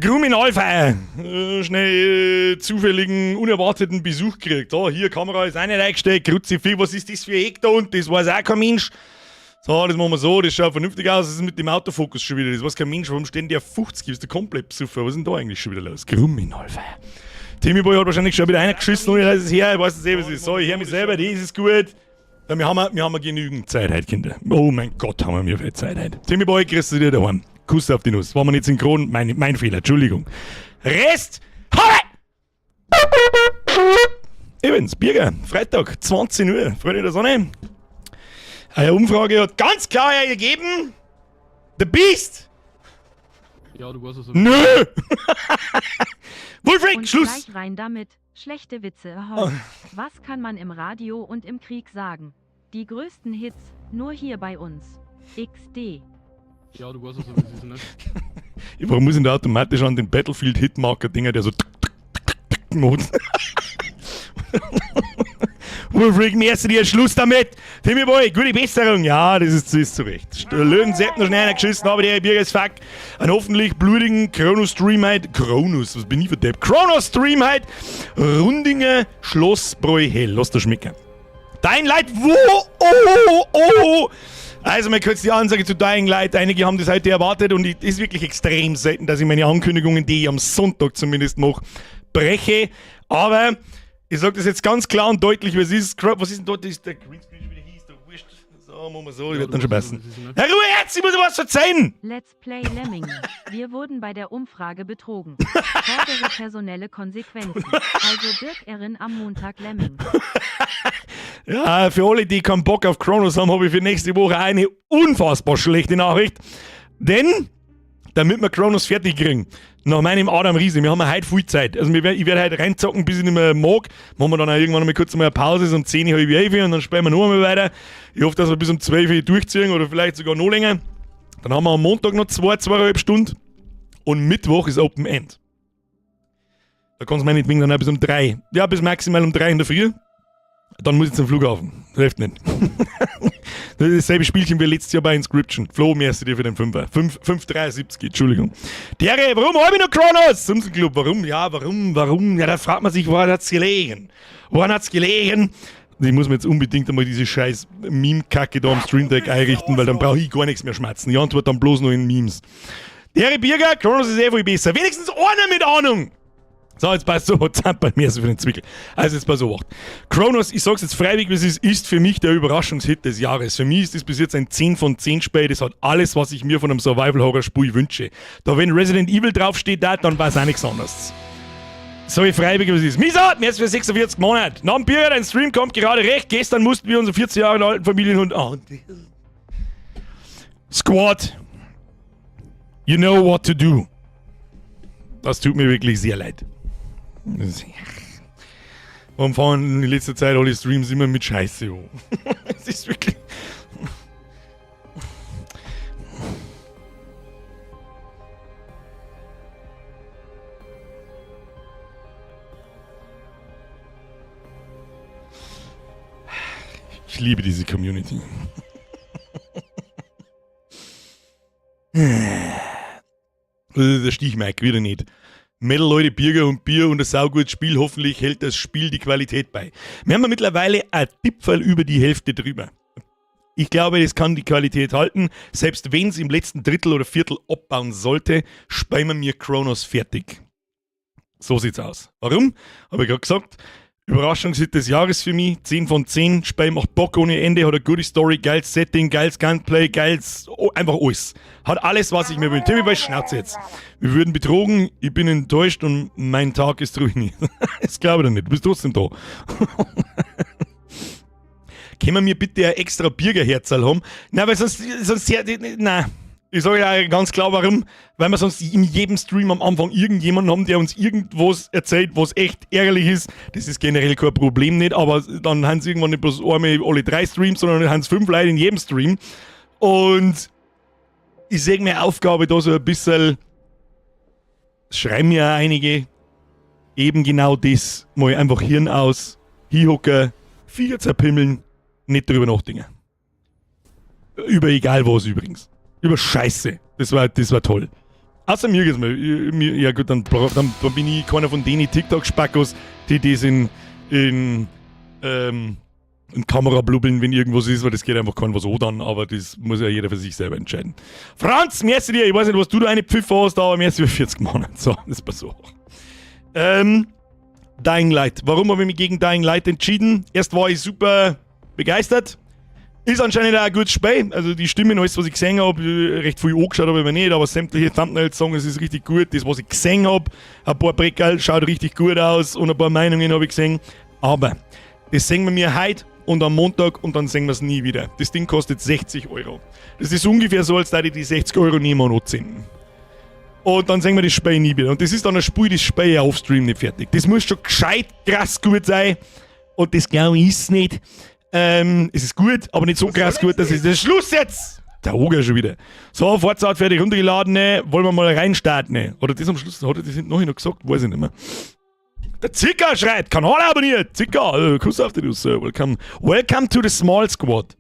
Gruminalfeier. Schnell zufälligen, unerwarteten Besuch gekriegt. Da, hier, Kamera ist auch nicht eingestellt. Kruzifix, was ist das für ein Eck da unten? Das weiß auch kein Mensch. So, das machen wir so, das schaut vernünftig aus. Das ist mit dem Autofokus schon wieder. Das weiß kein Mensch, warum stehen der 50? Ist der komplett besoffen? Was ist denn da eigentlich schon wieder los? Gruminalfeier. Timmy Boy hat wahrscheinlich schon wieder eingeschissen, ohne dass es her. Ich weiß nicht, was es ist. So, ich höre mich selber, das ist gut. Ja, wir haben genügend Zeit heute, Kinder. Oh mein Gott, haben wir viel Zeit heute. Timmy Boy, grüß dich dir daheim. Kuss auf die Nuss. Waren wir nicht synchron? Mein Fehler, Entschuldigung. Rest! Habe! Übrigens, Birger, Freitag, 20 Uhr, Freude der Sonne. Eine Umfrage hat ganz klar ergeben: The Beast! Ja, du weißt es. Nö! Wulfric, Und Schluss! gleich rein damit. Schlechte Witze, ahoi. Was kann man im Radio und im Krieg sagen? Die größten Hits, nur hier bei uns. XD. Ja, du weißt es, wie es ist, ne? Warum muss ich da automatisch an den Battlefield Hitmarker Dinger, der so tick, tick, tick, tick macht? Wulfric, merci dir, Schluss damit! Timmy Boy, gute Besserung! Ja, das ist zu Recht. Löwen Sepp noch schnell geschissen, aber der Birger ist fuck. Einen hoffentlich blutigen Chronos Stream heute. Chronos, was bin ich für Depp? Chronos Stream heute. Rundinger Schlossbräu hell. Lass dir schmecken. Dying Light, wo? Oh, oh, oh! Also, mal kurz die Ansage zu Dying Light. Einige haben das heute erwartet und es ist wirklich extrem selten, dass ich meine Ankündigungen, die ich am Sonntag zumindest mache, breche. Aber ich sage das jetzt ganz klar und deutlich, was ist. Was ist denn dort? Ist der Greenscreen schon wieder hier? Ist doch wurscht. So, machen wir so, ich Ja, wird du dann schon weißt es, passen. wie es ist, ne? Herr Ruhe jetzt, ich muss was verzeihen! Let's Play Lemminge. Wir wurden bei der Umfrage betrogen. Fordere personelle Konsequenzen. Also Birkerin am Montag Lemming. Ja, für alle, die keinen Bock auf Chronos haben, habe ich für nächste Woche eine unfassbar schlechte Nachricht. Denn, damit wir Chronos fertig kriegen, nach meinem Adam Riese, wir haben ja heute viel Zeit. Also ich werde heute reinzocken, bis ich nicht mehr mag. Machen wir dann auch irgendwann mal kurz mal eine Pause, so um 10, halb 11 und dann spielen wir noch einmal weiter. Ich hoffe, dass wir bis um 12 Uhr durchziehen oder vielleicht sogar noch länger. Dann haben wir am Montag noch 2, 2,5 Stunden und Mittwoch ist Open End. Da kannst du meinetwegen dann auch bis um 3. Ja, bis maximal um 3 in der Früh. Dann muss ich zum Flughafen. Das hilft nicht. Das ist dasselbe Spielchen wie letztes Jahr bei Inscryption. Flo, merci dir für den Fünfer. 5, 5,73, Entschuldigung. Dere, warum hab ich noch Chronos? Sumsen Club, warum? Ja, warum, warum? Ja, da fragt man sich, woran hat's gelegen? Woran hat's gelegen? Ich muss mir jetzt unbedingt einmal diese scheiß Meme-Kacke da am Stream Deck einrichten, weil dann brauche ich gar nichts mehr schmatzen. Die Antwort dann bloß noch in Memes. Dere Birger, Chronos ist eh viel besser. Wenigstens einer mit Ahnung! So, jetzt passt so, bei mir so für den Zwickel. Also jetzt pass auf. Chronos, ich sag's jetzt freiwillig, wie es ist, ist für mich der Überraschungshit des Jahres. Für mich ist das bis jetzt ein 10 von 10 Spiel. Das hat alles, was ich mir von einem Survival-Horror-Spiel wünsche. Da wenn Resident Evil draufsteht, da, dann weiß auch nichts anderes. So ich freiwillig, wie es ist. Misa, mehr als für 46 Monate. Nach dem Bier, dein Stream kommt gerade recht. Gestern mussten wir unseren 40 Jahre alten Familienhund. Oh, Squad. You know what to do. Das tut mir wirklich sehr leid. Warum fahren in letzter Zeit alle Streams immer mit Scheiße an? Es ist wirklich. Ich liebe diese Community. Der Stichmike wieder nicht. Metal Leute, Birger und Bier und ein saugutes Spiel. Hoffentlich hält das Spiel die Qualität bei. Wir haben ja mittlerweile ein Tipferl über die Hälfte drüber. Ich glaube, es kann die Qualität halten. Selbst wenn es im letzten Drittel oder Viertel abbauen sollte, spielen wir mir Chronos fertig. So sieht's aus. Warum? Habe ich gerade gesagt. Überraschungshit des Jahres für mich. 10 von 10. Spiel macht Bock ohne Ende, hat eine gute Story, geiles Setting, geiles Gunplay, geiles. Oh, einfach alles. Hat alles, was ich mir wünsche. Timmy, bei Schnauze jetzt. Wir würden betrogen, ich bin enttäuscht und mein Tag ist ruiniert. Das glaube ich doch nicht. Du bist trotzdem da. Können wir mir bitte ein extra Birgerherzerl haben? Na, weil sonst, nein. Ich sage ja ganz klar, warum. Weil wir sonst in jedem Stream am Anfang irgendjemanden haben, der uns irgendwas erzählt, was echt ärgerlich ist. Das ist generell kein Problem nicht, aber dann haben sie irgendwann nicht bloß einmal alle drei Streams, sondern dann haben sie fünf Leute in jedem Stream. Und ich sehe meine Aufgabe da so ein bisschen, schreiben mir auch einige, eben genau das, mal einfach Hirn aus, hinhocken, Viecher zerpimmeln, nicht drüber nachdenken. Über egal was übrigens. Über Scheiße. Das war toll. Außer mir geht's mir, ja gut, dann bin ich keiner von denen TikTok-Spackos, die das in Kamera blubbeln, wenn irgendwas ist, weil das geht einfach keinem was an dann, aber das muss ja jeder für sich selber entscheiden. Franz, merci dir, ich weiß nicht, was du da eine Pfiffe hast, aber merci für 40 Monate. So, das passt auch. Dying Light. Warum habe ich mich gegen Dying Light entschieden? Erst war ich super begeistert. Ist anscheinend auch ein gutes Spiel. Also die Stimmen, alles, was ich gesehen habe, recht viel angeschaut habe ich mir nicht, aber sämtliche Thumbnails sagen, es ist richtig gut. Das, was ich gesehen habe, ein paar Breckerl schaut richtig gut aus und ein paar Meinungen habe ich gesehen. Aber das sehen wir mir heute und am Montag und dann sehen wir es nie wieder. Das Ding kostet 60 Euro. Das ist ungefähr so, als würde ich die 60 Euro nehmen und anzünden. Und dann sehen wir das Spiel nie wieder. Und das ist dann ein Spiel, das Spiel ja offstream nicht fertig. Das muss schon gescheit krass gut sein. Und das, glaube ich, ist nicht. Es ist gut, aber nicht so krass gut, dass es das Schluss jetzt! Der Oger schon wieder. So, Forza hat fertig runtergeladen, ne? Wollen wir mal reinstarten, ne? Oder das am Schluss, hat er das noch noch gesagt? Weiß ich nicht mehr. Der Zicker schreit, Kanal abonniert! Zicker, Kuss auf dich, du Sir. Welcome, welcome to the small squad.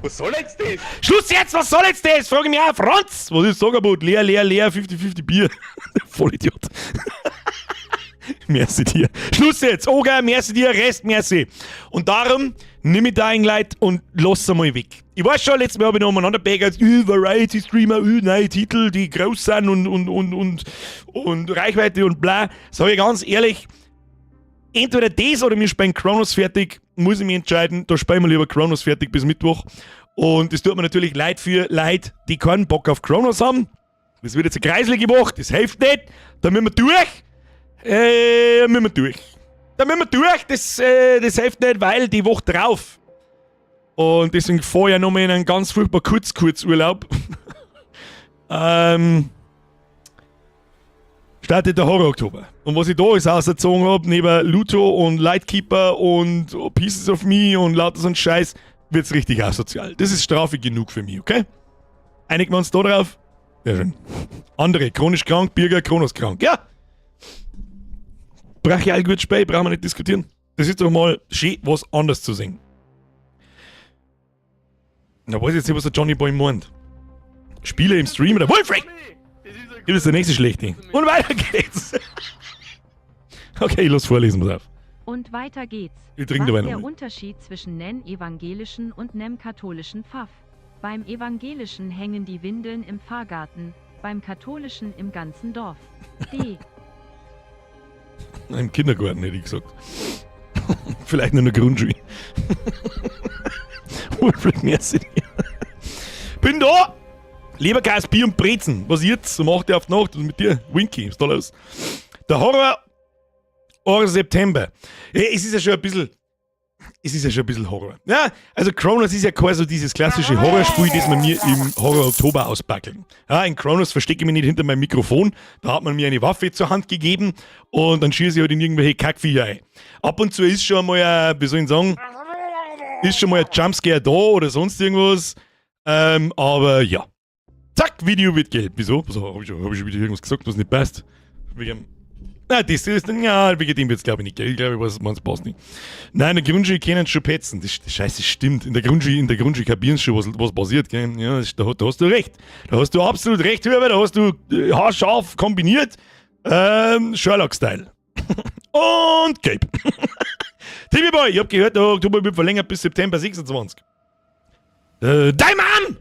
Was soll jetzt das? Schluss jetzt, was soll jetzt das? Frage ich mich auch. Franz! Was ist Angebot? Leer, leer, leer, 50-50 Bier. Vollidiot. Merci dir. Schluss jetzt. Oger, merci dir, Rest, merci. Und darum nimm ich Dying Light und lass einmal weg. Ich weiß schon, letztes Mal habe ich noch umeinander bägert, Variety Streamer, neue Titel, die groß sind und Reichweite und bla. Sag ich ganz ehrlich, entweder das oder wir spielen Chronos fertig, muss ich mich entscheiden. Da spielen wir lieber Chronos fertig bis Mittwoch. Und es tut mir natürlich leid für Leute, die keinen Bock auf Chronos haben. Das wird jetzt eine kreiselige Woche, das hilft nicht. Da müssen wir durch. Müssen wir durch. Da müssen wir durch, das hilft nicht, weil die Woche drauf. Und deswegen fahre ich ja nochmal in einen ganz furchtbar kurz Kurzurlaub. Startet der Horror Oktober. Und was ich da alles ausgezogen habe, neben Luto und Lightkeeper und Pieces of Me und lauter so ein Scheiß, wird's richtig asozial. Das ist Strafe genug für mich, okay? Einigen wir uns da drauf? Sehr schön. Andere, chronisch krank, Birger, Kronos krank. Ja! Brachial gut Spiel, brauchen wir nicht diskutieren. Das ist doch mal schön, was anders zu sehen. Da weiß ich jetzt nicht, was der Johnny Boy meint. Spiele im Stream oder Wolfric! Das ist der nächste schlechte. Und weiter geht's. Okay, ich lass vorlesen, pass auf. Und weiter geht's. Ich trinke Was dabei der noch. Unterschied zwischen nen evangelischen und nem katholischen Pfaff? Beim evangelischen hängen die Windeln im Pfarrgarten, beim katholischen im ganzen Dorf. D. Im Kindergarten, hätte ich gesagt. Vielleicht nur in der Grundschule. Wolfric, merci dir. Bin da! Leberkäse, Bier und Brezen. Was jetzt? Um 8 Uhr auf die Nacht. Was ist mit dir? Winky, was ist da los? Der Horror Or September. Ja, es ist ja schon ein bisschen. Es ist ja schon ein bisschen Horror. Ja, also Chronos ist ja quasi so dieses klassische Horrorspiel, das wir mir im Horror Oktober auspackeln. Ja, in Chronos verstecke ich mich nicht hinter meinem Mikrofon. Da hat man mir eine Waffe zur Hand gegeben und dann schieße ich halt in irgendwelche Kackviecher ein. Ab und zu ist schon mal ein, wie soll ich sagen, ist schon mal ein Jumpscare da oder sonst irgendwas. Aber ja. Zack, Video wird gelb. Wieso? Was, hab ich schon wieder irgendwas gesagt, was nicht passt? Wegen, nein, das ist, ja, wegen dem wird's, glaube ich, nicht gelb. Ich glaube, ich weiß, es passt nicht. Nein, in der Grundschule können sie schon petzen. Das Scheiße stimmt. In der Grundschule kapieren sie schon, was passiert, gell? Ja, da hast du recht. Da hast du absolut recht, Herbert. Da hast du haarscharf kombiniert. Sherlock-Style. Und gelb. TV Boy, ich hab gehört, der Oktober wird verlängert bis September 26. Dein Mann!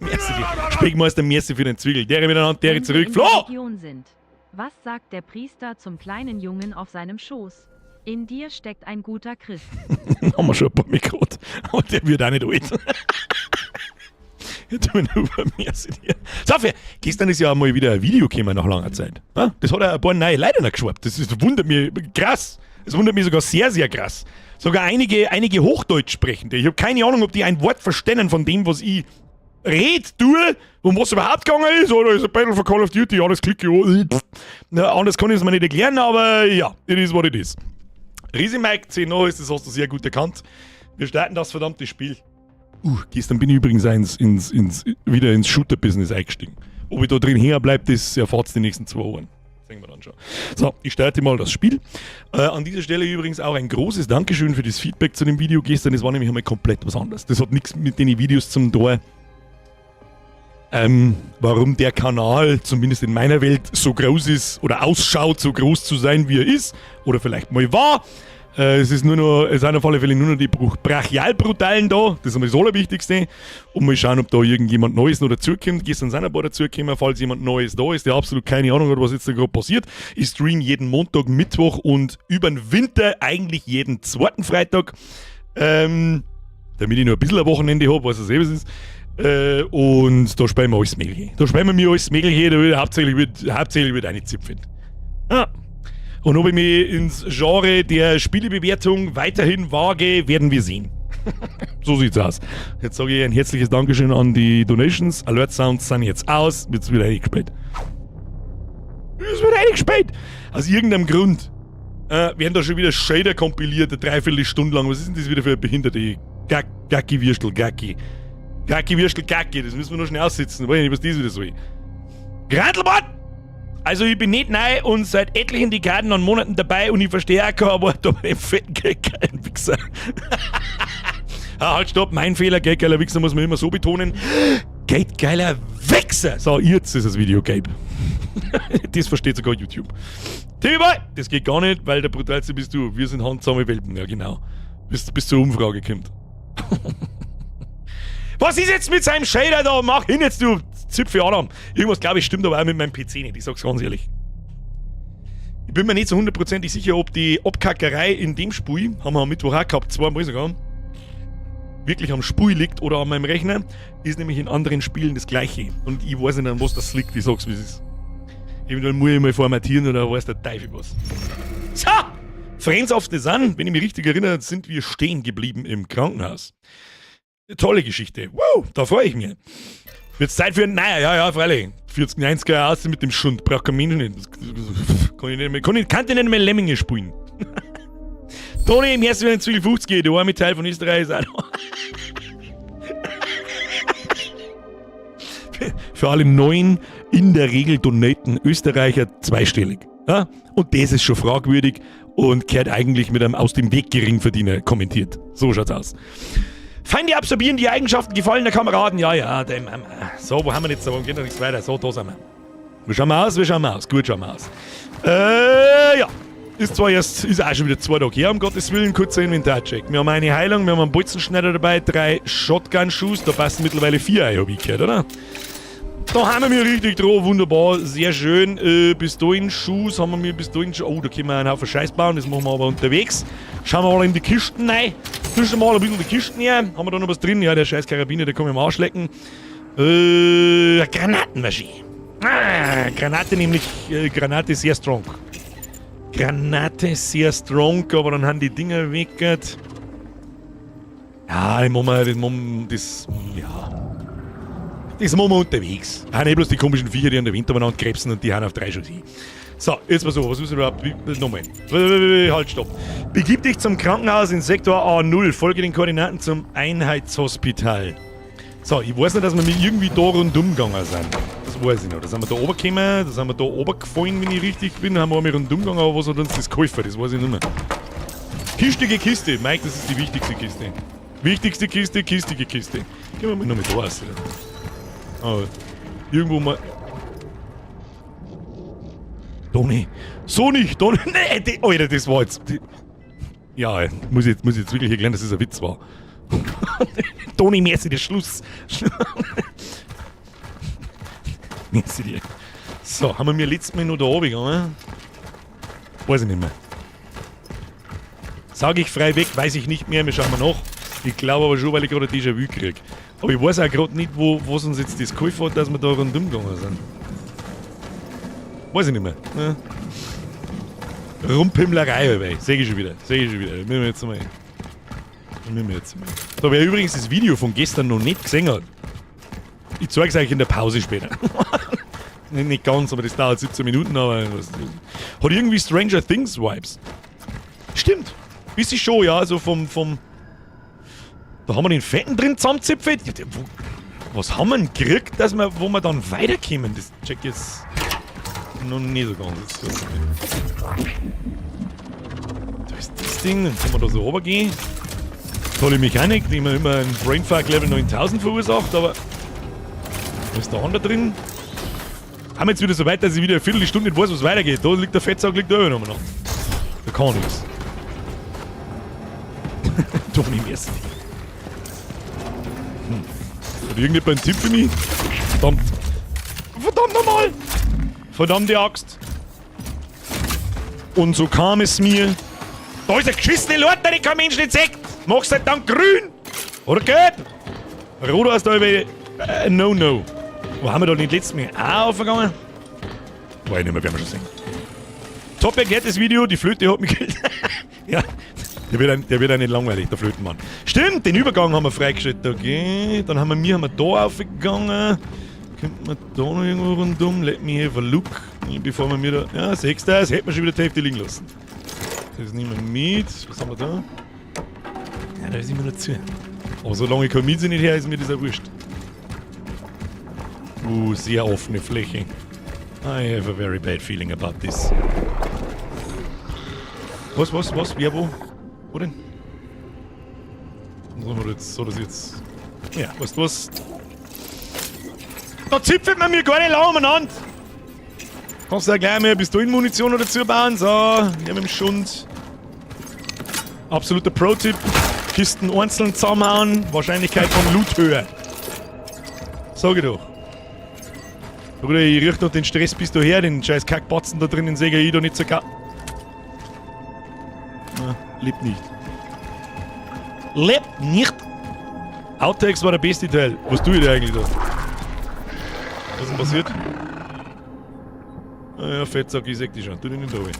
Merci dir. Speckmeister, merci für den Zwiegel. Der miteinander, der Wenn wir zurück. in der Flo! Region sind. Was sagt der Priester zum kleinen Jungen auf seinem Schoß? In dir steckt ein guter Christ. Haben wir schon ein paar Mal gehabt. Aber der wird auch nicht alt. Jetzt tun wir nur merci dir. So, gestern ist ja mal wieder ein Video gekommen nach langer Zeit. Ja, das hat ja ein paar neue Leute noch geschwappt. Das wundert mich krass. Das wundert mich sogar sehr, sehr krass. Sogar einige Hochdeutsch sprechende. Ich habe keine Ahnung, ob die ein Wort verstehen von dem, was ich red, tue, um was überhaupt gegangen ist, oder ist ein Battle for Call of Duty, ja, das klicke ich an. Na, anders kann ich es mir nicht erklären, aber ja, it is what it is. Riesi Mike 10 ist, das hast du sehr gut erkannt. Wir starten das verdammte Spiel. Gestern bin ich übrigens wieder ins Shooter-Business eingestiegen. Ob ich da drin hängen bleibe, das erfahrt die nächsten 2 Wochen. Sehen wir dann schon. So, ich starte mal das Spiel. An dieser Stelle übrigens auch ein großes Dankeschön für das Feedback zu dem Video gestern. Das war nämlich einmal komplett was anderes. Das hat nichts mit den Videos zum Tor. Warum der Kanal, zumindest in meiner Welt, so groß ist oder ausschaut, so groß zu sein, wie er ist oder vielleicht mal war. Es ist nur noch, es sind auf alle Fälle nur noch die Brachialbrutalen da, das ist einmal das Allerwichtigste. Und mal schauen, ob da irgendjemand Neues noch dazukommt. Gestern sind ein paar dazugekommen, falls jemand Neues da ist, der absolut keine Ahnung hat, was jetzt da gerade passiert. Ich stream jeden Montag, Mittwoch und über den Winter eigentlich jeden zweiten Freitag. Damit ich noch ein bisschen ein Wochenende habe, weiß es eh, was ist. Und da spielen wir alles Mögliche. Da spielen wir mir alles Mögliche, da wird hauptsächlich wird eine zipfen. Ah. Und ob ich mich ins Genre der Spielebewertung weiterhin wage, werden wir sehen. So sieht's aus. Jetzt sage ich ein herzliches Dankeschön an die Donations. Alert Sounds sind jetzt aus. Jetzt wird eingespielt. Es wird eingespielt. Aus irgendeinem Grund werden da schon wieder Shader kompiliert, eine Dreiviertelstunde lang. Was ist denn das wieder für eine behinderte Gacki Würstel, Gacki? Gacki Würstel, Gacki. Das müssen wir noch schnell aussitzen. Weiß ich nicht, was das wieder soll. Grantelbart! Also ich bin nicht neu und seit etlichen Dekaden und Monaten dabei und ich verstehe auch kein Wort, aber den fetten geldgeilen Wichser. Ah, halt, stopp, mein Fehler, geldgeiler Wichser muss man immer so betonen. Geldgeiler Wichser! So, jetzt ist das Video gelb. Das versteht sogar YouTube. TV Boy! Das geht gar nicht, weil der brutalste bist du. Wir sind handsame Welpen, ja genau. Bis zur Umfrage kommt. Was ist jetzt mit seinem Shader da? Mach hin jetzt, du Zipfel Adam. Irgendwas, glaube ich, stimmt aber auch mit meinem PC nicht. Ich sag's ganz ehrlich. Ich bin mir nicht so hundertprozentig sicher, ob die Abkackerei in dem Spiel, haben wir am Mittwoch auch gehabt, zweimal sogar, wirklich am Spiel liegt oder an meinem Rechner. Ist nämlich in anderen Spielen das Gleiche. Und ich weiß nicht, an was das liegt, ich sag's, wie es ist. Eventuell muss ich mal formatieren oder weiß der Teufel was. So! Friends of the Sun, wenn ich mich richtig erinnere, sind wir stehen geblieben im Krankenhaus. Tolle Geschichte. Wow, da freue ich mich. Wird's Zeit für ein. Naja, ja, freilich. 40, 90er aus mit dem Schund. Braucht kein Mensch nicht. Kann ich nicht mehr, kann ich nicht mehr Lemminge spielen. Toni, im ersten wenn es 50 geht, der arme Teil von Österreich ist auch noch. Für alle neuen, in der Regel donaten Österreicher zweistellig. Ja? Und das ist schon fragwürdig und kehrt eigentlich mit einem aus dem Weg Geringverdiener kommentiert. So schaut's aus. Feinde absorbieren die Eigenschaften gefallener Kameraden. Ja, dem, so, wo haben wir jetzt? Warum geht noch nichts weiter? So, da sind wir. Wie schauen wir aus? Wie schauen wir aus? Gut schauen wir aus. Ja. Ist zwar erst, ist auch schon wieder 2 Tage her, um Gottes Willen, kurzer Inventarcheck. Wir haben eine Heilung, wir haben einen Bolzenschneider dabei, drei Shotgun-Schuss, da passen mittlerweile vier ein, hab ich gehört, oder? Da haben wir richtig drauf, wunderbar, sehr schön. Pistolen-Schuss haben wir mir Pistolen. Oh, da können wir einen Haufen Scheiß bauen, das machen wir aber unterwegs. Schauen wir mal in die Kisten rein. Fischen mal ein bisschen die Kisten her. Haben wir da noch was drin? Ja, der scheiß Karabiner, der kann ich am Arsch lecken. Granatenmaschine. Ah, Granate nämlich, Granate sehr strong. Granate sehr strong, aber dann haben die Dinger weg. Ja, das machen wir, das machen wir, das, ja. Das machen wir unterwegs. Ah, nicht bloß die komischen Viecher, die an der Winter umeinander krebsen und die hauen auf drei schon hin. So, jetzt mal so, was müssen wir überhaupt? Nochmal. Halt, stopp. Begib dich zum Krankenhaus in Sektor A0. Folge den Koordinaten zum Einheitshospital. So, ich weiß nicht, dass wir mir irgendwie da rundum gegangen sind. Das weiß ich noch. Da sind wir da oben gekommen, da sind wir da oben gefallen, wenn ich richtig bin. Da haben wir einmal rundum gegangen, aber was hat uns das geholfen? Das weiß ich nicht mehr. Kistige Kiste. Mike, das ist die wichtigste Kiste. Wichtigste Kiste, kistige Kiste. Gehen wir mal noch mit da raus. Oh, irgendwo mal. Toni. So nicht, Toni. Nee, die, Alter, das war jetzt. Die, ja, muss ich jetzt wirklich erklären, dass es ein Witz war. Toni, merci dir, Schluss. Merci dir. So, haben wir mir letztes Mal noch da oben gegangen? Weiß ich nicht mehr. Sage ich frei weg, weiß ich nicht mehr. Wir schauen mal nach. Ich glaube aber schon, weil ich gerade ein Déjà-vu kriege. Aber ich weiß auch gerade nicht, was uns jetzt das geholfen hat, dass wir da rundum gegangen sind. Weiß ich nicht mehr. Ja. Rumpimmlerei, dabei. Seh ich schon wieder. Seh ich schon wieder. Das müssen wir jetzt mal. Das müssen wir jetzt mal. So, wer übrigens das Video von gestern noch nicht gesehen hat, ich zeige es euch in der Pause später. Nicht ganz, aber das dauert 17 Minuten, aber was, hat irgendwie Stranger Things Vibes. Stimmt. Bisschen schon, ja, so vom. Da haben wir den Fetten drin zusammenzipfelt. Ja, was haben wir denn gekriegt, wo wir dann weiterkommen? Das check ich jetzt noch nicht so ganz. Da ist das Ding, dann kann man da so runtergehen. Tolle Mechanik, die mir immer ein Brainfuck Level 9000 verursacht, aber. Da ist der andere drin. Haben wir jetzt wieder so weit, dass ich wieder eine Viertelstunde nicht weiß, was weitergeht. Da liegt der Fettsack, liegt da noch. Da kann nichts. Toni Merci. Hat irgendjemand einen Tipp für mich? Verdammt. Verdammt nochmal! Verdammte Axt. Und so kam es mir. Da ist eine geschissene Leute, die kein Mensch nicht sieht. Mach's halt dann grün! Oder gelb! Rot ist da über. No, no. Wo haben wir da nicht letztes Mal auch aufgegangen? Weiß ich nicht mehr, werden wir schon sehen. Top erklärtes Video, die Flöte hat mich gekillt. Ja, der wird auch nicht langweilig, der Flötenmann. Stimmt, den Übergang haben wir freigeschaltet. Okay, dann haben wir da aufgegangen. Könnte man da noch irgendwo rundum? Let me have a look. Bevor wir mir da. Ja, siehst du, das hätten wir schon wieder die Hälfte liegen lassen. Das nehmen wir mit. Was haben wir da? Ja, da ist immer noch zu. Aber solange ich kein Miete nicht her, ist mir das auch wurscht. Sehr offene Fläche. I have a very bad feeling about this. Was, was, was? Wer, wo? Wo denn? So, jetzt, so, das jetzt. Ja, weißt du was? Da zipfelt man mir gar nicht lang umeinander! Kannst du ja gleich mal Pistolenmunition noch dazu bauen? So, ja, mit dem Schund. Absoluter Pro-Tipp. Kisten einzeln zusammenhauen, Wahrscheinlichkeit von Loot höher. Sag ich doch. Bruder, ich riech doch den Stress bis daher, den scheiß Kackbatzen da drinnen sehe ich doch nicht so Na, lebt nicht. Lebt nicht! Outtakes war der beste Teil. Was tue ich da eigentlich da? Was ist denn passiert? Ah ja, Fettsack, ich seh dich schon. Tu dich nicht da rein.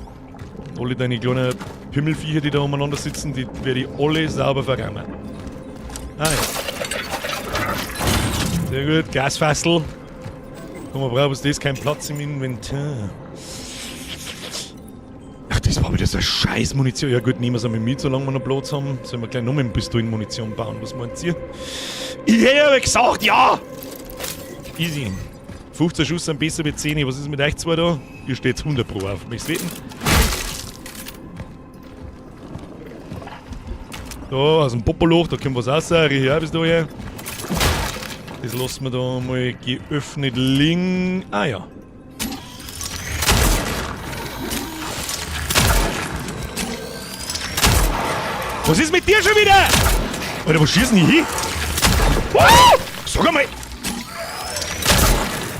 Alle deine kleinen Pimmelviecher, die da umeinander sitzen, die werde ich alle sauber verrammen. Ah ja. Sehr gut, Gasfassel. Komm, wir brauchen das, kein Platz im Inventar. Ach, das war wieder so eine scheiß Munition. Ja gut, nehmen wir es einmal mit, solange wir noch Platz haben. Sollen wir gleich noch mit Pistolenmunition bauen? Was meint ihr? Ich hätte aber gesagt, ja! Easy. 15 Schuss sind besser wie 10. Was ist mit euch zwei da? Ihr steht 100 pro auf. Möchtest du wetten? Da, aus dem Popoloch, da kommt was raus. Riech auch bis da her. Das lassen wir da mal geöffnet liegen. Ah ja. Was ist mit dir schon wieder? Alter, wo schießen die hin? Oh! Sag einmal!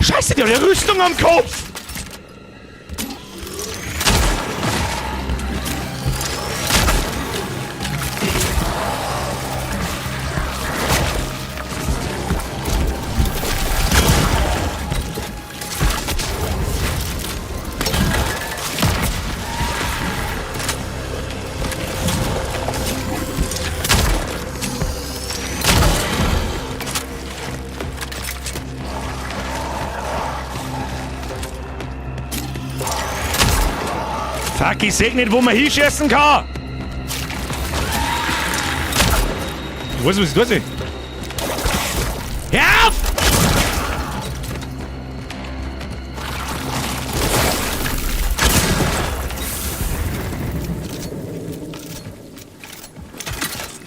Scheiße, die hat eine Rüstung am Kopf! Fuck, ich seh nicht, wo man hinschießen kann! Ich weiß, was ich da seh. Hör auf!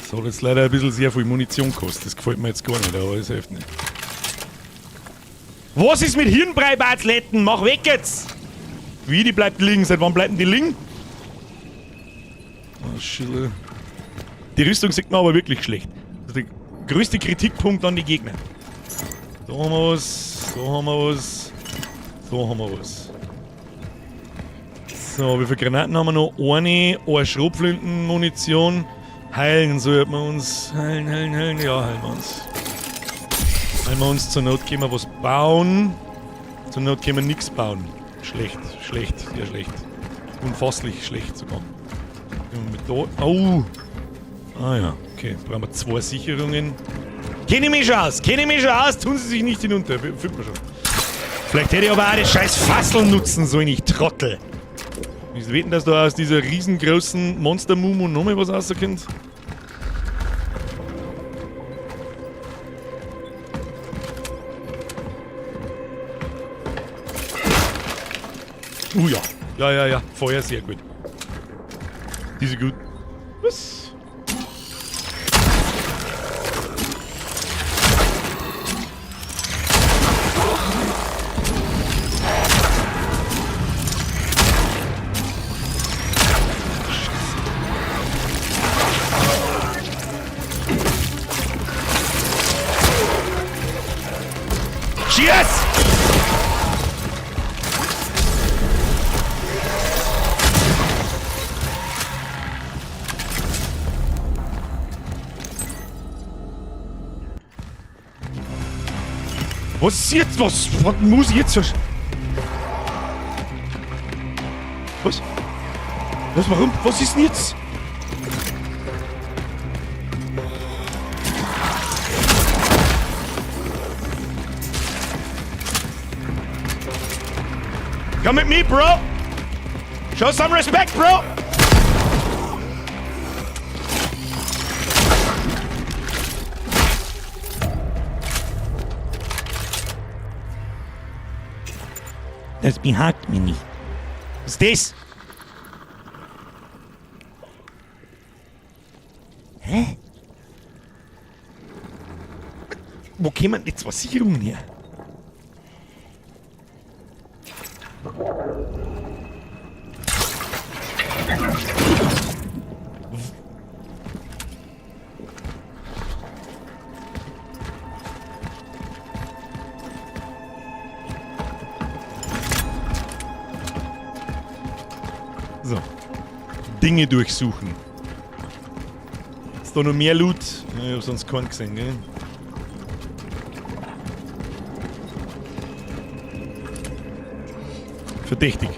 Das hat jetzt leider ein bisschen sehr viel Munition gekostet. Das gefällt mir jetzt gar nicht, aber das hilft nicht. Was ist mit Hirnbrei-Batzletten? Mach weg jetzt! Wie, die bleibt liegen? Seit wann bleiben die liegen? Oh, Schille. Die Rüstung sieht man aber wirklich schlecht. Das ist der größte Kritikpunkt an die Gegner. Da haben wir was, da haben wir was, da haben wir was. So, wie viele Granaten haben wir noch? Eine Schrotflintenmunition. Heilen sollten wir uns. Heilen, heilen, heilen. Ja, heilen wir uns. Heilen wir uns. Zur Not können wir was bauen. Zur Not können wir nichts bauen. Schlecht, schlecht, sehr schlecht. Unfasslich schlecht sogar. Mit da. Oh! Ah ja, okay. Brauchen wir 2 Sicherungen. Kenne ich mich schon aus! Kenne ich mich schon aus! Tun Sie sich nicht hinunter. Finden wir schon. Vielleicht hätte ich aber auch das scheiß Fassel nutzen sollen, ich Trottel. Ich wetten, dass da aus dieser riesengroßen Monster-Mumu noch mal was rauskommt. Ja. Ja, ja, ja. Feuer sehr gut. Diese gut. Was? Was ist jetzt? Was muss ich jetzt? Was? Was, warum? Was ist denn jetzt? Come with me, bro! Show some respect, bro! Das behagt mir nicht. Was ist das? Hä? Wo kämen die zwei Sicherungen her? So. Dinge durchsuchen. Ist da noch mehr Loot? Ja, ich hab sonst keinen gesehen, gell? Verdächtig.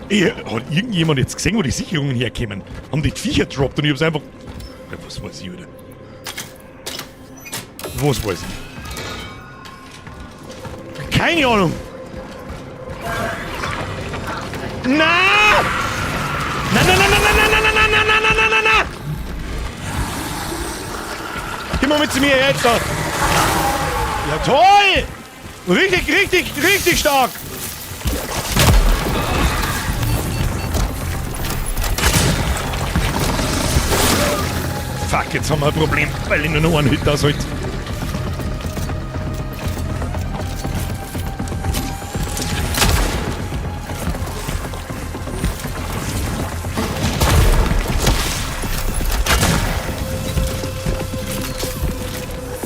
Ey, hat irgendjemand jetzt gesehen, wo die Sicherungen herkämen? Haben die Viecher gedroppt und ich hab's einfach... Ja, was weiß ich, oder? Was weiß ich? Keine Ahnung! Na! Na, na, na, na, na, na, na, na, na, na, na, na, na, na! Geh mal mit zu mir jetzt da! Ja, toll! Richtig, richtig, richtig stark! Fuck, jetzt haben wir ein Problem, weil ich nur noch einen Hit aushalte.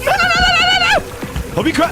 Nein, nein, nein, nein, nein, nein! Hab ich kein...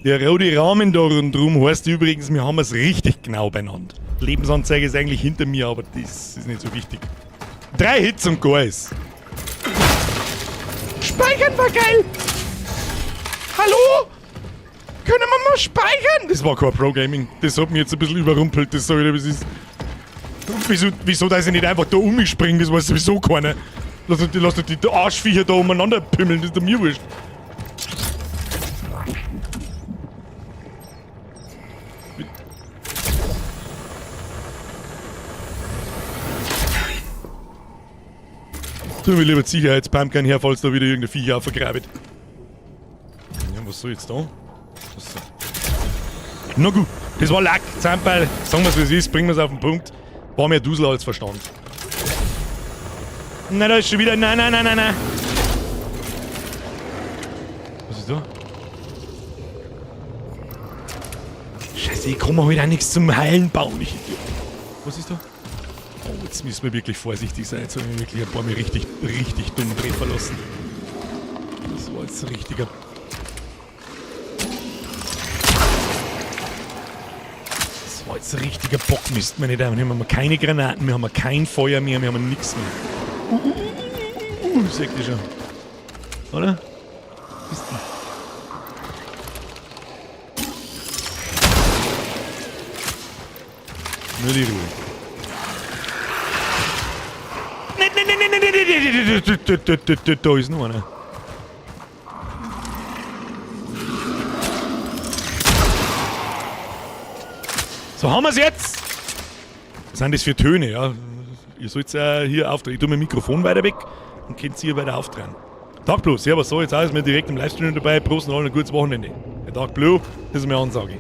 Der rote Rahmen da rundherum heißt übrigens, wir haben es richtig genau benannt. Lebensanzeige ist eigentlich hinter mir, aber das ist nicht so wichtig. 3 Hits und gar ist. Speichern war geil! Hallo? Können wir mal speichern? Das war kein Pro-Gaming. Das hat mich jetzt ein bisschen überrumpelt, das sag ich dir, das ist. Wieso, dass ich nicht einfach da umspringe, das weiß sowieso keiner. Lass doch die Arschviecher da umeinander pimmeln, das ist doch mir wurscht. Tu mir lieber die Sicherheitspumpgun her, falls da wieder irgendein Viech aufgrabt. Ja, was soll jetzt da? Was soll? Na gut, das war Lack, Zamperl. Sagen wir's wie es ist, bringen wir's auf den Punkt. War mehr Dusel als Verstand. Nein, da ist schon wieder. Nein, nein, nein, nein, nein. Was ist da? Scheiße, ich kann mir heute auch nichts zum Heilen bauen, ich Idiot. Was ist da? Oh, jetzt müssen wir wirklich vorsichtig sein. Jetzt haben wir wirklich ein paar Mal richtig, richtig dumm Dreh verlassen. Das war jetzt ein richtiger... Das war jetzt ein richtiger Bockmist, meine Damen und Herren. Wir haben keine Granaten, wir haben kein Feuer mehr, wir haben nichts mehr. Seht ihr schon. Oder? Ist die? Nur die Ruhe. Nein, nein, nein, nein, nein, nein, nein, nein, nein, nein, da ist noch einer. So, haben wir's jetzt! Was sind das für Töne, ja? Ihr sollt hier auftreten. Ich tue mein Mikrofon weiter weg und könnt hier weiter auftreten. Tag Blue, servus, so, jetzt auch ist mir direkt im Livestream dabei. Prost und allen ein gutes Wochenende. Der Tag Blue, das ist meine Ansage.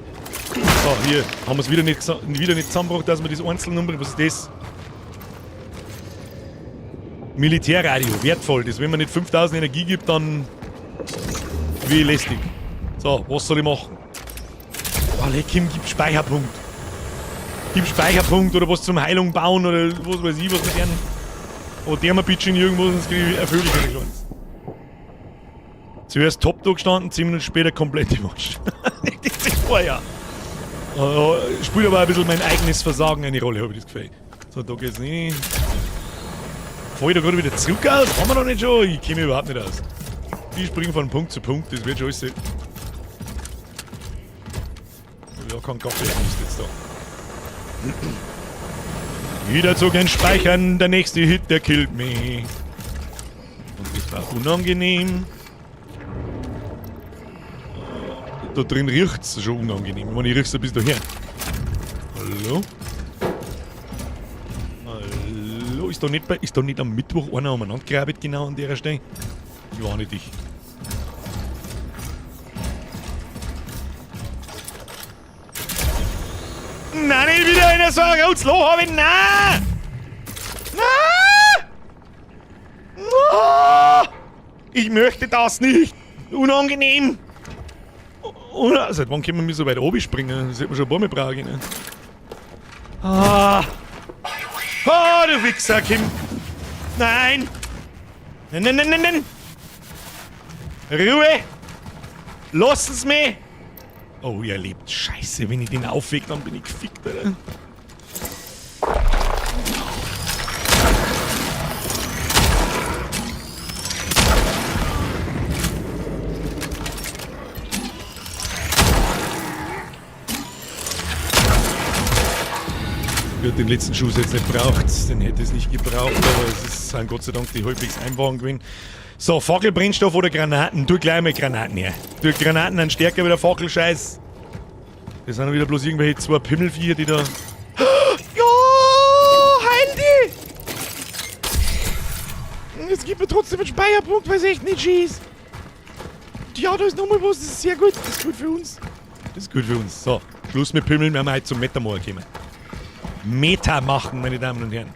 So, hier haben wir's wieder nicht zusammengebracht, dass wir das einzeln umbringen. Was ist das? Militärradio, wertvoll. Das, wenn man nicht 5000 Energie gibt, dann wie lästig. So, was soll ich machen? Oh, leck ihm, gib Speicherpunkt. Gib Speicherpunkt oder was zum Heilung bauen oder was weiß ich, was mit denen. Oh, der mal bitte irgendwo, sonst kriege ich ein Vögelchen ein kleines. Zuerst top da gestanden, 10 Minuten später komplett im Arsch. Das war ja. Spielt aber ein bisschen mein eigenes Versagen eine Rolle, habe ich das Gefühl. So, da geht's nicht. Fahr ich da gerade wieder zurück aus? Haben wir noch nicht schon? Ich komme überhaupt nicht aus. Ich springe von Punkt zu Punkt, das wird schon alles. Ja, kein Kaffee ist jetzt da. Wieder zu den Speichern, der nächste Hit, der killt mich. Und das war unangenehm. Da drin riecht's schon unangenehm. Ich meine, ich riech's ein bisschen daher. Hallo? Hallo? Ist da nicht, ist da nicht am Mittwoch einer umeinander gearbeitet, genau an der Stelle? Ich warne dich. Nein, nicht wieder einer so ein rotes Loch habe ich. Nein! Nein! Oh! Ich möchte das nicht! Unangenehm! Oder? Seit wann können wir so weit oben springen? Das hätte man schon ein paar Mal brauchen können. Ah! Ah, du Wichser, Kim! Nein! Nein, nein, nein, nein, nein! Ruhe! Lass es mich! Oh, ihr lebt. Scheiße, wenn ich den aufwecke, dann bin ich gefickt, Alter. Ich den letzten Schuss jetzt nicht braucht, den hätte es nicht gebraucht, aber es ist, sind Gott sei Dank die halbwegs einfachen gewesen. So, Fackelbrennstoff oder Granaten? Tu gleich mal Granaten her. Tu Granaten sind stärker wie der Fackelscheiß. Das sind wieder bloß irgendwelche zwei Pimmelviecher, die da... Ja, heil die! Es gibt mir trotzdem einen Speicherpunkt, weil es echt nicht schießt. Ja, da ist nochmal was, das ist sehr gut. Das ist gut für uns. Das ist gut für uns. So, Schluss mit Pimmeln, wir haben heute zum Metamor gekommen. Meta machen, meine Damen und Herren.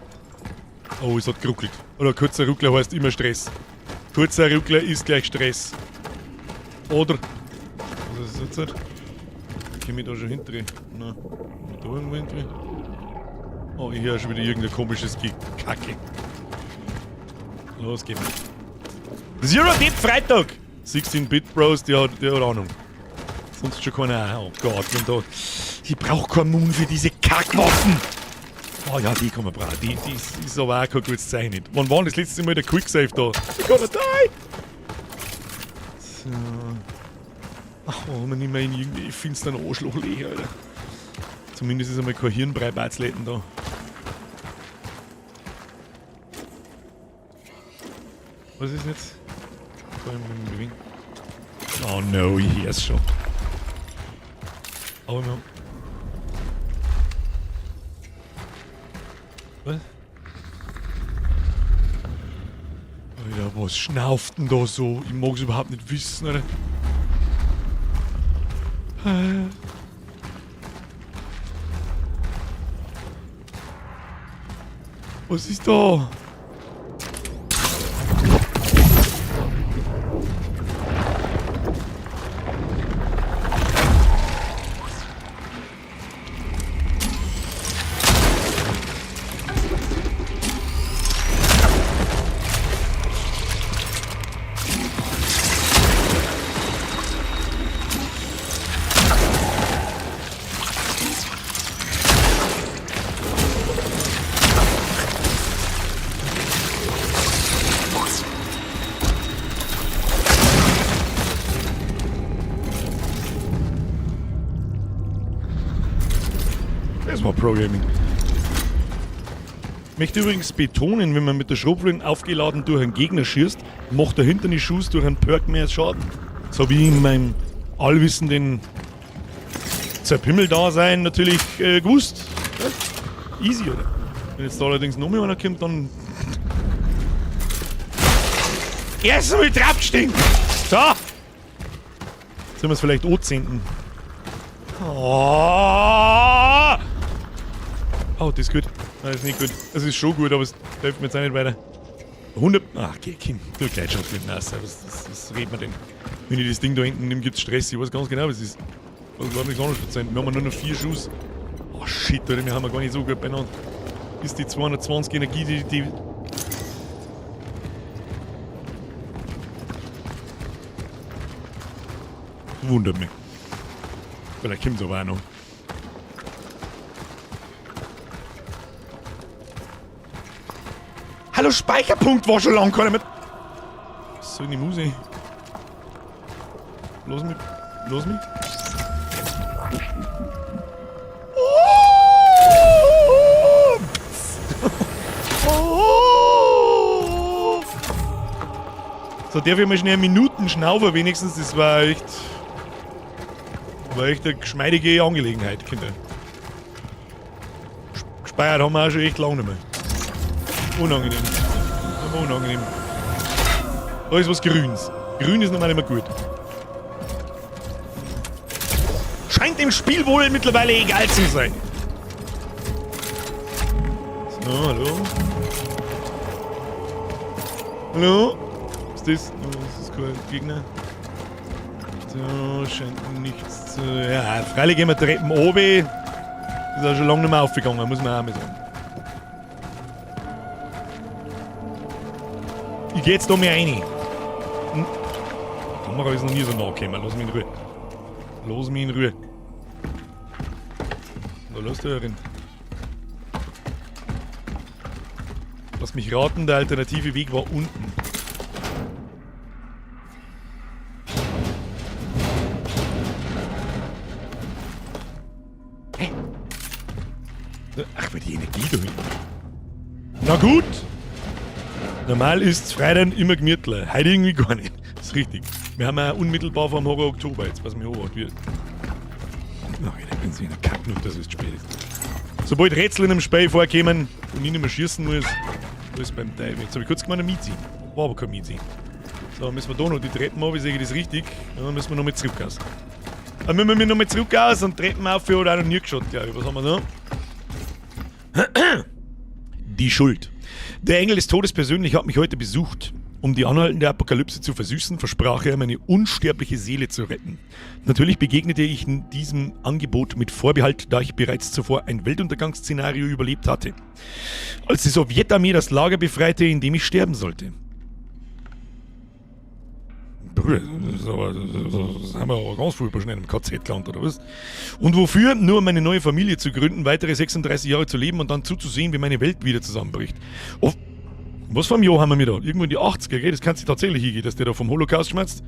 Oh, es hat geruckelt. Oder kurzer Ruckler heißt immer Stress. Kurzer Ruckler ist gleich Stress. Oder. Was ist das jetzt? Komm ich da schon hinter? Nein. Komm ich da irgendwo hinter? Oh, ich höre schon wieder irgendein komisches Gekacke. Los, gehen wir. Zero Deep Freitag! 16-Bit Bros, die hat Ahnung. Sonst schon keiner. Oh Gott, wenn da. Ich brauch keinen Moon für diese Kackwaffen! Oh ja, die kann man brauchen. Die ist aber auch kein gutes Zeichen nicht. Wann war denn das letzte Mal der Quicksave da? Ich kann nicht die! So. Ach, oh, man nimmt ihn irgendwie finsteren Arschloch leer, Alter. Zumindest ist einmal kein Hirnbrei-Batzletten da. Was ist denn jetzt? Oh no, ich hör's schon. Aber wir. Was? Alter, was schnauft denn da so? Ich mag's überhaupt nicht wissen, Alter. Was ist da? Das war Programming. Ich möchte übrigens betonen, wenn man mit der Schrotflinte aufgeladen durch einen Gegner schießt, macht der hinterne Schuss durch einen Perk mehr Schaden. So wie in meinem allwissenden Zerpimmel-Dasein natürlich gewusst. Ja? Easy, oder? Wenn jetzt da allerdings noch mehr einer kommt, dann... Erst einmal draufgestiegen! So! Jetzt sind wir es vielleicht anzünden. Oh! Oh, das ist gut. Nein, das ist nicht gut. Das ist schon gut, aber es hilft mir jetzt auch nicht weiter. 100... Ach, geh, Kind. Du gleich schon mit nass. Was redet man denn? Wenn ich das Ding da hinten nehme, gibt's Stress. Ich weiß ganz genau, was es ist. Ich weiß überhaupt nichts anderes verzeihen. Wir haben nur noch 4 Schuss. Oh shit, Alter, wir haben ja gar nicht so gut beieinander. Ist die 220 Energie, die Wundert mich. Vielleicht kommt es aber auch noch. Hallo, Speicherpunkt war schon lange keiner mehr. So eine Muse. Los mich. Los mich. Oh! So, darf ich mal schnell Minuten schnaufen wenigstens. Das war echt. War echt eine geschmeidige Angelegenheit, Kinder. Gespeichert haben wir auch schon echt lange nicht mehr. Unangenehm. Unangenehm. Da ist was Grünes. Grün ist normal immer gut. Scheint dem Spiel wohl mittlerweile egal zu sein. So, hallo. Hallo? Was ist das? Oh, das ist kein Gegner. So, scheint nichts zu... Ja, freilich gehen wir Treppen oben. Ist auch schon lange nicht mehr aufgegangen, muss man auch mal sagen. Ich geh jetzt da mal rein. Hm. Die Kamera ist noch nie so nah gekommen. Lass mich in Ruhe. Lass mich in Ruhe. Da lass du rein. Lass mich raten, der alternative Weg war unten. Hä? Ach, weil die Energie da hinten. Na gut! Normal ist's Freitag immer gemütlich. Heute irgendwie gar nicht. Das ist richtig. Wir haben ja unmittelbar vor dem Horror Oktober. Jetzt pass mich auf, wir. Ach, ich bin so in der Kack noch, dass es spät ist. Sobald Rätsel in einem Spiel vorkommen und ich nicht mehr schießen muss, alles beim Teufel. Jetzt hab ich kurz gemeint, ein Mizi. War aber kein Mizi. So, müssen wir da noch die Treppen runter, sehe ich das richtig? Dann müssen wir noch mal zurück aus. Dann müssen wir noch mal zurück aus und Treppen auf, oder auch noch nie geschaut, glaube ich. Was haben wir da? Die Schuld. Der Engel des Todes persönlich hat mich heute besucht. Um die anhaltende Apokalypse zu versüßen, versprach er, meine unsterbliche Seele zu retten. Natürlich begegnete ich diesem Angebot mit Vorbehalt, da ich bereits zuvor ein Weltuntergangsszenario überlebt hatte. Als die Sowjetarmee das Lager befreite, in dem ich sterben sollte. Brüder, das haben wir aber ganz früh schnell im KZ gelandet, oder was? Und wofür? Nur um meine neue Familie zu gründen, weitere 36 Jahre zu leben und dann zuzusehen, wie meine Welt wieder zusammenbricht. Oh, was für ein Jahr haben wir da? Irgendwo in die 80er, gell? Das kann sich tatsächlich hingehen, dass der da vom Holocaust schmerzt.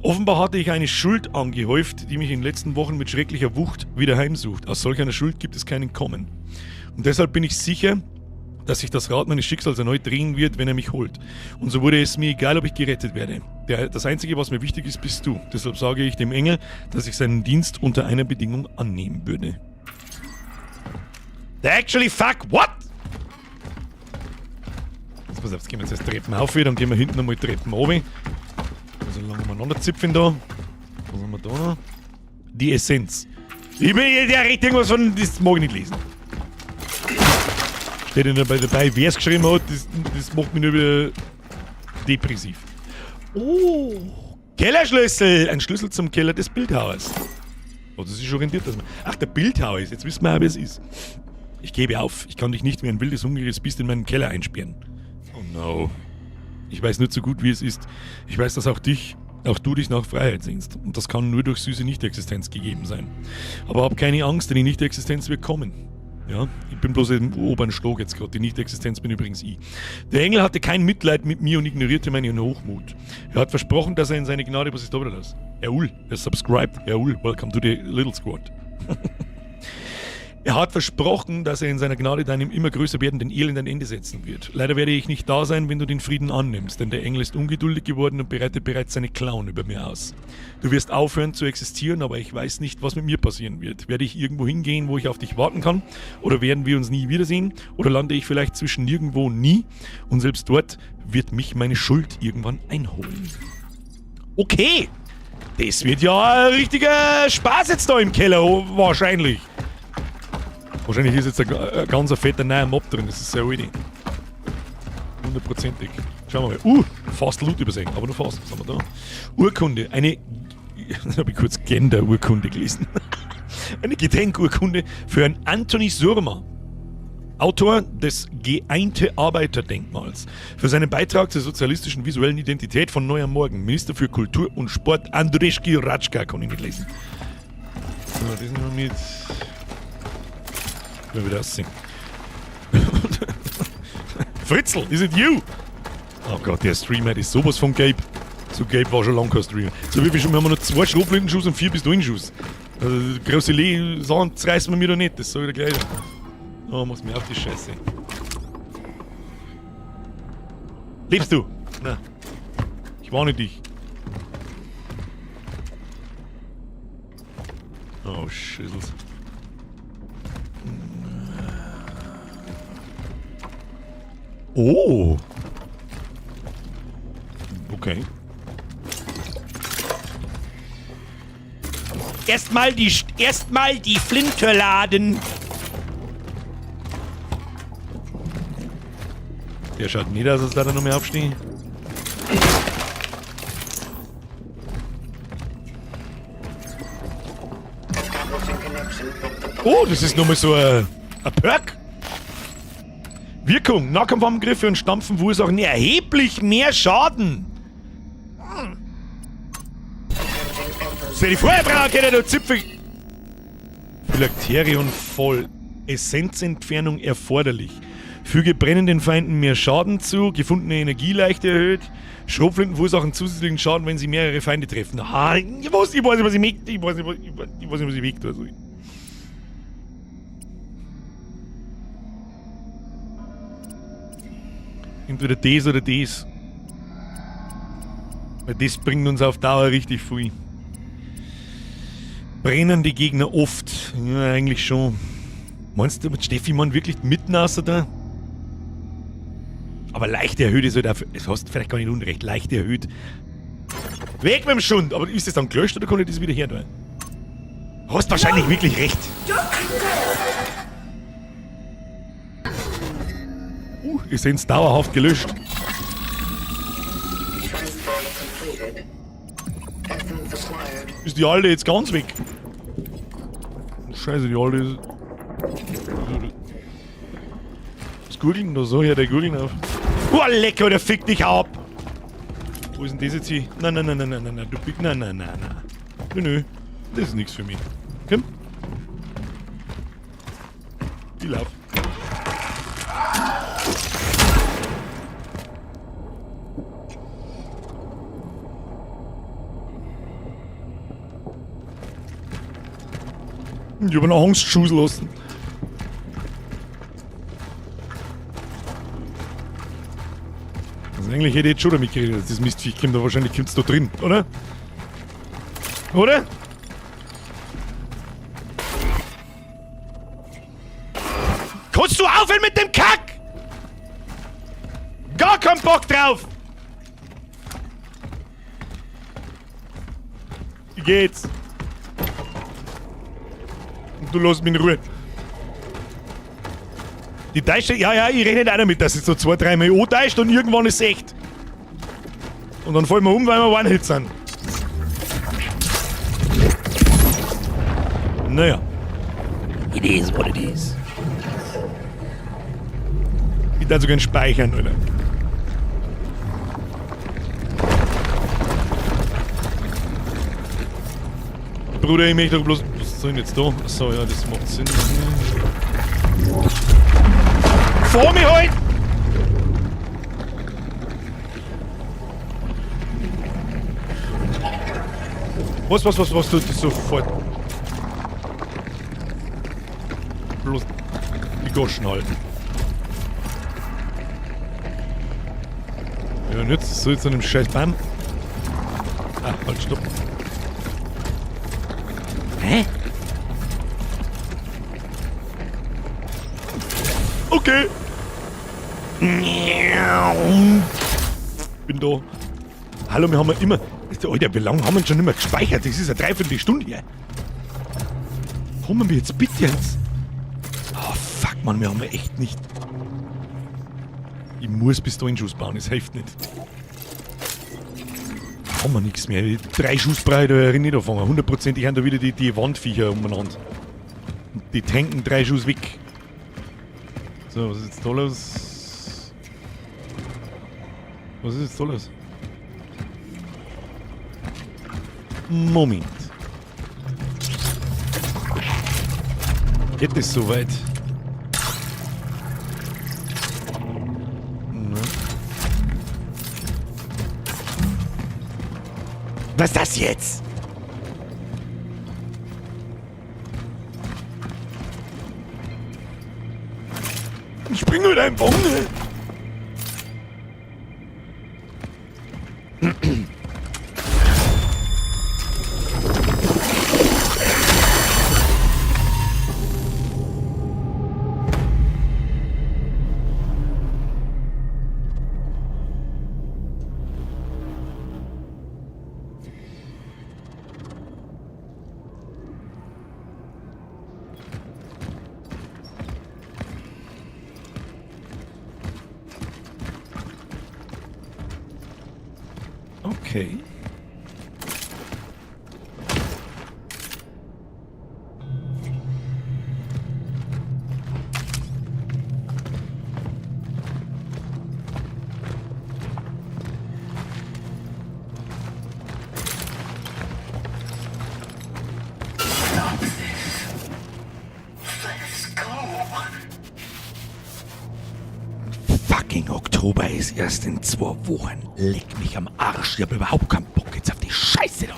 Offenbar hatte ich eine Schuld angehäuft, die mich in den letzten Wochen mit schrecklicher Wucht wieder heimsucht. Aus solch einer Schuld gibt es kein Entkommen. Und deshalb bin ich sicher, dass sich das Rad meines Schicksals erneut drehen wird, wenn er mich holt. Und so wurde es mir egal, ob ich gerettet werde. Das Einzige, was mir wichtig ist, bist du. Deshalb sage ich dem Engel, dass ich seinen Dienst unter einer Bedingung annehmen würde. The actually fuck what? Jetzt pass auf, jetzt gehen wir jetzt erst Treppen auf wieder, dann gehen wir hinten nochmal Treppen runter. Also lange umeinander zipfen da. Was haben wir da noch? Die Essenz. Ich bin hier, der redet irgendwas von, das mag ich nicht lesen. Steht ja dabei, wer es geschrieben hat, das macht mich nur wieder depressiv. Oh, Kellerschlüssel! Ein Schlüssel zum Keller des Bildhauers. Oh, das ist schon rentiert, dass man. Ach, der Bildhauer ist. Jetzt wissen wir auch, wer es ist. Ich gebe auf. Ich kann dich nicht wie ein wildes, hungriges Biest in meinen Keller einsperren. Oh no. Ich weiß nur zu gut, wie es ist. Ich weiß, dass auch du dich nach Freiheit sehnst. Und das kann nur durch süße Nichtexistenz gegeben sein. Aber hab keine Angst, denn die Nichtexistenz wird kommen. Ja, ich bin bloß im oberen Stock jetzt gerade. Die Nichtexistenz bin übrigens ich. Der Engel hatte kein Mitleid mit mir und ignorierte meinen Hochmut. Er hat versprochen, dass er in seine Gnade... Was ist da wieder los? Erul, er subscribed. Erul, welcome to the little squad. Er hat versprochen, dass er in seiner Gnade deinem immer größer werdenden Elend ein Ende setzen wird. Leider werde ich nicht da sein, wenn du den Frieden annimmst, denn der Engel ist ungeduldig geworden und bereitet bereits seine Klauen über mir aus. Du wirst aufhören zu existieren, aber ich weiß nicht, was mit mir passieren wird. Werde ich irgendwo hingehen, wo ich auf dich warten kann? Oder werden wir uns nie wiedersehen? Oder lande ich vielleicht zwischen nirgendwo und nie? Und selbst dort wird mich meine Schuld irgendwann einholen. Okay! Das wird ja ein richtiger Spaß jetzt da im Keller, wahrscheinlich. Wahrscheinlich ist jetzt ein ganz fetter neuer Mob drin, das ist sehr wichtig. Hundertprozentig. Schauen wir mal. Fast Loot übersehen, aber nur fast. Was haben wir da? Urkunde, eine... Das habe ich kurz Gender-Urkunde gelesen. Eine Gedenkurkunde für einen Anthony Surma. Autor des Geeinte Arbeiterdenkmals. Für seinen Beitrag zur sozialistischen visuellen Identität von Neuer Morgen. Minister für Kultur und Sport Andrzej Ratschka, kann ich nicht lesen. So, das nehmen wir mit. Wenn wir das sehen. Fritzl, is it you? Oh Gott, der Streamer ist sowas von gelb. So gelb war schon lange kein Streamer. So wie viel schon, wir haben noch 2 Schrotflintenschuss und 4 Pistolenschuss. Also, große Sachen reißen wir mir doch nicht, das sag ich dir gleich. Oh, machst mir auf die Scheiße. Lebst du? Na. Ich warne dich. Oh, Schüssels. Oh. Okay. Erstmal die Flinte laden. Der schaut nicht aus, als da noch mehr aufstehen. Oh, das ist nochmal so ein Perk. Wirkung. Nahkampfangriffe und Stampfen verursachen erheblich mehr Schaden. Das hätte ich vorher brauchen können, du Zipfel. Phylakterion voll. Essenzentfernung erforderlich. Füge brennenden Feinden mehr Schaden zu. Gefundene Energie leicht erhöht. Schrotflinten verursachen zusätzlichen Schaden, wenn sie mehrere Feinde treffen. Ah, ich weiß nicht, was ich möchte. Ich weiß nicht, was ich möchte. Also. Entweder das oder das. Weil das bringt uns auf Dauer richtig viel. Brennen die Gegner oft? Ja, eigentlich schon. Meinst du, mit Steffi man wirklich mitten außer da? Aber leicht erhöht ist halt auch, es hast vielleicht gar nicht unrecht, leicht erhöht. Weg mit dem Schund! Aber ist das dann gelöscht oder kann ich das wieder her tun? Hast wahrscheinlich wirklich recht. Ist jetzt dauerhaft gelöscht. Ist die Alte jetzt ganz weg? Scheiße, die Alte ist... Was gurgeln da so? Ja, der gurgeln auf. Oh, lecker, der fickt dich ab! Wo ist denn das jetzt hier? Nein, nein, nein, nein, nein, nein, nein, du bist... Nein, nein, nein, nein. Nö, nö. Das ist nichts für mich. Komm. Ich lauf. Ich hab einen Angstschuss lassen. Also eigentlich hätte ich jetzt schon damit geredet, dass das Mistviech kommt, aber wahrscheinlich kommt's da drin, oder? Oder? Kannst du aufhören mit dem Kack? Gar keinen Bock drauf! Wie geht's? Und du lässt mich in Ruhe. Die täuscht, ja, ja, ich rechne nicht auch damit, dass es so 2, 3 Mal antäuscht und irgendwann ist es echt. Und dann fallen wir um, weil wir One-Hit sind. Naja. It is what it is. Ich darf sogar speichern, oder? Bruder, ich möchte doch bloß... Was soll denn jetzt da? Achso, ja, das macht Sinn. Vor mir halt! Was tut das sofort? Bloß die Goschen halten. Ja, und jetzt soll jetzt an dem scheiß Baum. Ah, halt, stopp. Hä? Okay. Bin da. Hallo, wir haben ja immer... Alter, wie lange haben wir schon immer gespeichert? Das ist eine Dreiviertelstunde hier. Kommen wir jetzt bitte jetzt? Oh, fuck, Mann, wir haben ja echt nicht... Ich muss bis dahin Schuss bauen, es hilft nicht. Haben wir nichts mehr. 3 Schuss brauche ich da nicht anfangen. Hundertprozentig haben da wieder die Wandviecher umeinander. Und die tanken 3 Schuss weg. So, was ist jetzt Tolles? Was ist jetzt Tolles? Moment. Geht es soweit? Ne. Was ist das jetzt? Ich springe mit einem Bon. Okay. Fucking Oktober ist erst in 2 Wochen. Leck mich am Arsch. Ich hab überhaupt keinen Bock jetzt auf die Scheiße da.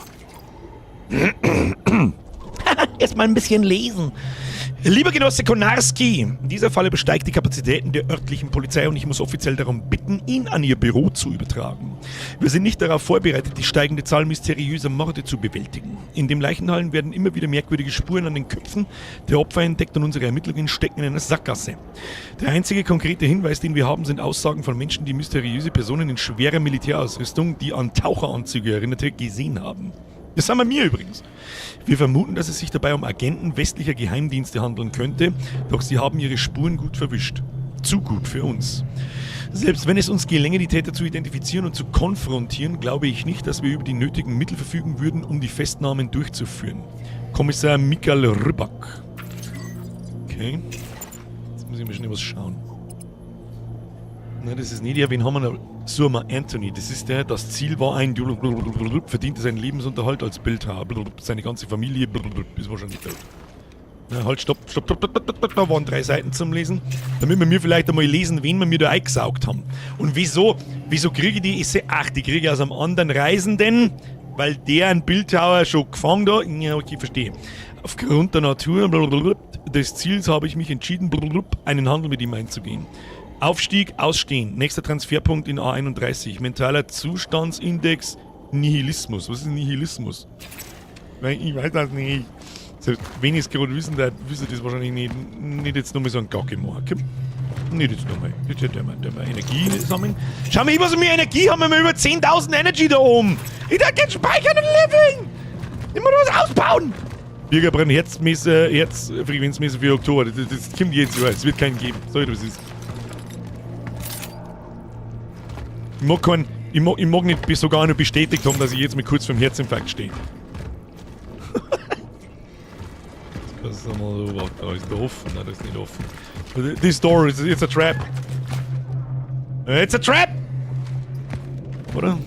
Erstmal ein bisschen lesen. Lieber Genosse Konarski, in dieser Falle übersteigt die Kapazitäten der örtlichen Polizei und ich muss offiziell darum bitten, ihn an ihr Büro zu übertragen. Wir sind nicht darauf vorbereitet, die steigende Zahl mysteriöser Morde zu bewältigen. In den Leichenhallen werden immer wieder merkwürdige Spuren an den Köpfen der Opfer entdeckt und unsere Ermittlungen stecken in einer Sackgasse. Der einzige konkrete Hinweis, den wir haben, sind Aussagen von Menschen, die mysteriöse Personen in schwerer Militärausrüstung, die an Taucheranzüge erinnerte, gesehen haben. Das sind wir mir übrigens. Wir vermuten, dass es sich dabei um Agenten westlicher Geheimdienste handeln könnte, doch sie haben ihre Spuren gut verwischt. Zu gut für uns. Selbst wenn es uns gelänge, die Täter zu identifizieren und zu konfrontieren, glaube ich nicht, dass wir über die nötigen Mittel verfügen würden, um die Festnahmen durchzuführen. Kommissar Michael Rybak. Okay. Jetzt muss ich mal schnell was schauen. Nein, das ist nicht der. Wen haben wir noch? Surma Anthony, das ist der, das Ziel war ein verdiente seinen Lebensunterhalt als Bildhauer. Seine ganze Familie ist wahrscheinlich tot. Na, halt, stopp, stopp, stopp, stopp, stopp, da waren 3 Seiten zum Lesen. Damit wir mir vielleicht einmal lesen, wen wir mir da eingesaugt haben. Und wieso kriege ich die? Ich seh, ach, die kriege ich aus einem anderen Reisenden, weil der einen Bildhauer schon gefangen da. Ja, okay, verstehe. Aufgrund der Natur des Ziels habe ich mich entschieden, einen Handel mit ihm einzugehen. Aufstieg, Ausstehen. Nächster Transferpunkt in A31. Mentaler Zustandsindex, Nihilismus. Was ist Nihilismus? Ich weiß das nicht. Selbst wenn ich es gerade wissen darf, wüsste ich das wahrscheinlich nicht. Nicht jetzt nochmal so einen Gacke machen. Komm. Nicht jetzt nochmal. Jetzt der Energie sammeln. Schau mal, was wir Energie haben. Wir haben über 10.000 Energy da oben. Ich darf jetzt speichern und leveln. Ich muss was ausbauen. Bürgerbrenn Herzmesse, Herzfrequenzmesse für Oktober. Das kommt jetzt Jahr. Es wird keinen geben. Sorry, was ist. Ich mag keinen, ich mag nicht bis sogar noch bestätigt haben, dass ich jetzt mit kurz vorm Herzinfarkt stehe. Das ist einmal so, warte, da ist da offen. Nein, das ist nicht offen. This door is, it's a trap. It's a trap! Oder?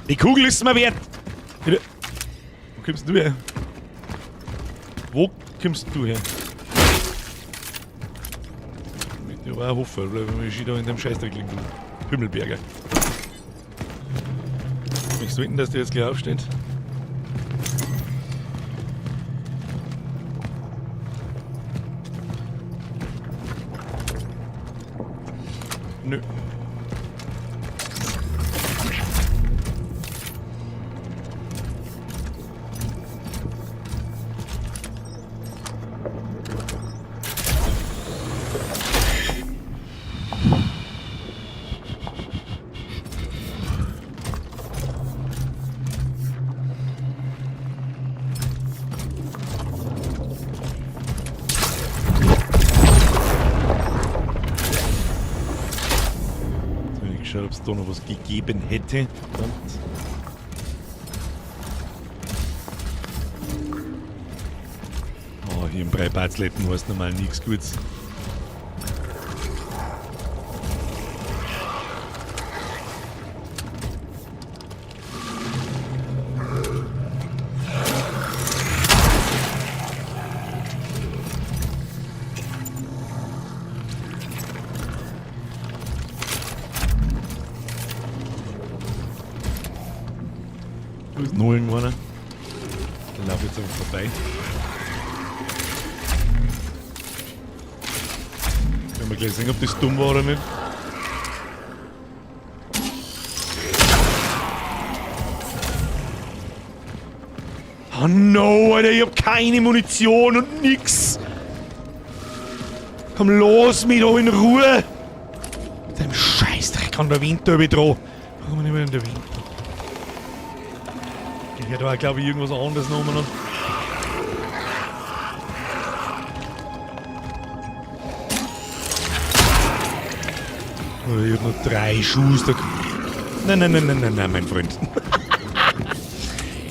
Die Kugel ist mir wert! Wo kommst du her? Wo kommst du her? Ich war auch hoffen, weil ich da in dem Scheißdreck liegen. Himmelberger. Möchtest du wetten, dass der jetzt gleich aufsteht? Nö. geschaut, ob es da noch was gegeben hätte. Verdammt. Oh, hier im Breibatzletten war es normal nichts Gutes. Da ist noch irgendwo einer. Der laufe jetzt einfach vorbei. Werden wir gleich sehen, ob das dumm war oder nicht. Oh no, Alter, ich hab keine Munition und nix. Komm, los mich doch in Ruhe. Mit deinem Scheißdreck an der Wind da dran. Warum nicht mehr in der Wind? Ich hätte auch, glaube ich, irgendwas anderes genommen. Ich hab nur 3 Schuss. Da nein, nein, nein, nein, nein, nein, mein Freund.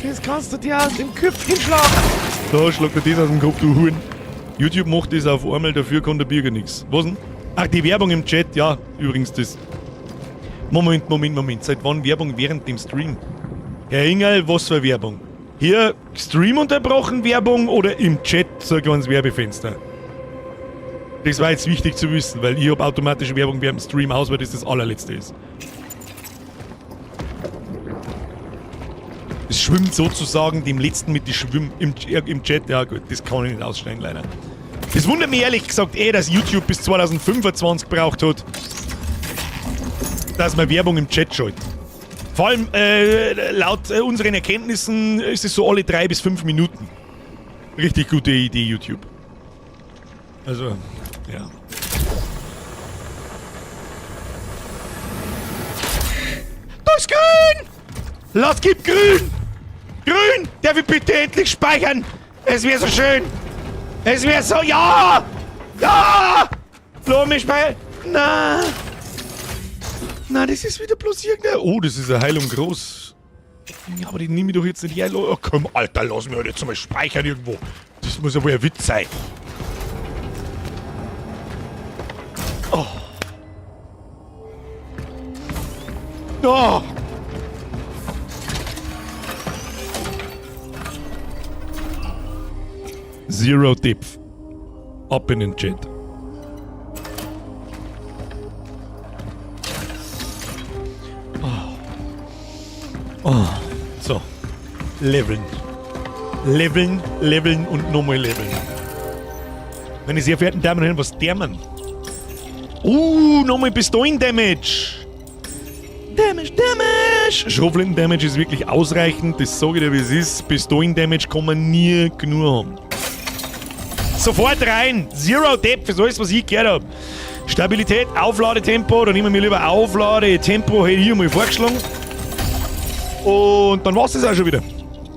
Das kannst du dir aus dem Köpfchen schlagen. Da schlagt er das aus dem Kopf, du Huhn. YouTube macht das auf einmal, dafür kann der Birger nix. Was denn? Ach, die Werbung im Chat, ja, übrigens das. Moment, Moment, Moment. Seit wann Werbung während dem Stream? Herr Ingerl, was für Werbung? Hier Stream unterbrochen Werbung oder im Chat so ein kleines Werbefenster? Das war jetzt wichtig zu wissen, weil ich hab automatische Werbung während dem Stream aus, weil das das allerletzte ist. Es schwimmt sozusagen dem letzten mit die Schwimm im Chat. Ja gut, das kann ich nicht ausstellen, leider. Das wundert mich ehrlich gesagt eh, dass YouTube bis 2025 braucht hat, dass man Werbung im Chat schaltet. Vor allem laut unseren Erkenntnissen ist es so alle 3 bis 5 Minuten. Richtig gute Idee, YouTube. Also, ja. Da ist grün! Lass, gib grün! Grün! Darf ich bitte endlich speichern? Es wär so schön! Es wär so... Ja! Ja! Lass mich speichern! Na! Na, das ist wieder bloß irgendeine... Oh, das ist eine Heilung groß. Ja, aber die nehme ich doch jetzt nicht her. Oh, komm, Alter, lass mich halt jetzt mal speichern irgendwo. Das muss ja wohl ein Witz sein. Oh. Oh. Zero Depth. Ab in den Chat. Oh. Oh. So. Leveln. Leveln, leveln und nochmal leveln. Meine sehr verehrten Damen und Herren, was der Mann? Nochmal Pistolen-Damage. Damage, Damage. Schrotflinten-Damage ist wirklich ausreichend. Das sage ich dir, wie es ist. Pistolen-Damage kann man nie genug haben. Sofort rein. Zero Depth ist alles, was ich gehört hab. Stabilität, Aufladetempo. Da nehmen wir lieber Aufladetempo. Hätte ich mal vorgeschlagen. Und dann war's das auch schon wieder.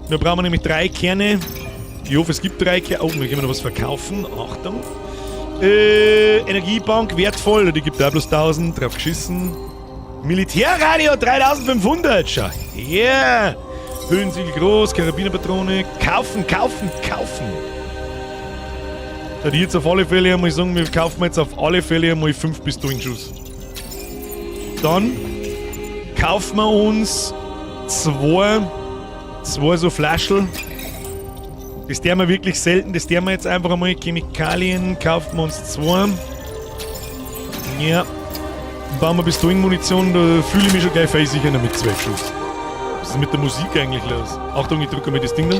Da brauchen wir nämlich 3 Kerne. Ich hoffe, es gibt 3 Kerne. Oh, wir können noch was verkaufen. Achtung. Energiebank, wertvoll. Die gibt auch bloß 1000. Drauf geschissen. Militärradio 3500. Schau her. Höhensiegel groß, Karabinerpatrone. Kaufen, kaufen, kaufen. Da die jetzt auf alle Fälle einmal sagen, wir kaufen jetzt auf alle Fälle einmal 5 Pistolenschuss. Dann kaufen wir uns zwei so Flaschel. Das tun wir wirklich selten, das tun wir jetzt einfach einmal. Chemikalien kaufen wir uns 2. Ja. Bauen wir Pistolenmunition, da fühle ich mich schon gleich fein sicher mit 12 Schuss. Was ist mit der Musik eigentlich los? Achtung, ich drücke mal das Ding da.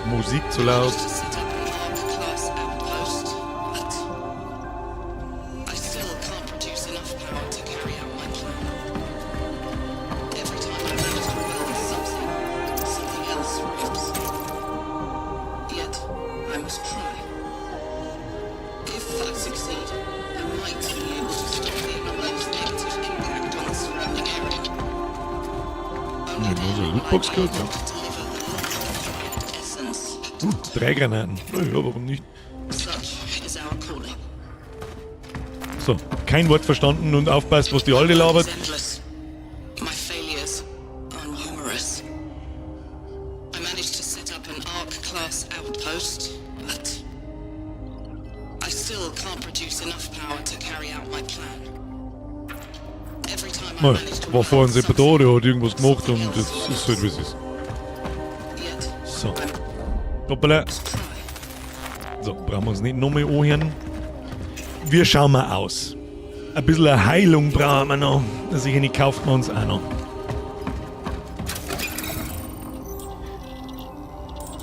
Musik zu laut. Lootbox gehabt, ja. 3 Granaten. Na ja, warum nicht? So, kein Wort verstanden und aufpasst, was die Alte labert. Is endless. My failures are numerous. I managed to set up an Ark-class outpost, but I still can't produce enough power to carry out my plan. Every time I Mal, manage to war vorhin work selber da, something, der hat irgendwas gemacht und something das else ist halt, wie es ist. Yet, So. I Hoppala. must try. So, brauchen wir uns nicht nochmal anhören. Wir schauen mal aus. Ein bisschen eine Heilung brauchen wir noch. Also eine kauft man uns auch noch.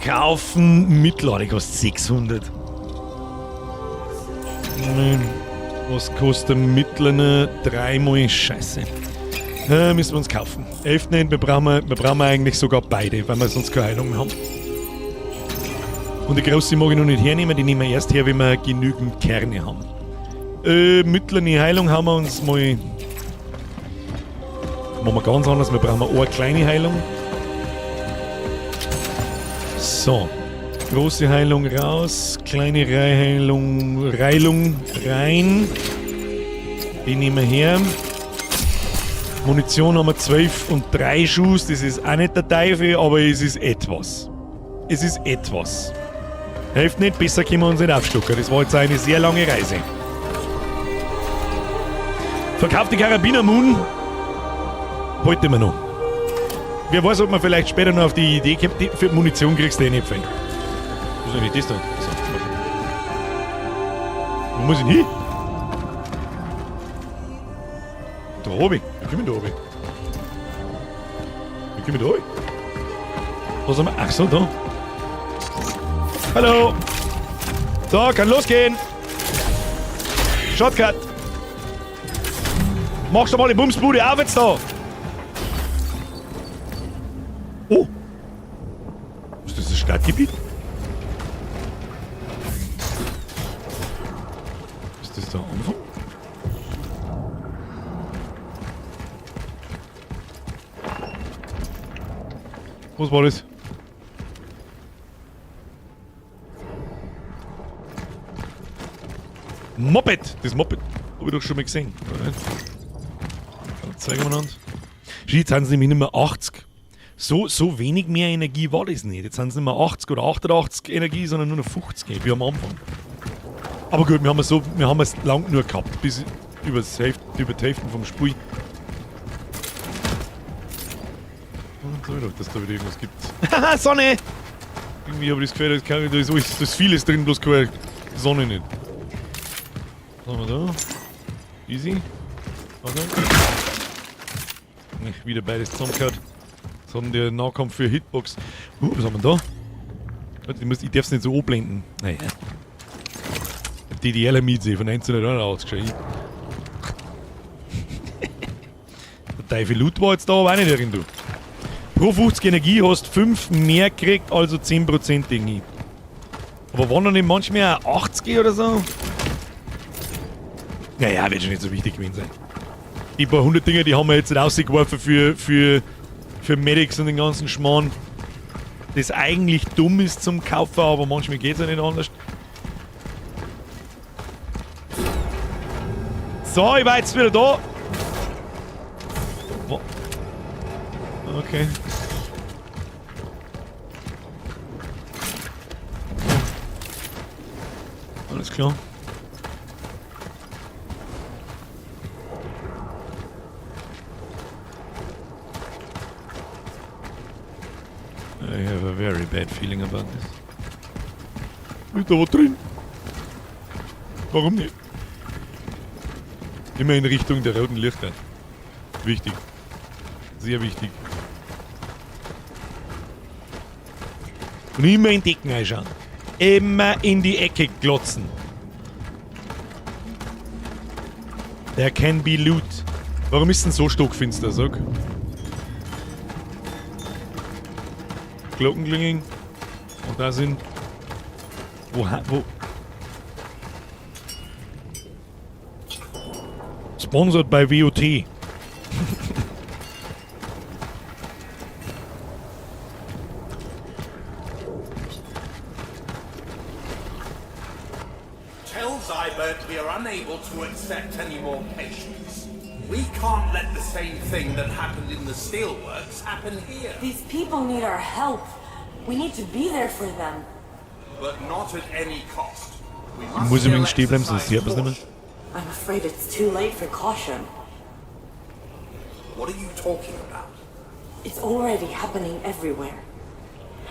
Kaufen Mittlere, die kostet 600. Nein. Was kostet mittlere? Dreimal Scheiße. Müssen wir uns kaufen. 11 nicht, wir brauchen eigentlich sogar beide, weil wir sonst keine Heilung mehr haben. Und die große mag ich noch nicht hernehmen, die nehmen wir erst her, wenn wir genügend Kerne haben. Mittlere Heilung haben wir uns mal. Machen wir ganz anders, wir brauchen eine kleine Heilung. So. Große Heilung raus, kleine Heilung, Heilung rein. Die nehmen wir her. Munition haben wir 12 und 3 Schuss. Das ist auch nicht der Teufel, aber es ist etwas. Es ist etwas. Hilft nicht, besser können wir uns nicht aufstocken. Das war jetzt eine sehr lange Reise. Verkauft die Karabiner Moon. Heute immer noch. Wer weiß, ob man vielleicht später noch auf die Idee kommt, die, für Munition kriegst du eh nicht viel. Wo ist eigentlich das da? So, wo muss ich denn hin? Da oben. Wie komme ich da oben? Wie komme ich da oben? Was haben wir? Ach so, da. Hallo! So, kann losgehen! Shortcut! Machst du mal die Bumsbude auf jetzt da! Oh! Ist das das Stadtgebiet? Ist das der Anfang? Was war das? Moped! Das Moped hab ich doch schon mal gesehen. Dann zeigen wir uns. Jetzt sind sie nämlich nicht mehr 80. So wenig mehr Energie war das nicht. Jetzt sind es nicht mehr 80 oder 88 Energie, sondern nur noch 50, wie am Anfang. Aber gut, wir haben es lang nur gehabt, bis über die Hälfte vom Spiel. Und so, dass da wieder irgendwas gibt. Haha, Sonne! Irgendwie habe ich das Gefühl, da ist alles, da ist vieles drin, bloß keine Sonne nicht. Was haben wir da? Easy. Okay. Nicht wieder beides zusammengehört. Was haben der Nahkampf für Hitbox? Was haben wir da? Warte, ich darf's nicht so anblenden. Naja. DDR Mieze von 1981 schon. Der Teufel Loot war jetzt da aber auch nicht drin, du. Pro 50 Energie hast 5 mehr gekriegt, also 10% Dinge. Aber waren noch nicht manchmal auch 80 oder so? Naja, wird schon nicht so wichtig gewesen sein. Die paar 100 Dinger, die haben wir jetzt nicht rausgeworfen für Medics und den ganzen Schmarrn. Das eigentlich dumm ist zum Kaufen, aber manchmal geht's ja nicht anders. So, ich war jetzt wieder da. Wo? Okay. Alles klar. I have a very bad feeling about this. Ist da was drin? Warum nicht? Immer in Richtung der roten Lichter. Wichtig. Sehr wichtig. Und immer in die Ecken reinschauen. Immer in die Ecke glotzen. There can be loot. Warum ist denn so stockfinster, sag? Glocken klingeln. Und da sind... Wo... wo? Sponsored by WOT. Tell Seibert, we are unable to accept any more patients. We can't let the same thing that happened in the steelworks happen here. These people need our help. We need to be there for them. But not at any cost. We must Muss ich still mit stehen bleiben, sonst exercise sieht man's nicht mehr. caution. I'm afraid it's too late for caution. What are you talking about? It's already happening everywhere.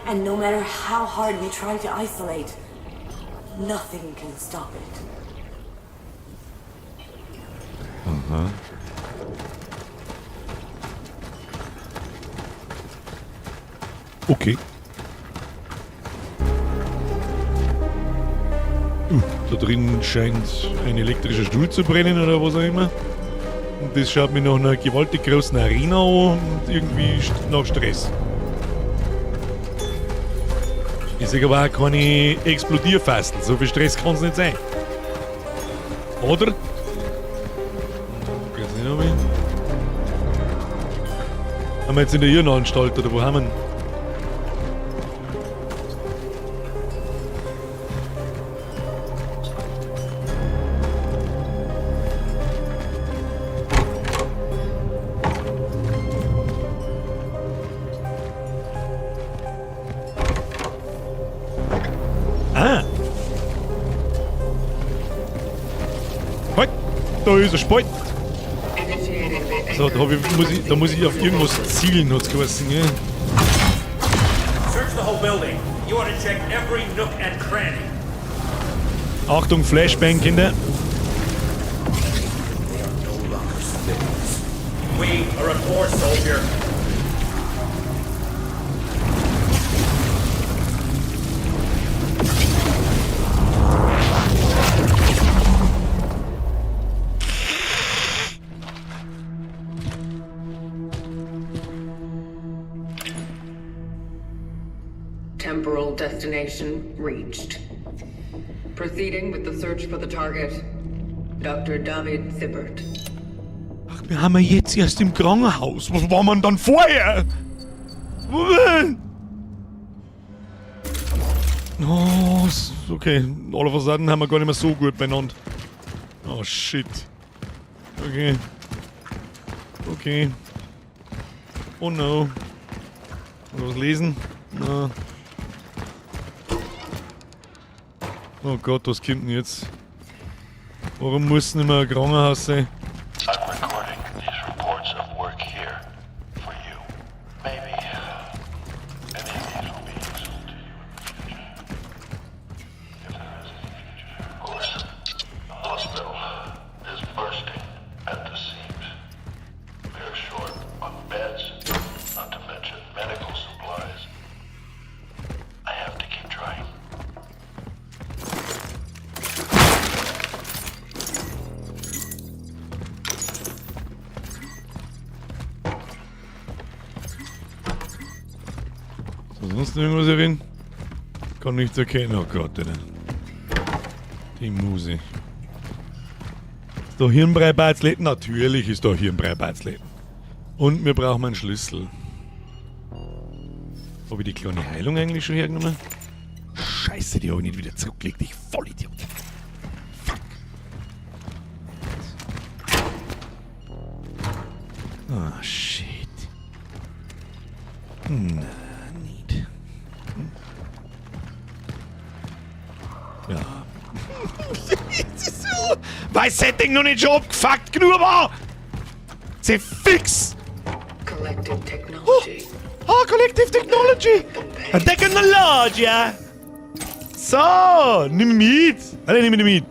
And no matter how hard we try to isolate, nothing can stop it. Okay. Da drin scheint ein elektrischer Stuhl zu brennen oder was auch immer. Und das schaut mir nach einer gewaltig großen Arena an und irgendwie nach Stress. Ich sehe aber auch keine Explodierfastel. So viel Stress kann es nicht sein. Oder? Geht's nicht mehr? Haben wir jetzt in der Irrenanstalt oder wo haben wir ihn? Ah! Halt! Da ist ein Spalt! So, da, hab ich, muss ich, da muss ich auf irgendwas zielen, hat's geheißen, gell? Search the whole building. You ought to check every nook and cranny. Achtung, Flashbang, Kinder! They are no longer civilians. We are a corps soldier. Temporal destination reached. Proceeding with the search for the target, Dr. David Sibbert. Ach, wir haben ja jetzt erst im Krankenhaus. Was war man dann vorher? Oh, okay. All of a sudden haben wir gar nicht mehr so gut benannt. Oh, shit. Okay. Okay. Oh no. Mal was lesen? Na. Oh Gott, was kommt denn jetzt? Warum muss denn immer ein Krankenhaus sein? I'm recording these reports of work here for you. Maybe any of these will be useful to you in the future. If there is any future. Of course, the hospital is bursting at the seams. We are short on beds, not to mention medical supplies. I have to keep trying. So, sonst noch irgendwas erwähnen? Kann nichts erkennen. Oh Gott, Alter. Die Muse. Ist da Hirnbrei-Batzle? Natürlich ist da Hirnbrei-Batzle. Und wir brauchen einen Schlüssel. Habe ich die kleine Heilung eigentlich schon hergenommen? Scheiße, die habe ich nicht wieder zurückgelegt. Ich Vollidiot. Fuck. Ah, shit. Na, nicht. Ja. Das ist so. Weil das Setting noch nicht schon abgefuckt genug war! Sie fix! Collective technology. Oh, Collective Technology! Technology! So, nimm mit! Alle nimm mit!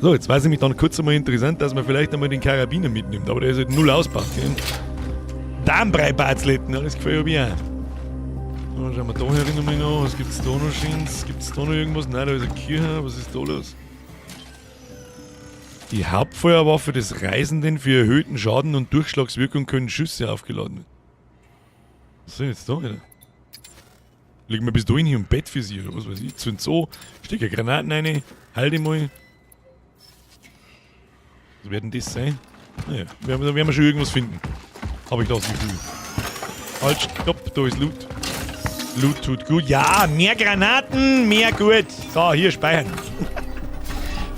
So, jetzt weiß ich mich dann kurz einmal interessant, dass man vielleicht einmal den Karabiner mitnimmt, aber der ist halt null ausgebaut, gell? Darmbreibatzletten, das gefällt mir auch. So, schauen wir da herin nochmal noch. Was gibt's da noch Schönes? Gibt's da noch irgendwas? Nein, da ist eine Kirche. Was ist da los? Die Hauptfeuerwaffe des Reisenden für erhöhten Schaden und Durchschlagswirkung können Schüsse aufgeladen werden. Was ist denn jetzt da, Alter? Liegen wir bis dahin hier im Bett für sie oder was weiß ich? Zünd so, stecke Granaten rein, halte mal. Was werden das sein? Naja, da werden wir schon irgendwas finden. Habe ich das Gefühl. Halt, stopp, da ist Loot. Loot tut gut. Ja, mehr Granaten, mehr gut. So, hier speichern.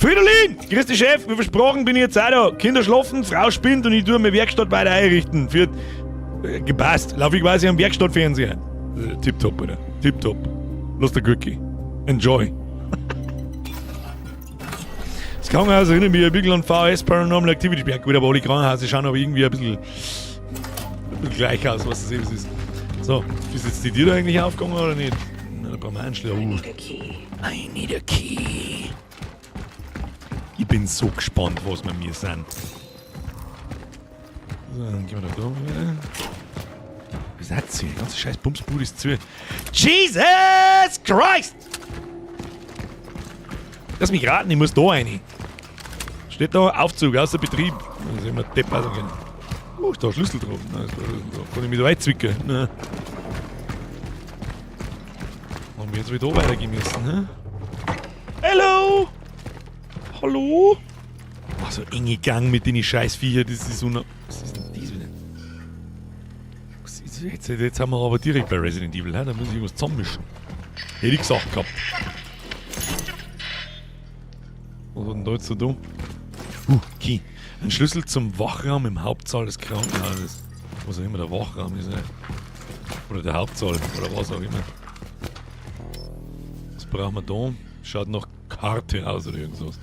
Fridolin! Grüß dich, Chef. Wie versprochen bin ich jetzt auch da. Kinder schlafen, Frau spinnt und ich tue meine Werkstatt weiter einrichten. Für, gepasst. Lauf ich quasi am Werkstattfernseher. Tipptopp, Alter. Tipptopp. Lass dir gut gehen. Enjoy. Das Krankenhaus erinnert mich ein bisschen an VHS Paranormal Activity. Ja, gut, aber alle Krankenhäuser schauen aber irgendwie ein bisschen gleich aus, was das eben ist. So, ist jetzt die Tür da eigentlich aufgegangen oder nicht? Na, da brauchen wir einen Schlüssel. I need a key. Ich bin so gespannt, was wir mir sind. So, dann gehen wir da weiter. Was hat sie? Die ganze scheiß Bumsbude ist zu. Jesus Christ! Lass mich raten, ich muss da rein. Steht da Aufzug, außer Betrieb. Da sehen wir Depp können. Oh, ist da ein Schlüssel drauf. Nein, ist da ein Schlüssel drauf. Kann ich mich da reinzwicken? Nein. Haben wir jetzt wieder da weitergehen müssen, ne? Hello! Hallo? Ach, so enge Gang mit den Scheißviecher, das ist so. Was ist denn das wieder? Was ist jetzt, jetzt haben wir aber direkt bei Resident Evil, ne? Da muss ich irgendwas zusammenmischen. Hätte ich gesagt gehabt. Was hat denn da jetzt so da? Key. Ein Schlüssel zum Wachraum im Hauptsaal des Krankenhauses. Was auch immer der Wachraum ist, ne? Oder der Hauptsaal, oder was auch immer. Was brauchen wir da? Schaut nach Karte aus oder irgendwas.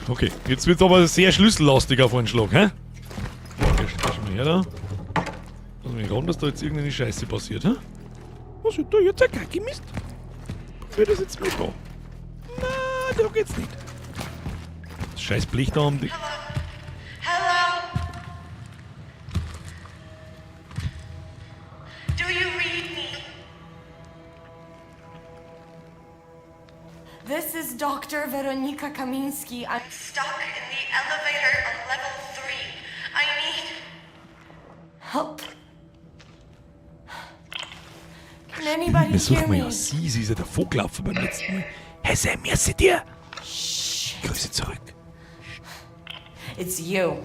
Okay, jetzt wird's aber sehr schlüssellastig auf einen Schlag, hä? Okay, schau mal her da. Lass mich ran, dass da jetzt irgendeine Scheiße passiert, hä? Was ist da jetzt ein Kacke Mist? Probier das jetzt mal da. Na, da geht's nicht. Das scheiß Blech da um die. Hello? Do you read me? This is Dr. Veronika Kaminski. I'm Stuck in the elevator on level 3. I need help. Can anybody Wir hear suchen me? ja sie, sie ist ja davor gelaufen beim letzten Mal. Hey Sam, merci dir! Grüße zurück. It's you.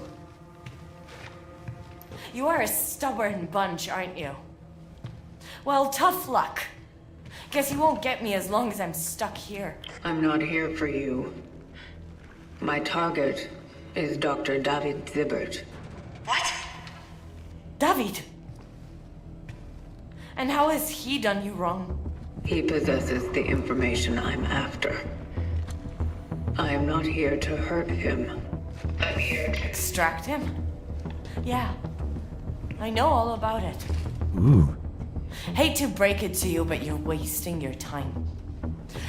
You are a stubborn bunch, aren't you? Well, tough luck. Guess you won't get me as long as I'm stuck here. I'm not here for you. My target is Dr. David Zibert. What? David! And how has he done you wrong? He possesses the information I'm after. I am not here to hurt him. I'm here to Extract him? Yeah. I know all about it. Ooh. Hate to break it to you, but you're wasting your time.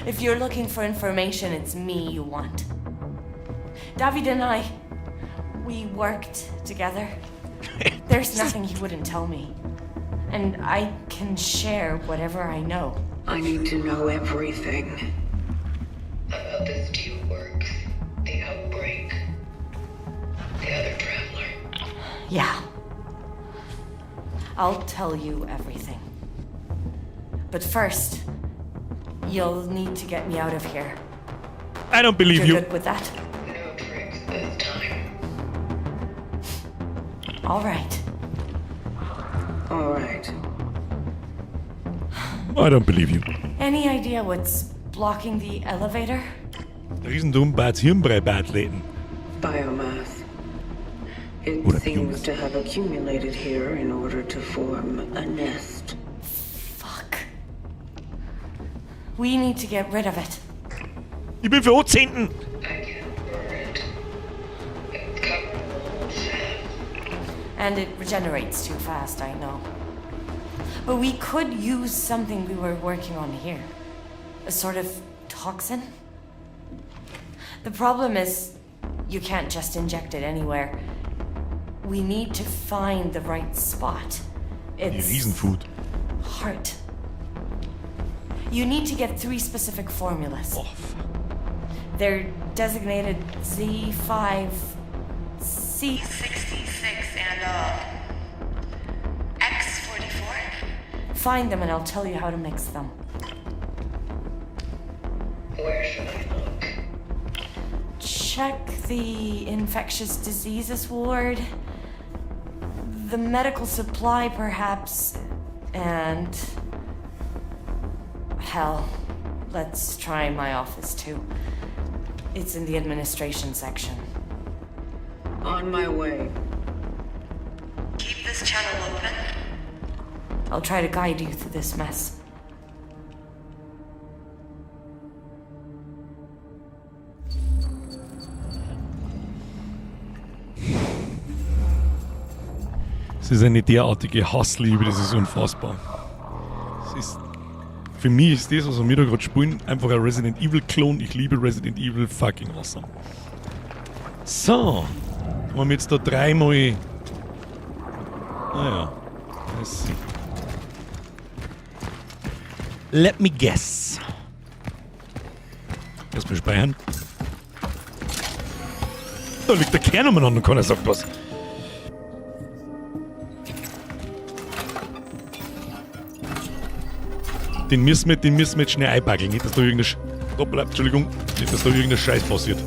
If you're looking for information, it's me you want. David and I, we worked together. There's nothing he wouldn't tell me. And I can share whatever I know. I need to know everything. About the steelworks, the outbreak, the other traveler. Yeah. I'll tell you everything. But first, you'll need to get me out of here. I don't believe You're you. good with that? No tricks this time. All right. All right. I don't believe you. Any idea what's blocking the elevator? Riesendumm-Bad Hirnbrei-Bad-Läden. Biomass. It Oder seems Biomass. to have accumulated here in order to form a nest. Fuck. We need to get rid of it. Ich bin für anzünden. I can't burn it. It's covered the whole shaft. And it regenerates too fast, I know. But we could use something we were working on here. A sort of toxin? The problem is, you can't just inject it anywhere. We need to find the right spot. Die It's Riesenfood. heart. You need to get 3 specific formulas. Oh, fuck. They're designated Z5, C. 66 and X44? Find them and I'll tell you how to mix them. Where should I look? Check the infectious diseases ward, the medical supply, perhaps, and. Hell, let's try my office too. It's in the administration section. On my way. Keep this channel open. I'll try to guide you through this mess. Es ist eine derartige Hassliebe, das ist unfassbar. Es ist, für mich ist das, was wir da gerade spielen, einfach ein Resident Evil Klon. Ich liebe Resident Evil, fucking awesome. So, haben wir jetzt da dreimal. Naja, let's see. Let me guess. Erstmal speichern. Da liegt der Kern umeinander und keiner sagt was. Den müssen wir jetzt schnell einpackeln. Nicht, dass da irgendein Sch Hoppla, Entschuldigung. Nicht, dass da irgendein Scheiß passiert.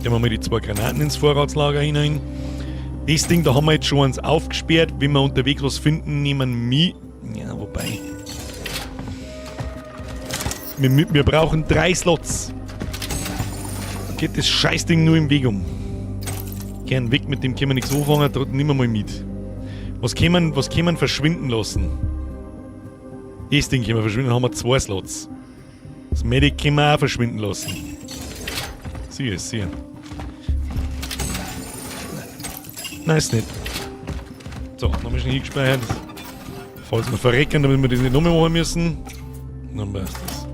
Gehen wir mal die zwei Granaten ins Vorratslager hinein. Das Ding, da haben wir jetzt schon eins aufgesperrt. Wenn wir unterwegs was finden, nehmen wir. Ja, wobei. Wir brauchen 3 Slots. Da geht das Scheißding nur im Weg um. Gern weg, mit dem können wir nichts anfangen, da nehmen wir mal mit. Was können wir verschwinden lassen? Das Ding können wir verschwinden, dann haben wir 2 Slots. Das Medic können wir auch verschwinden lassen. Sieh es, sieh. Nein, ist nicht. So, dann haben wir schon hingespeichert. Falls wir verrecken, damit wir das nicht nochmal machen müssen. Dann passt das.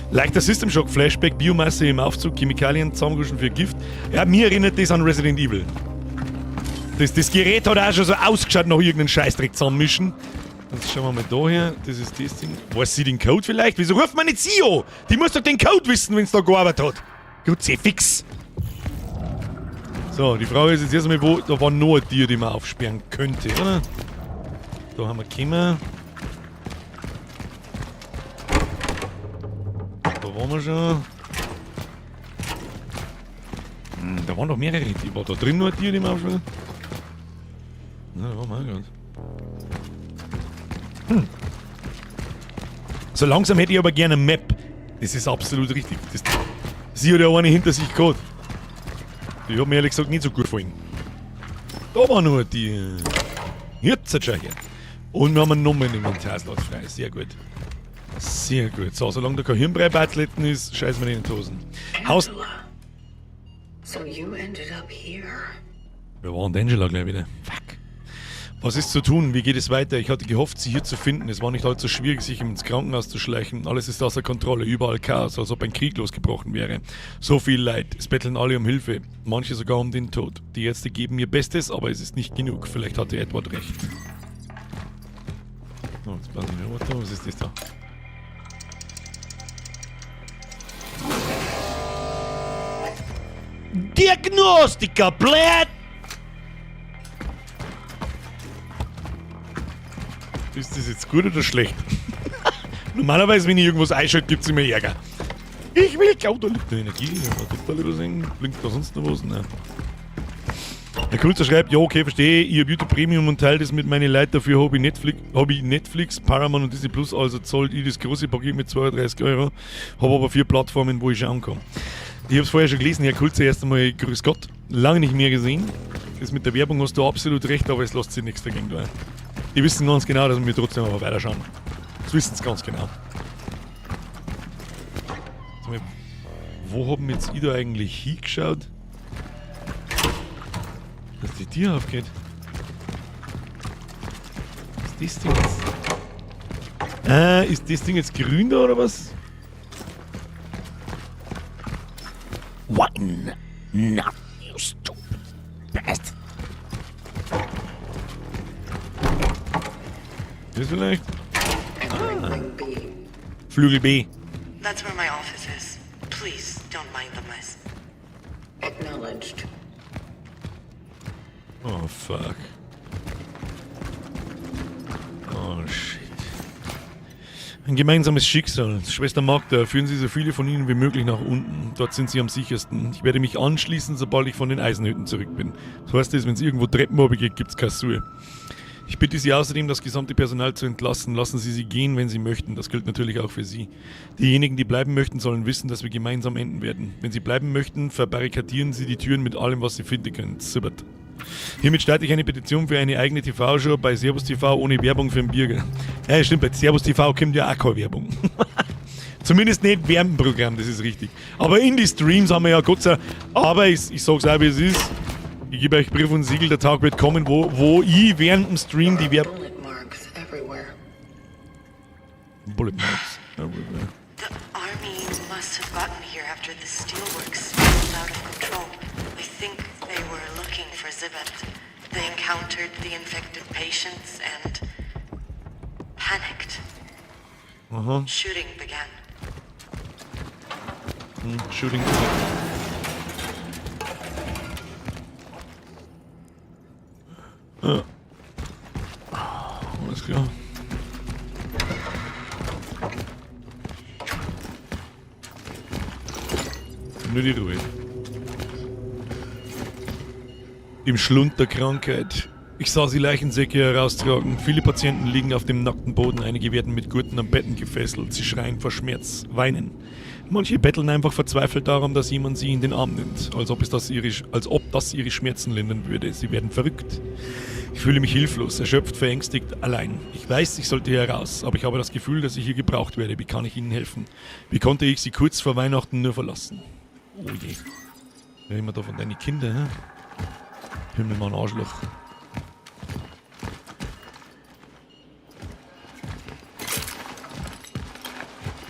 Leichter System Shock, Flashback, Biomasse im Aufzug, Chemikalien, zusammengeschnitten für Gift. Ja, mir erinnert das an Resident Evil. Das Gerät hat auch schon so ausgeschaut, nach irgendeinem Scheißdreck zusammenmischen. Jetzt schauen wir mal da her. Das ist das Ding. Weiß sie den Code vielleicht? Wieso ruft man nicht sie an? Die muss doch den Code wissen, wenn's da gearbeitet hat. Kruzifix. So, die Frage ist jetzt erstmal, wo. Da war noch ein Tier, die man aufsperren könnte, oder? Da haben wir gekommen. Da waren wir schon. Da waren doch mehrere. Die war da drin noch ein Tier, die man aufsperren. Na, da waren wir auch grad. So langsam hätte ich aber gerne eine Map. Das ist absolut richtig. Sie hat ja eine hinter sich gehabt. Die hat mir ehrlich gesagt nicht so gut gefallen. Da war nur die. Jetzt schau her. Und wir haben nochmal einen Inventarslot frei. Sehr gut. Sehr gut. So, solange da kein Hirnbrei-Batletten ist, scheißen wir in die Hosen. Haus. So you ended up here. Wir waren Angela gleich wieder. Fuck. Was ist zu tun? Wie geht es weiter? Ich hatte gehofft, sie hier zu finden. Es war nicht allzu schwierig, sich ins Krankenhaus zu schleichen. Alles ist außer Kontrolle, überall Chaos, als ob ein Krieg losgebrochen wäre. So viel Leid. Es betteln alle um Hilfe, manche sogar um den Tod. Die Ärzte geben ihr Bestes, aber es ist nicht genug. Vielleicht hatte Edward recht. Oh, jetzt passen wir auf. Was ist das da? Diagnostika, blöd! Ist das jetzt gut oder schlecht? Normalerweise, wenn ich irgendwas einschalte, gibt's immer Ärger. Ich will Auto, da liegt Energie. Da blinkt da sonst noch was? Nein. Der Kulzer schreibt, ja okay, verstehe, ich hab YouTube Premium und teile das mit meinen Leuten, dafür hab ich Netflix, hab ich Netflix, Paramount und Disney Plus, also zahlt ich das große Paket mit 32 Euro, hab aber 4 Plattformen, wo ich schauen kann. Ich hab's vorher schon gelesen, Herr Kulzer, erst einmal grüß Gott, lange nicht mehr gesehen. Das mit der Werbung hast du absolut recht, aber es lässt sich nichts dagegen tun. Die wissen ganz genau, dass wir trotzdem aber weiterschauen. Das wissen sie ganz genau. Sag mal, wo haben jetzt ich da eigentlich hingeschaut? Dass die Tür aufgeht. Was ist das Ding jetzt? Ist das Ding jetzt grün da oder was? What? Not you stupid bastard. Das vielleicht? Ah. Flügel B. That's where my office is. Please don't mind the mess. Acknowledged. Oh fuck. Oh shit. Ein gemeinsames Schicksal. Schwester Magda, führen Sie so viele von ihnen wie möglich nach unten. Dort sind sie am sichersten. Ich werde mich anschließen, sobald ich von den Eisenhütten zurück bin. Das heißt, wenn es irgendwo Treppen runtergeht, gibt's keine Suche. Ich bitte Sie außerdem, das gesamte Personal zu entlassen. Lassen Sie sie gehen, wenn Sie möchten. Das gilt natürlich auch für Sie. Diejenigen, die bleiben möchten, sollen wissen, dass wir gemeinsam enden werden. Wenn Sie bleiben möchten, verbarrikadieren Sie die Türen mit allem, was Sie finden können. Zibbert. Hiermit starte ich eine Petition für eine eigene TV-Show bei Servus TV ohne Werbung für den Bürger. Ja, stimmt, bei Servus TV kommt ja auch keine Werbung. Zumindest nicht während dem Programm, das ist richtig. Aber in die Streams haben wir ja Gott sei Dank. Aber ich sag's auch, wie es ist. Ich gebe euch Brief und Siegel, der Tag wird kommen, wo ich während dem Stream die Werbung. Bullet marks everywhere. Bullet marks everywhere. The army must have gotten here after the steelworks spiraled out of control. I think they were looking for Zibet. They encountered the infected patients and panicked. Aha. Shooting began. Shooting. Ja. Alles klar. Nur die Ruhe. Im Schlund der Krankheit. Ich sah sie Leichensäcke heraustragen. Viele Patienten liegen auf dem nackten Boden, einige werden mit Gurten am Betten gefesselt. Sie schreien vor Schmerz, weinen. Manche betteln einfach verzweifelt darum, dass jemand sie in den Arm nimmt, als ob das ihre Schmerzen lindern würde. Sie werden verrückt. Ich fühle mich hilflos, erschöpft, verängstigt, allein. Ich weiß, ich sollte hier raus, aber ich habe das Gefühl, dass ich hier gebraucht werde. Wie kann ich Ihnen helfen? Wie konnte ich Sie kurz vor Weihnachten nur verlassen? Oh je. Reden wir da von deinen Kindern, hä? Himmelmann, Arschloch.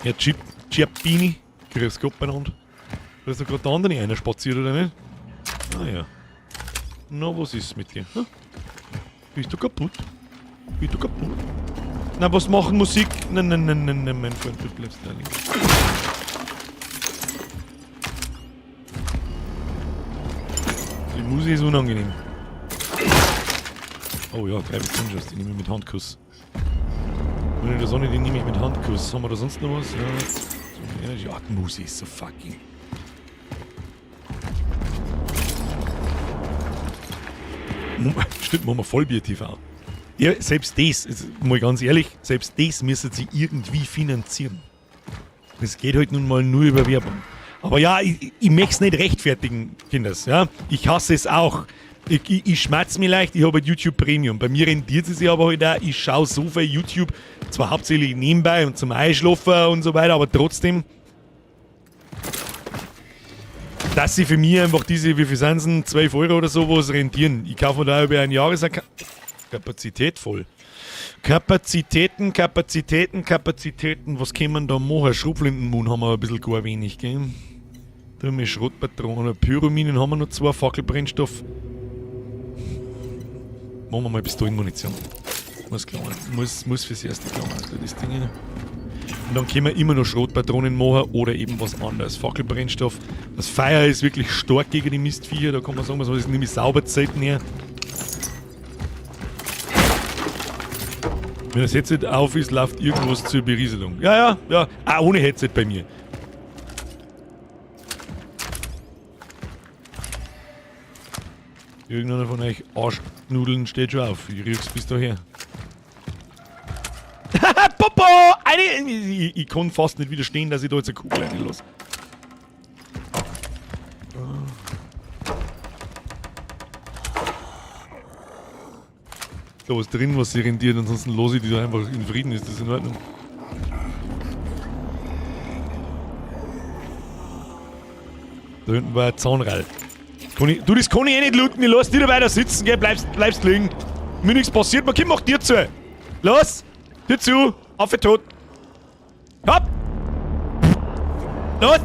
Herr Ciappini, grüß Gott beieinander. Da ist doch gerade der andere einer spaziert, oder nicht? Ah ja. Na, was ist mit dir? Hm? Bist du kaputt? Bist du kaputt? Na, was machen Musik? Nein, nein, nein, nein, nein, mein Freund, du bleibst da liegen. Die Musik ist unangenehm. Oh ja, 3 Pistolen, die nehme ich mit Handkuss. Wenn ich der Sonne, die nehme ich mit Handkuss. Haben wir da sonst noch was? Ja, ja, die Musik ist so fucking. Stimmt, machen wir Vollbier-TV. Ja, selbst das, jetzt mal ganz ehrlich, selbst das müssen sie irgendwie finanzieren. Das geht halt nun mal nur über Werbung. Aber ja, ich möchte es nicht rechtfertigen, Kinders. Ja? Ich hasse es auch. Ich schmerz mich leicht, ich habe halt YouTube Premium. Bei mir rentiert es sich aber halt auch, ich schaue so viel YouTube, zwar hauptsächlich nebenbei und zum Einschlafen und so weiter, aber trotzdem, dass sie für mich einfach diese, wie viel sind denn, 12 Euro oder so, was rentieren. Ich kaufe mir da über ein Jahresaccount. Kapazität voll. Kapazitäten, Kapazitäten, Kapazitäten. Was können wir da machen? Schrotflintenmoon haben wir ein bisschen gar wenig, gell? Da haben wir Schrotpatronen. Pyrominen haben wir noch 2, Fackelbrennstoff. Machen wir mal Pistolenmunition. Muss klar. Muss fürs erste klar. Also das Ding hier. Und dann können wir immer noch Schrotpatronen machen oder eben was anderes. Fackelbrennstoff. Das Feuer ist wirklich stark gegen die Mistviecher. Da kann man sagen, was ist nämlich sauber Zeiten her. Wenn das Headset auf ist, läuft irgendwas zur Berieselung. Ja, ja, ja. Ah, ohne Headset bei mir. Irgendeiner von euch Arschnudeln steht schon auf. Ich riech's bis daher. Popo! Eine! Ich kann fast nicht widerstehen, dass ich da jetzt eine Kugel reinlasse. Da was drin, was sie rendiert, ansonsten lasse ich die da einfach in Frieden, ist das in Ordnung? Da hinten war ein Zahnrad. Kann ich, du, das kann ich eh nicht looten, ich lass dich da weiter sitzen, gell, bleibst liegen. Mir nichts passiert, man kommt, mach dir zu. Los! Tür zu! Auf den Tod! Hopp! Los!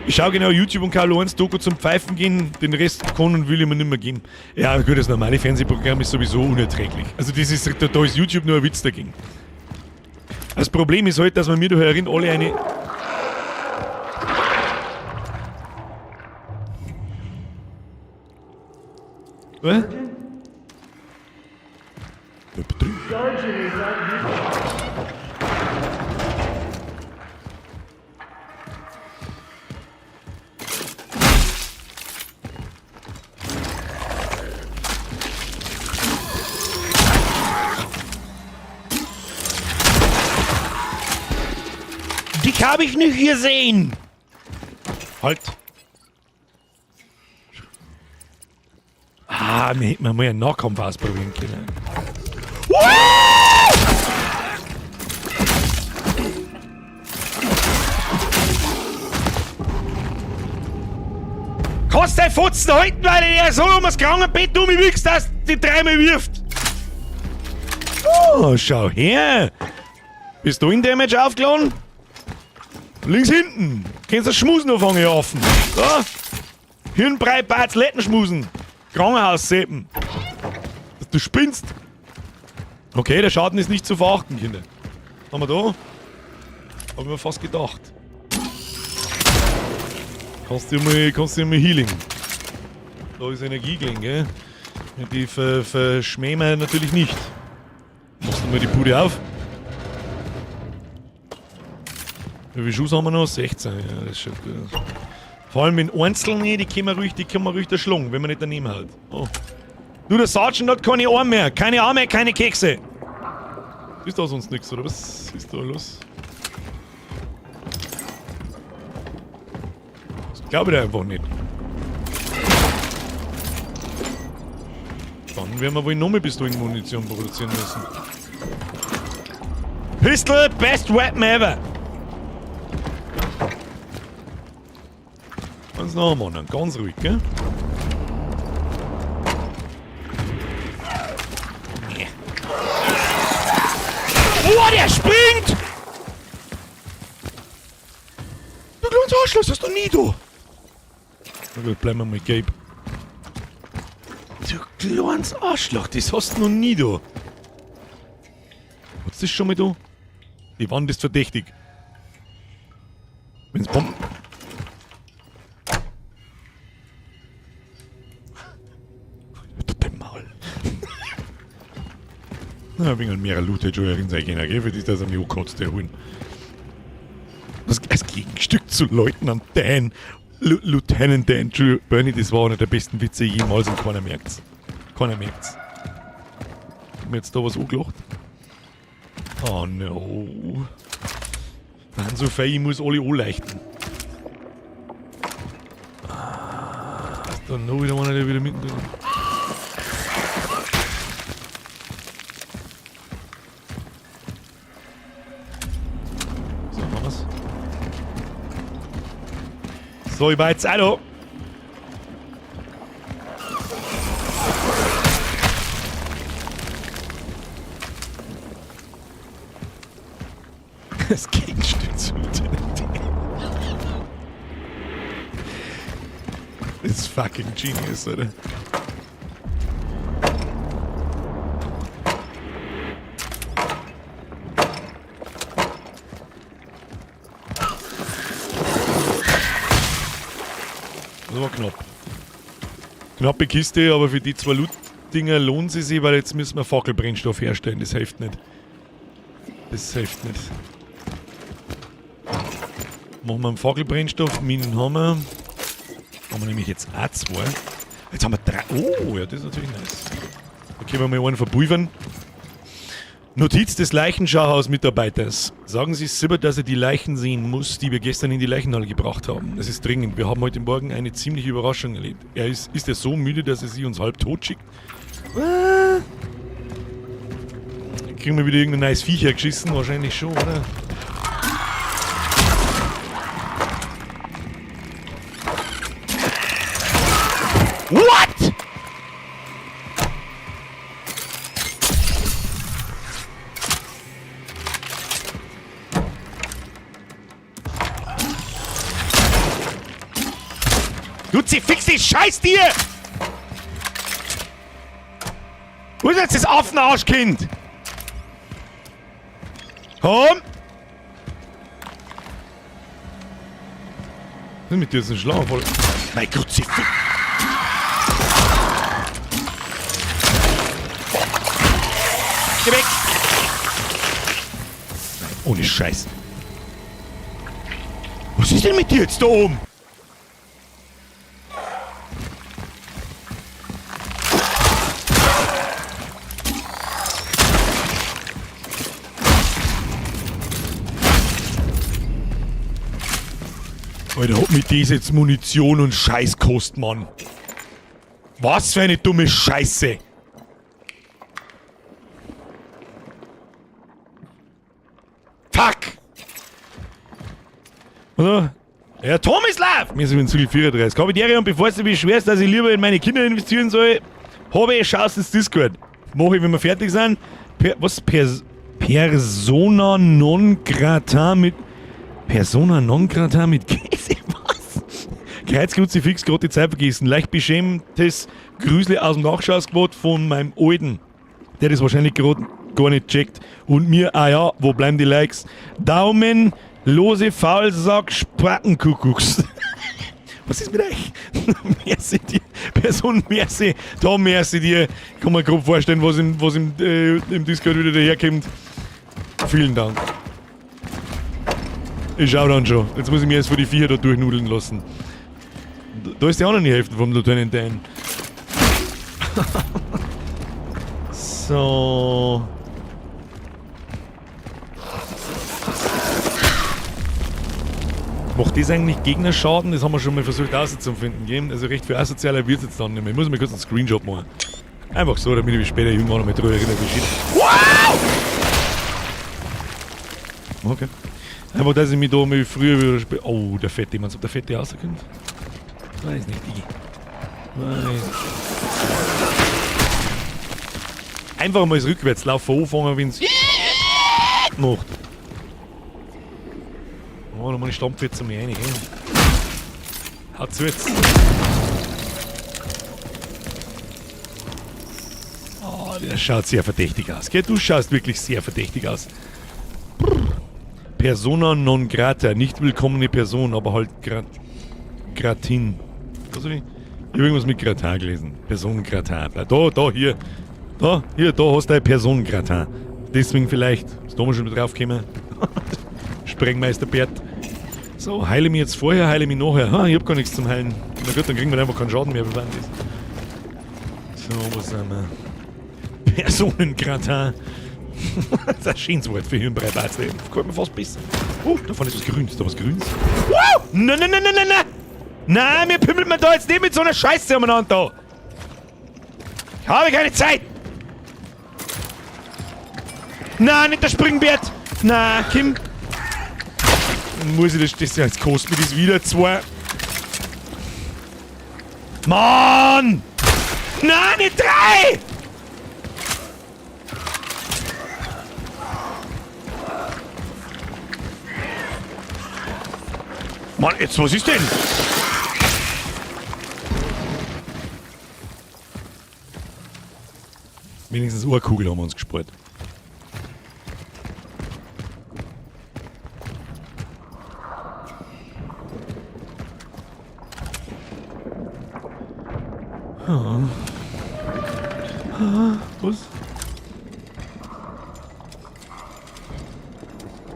Ich schau genau YouTube und Carlo 1 Doku zum Pfeifen gehen, den Rest kann und will ich mir nicht mehr geben. Ja gut, das normale Fernsehprogramm ist sowieso unerträglich. Also das ist, da ist YouTube nur ein Witz dagegen. Das Problem ist halt, dass wir mir da herin alle eine... Was? Dich habe ich nicht gesehen. Halt. Ah, wir hätten mal einen Nahkampf ausprobieren können. Kannst dein Fotzen halten, weil der so um das Krankenbett um mich wichst, dass die dreimal wirft. Oh, schau her. Bist du in Damage aufgeladen? Links hinten. Kannst du Schmusen anfangen, offen. So. Hirnbrei, Batz, Lettenschmusen. Krankenhaus-Seppen. Du spinnst. Okay, der Schaden ist nicht zu verachten, Kinder. Haben wir da? Hab ich mir fast gedacht. Kannst du mal Healing. Da ist Energie gelegen, gell? Die verschmähen wir natürlich nicht. Machst du mal die Bude auf? Wie viele Schuss haben wir noch? 16. Ja, das ist schon gut. Vor allem mit Einzelnen, die können wir ruhig, die können wir ruhig erschlagen, wenn man nicht daneben hält. Oh. Du, der Sergeant hat keine Arme mehr. Keine Arme, keine Kekse. Ist da sonst nichts, oder was ist da los? Das glaube ich einfach nicht. Dann werden wir wohl noch mehr Pistolenmunition produzieren müssen. Pistol, best weapon ever! Ganz nah am anderen, ganz ruhig, gell? Nee. Oh, der springt! Du kleines Arschloch, das hast du nie, du! Na gut, bleiben wir mal gelb. Du kleines Arschloch, das hast du noch nie, du! Hat's das schon mal da? Die Wand ist verdächtig. Wenn's Bomben. Tut dein Maul. Na, wegen mehrer Loot hätte schon herin sein können, gell? Für das, dass er mich angekotzt, der holen. Das als Gegenstück zu Leutnant Dan. Lieutenant Dan. Entschuldigung, Bernie, das war einer der besten Witze jemals und keiner merkt's. Keiner merkt's. Hab mir jetzt da was angelacht? Oh no. Nein, so fein, ich muss alle anleichten. Ah, ist da noch wieder einer, der wieder mittendrin ist. So, haben wir's. So, ich war jetzt auch da. Das Gegenstück zu Lieutenant Dan. Das ist fucking genius, oder? Das war knapp. Knappe Kiste, aber für die zwei Loot-Dinger lohnt sie sich, weil jetzt müssen wir Fackelbrennstoff herstellen. Das hilft nicht. Das hilft nicht. Machen wir einen Fackelbrennstoff, Minen haben wir. Haben wir nämlich jetzt auch zwei. Jetzt haben wir drei. Oh, ja, das ist natürlich nice. Da können wir mal einen verpulvern. Notiz des Leichenschauhaus-Mitarbeiters. Sagen Sie Sibber, dass er die Leichen sehen muss, die wir gestern in die Leichenhalle gebracht haben. Es ist dringend. Wir haben heute Morgen eine ziemliche Überraschung erlebt. Ist er so müde, dass er sie uns halb tot schickt? Kriegen wir wieder irgendein nice Viech hergeschissen? Wahrscheinlich schon, oder? What? Du fix dich, scheiß dir! Wo ist jetzt das Affenarschkind? Komm! Was ist mit dir? Das ist ein Schlaganfall. Mein Gott, sie fick. Geh weg! Nein, ohne Scheiß. Was ist denn mit dir jetzt da oben? Alter, hat mich das jetzt Munition und Scheiß kostet, Mann. Was für eine dumme Scheiße. Fuck! Oder? Ja, Tom ist live! Wir sind in Zügel 34. Kapitän, und bevor du dich beschwerst, dass ich lieber in meine Kinder investieren soll, habe ich Chance ins Discord. Mach ich, wenn wir fertig sind. Was? Persona non grata mit. Persona non grata mit Käse? Was? Kreuzkruzifix, gerade die Zeit vergessen. Leicht beschämtes Grüßle aus dem Nachschausquad von meinem Alten. Der das wahrscheinlich gerade gar nicht checkt. Und mir, ah ja, wo bleiben die Likes? Daumen, lose Faulsack, Spackenkuckucks. Was ist mit euch? Merci dir, Person, merci. Tom, merci dir. Ich kann mir grob vorstellen, was im Discord wieder daherkommt. Vielen Dank. Ich schau dann schon. Jetzt muss ich mir erst vor die Viecher da durchnudeln lassen. Da ist die andere Hälfte vom Lieutenant Dan. So. Macht das eigentlich Gegnerschaden? Das haben wir schon mal versucht herauszufinden, gell? Also recht viel asozialer wird's jetzt dann nicht mehr. Ich muss mal kurz einen Screenshot machen. Einfach so, damit ich mich später irgendwann noch mal drüber erinnere, wie shit. Wow! Okay. Einfach, dass ich mich da mal früher wieder Oh, der Fette. Meinst du, ob der Fette rauskommt? Weiß nicht, Digi. Weiß. Einfach mal das Rückwärtslaufen anfangen, wenn's macht. Oh, da muss ich stampfen jetzt mal rein, gell? Haut zu jetzt. Oh, der schaut sehr verdächtig aus, gell? Du schaust wirklich sehr verdächtig aus. Brrr. Persona non grata, nicht willkommene Person, aber halt gratin. Was hab ich? Ich hab irgendwas mit Gratin gelesen. Person gratin. Da, da, hier. Da, hier, da hast du eine Person gratin. Deswegen vielleicht. Ist da mal schon drauf gekommen. Sprengmeister Bert. So, heile mich jetzt vorher, heile mich nachher. Ha, ich hab gar nichts zum Heilen. Na gut, dann kriegen wir einfach keinen Schaden mehr, wenn das. So, was sind wir? Personengratin. Das ist ein schönes Wort für Hirnbrei-Batze. Gefällt mir fast besser. Oh, da vorne ist was Grünes. Da was Grünes. Wow! Nein, nein, nein, nein, nein, nein! Nein, mir pimmelt man da jetzt nicht mit so einer Scheiße umeinander da! Ich habe keine Zeit! Nein, nicht der Springbert! Nein, Kim! Dann muss ich das jetzt kostet mir das wieder 2. Mann! Nein, nicht 3! Mann, jetzt, was ist denn? Wenigstens eine Kugel haben wir uns gespart. Ah. Ah, was?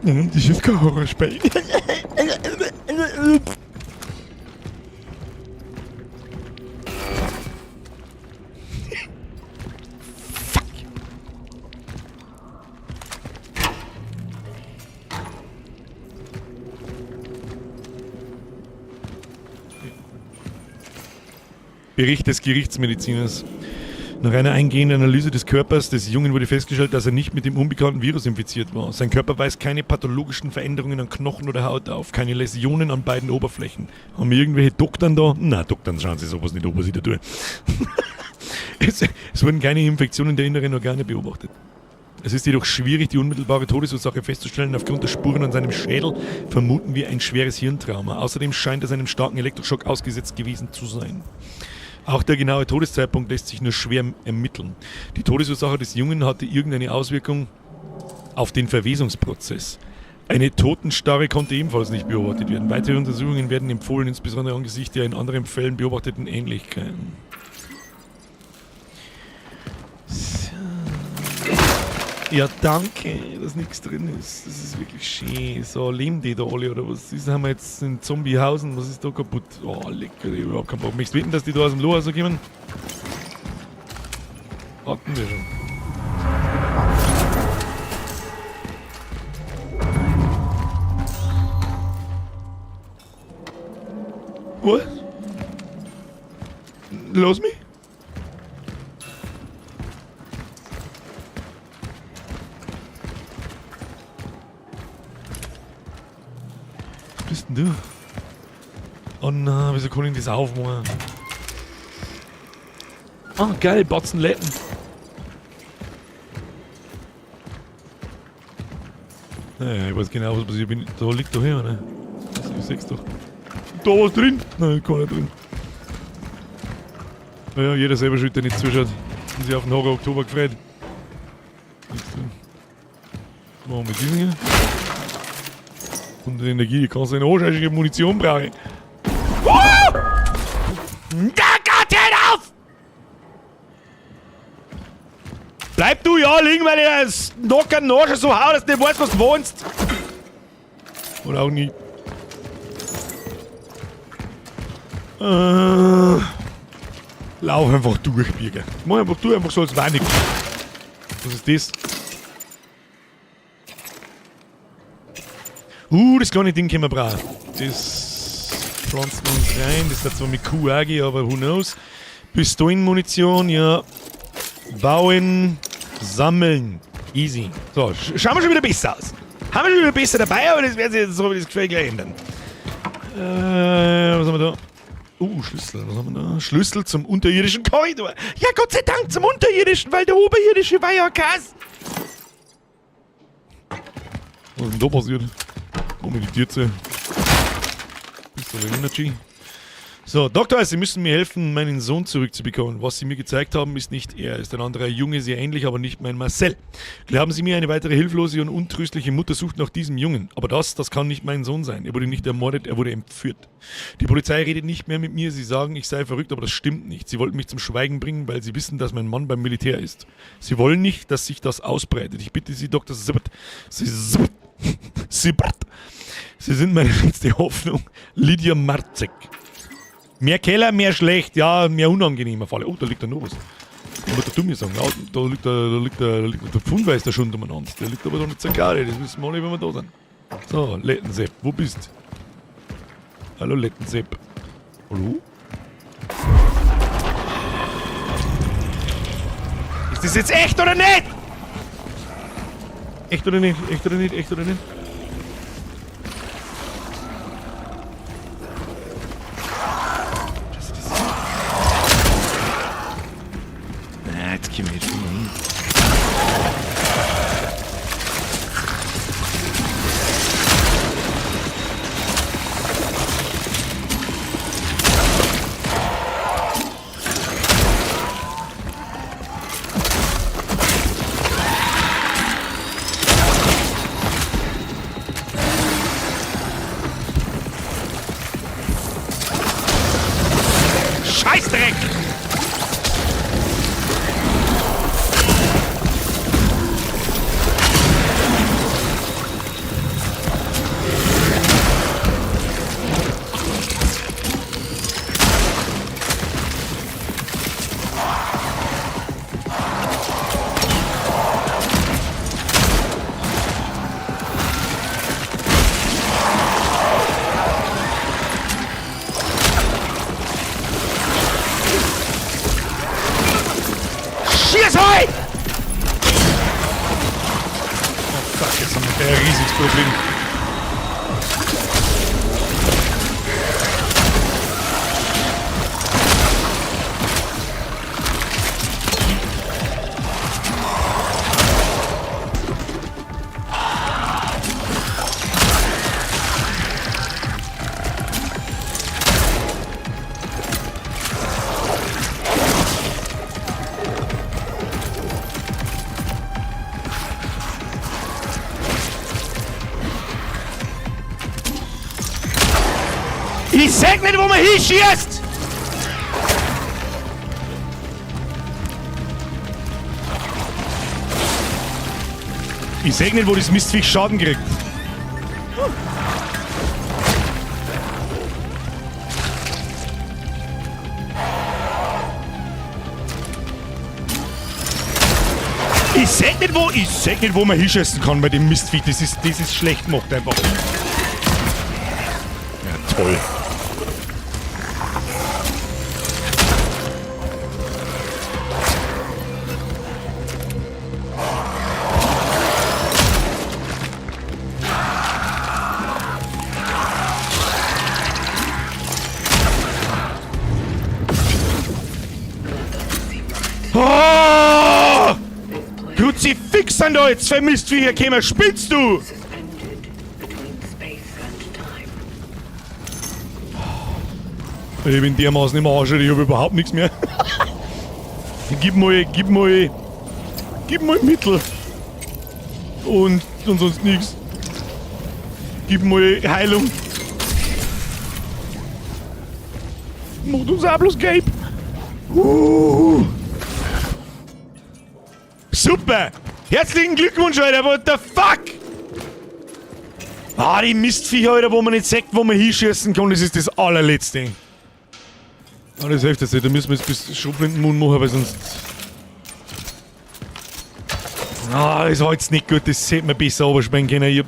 Nein, das ist kein Horrorspiel. Fuck. Bericht des Gerichtsmediziners. Nach einer eingehenden Analyse des Körpers des Jungen wurde festgestellt, dass er nicht mit dem unbekannten Virus infiziert war. Sein Körper weist keine pathologischen Veränderungen an Knochen oder Haut auf, keine Läsionen an beiden Oberflächen. Haben wir irgendwelche Doktern da? Na, Doktern schauen sich sowas nicht an, was ich da tue. Es wurden keine Infektionen der inneren Organe beobachtet. Es ist jedoch schwierig, die unmittelbare Todesursache festzustellen. Aufgrund der Spuren an seinem Schädel vermuten wir ein schweres Hirntrauma. Außerdem scheint er einem starken Elektroschock ausgesetzt gewesen zu sein. Auch der genaue Todeszeitpunkt lässt sich nur schwer ermitteln. Die Todesursache des Jungen hatte irgendeine Auswirkung auf den Verwesungsprozess. Eine Totenstarre konnte ebenfalls nicht beobachtet werden. Weitere Untersuchungen werden empfohlen, insbesondere angesichts der in anderen Fällen beobachteten Ähnlichkeiten. So. Ja, danke, dass nichts drin ist. Das ist wirklich schön. So, leben die da alle oder was ist? Haben wir jetzt in Zombiehausen? Was ist da kaputt? Oh, lecker, ich hab überhaupt keinen Bock. Möchtest du wetten, dass die da aus dem Loch rauskommen? Warten wir schon. Was? Lass mich. Was bist denn du? Oh nein, wieso kann ich das aufmachen? Ah, geil, Batzen Letten. Naja, ich weiß genau, was passiert. Bin. Da liegt doch her, ne? Das ich seh's doch. Da was drin? Nein, gar nicht drin. Naja, jeder selber schuld, der nicht zuschaut. Und sich auf den Horror Oktober gefreut. Nichts drin. Was machen wir mit diesem hier? Und die Energie, die kannst du in der ich Munition brauche. Ah! Da Gott, hör auf! Bleib du ja liegen, weil ich das locker Nasche so hau, dass du nicht weißt, was du wohnst. Oder auch nie. Lauf einfach durch, Birger. Mach einfach du einfach so, als war nichts. Was ist das? Das kleine Ding können wir brauchen. Das pflanzen wir uns rein. Das hat zwar mit Q auch gegeben, aber who knows. Pistolenmunition, ja. Bauen, sammeln. Easy. So, schauen wir schon wieder besser aus. Haben wir schon wieder besser dabei, aber das wird sich jetzt so wie das Gefühl gleich ändern. Was haben wir da? Schlüssel. Was haben wir da? Schlüssel zum unterirdischen Korridor. Ja, Gott sei Dank zum unterirdischen, weil der oberirdische war ja krass. Was ist denn da passiert? Oh, mit die Tür zu. Pistole Energy. So, Doktor, Sie müssen mir helfen, meinen Sohn zurückzubekommen. Was Sie mir gezeigt haben, ist nicht er. Er ist ein anderer Junge, sehr ähnlich, aber nicht mein Marcel. Glauben Sie mir, eine weitere hilflose und untröstliche Mutter sucht nach diesem Jungen. Aber das kann nicht mein Sohn sein. Er wurde nicht ermordet, er wurde entführt. Die Polizei redet nicht mehr mit mir. Sie sagen, ich sei verrückt, aber das stimmt nicht. Sie wollten mich zum Schweigen bringen, weil sie wissen, dass mein Mann beim Militär ist. Sie wollen nicht, dass sich das ausbreitet. Ich bitte Sie, Dr. Sibbert. Sie Sibbert. Sibbert. Sie sind meine letzte Hoffnung. Lydia Marzek. Mehr Keller, mehr schlecht, ja, mehr unangenehmer Fall. Oh, da liegt da noch was. Aber da tu mir sagen, ja, da liegt der Pfundweiß da schon umeinander. Der liegt aber doch nicht so geil, das wissen wir alle, wenn wir da sind. So, Lettensepp, wo bist du? Hallo Lettensepp. Hallo? Ist das jetzt echt oder nicht? Echt oder nicht? Echt oder nicht? Echt oder nicht? Jetzt kommen wir jetzt schon mal hin. Scheißdreck! Schieß halt! Oh fuck, jetzt haben wir ein riesiges Problem. Ich sag nicht, wo man hinschießt! Ich sag nicht, wo das Mistviech Schaden kriegt. Ich sag nicht, wo man hinschießen kann bei dem Mistviech. Das ist schlecht gemacht einfach. Ja, toll. Kruzifix sind da jetzt vermisst, wie hier kämen. Spinnst du? Ich bin dermaßen im Arsch, ich hab überhaupt nichts mehr. Gib mal, gib mal, gib mal Mittel. Und sonst nichts. Gib mal Heilung. Macht uns auch bloß gelb. Super! Herzlichen Glückwunsch, Alter! What the fuck? Ah, die Mistviecher, Alter, wo man nicht sagt, wo man hinschießen kann, das ist das allerletzte. Ah, das hilft jetzt nicht. Da müssen wir jetzt bis Schrotflintenmund machen, weil sonst... Ah, das war jetzt nicht gut. Das hätte man besser runterspringen können. Ich hab...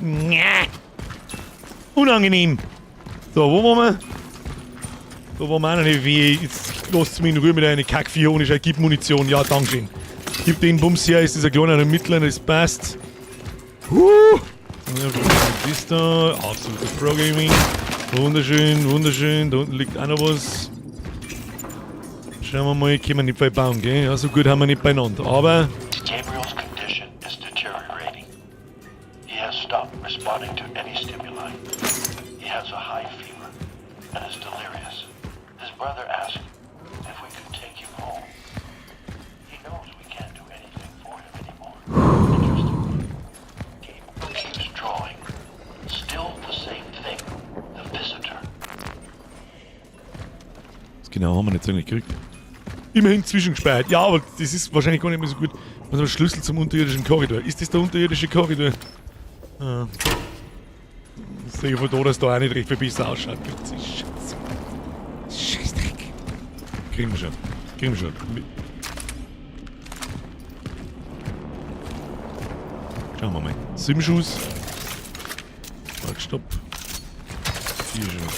Unangenehm. So, wo waren wir? Da waren wir auch noch nicht. Wie. Jetzt lasst mich in Ruhe mit einer Kackviecher ohne Scheiß. Gib Munition. Ja, dankeschön. Gib den Bums her. Ist dieser kleine und mittlerer, das passt. Das da. Absolutes Pro-Gaming. Wunderschön, wunderschön. Da unten liegt auch noch was. Schauen wir mal, können wir nicht viel bauen, gell? Ja, so gut haben wir nicht beieinander. Aber. Gabriel's condition is deteriorating. He has stopped responding to any stimuli. He has a high fever and is delirious. His brother asked if we could take him home. He knows we can't do anything for him anymore. Interestingly, Gabriel keeps drawing. Still the same thing. The visitor. Das genau haben wir nicht so gekriegt. Immerhin zwischengespeichert. Ja, aber das ist wahrscheinlich gar nicht mehr so gut. Was ist der Schlüssel zum unterirdischen Korridor? Ist das der unterirdische Korridor? Ah. Ich sehe von da, dass da auch nicht recht viel besser ausschaut. Scheiße. Scheißdreck. Kriegen wir schon. Kriegen wir schon. Schauen wir mal. 7 Schuss. Warte, stopp. 4 Schuss.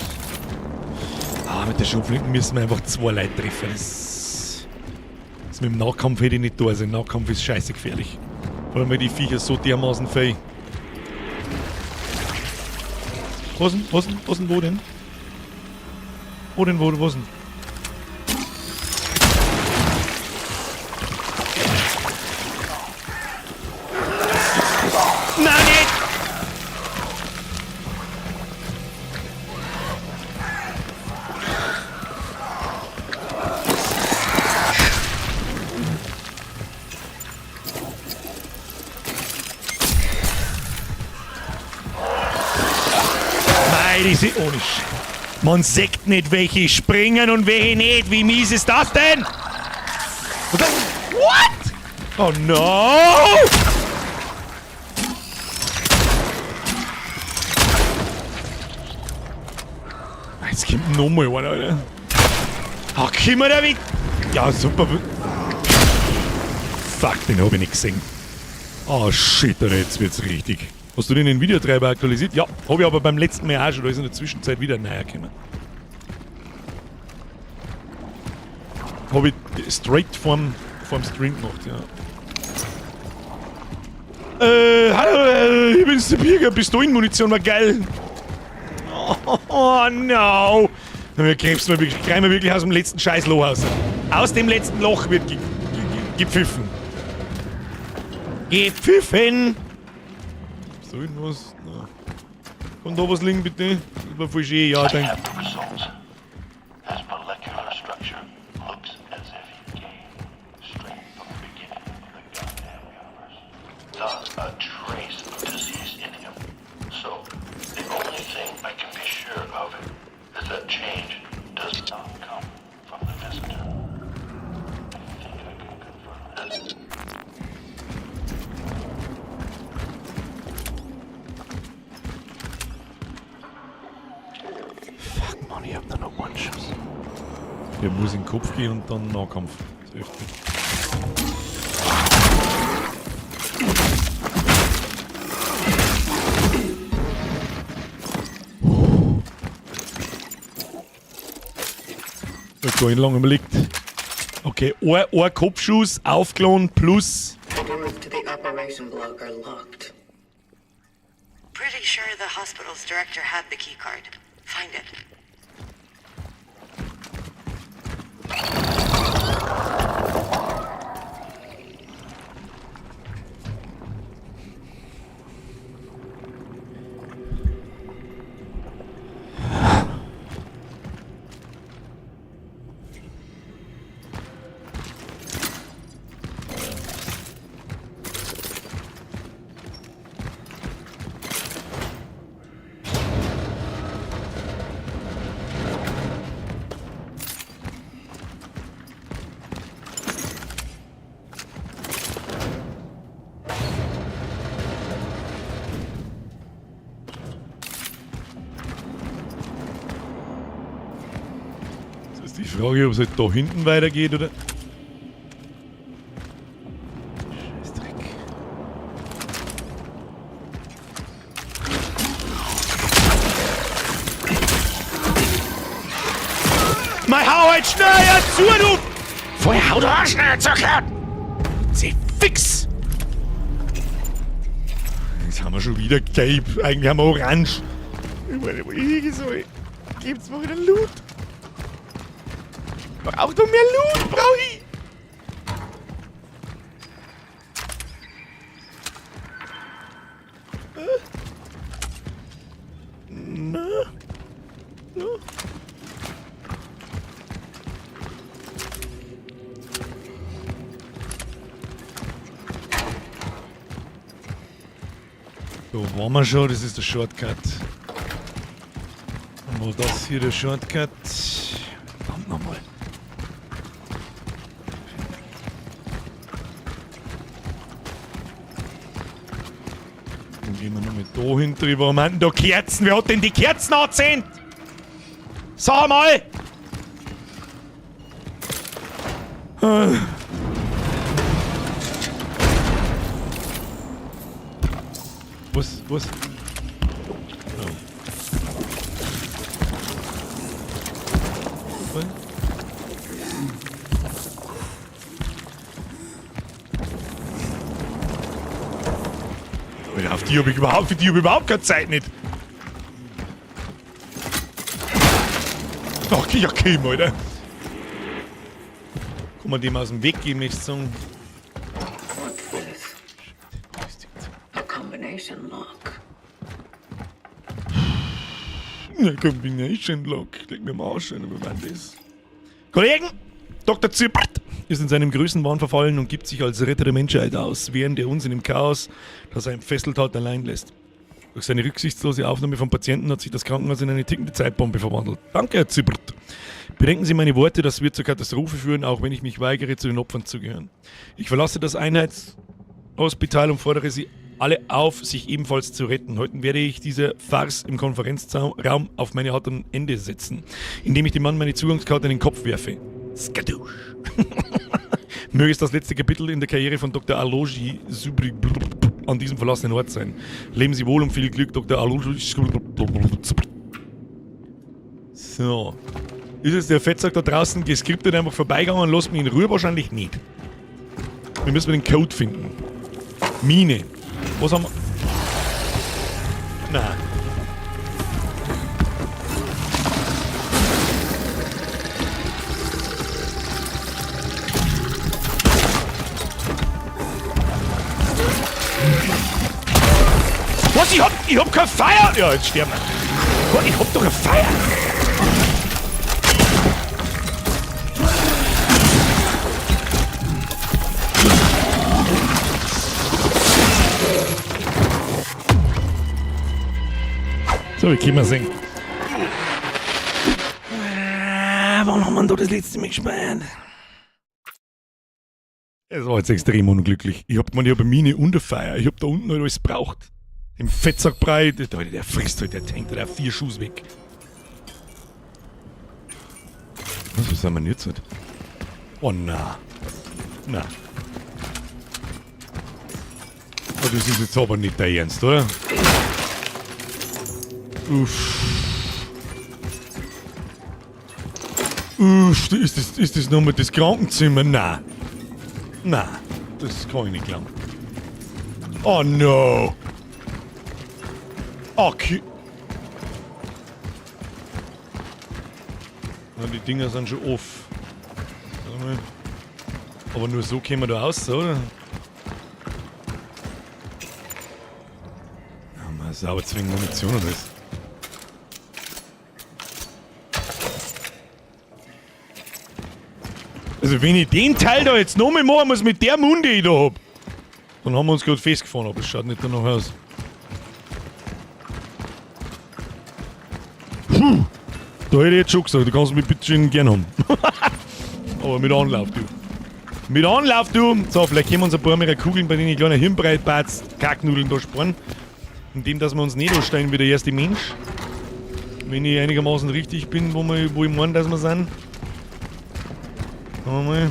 Ah, mit der Schrotflinte müssen wir einfach 2 Leute treffen. Das mit dem Nahkampf hätte ich nicht da. Also Nahkampf ist scheiße gefährlich. Vor allem, weil die Viecher so dermaßen fähig. Was denn? Was denn? Was denn? Wo denn? Wo denn? Wo? Was denn? Nein, nicht! Mei, die sind ohne Sch-. Man sagt nicht, welche springen und welche nicht. Wie mies ist das denn? What? Oh no! Jetzt kommt nochmal einer, Alter. Ach, komm mal da weg! Ja, super. Fuck, den hab ich nicht gesehen. Oh shit, Alter, jetzt wird's richtig. Hast du den in Videotreiber aktualisiert? Ja, hab ich aber beim letzten Mal auch schon. Da ist in der Zwischenzeit wieder neuer gekommen. Hab ich straight vorm Stream gemacht, ja. Hallo, ich bin's, der Birger. Pistolenmunition war geil. Oh, no. Wir krebsen wir wirklich, kriegen wir wirklich aus dem letzten Scheißloch raus. Aus dem letzten Loch wird gepfiffen. Gepfiffen! So irgendwas? Na. Kann da was liegen, bitte? Das war voll schön, ja, danke. His molecular structure looks as if he came straight from the beginning of the goddamn universe. Not a trace of disease in him. So, the only thing I can be sure of is that change does not come from the visitor. I think I can confirm that. Fuck, Mann, ich hab da noch einen Schuss. Der muss in den Kopf gehen und dann Nahkampf. Das hilft nicht. Ich hab gar nicht lange überlegt. Okay, ein Kopfschuss, aufgeladen plus. The doors to the operation block are locked. Pretty sure the hospital's director had the key card. Find it. Ist die Frage, ob es halt da hinten weitergeht oder. Scheißdreck. Mei, hau halt schneller zu, du! Vorher hau doch schneller zu, Sie fix! Jetzt haben wir schon wieder gelb. Eigentlich haben wir orange. Ich meine, wo ich hingehen soll. Gibt's mal wieder Loot? Brauch doch mehr Loot, brauch ich! Na? Na? Da waren wir schon, das ist der Shortcut. Und wo das hier der Shortcut? Verdammt nochmal. Dann gehen wir noch mit da hinten drüber. Warum haben denn da Kerzen? Wer hat denn die Kerzen angezündet? Sag mal! Was? Was? Oh. Was? Alter, auf die hab ich überhaupt, für die hab ich überhaupt keine Zeit nicht. Ach, ja, komm, Alter. Kann man dem aus dem Weg gehen, möchte ich sagen. What's this? A combination lock. Ja, Combination Lock. Leg mir mal Arsch ein, aber wann das? Kollegen, Dr. Zippert ist in seinem größten Wahn verfallen und gibt sich als Retter der Menschheit aus, während er uns in dem Chaos, das er entfesselt hat, allein lässt. Durch seine rücksichtslose Aufnahme von Patienten hat sich das Krankenhaus in eine tickende Zeitbombe verwandelt. Danke, Herr Zippert. Bedenken Sie meine Worte, das wird zur Katastrophe führen, auch wenn ich mich weigere, zu den Opfern zu gehören. Ich verlasse das Einheitshospital und fordere Sie alle auf, sich ebenfalls zu retten. Heute werde ich diese Farce im Konferenzraum auf meine Art ein Ende setzen, indem ich dem Mann meine Zugangskarte in den Kopf werfe. Skadusch. Möge es das letzte Kapitel in der Karriere von Dr. Alogi Subri an diesem verlassenen Ort sein. Leben Sie wohl und viel Glück, Dr. Alogi. So. Ist jetzt der Fettsack da draußen geskriptet einfach vorbeigegangen und lässt mich in Ruhe? Wahrscheinlich nicht. Wir müssen den Code finden. Mine. Was haben wir? Nein. Was? Ich hab kein Feuer! Ja, jetzt sterben wir. Gott, ich hab doch ein Feuer! So, wie können wir sehen? Wann haben wir denn da das letzte Mal gespielt? Es war jetzt extrem unglücklich. Ich hab gemeint, ich hab eine Mine und ein Feuer. Ich hab da unten halt alles braucht. Im Fettsackbrei, der frisst halt, der tankt halt auch 4 Schuss weg. Was sind wir denn jetzt? Oh na. Na. Oh, das ist jetzt aber nicht der Ernst, oder? Uff. Uff, ist das nochmal das Krankenzimmer? Na. Na, das kann ich nicht glauben. Oh no. Okay. Na, die Dinger sind schon off. Warte mal. Aber nur so kämen wir da raus, oder? Ja, mal sauber zwingen Munition und alles. Also wenn ich den Teil da jetzt nochmal machen muss mit der Munde, die ich da hab, dann haben wir uns gerade festgefahren, aber es schaut nicht danach aus. Puh, da hätte ich jetzt schon gesagt, du kannst mich bitte schön gern haben. Aber mit Anlauf, du. Mit Anlauf, du. So, vielleicht können wir uns ein paar mehr Kugeln bei den kleinen Hirnbreitbarts Kacknudeln da sparen. Indem, dass wir uns nicht anstellen wie der erste Mensch. Wenn ich einigermaßen richtig bin, wo ich meine, dass wir sind. Schauen wir mal.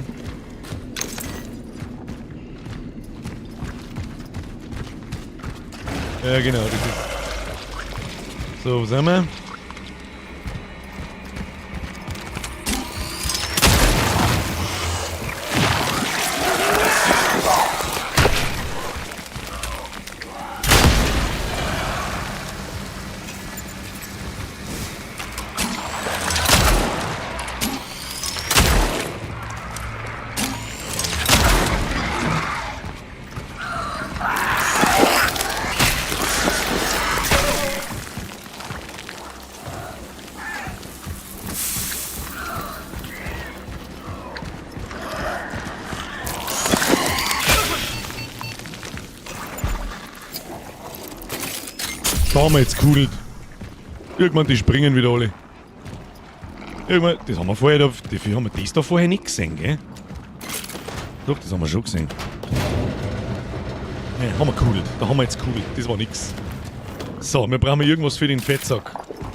Ja, genau, das ist. So, wo sind wir? Da haben wir jetzt gekudelt. Irgendwann, die springen wieder alle. Irgendwann, das haben wir vorher da, die, haben wir das da vorher nicht gesehen, gell? Doch, das haben wir schon gesehen. Ne, haben wir gekudelt. Da haben wir jetzt gekudelt. Das war nix. So, wir brauchen irgendwas für den Fettsack.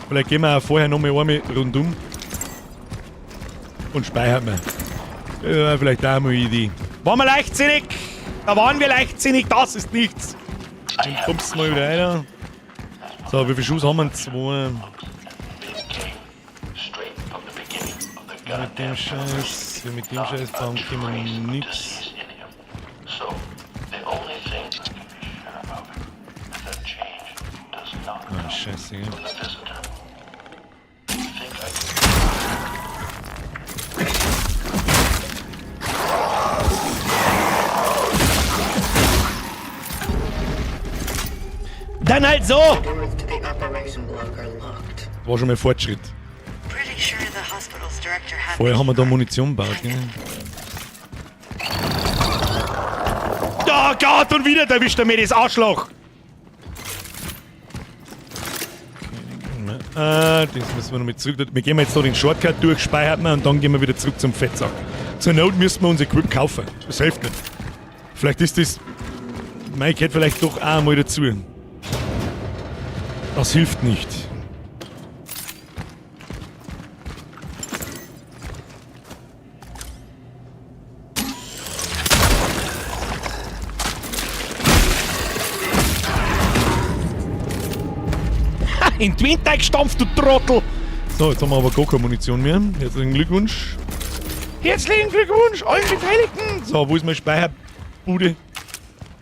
Vielleicht gehen wir auch vorher nochmal einmal rundum. Und speichern wir. Ja, vielleicht auch mal eine Idee. Waren wir leichtsinnig? Da waren wir leichtsinnig, das ist nichts. Dann pumpst mal wieder rein. So, wie viele Schuss haben wir? Zwei. Mit dem Scheiß, mit dem Scheiß bauen können wir nix. Ah, Scheiße, gell? Dann halt so! Doors to the operation block are locked. War schon mal Fortschritt. Pretty sure the hospital's director had Vorher haben wir da Munition gebaut, gell? Oh Gott, und wieder erwischt er mir das Arschloch! Okay, das müssen wir noch mit zurück. Wir gehen jetzt da den Shortcut durch, speichern wir und dann gehen wir wieder zurück zum Fettsack. Zur Not müssen wir unser Equip kaufen. Das hilft nicht. Vielleicht ist das. Mike hätte vielleicht doch auch einmal dazu. Das hilft nicht. Ha, in den Wind eingestampft, du Trottel! So, jetzt haben wir aber gar keine Munition mehr. Herzlichen Glückwunsch. Herzlichen Glückwunsch allen Beteiligten! So, wo ist meine Speicherbude?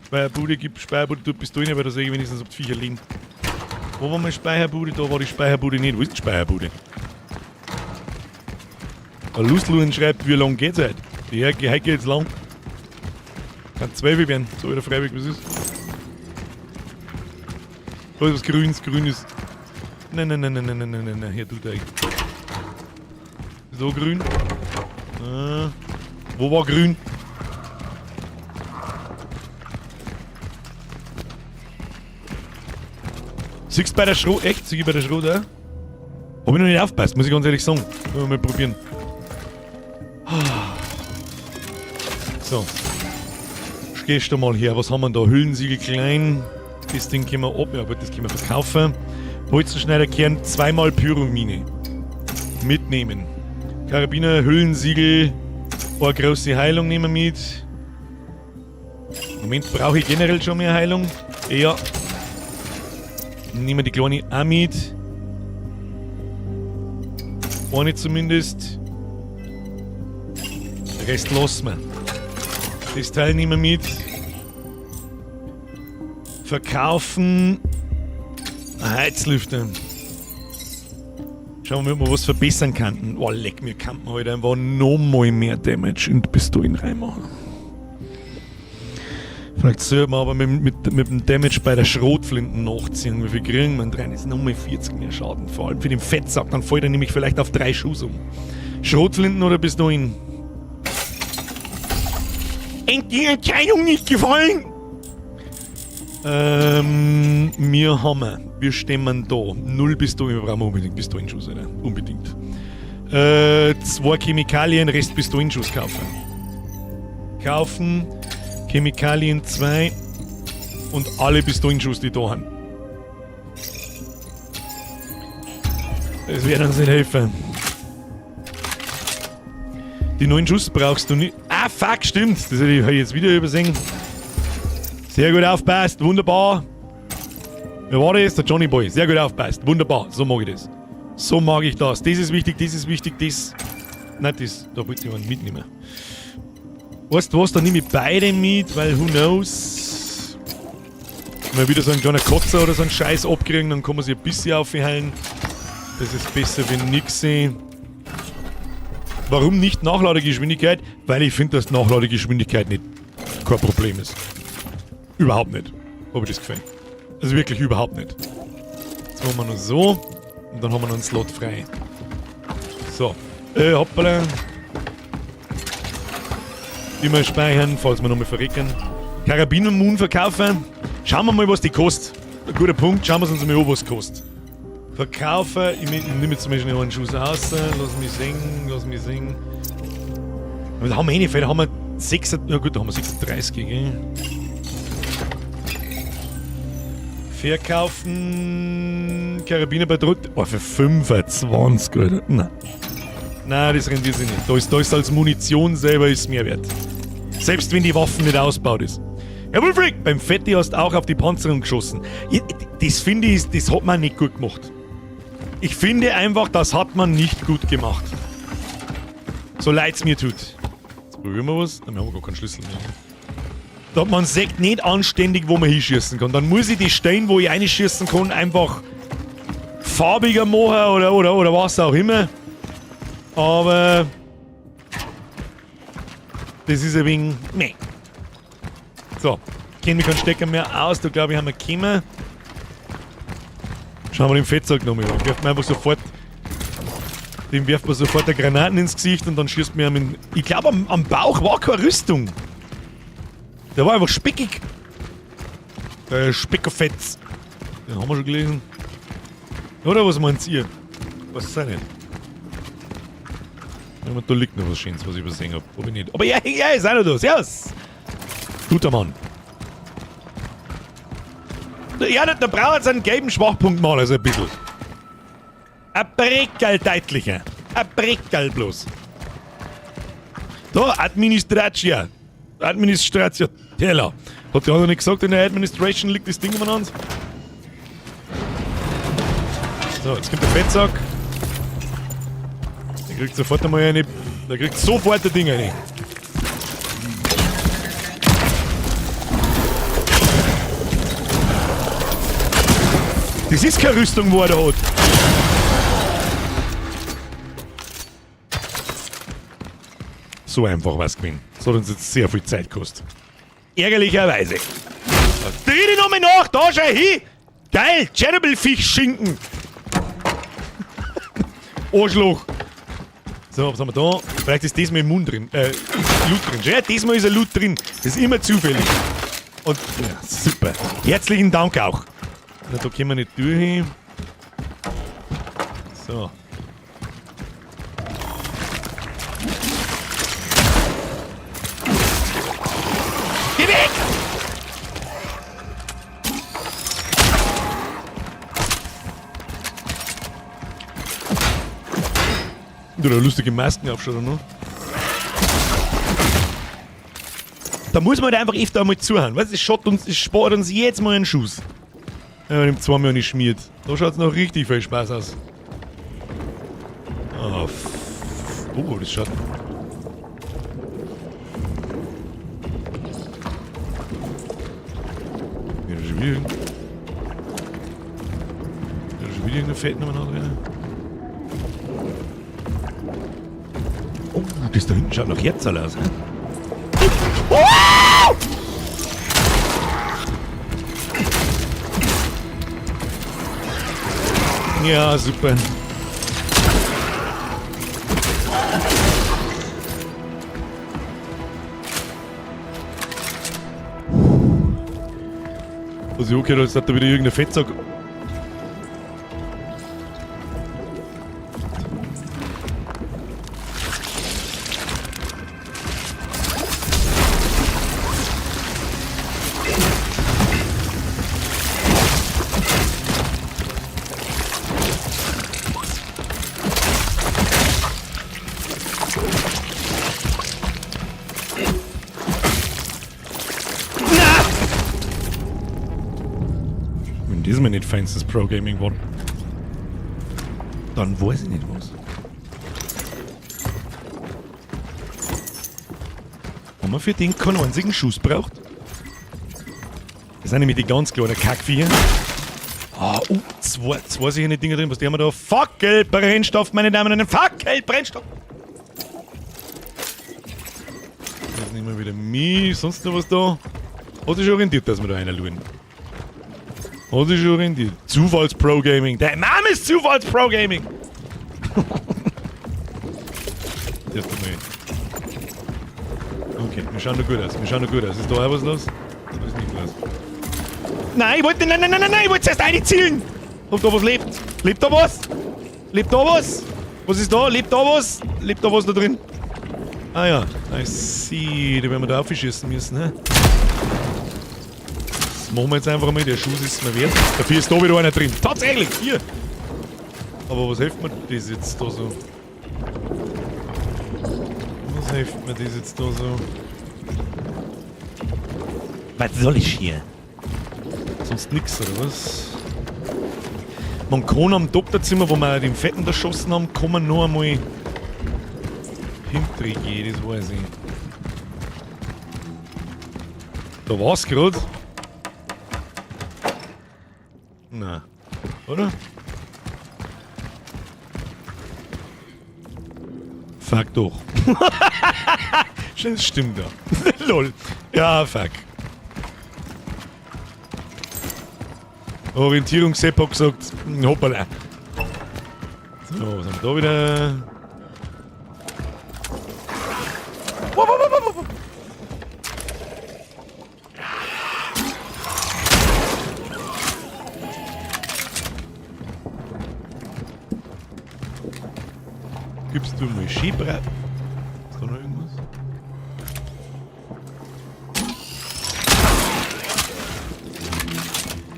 Speicherbude gibt Speicherbude, du bist du rein, weil da sehe ich wenigstens, ob die Viecher liegen. Wo war meine Speicherbude? Da war die Speicherbude nicht. Wo ist die Speicherbude? Der Lustluen schreibt, wie lang geht's heute? Die heute geht's lang. Kann 12 werden, so wieder freiwillig, was ist. Da ist was Grünes, Grünes. Nein, nein, nein, nein, nein, nein, nein, nein, nein, hier tut er. So grün. Wo war grün? Siehst du bei der Schrot? Echt? Sieh ich bei der Schrot auch? Hab ich noch nicht aufgepasst, muss ich ganz ehrlich sagen. Wollen wir mal probieren. So. Gehst du mal her. Was haben wir da? Hüllensiegel klein. Das Ding können wir ab. Ja, aber das können wir verkaufen. Bolzenschneiderkern, zweimal Pyromine. Mitnehmen. Karabiner, Hüllensiegel. Eine große Heilung nehmen wir mit. Moment, brauche ich generell schon mehr Heilung? Ja. Nehmen wir die kleine auch mit. Eine zumindest. Den Rest lassen wir. Das Teil nehmen wir mit. Verkaufen. Heizlüfter. Schauen wir mal, ob wir was verbessern könnten. Oh, leck mir, kann man heute einfach noch mal mehr Damage in die Pistolen reinmachen. Vielleicht sollte man aber mit dem Damage bei der Schrotflinten nachziehen. Wie viel kriegen wir denn rein? Das ist nochmal 40 mehr Schaden. Vor allem für den Fettsack. Dann fällt er nämlich vielleicht auf 3 Schuss um. Schrotflinten oder Pistolen? Endlich die Entscheidung nicht gefallen! Wir haben, wir stemmen da. 0 Pistolen, wir brauchen unbedingt Pistolenschuss, Alter. Unbedingt. 2 Chemikalien, Rest Pistolenschuss kaufen. Kaufen, Chemikalien 2 und alle Pistolenschuss, die da haben. Das wird uns nicht helfen. Die 9 Schuss brauchst du nicht. Ah, fuck, stimmt. Das hätte ich jetzt wieder übersehen. Sehr gut aufpasst, wunderbar. Wer war das? Der Johnny Boy. Sehr gut aufpasst, wunderbar. So mag ich das. So mag ich das. Das ist wichtig, das ist wichtig, das... Nein, das... Da wollte ich jemanden mitnehmen. Weißt du was, da nehme ich beide mit, weil who knows... Wenn wir wieder so einen kleinen Kotzer oder so einen Scheiß abkriegen, dann kann man sich ein bisschen aufheilen. Das ist besser wie nix. Warum nicht Nachladegeschwindigkeit? Weil ich finde, dass Nachladegeschwindigkeit nicht kein Problem ist. Überhaupt nicht. Hab ich das gefällt. Also wirklich überhaupt nicht. Jetzt machen wir noch so. Und dann haben wir noch einen Slot frei. So. Hoppala. Immer speichern, falls wir nochmal verrecken. Karabiner-Moon verkaufen. Schauen wir mal, was die kostet. Ein guter Punkt. Schauen wir uns mal an, was kostet. Verkaufen. Ich nehme jetzt zum Beispiel noch einen Schuss raus. Lass mich sehen, lass mich sehen. Aber da haben wir eh nicht viel. Da haben wir 6, na gut, da haben wir 36, gell? Verkaufen. Karabiner bei Druck. Oh, für 25, Alter. Nein. Nein, das rentiert sich nicht. Da ist als Munition selber ist mehr wert. Selbst wenn die Waffen nicht ausgebaut ist. Herr Wulfric, beim Fetti hast du auch auf die Panzerung geschossen. Ja, das finde ich, das hat man nicht gut gemacht. Ich finde einfach, das hat man nicht gut gemacht. So leid's mir tut. Jetzt probieren wir was. Nein, wir haben gar keinen Schlüssel mehr. Da hat man sieht nicht anständig, wo man hinschießen kann. Dann muss ich die Stellen, wo ich reinschießen kann, einfach farbiger machen oder was auch immer. Aber das ist ein wenig... Nee. So, kennen wir keinen Stecker mehr aus. Da glaube ich, haben wir gekommen. Schauen wir den Fettsack nochmal an. Werft man einfach sofort... Dem wirft man sofort eine Granaten ins Gesicht und dann schießt man ihm in... Ich glaube, am Bauch war keine Rüstung. Der war einfach speckig. Der Speckerfetz. Den haben wir schon gelesen. Oder was meint ihr? Was ist das denn? Da liegt noch was Schönes, was ich übersehen hab. Hab ich nicht. Aber ja, ja, ist auch noch da. Servus! Guter Mann. Ja, da braucht es einen gelben Schwachpunkt mal, also ein bisschen. Ein Breckerl deutlicher. Ein Breckerl bloß. Da, Administratia. Administration. Teller. Hat der andere nicht gesagt, in der Administration liegt das Ding umeinander? So, jetzt kommt der Fettsack. Der kriegt sofort einmal eine. Der kriegt sofort das Ding rein. Das ist keine Rüstung, wo er da hat. So einfach war's gewesen. Das hat uns jetzt sehr viel Zeit gekostet. Ärgerlicherweise. Dreh dich nochmal nach, da schau hin! Geil, Tschernobyl-Fisch-Schinken! Arschloch! So, was haben wir da? Vielleicht ist diesmal im Mund drin. Loot drin. Ja, diesmal ist ein Loot drin. Das ist immer zufällig. Und, ja, super. Herzlichen Dank auch. Na, da können wir nicht durch. So. Geh weg! Du, da lustige Masken aufschauen, ne? Da muss man halt einfach öfter einmal zuhören. Weißt du, es spart uns jetzt mal einen Schuss. Ja, dem zweimal nicht schmiert. Da schaut's noch richtig viel Spaß aus. Oh, oh, das schaut. Ja, schon wieder. Ja, schon wieder irgendeine Fettnummer noch drin. Oh, das da hinten schaut nach Herzl aus. Oh! Ja, super. Was ich auch gehört habe, ist, dass da wieder irgendein Fettsack. nicht feinstens Pro Gaming war, dann weiß ich nicht was. Haben wir für den keinen einzigen Schuss braucht? Das sind nämlich die ganz kleinen Kackviecher. Ah, zwei solche Dinger drin. Was die haben wir da? Fackelbrennstoff, meine Damen und Herren. Fackelbrennstoff! Das nehmen wir wieder mit. Sonst noch was da? Hat sich schon orientiert, dass wir da einer schauen. Hat sich schon orientiert. Zufalls-Pro Gaming. Der Name ist Zufalls-Pro Gaming! Das tut mir. Okay, wir schauen noch gut aus. Wir schauen noch gut aus. Ist da auch was los? Da ist nicht los. Nein, ich wollte. Nein, nein, nein, nein, nein, ich wollte zuerst reinzielen! Ob da was lebt? Lebt da was? Lebt da was? Was ist da? Lebt da was? Lebt da was da drin? Ah ja, I see. Da werden wir da aufschießen müssen, ne? Das machen wir jetzt einfach mal. Der Schuss ist mir wert. Dafür ist da wieder einer drin. Tatsächlich, hier! Aber was hilft mir das jetzt da so? Was hilft mir das jetzt da so? Was soll ich hier? Sonst nix, oder was? Man kann am Doktorzimmer, wo wir den Fetten erschossen haben, kann man noch einmal hintergehen, das weiß ich. Da war's grad. Na, oder? Fuck doch. Das stimmt ja. Lol. Ja, fuck. Orientierungssepp hat gesagt, hoppala. So, was haben wir da wieder? Gibst du mal Skibrett? Ist da noch irgendwas?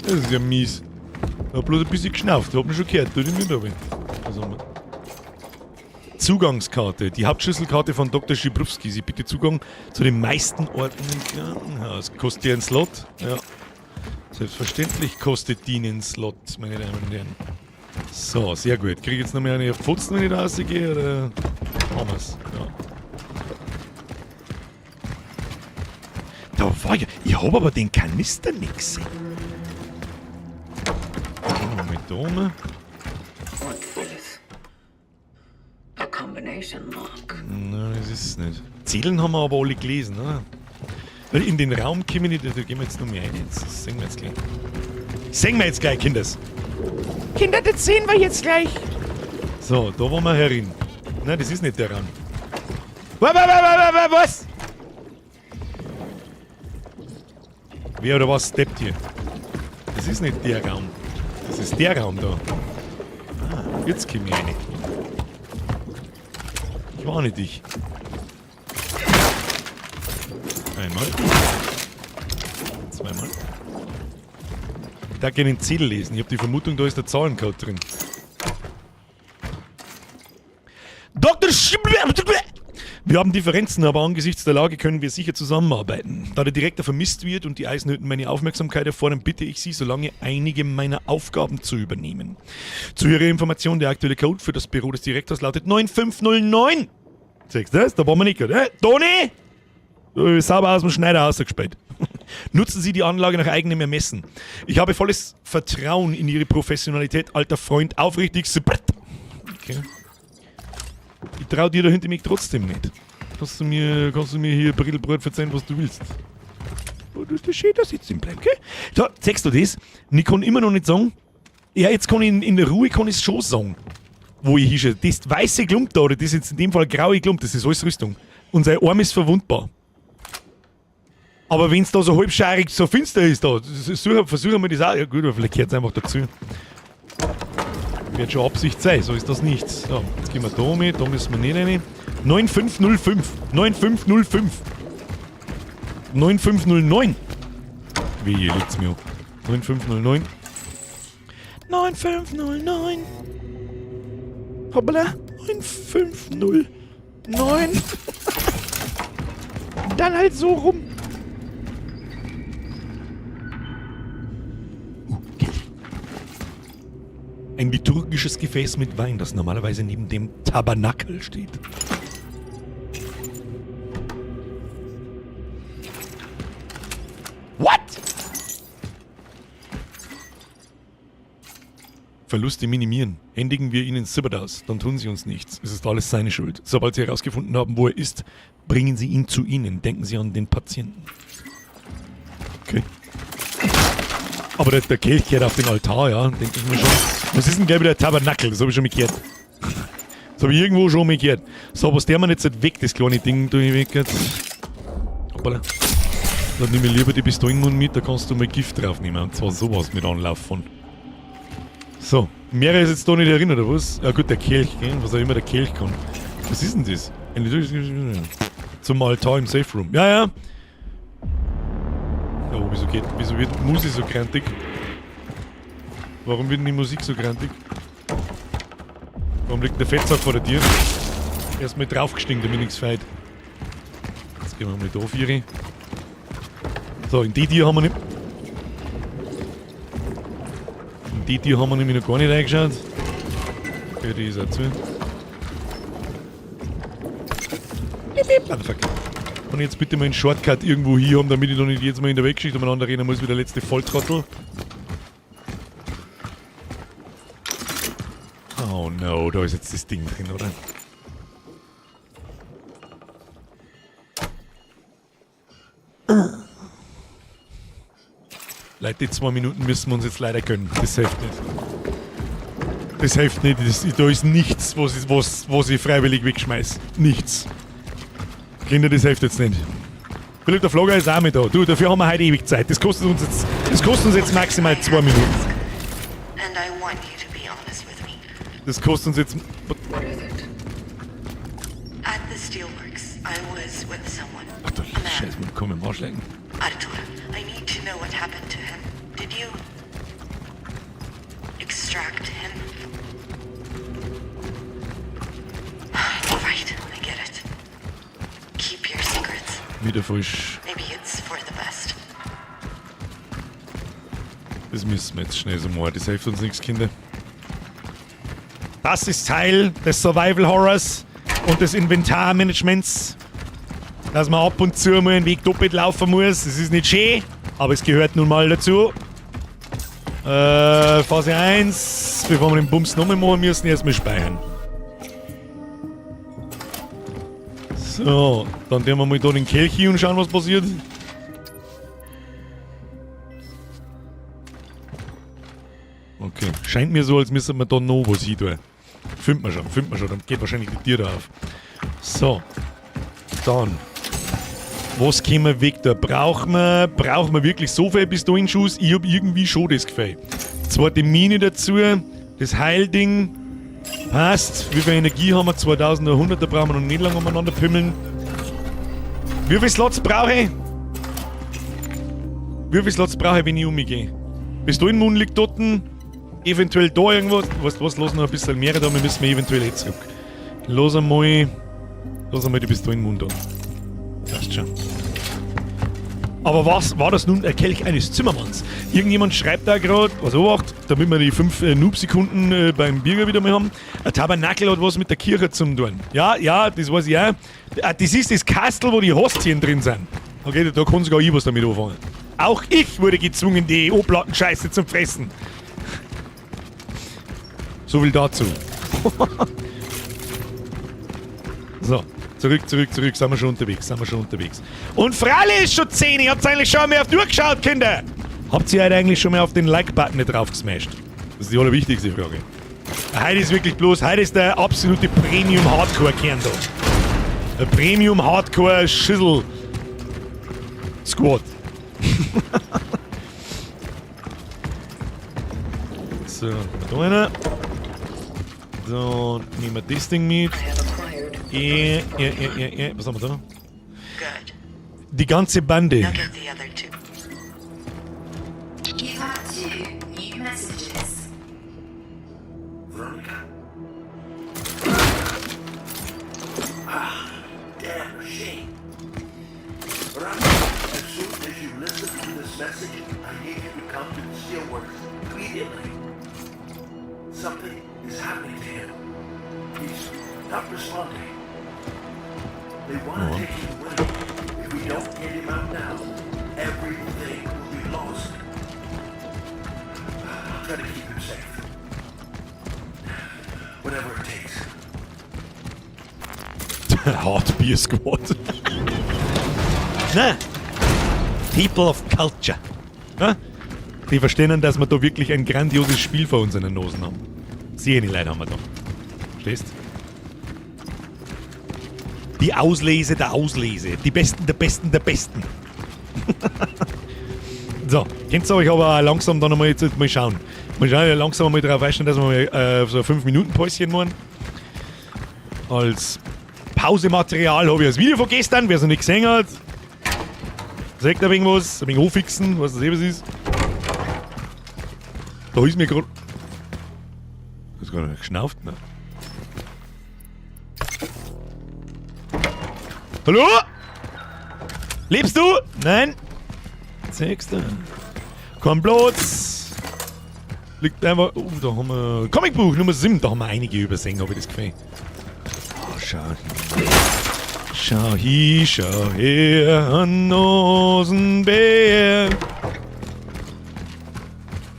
Das ist ja mies. Ich hab bloß ein bisschen geschnauft. Ich hab mich schon gehört. Tu dich nicht aber. Was haben wir? Zugangskarte. Die Hauptschlüsselkarte von Dr. Schibrowski. Sie bietet Zugang zu den meisten Orten im Krankenhaus. Kostet die einen Slot? Ja. Selbstverständlich kostet die einen Slot, meine Damen und Herren. So, sehr gut. Krieg ich jetzt noch mehr eine auf Pfotzen, wenn ich da rausgehe? Oder haben wir's? Ja. Da war ja. Ich hab aber den Kanister nicht gesehen. Moment, da oben. What's this? A combination lock. Nein, das ist es nicht. Zählen haben wir aber alle gelesen, oder? Weil in den Raum kommen wir nicht, da gehen wir jetzt noch mehr rein. Das sehen wir jetzt gleich. Sehen wir jetzt gleich, Kinders. Kinder, das sehen wir jetzt gleich. So, da wollen wir herin. Nein, das ist nicht der Raum. Was? Wer oder was steppt hier? Das ist nicht der Raum. Das ist der Raum da. Ah, jetzt komm ich rein. Ich warne dich. Einmal. Zweimal. Ich darf gerne den Zettel lesen. Ich hab die Vermutung, da ist der Zahlencode drin. Dr. Wir haben Differenzen, aber angesichts der Lage können wir sicher zusammenarbeiten. Da der Direktor vermisst wird und die Eisenhütten meine Aufmerksamkeit erfordern, bitte ich Sie, solange einige meiner Aufgaben zu übernehmen. Zu Ihrer Information, der aktuelle Code für das Büro des Direktors lautet 9509. Siehst du das? Da waren wir nicht gerade. Toni! Sauber aus dem Schneider rausgespielt. Nutzen Sie die Anlage nach eigenem Ermessen. Ich habe volles Vertrauen in Ihre Professionalität, alter Freund. Aufrichtig. Okay. Ich trau dir da hinter mir trotzdem nicht. Kannst du mir hier Brittelbrot verzeihen, was du willst? Oh, du hast schön da sitzen bleiben, gell? Da, zeigst du das? Ich kann immer noch nicht sagen. Ja, jetzt kann ich in der Ruhe kann ich's schon sagen, wo ich hinschaue. Das weiße Klump da, oder das jetzt in dem Fall graue Klump, das ist alles Rüstung. Und sein Arm ist verwundbar. Aber wenn's da so halbscheirig so finster ist, da, versuchen wir das auch. Ja gut, aber vielleicht gehört's einfach dazu. Wird schon Absicht sein, so ist das nicht. So, jetzt gehen wir da mit, da müssen wir nicht rein. 9505. 9505. 9509. Wie, hier liegt's mir. 9509. 9509. Hoppala. 9509. Dann halt so rum. Geld. liturgisches Gefäß mit Wein, das normalerweise neben dem Tabernakel steht. What? Verluste minimieren. Händigen wir ihnen Sibbert aus, dann tun sie uns nichts. Es ist alles seine Schuld. Sobald sie herausgefunden haben, wo er ist, bringen sie ihn zu ihnen. Denken sie an den Patienten. Okay. Aber der Kelch gehört auf den Altar, ja, denke ich mir schon. Was ist denn gleich wieder der Tabernakel? Das habe ich schon mal gehört. Das habe ich irgendwo schon mal gehört. So, was der man jetzt halt weg, das kleine Ding, da ich weg jetzt. Hoppala. Dann nehme ich lieber die Pistolenmund mit, da kannst du mal Gift draufnehmen. Und zwar sowas mit Anlauf von. So, mehr ist jetzt da nicht erinnert, oder was? Ja gut, der Kelch, gell? Was auch immer der Kelch kann. Was ist denn das? Zum Altar im Safe Room. Ja, ja. Oh, wieso wird die Musik so krantig? Warum wird denn die Musik so krantig? Warum liegt der Fettsack vor der Tür? Erstmal draufgestiegen, damit nichts feit. Jetzt gehen wir mal da auf ihre. So, in die Tür haben wir nicht. In die Tür haben wir nämlich noch gar nicht reingeschaut. Okay, die ist auch zu. Motherfucker. Und jetzt bitte mal einen Shortcut irgendwo hier haben, damit ich noch nicht jedes Mal in der Weggeschichte umeinander rennen muss wie der letzte Volltrottel. Oh no, da ist jetzt das Ding drin, oder? Leute, die 2 Minuten müssen wir uns jetzt leider gönnen. Das hilft nicht. Das hilft nicht. Da ist nichts, was ich freiwillig wegschmeiß. Nichts. Kinder, das hilft jetzt nicht. Philipp, der Flogger ist auch mit da. Du, dafür haben wir heute ewig Zeit. Das kostet uns jetzt, das kostet uns jetzt maximal 2 Minuten. And I want you to be honest with me. Das kostet uns jetzt. What is it? At the steelworks, I was with someone. Ach du Scheiße, wir kommen im Arsch lecken. Arthur, I need to know what happened to him. Did you extract him? All right, I get it. Keep your secrets. Wieder frisch. Maybe it's for the best. Das müssen wir jetzt schnell so machen. Das hilft uns nichts, Kinder. Das ist Teil des Survival Horrors und des Inventarmanagements. Dass man ab und zu mal einen Weg doppelt laufen muss. Das ist nicht schön, aber es gehört nun mal dazu. Phase 1, bevor wir den Bums nochmal machen müssen, erstmal speichern. So, dann tun wir mal da den Kelch hin und schauen, was passiert. Okay, scheint mir so, als müsste man da noch was hin tun. Findet man schon, findet man schon. Dann geht wahrscheinlich die Tür da auf. So, dann. Was können wir weg da? Brauchen wir wirklich so viel Pistolenschuss? Ich hab irgendwie schon das Gefühl. Zweite Mine dazu, das Heilding. Passt. Wie viel Energie haben wir? 2100, da brauchen wir noch nicht lange umeinander pümmeln. Wie viele Slots brauche ich? Wie viele Slots brauche ich, wenn ich umgehe? Pistolenmund liegt dort. Eventuell da irgendwo. Weißt du was? Lass noch ein bisschen mehr da, wir müssen wir eventuell eh zurück. Lass einmal die Pistolenmund da. Passt schon. Aber was war das nun der Kelch eines Zimmermanns? Irgendjemand schreibt da gerade, was obacht, damit wir die 5 Noob-Sekunden beim Birger wieder mal haben. Ein Tabernakel hat was mit der Kirche zum tun. Ja, ja, das weiß ich auch. Das ist das Kastel, wo die Hostien drin sind. Okay, da kann sogar ich was damit anfangen. Auch ich wurde gezwungen, die Oblatenscheiße zu fressen. So viel dazu. So. Zurück, zurück, zurück. Sind wir schon unterwegs, sind wir schon unterwegs. Und Fralle ist schon 10. Ihr habt eigentlich schon mal auf die Uhr geschaut, Kinder. Habt ihr heute eigentlich schon mal auf den Like-Button nicht drauf gesmashed? Das ist die allerwichtigste Frage. Heute ist wirklich bloß, heute ist der absolute Premium-Hardcore-Kern da. Der Premium-Hardcore-Schissel-Squad. So, da einer. So, nehmen wir das Ding mit. Ja. Was haben wir da? Die ganze Bande. You have 2 new messages. Veronica? Ah, damn shame. Veronica, as soon as you listen to this message, I need you to come to the steelworks immediately. Something is happening to him? He's not responding. They want to take him away. If we don't get him out now, everything will be lost. I'll try to keep him safe. Whatever it takes. Hard Beer Squad. Na, People of Culture. Ja? Die verstehen, dass wir da wirklich ein grandioses Spiel vor unseren Nosen haben. Sehr die Leute haben wir da. Verstehst? Die Auslese der Auslese. Die Besten der Besten der Besten. So, könnt ihr euch aber langsam dann einmal jetzt mal schauen. Mal schauen, langsam mal darauf einstellen, dass wir mal so ein 5-Minuten-Päuschen machen. Als Pausematerial habe ich das Video von gestern, wer es noch nicht gesehen hat. Sagt ein wenig was, ein wenig hochfixen, was das eben ist. Da ist mir gerade. Das ist gerade geschnauft, ne? Hallo? Lebst du? Nein. Sechster. Kein Platz. Liegt einfach. Oh, da haben wir. Comicbuch Nummer 7. Da haben wir einige übersehen, habe ich das Gefühl. Oh, schau. Schau hier, schau her, ein Nasenbär.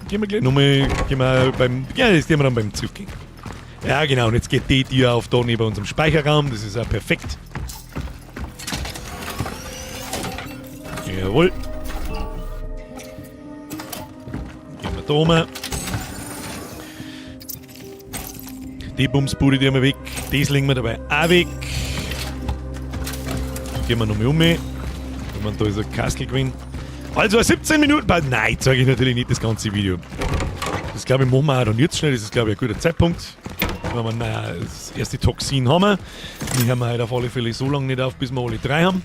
Gehen wir gleich nochmal. Gehen wir beim. Ja, das gehen wir dann beim Zug gehen. Ja, genau. Und jetzt geht die Tür auf da neben unserem Speicherraum. Das ist auch perfekt. Jawohl. Gehen wir da rum. Die Bumsbude, die haben wir weg. Das legen wir dabei auch weg. Gehen wir nochmal um. Wenn man da ist ein Kastel gewinnt. Also 17 Minuten. Nein, zeige ich natürlich nicht das ganze Video. Das glaube ich machen wir auch dann jetzt schnell. Das ist glaube ich ein guter Zeitpunkt. Wenn wir, naja, das erste Toxin haben wir. Die hören wir heute auf alle Fälle so lange nicht auf, bis wir alle drei haben.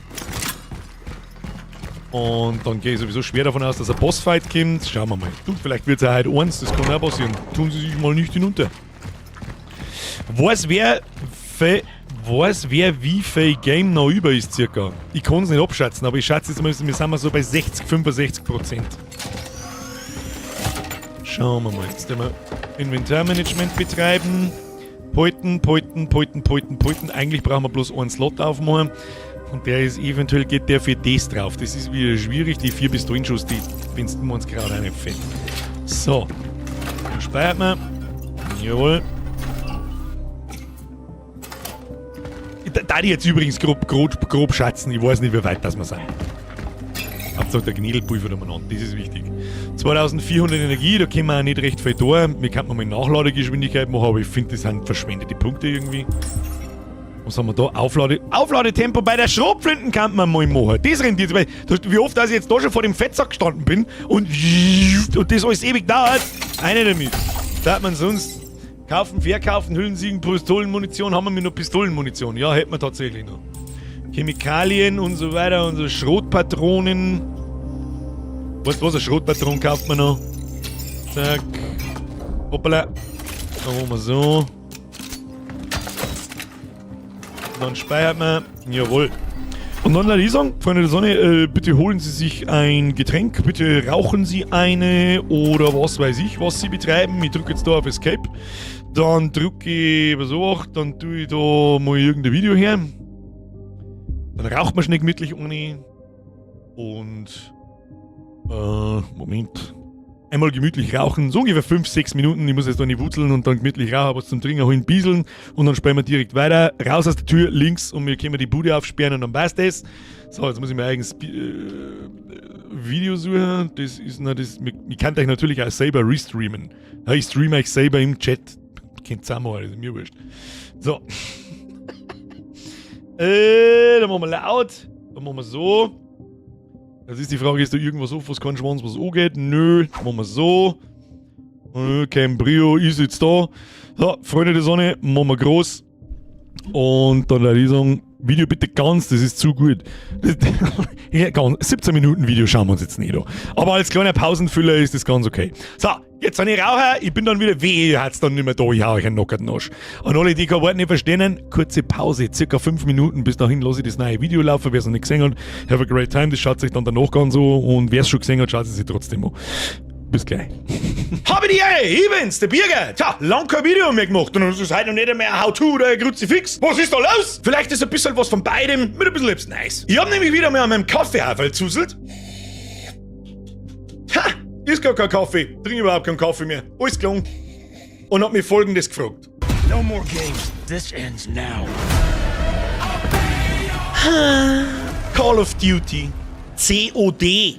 Und dann gehe ich sowieso schwer davon aus, dass ein Bossfight kommt. Schauen wir mal. Du, vielleicht wird es ja heute eins, das kann auch passieren. Tun sie sich mal nicht hinunter. Weiß wer, wie viel Game noch über ist, circa? Ich kann es nicht abschätzen, aber ich schätze jetzt mal, wir sind mal so bei 60, 65%. Schauen wir mal. Jetzt werden wir Inventarmanagement betreiben. Poiten, Poiten, Poiten, Poiten, Poiten. Eigentlich brauchen wir bloß einen Slot aufmachen. Und der ist eventuell geht der für das drauf. Das ist wieder schwierig. Die 4 Pistolenschuss, die finden wir uns gerade auch nicht fett. So. Dann speichert man. Jawohl. Da die jetzt übrigens grob schätzen, ich weiß nicht, wie weit das wir sind. Hauptsache der Gnädelpulver umeinander, das ist wichtig. 2400 Energie, da können wir auch nicht recht viel da. Wir könnten mal Nachladegeschwindigkeit machen, aber ich finde, das sind verschwendete Punkte irgendwie. Was haben wir da? Aufladetempo bei der Schrotflinten kann man mal machen. Das rendiert sich, weil, wie oft, dass ich jetzt da schon vor dem Fettsack gestanden bin und das alles ewig dauert. Einer damit. Da hat man sonst kaufen, verkaufen, Hüllensiegen, Pistolenmunition. Haben wir noch Pistolenmunition? Ja, hätten wir tatsächlich noch. Chemikalien und so weiter und so Schrotpatronen. Weißt du was? Eine Schrotpatron kauft man noch. Zack. Hoppala. Dann machen wir so. Dann speichert man. Jawohl. Und dann würde ich sagen, Freunde der Sonne, bitte holen Sie sich ein Getränk, bitte rauchen Sie eine oder was weiß ich, was Sie betreiben. Ich drücke jetzt da auf Escape. Dann drücke ich so auch, dann tue ich da mal irgendein Video her. Dann raucht man schnell gemütlich ohne. Und Moment. Einmal gemütlich rauchen, so ungefähr 5, 6 Minuten. Ich muss jetzt da nicht wutzeln und dann gemütlich rauchen, was zum Trinken holen, bieseln und dann spielen wir direkt weiter. Raus aus der Tür, links und wir können die Bude aufsperren und dann passt das. So, jetzt muss ich mein eigenes Video suchen. Das ist na, das, ich kann euch natürlich auch selber restreamen. Ja, ich streame euch selber im Chat. Könnt ihr auch mal, ist mir wurscht. So. Dann machen wir laut. Dann machen wir so. Jetzt ist die Frage, ist da irgendwas auf, was kein Schwanz, was angeht? Nö, machen wir so. Kein Brio ist jetzt da. So, Freunde der Sonne, machen wir groß. Und dann würde ich sagen, Video bitte ganz, das ist zu gut. Ja, ganz, 17 Minuten Video schauen wir uns jetzt nicht an. Aber als kleiner Pausenfüller ist das ganz okay. So, jetzt bin ich Raucher, ich bin dann wieder, wehe, hat's dann nicht mehr da, ich hau euch einen knockerten Arsch. Und alle, die kein Wort nicht verstehen, kurze Pause, circa 5 Minuten, bis dahin lasse ich das neue Video laufen, wer es noch nicht gesehen hat, have a great time, das schaut sich dann danach ganz so und wer es schon gesehen hat, schaut es sich trotzdem an. Bis gleich. Habe die Ehre, ich bin's, der Birger. Tja, lang kein Video mehr gemacht und es ist heute noch nicht mehr ein How-To oder ein Kruzifix. Was ist da los? Vielleicht ist ein bisschen was von beidem mit ein bisschen etwas Nice. Ich hab nämlich wieder mal an meinem Kaffeehaferl zuselt. Ha, ist gar kein Kaffee. Trink überhaupt keinen Kaffee mehr. Alles gelungen. Und hab mich Folgendes gefragt. No more games. This ends now. Call of Duty. COD.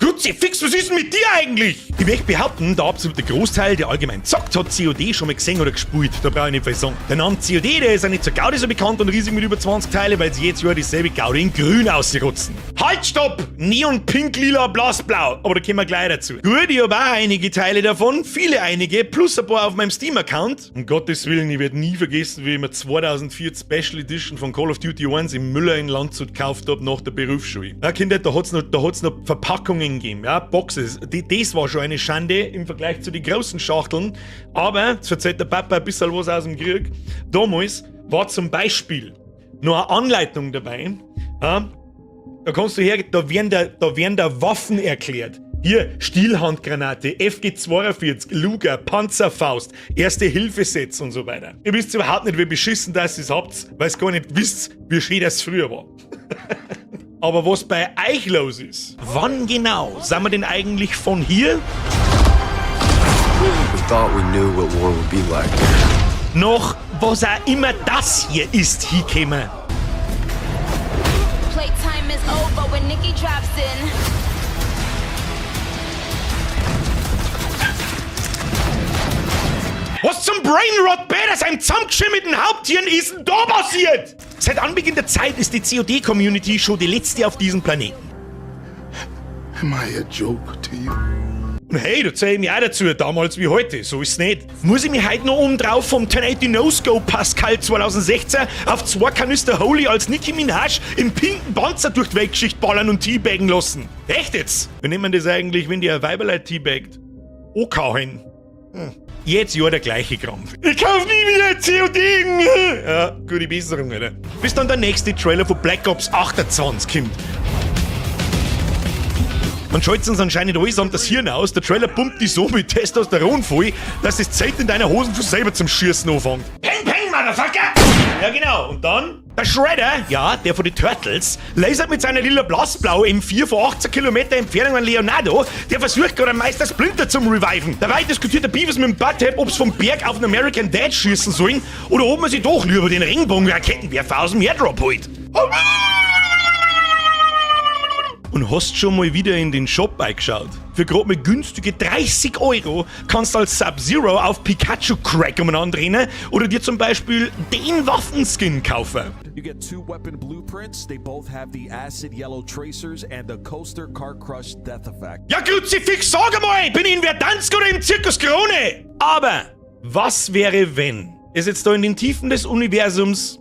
Kruzifix, was ist denn mit dir eigentlich? Ich möchte behaupten, der absolute Großteil, der allgemein zockt, hat COD schon mal gesehen oder gespielt. Da brauche ich nicht viel sagen. Der Name COD, der ist ja nicht zur Gaudi so bekannt und riesig mit über 20 Teile, weil sie jedes Jahr dieselbe Gaudi in grün ausrotzen. Halt, stopp! Neon, pink, lila, blass, blau. Aber da kommen wir gleich dazu. Gut, ich habe auch einige Teile davon, viele einige, plus ein paar auf meinem Steam-Account. Um Gottes Willen, ich werde nie vergessen, wie ich mir 2004 die Special Edition von Call of Duty 1 im Müller in Landshut gekauft habe nach der Berufsschule. Ja, Kinder, da hat's noch Verpackungen gegeben, ja, Boxes. Das war schon eine Schande im Vergleich zu den großen Schachteln. Aber, jetzt erzählt der Papa ein bisschen was aus dem Krieg. Damals war zum Beispiel noch eine Anleitung dabei. Ja, da kannst du her, da werden da Waffen erklärt. Hier, Stielhandgranate, FG42, Luger, Panzerfaust, Erste-Hilfe-Sets und so weiter. Ihr wisst überhaupt nicht, wie beschissen das ihr habt, weil ihr gar nicht wisst, wie schön das früher war. Aber was bei euch los ist, wann genau sind wir denn eigentlich von hier We thought we knew what war would be like. noch was auch immer das hier ist, hingekommen? Playtime is over when Nikki drops in. Was zum Brainrot Bäder seinem zusammengeschimmelten Haupthirn ist denn da passiert? Seit Anbeginn der Zeit ist die COD-Community schon die letzte auf diesem Planeten. Am I a joke to you? Und hey, da zähle ich mich auch dazu, damals wie heute, so ist's nicht. Muss ich mich heute noch oben drauf vom 1080 No-Scope Pascal 2016 auf 2 Kanister Holy als Nicki Minaj im pinken Panzer durch die Weltgeschichte ballern und teabaggen lassen? Echt jetzt? Wie nennt man das eigentlich, wenn die ein Weiberlein teabaggt? OK hin. Jetzt ja der gleiche Krampf. Ich kauf nie wieder COD! Ja, gute Besserung, Alter. Bis dann der nächste Trailer von Black Ops 28 kommt. Man schaltet uns anscheinend allesamt das Hirn aus. Der Trailer pumpt dich so mit Testosteron voll, dass das Zelt in deiner Hosen von selber zum Schießen anfängt. Peng, peng, Motherfucker! Ja, genau. Und dann? Der Shredder, ja, der von den Turtles, lasert mit seiner lila Blassblau M4 von 18 Kilometer Entfernung an Leonardo, der versucht gerade Meister Splinter zum Reviven. Dabei diskutiert der Beavis mit dem Butthead, ob's vom Berg auf den American Dad schießen sollen oder ob man sich doch lieber den Regenbogen-Raketenwerfer aus dem Airdrop holt. Und hast schon mal wieder in den Shop eingeschaut? Für grad mal günstige 30 Euro kannst du als Sub-Zero auf Pikachu Crack umeinander rennen oder dir zum Beispiel den Waffenskin kaufen. You get two weapon blueprints. They both have the acid yellow tracers and the coaster car crush death effect. Ja, Kruzifix, sag einmal, bin ich in Verdansk oder im Zirkus Krone? Aber was wäre, wenn es jetzt da in den Tiefen des Universums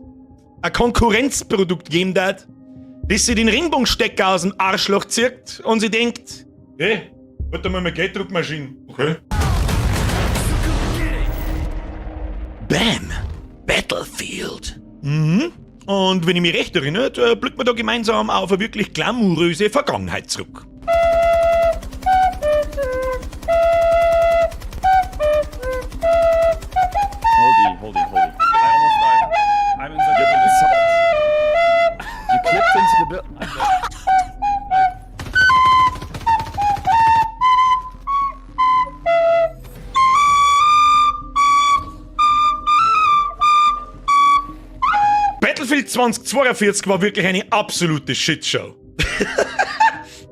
ein Konkurrenzprodukt geben darf, das sich den Regenbogenstecker aus dem Arschloch zirkt und sie denkt, hey, warte mal meine Gelddruckmaschine. Okay. Bam! Battlefield. Mhm. Und wenn ich mich recht erinnere, da blickt man da gemeinsam auf eine wirklich glamouröse Vergangenheit zurück. Hold E, hold E, hold E. I almost died. I'm inside the building. You clipped into the building. Battlefield 2042 war wirklich eine absolute Shitshow.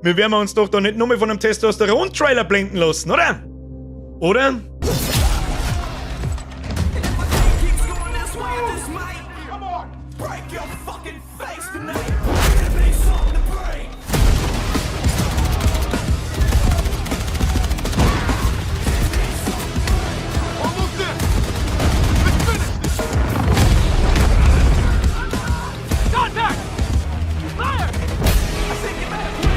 Wir werden uns doch da nicht nur mal von einem Testosteron-Trailer blenden lassen, oder? Oder? Contact! Fire! I think you better quit.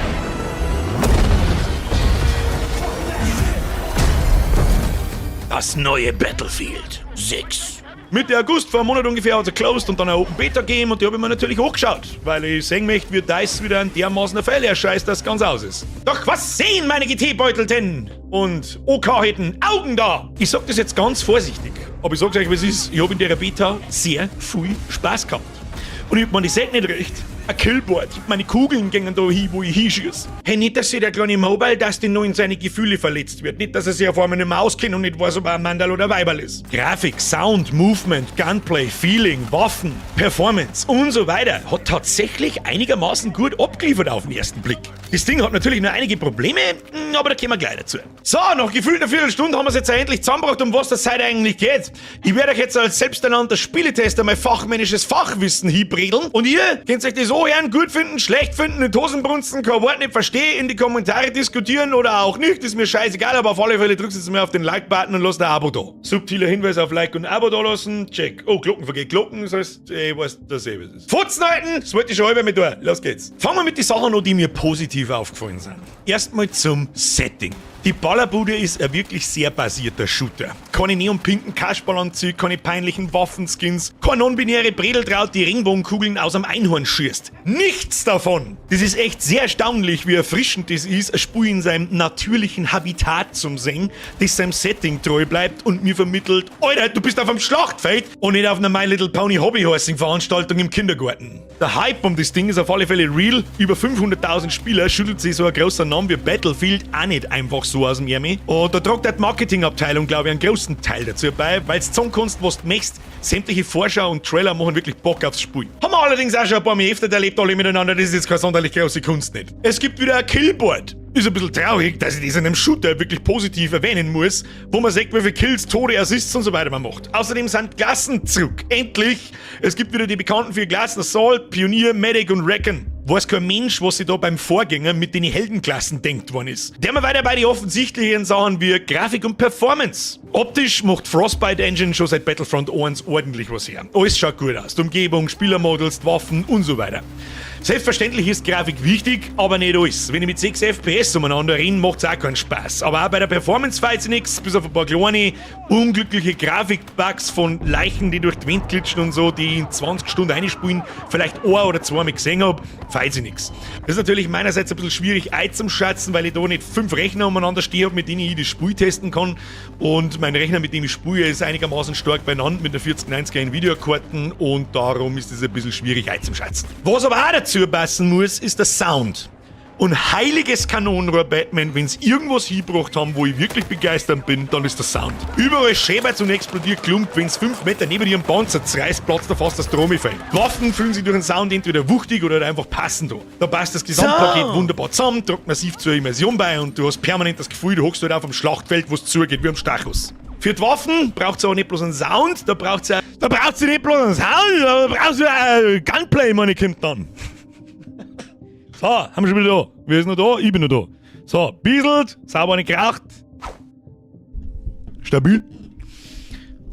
Das neue Battlefield 6. Mitte August, vor einem Monat ungefähr, hat sie closed und dann eine Open Beta gegeben und die habe ich mir natürlich angeschaut, weil ich sehen möchte, wie DICE wieder ein dermaßen Failure-Scheiß das ganz aus ist. Doch was sehen meine GT-Beutelten und OK-Hätten Augen da? Ich sag das jetzt ganz vorsichtig, aber ich sag's euch, wie es ist, ich habe in der Beta sehr viel Spaß gehabt. Und ich hab mir die Seite nicht recht. Ein Killboard. Meine Kugeln gingen da hin, wo ich hinschieß. Hey, nicht, dass sich der kleine Mobile Dustin noch in seine Gefühle verletzt wird. Nicht, dass er sich auf einmal nicht mehr auskennt und nicht weiß, ob er ein Mandal oder Weiberl ist. Grafik, Sound, Movement, Gunplay, Feeling, Waffen, Performance und so weiter hat tatsächlich einigermaßen gut abgeliefert auf den ersten Blick. Das Ding hat natürlich noch einige Probleme, aber da kommen wir gleich dazu. So, nach gefühlt einer Viertelstunde haben wir es jetzt endlich zusammengebracht, um was das heute eigentlich geht. Ich werde euch jetzt als selbsternannter Spieletester mein fachmännisches Fachwissen hinbredeln und ihr könnt euch das anhören, gut finden, schlecht finden, in die Hosen brunzen, kein Wort nicht verstehen, in die Kommentare diskutieren oder auch nicht, ist mir scheißegal, aber auf alle Fälle drückt jetzt mir auf den Like-Button und lasst ein Abo da. Subtiler Hinweis auf Like und Abo da lassen, check. Oh, Glocken vergeht Glocken, das heißt, ich weiß, dass eh was ist. Fotzen halten, das wollte ich schon halber mit da. Los geht's. Fangen wir mit den Sachen an, die mir positiv aufgefallen sind. Erstmal zum Setting. Die Ballerbude ist ein wirklich sehr basierter Shooter. Keine neonpinken Kasperlanzüge, keine peinlichen Waffenskins, keine non-binäre Bredeltraut, die Regenbogenkugeln aus einem Einhorn schießt. Nichts davon! Das ist echt sehr erstaunlich, wie erfrischend das ist, ein Spiel in seinem natürlichen Habitat zum sehen, das seinem Setting treu bleibt und mir vermittelt, Alter, du bist auf einem Schlachtfeld und nicht auf einer My Little Pony Hobbyhorsing Veranstaltung im Kindergarten. Der Hype um das Ding ist auf alle Fälle real. Über 500.000 Spieler schüttelt sich so ein großer Name wie Battlefield auch nicht einfach so aus dem Ärmel. Und da tragt die Marketingabteilung, glaube ich, einen großen Teil dazu bei, weil's zeigen kannst, was du möchtest. Sämtliche Vorschau und Trailer machen wirklich Bock aufs Spiel. Haben wir allerdings auch schon ein paar Mal öfter erlebt, alle miteinander, das ist jetzt keine sonderlich große Kunst nicht. Es gibt wieder ein Killboard. Ist ein bisschen traurig, dass ich das in einem Shooter wirklich positiv erwähnen muss, wo man sieht, wie viele Kills, Tode, Assists und so weiter man macht. Außerdem sind Klassen zurück. Endlich! Es gibt wieder die bekannten vier Klassen Assault, Pionier, Medic und Recon. Weiß kein Mensch, was sich da beim Vorgänger mit den Heldenklassen denkt worden ist. Der wir weiter bei den offensichtlichen Sachen wie Grafik und Performance. Optisch macht Frostbite Engine schon seit Battlefront 1 ordentlich was her. Alles schaut gut aus. Die Umgebung, Spielermodels, die Waffen und so weiter. Selbstverständlich ist Grafik wichtig, aber nicht alles. Wenn ich mit 6 FPS umeinander renne, macht's auch keinen Spaß. Aber auch bei der Performance fehlt nix, bis auf ein paar kleine, unglückliche Grafikbugs von Leichen, die durch die Wände glitschen und so, die ich in 20 Stunden einspielen, vielleicht ein oder zweimal gesehen hab, fehlt sich nix. Das ist natürlich meinerseits ein bisschen schwierig einzuschätzen, weil ich da nicht 5 Rechner umeinander stehe hab, mit denen ich das Spiel testen kann. Und mein Rechner, mit dem ich spiele, ist einigermaßen stark beieinander mit der 4090er Nvidia-Karten und darum ist es ein bisschen schwierig einzuschätzen. Was aber auch dazu passen muss, ist der Sound. Und heiliges Kanonenrohr Batman, wenn's irgendwas hingebracht haben, wo ich wirklich begeistert bin, dann ist der Sound. Überall schebert's und explodiert Klump, wenn's 5 Meter neben ihrem Panzer zerreißt, platzt da fast das Trommelfell. Waffen fühlen sich durch den Sound entweder wuchtig oder einfach passend an. Da passt das Gesamtpaket So. wunderbar zusammen, tragt massiv zur Immersion bei und du hast permanent das Gefühl, du hockst halt auf dem Schlachtfeld, wo's zugeht, wie am Stachus. Für die Waffen braucht's aber nicht bloß einen Sound, da braucht's ja, da braucht's ja nicht bloß einen Sound, da braucht's ja Gunplay, meine kommt dann. So, haben wir schon wieder da. Wer ist noch da? Ich bin noch da. So, bieselt, sauber nicht geraucht. Stabil.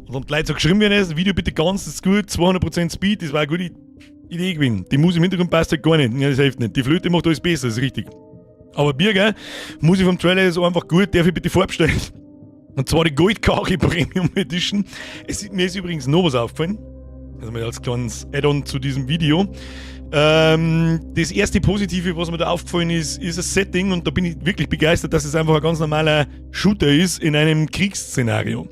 Und dann die Leute so geschrieben werden, das Video bitte ganz, das ist gut, 200% Speed, das war eine gute Idee gewesen. Die Musik im Hintergrund passt halt gar nicht. Ja, das hilft nicht. Die Flöte macht alles besser, das ist richtig. Aber Bier, gell? Musik vom Trailer ist einfach gut, darf ich bitte vorbestellen. Und zwar die Goldkarre Premium Edition. Mir ist übrigens noch was aufgefallen. Also mal als kleines Add-on zu diesem Video. Das erste Positive, was mir da aufgefallen ist, ist das Setting und da bin ich wirklich begeistert, dass es einfach ein ganz normaler Shooter ist in einem Kriegsszenario.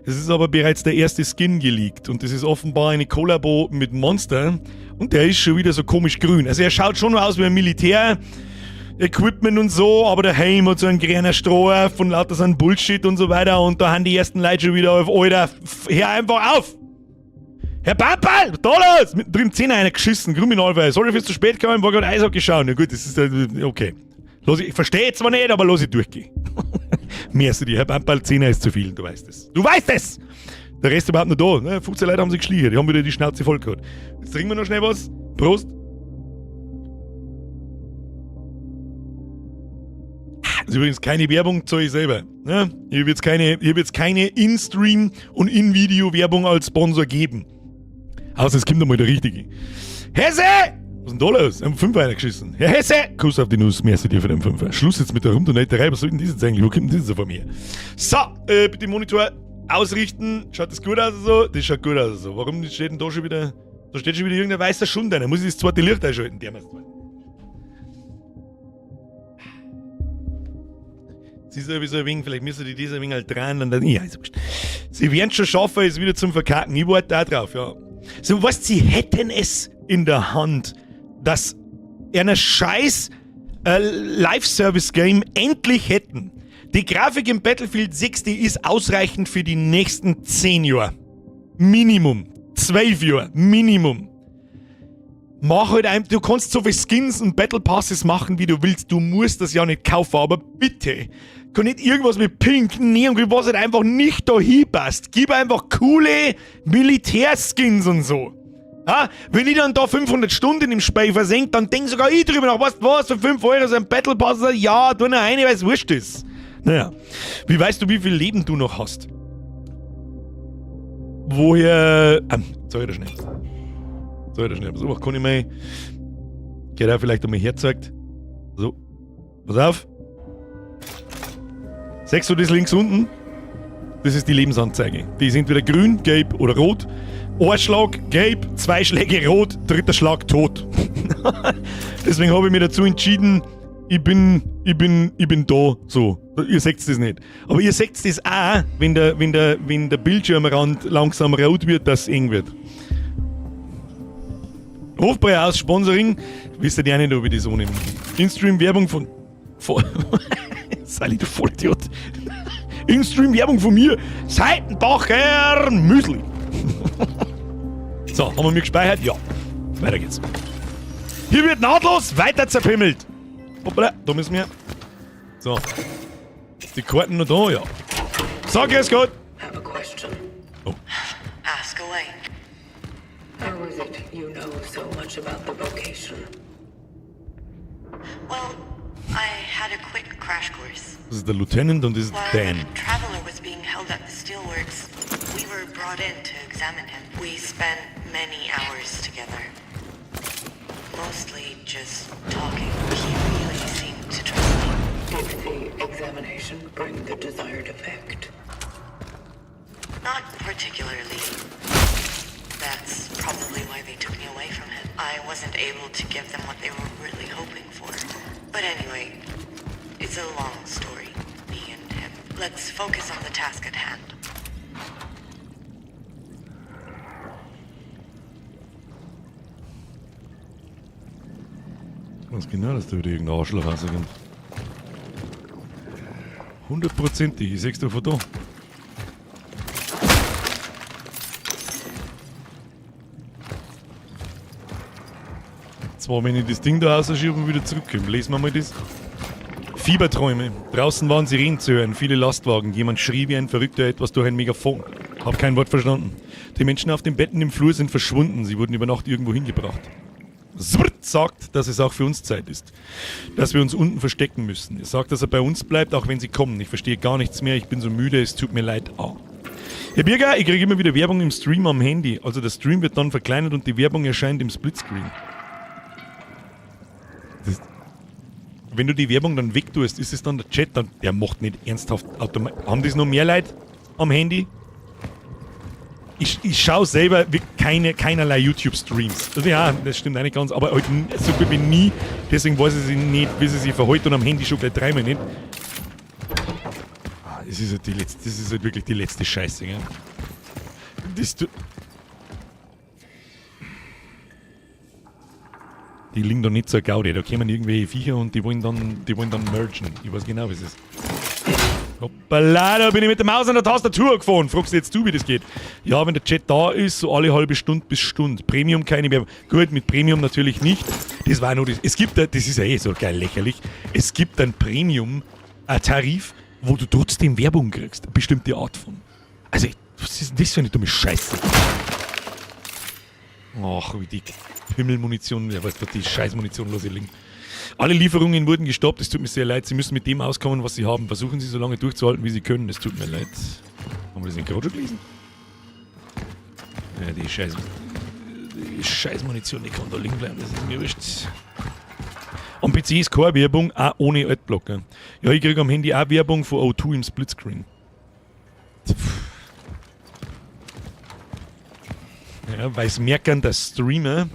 Es ist aber bereits der erste Skin geleakt und das ist offenbar eine Kollabo mit Monster und der ist schon wieder so komisch grün. Also er schaut schon nur aus wie ein Militär-Equipment und so, aber der Helm hat so einen grünen Stroh von lauter so einem Bullshit und so weiter und da haben die ersten Leute schon wieder auf, Alter, hör einfach auf! Herr Pamperl, da los! Mittendrin 10 einer geschissen, Kriminalweise. Sorry fürs zu spät kommen, war gerade Eishockey schauen. Ja gut, das ist okay. Lass ich, ich verstehe zwar nicht, aber lass ich durchgehen. Mehr du dir, Herr Pamperl, 10 ist zu viel, du weißt es. Du weißt es! Der Rest überhaupt noch da. Ne? 15 Leute haben sich geschlichen, die haben wieder die Schnauze voll gehabt. Jetzt trinken wir noch schnell was. Prost! Das ist übrigens keine Werbung, zahle ich selber. Ne? Hier wird's keine, hier wird's keine In-Stream- und In-Video-Werbung als Sponsor geben. Außer es kommt einmal der Richtige. Hesse! Was ist denn da los? Haben 5 einer geschissen. Herr Hesse! Kuss auf die Nuss, merci dir für den 5er. Schluss jetzt mit der Rumdonaterei. Was soll denn das jetzt eigentlich? Wo kommt denn das jetzt von mir? So, bitte Monitor. Ausrichten. Schaut das gut aus oder so? Das schaut gut aus oder so. Warum steht denn da schon wieder. Da steht schon wieder irgendein weißer Schund rein. Muss ich das zweite Licht einschalten? Der muss Sie ist sowieso ein wenig, vielleicht müssen die das ein wenig halt dran und dann, ja, ist wurscht. Sie werden schon schaffen, es wieder zum Verkacken. Ich warte da drauf, ja. So, weißt, sie hätten es in der Hand, dass einer scheiß Live-Service-Game endlich hätten. Die Grafik im Battlefield 6, die ist ausreichend für die nächsten 10 Jahre. Minimum. 12 Jahre. Minimum. Mach halt ein, du kannst so viele Skins und Battle Passes machen, wie du willst. Du musst das ja nicht kaufen, aber bitte. Kann nicht irgendwas mit Pink, Neon, was halt einfach nicht da hinpasst. Gib einfach coole Militärskins und so. Ha? Wenn ich dann da 500 Stunden im Spiel versenke, dann denk sogar ich drüber nach, weißt du was, für 5 Euro so ein Battle Pass, ja, tu noch eine, weil es wurscht ist. Naja, wie weißt du, wie viel Leben du noch hast? Woher. Zeig ich dir schnell. Zeig ich dir schnell. So, was kann ich mal. Geht auch vielleicht einmal herzeigt. So. Pass auf. Siehst du das links unten? Das ist die Lebensanzeige. Die ist entweder grün, gelb oder rot. Ein Schlag gelb, zwei Schläge rot, dritter Schlag tot. Deswegen habe ich mich dazu entschieden, ich bin da. So. Ihr seht das nicht. Aber ihr seht das auch, wenn der Bildschirmrand langsam rot wird, dass es eng wird. Hofbräu aus Sponsoring. Wisst ihr ja nicht, ob ich das ohne. In-Stream-Werbung von. Sally, du Vollidiot. In-Stream-Werbung von mir. Seitenbacher Müsli. So, haben wir mir gespeichert? Ja. Weiter geht's. Hier wird nahtlos weiter zerpimmelt. Hoppala, da müssen wir. So. Die Karten noch da, ja. So, grüß Gott. Have a question. Oh. Ask away. How is it you know so much about the vocation? Well, I had a quick crash course. Das ist der Lieutenant und das ist While Dan. the traveler was being held at the steelworks, we were brought in to examine him. We spent many hours together. Mostly just talking. He really seemed to trust me. Did the examination bring the desired effect? Not particularly. That's probably why they took me away from him. I wasn't able to give them what they were really hoping for. But anyway, it's a long story, me and him. Let's focus on the task at hand. Ganz genau, dass da wieder irgendein Arschloch rauskommt. Hundertprozentig, ich seh's doch von da. Zwar, wenn ich das Ding da rausschiebe und wieder zurückkomme. Lesen wir mal das. Fieberträume. Draußen waren Sirenen zu hören, viele Lastwagen. Jemand schrie wie ein Verrückter etwas durch ein Megafon. Hab kein Wort verstanden. Die Menschen auf den Betten im Flur sind verschwunden. Sie wurden über Nacht irgendwo hingebracht. Sbrrt sagt, dass es auch für uns Zeit ist. Dass wir uns unten verstecken müssen. Er sagt, dass er bei uns bleibt, auch wenn sie kommen. Ich verstehe gar nichts mehr. Ich bin so müde. Es tut mir leid. Ah. Herr Birger, ich kriege immer wieder Werbung im Stream am Handy. Also der Stream wird dann verkleinert und die Werbung erscheint im Splitscreen. Das, wenn du die Werbung dann wegtust, ist es dann der Chat, dann, der macht nicht ernsthaft automatisch. Haben das noch mehr Leute am Handy? Ich schaue selber keinerlei YouTube-Streams. Also ja, das stimmt auch nicht ganz, aber halt so gut wie nie. Deswegen weiß ich nicht, wie sie sich verhält und am Handy schon gleich dreimal nicht. Ah, das ist halt die letzte, das ist halt wirklich die letzte Scheiße, gell? Das die liegen da nicht zur Gaudi. Da kommen irgendwelche Viecher und die wollen dann mergen. Ich weiß genau, wie es ist. Hoppala, da bin ich mit der Maus an der Tastatur gefahren. Fragst du jetzt du, wie das geht? Ja, wenn der Chat da ist, so alle halbe Stunde bis Stunde. Premium keine Werbung. Gut, mit Premium natürlich nicht. Das war nur das. Es gibt, das ist ja eh so geil lächerlich. Es gibt ein Premium-Tarif, wo du trotzdem Werbung kriegst. Eine bestimmte Art von. Also, was ist denn das für eine dumme Scheiße? Ach, wie die Pimmelmunition, ja, weißt du, die Scheißmunition lasse ich liegen. Alle Lieferungen wurden gestoppt, es tut mir sehr leid. Sie müssen mit dem auskommen, was sie haben. Versuchen Sie so lange durchzuhalten, wie Sie können. Es tut mir leid. Haben wir das nicht gerade schon gelesen? Ja, die Scheißmunition, die kann da liegen bleiben, das ist mir wurscht. Am PC ist keine Werbung, auch ohne Adblocker. Ja, ich kriege am Handy auch Werbung von O2 im Splitscreen. Ja, weil es merken, dass Streamer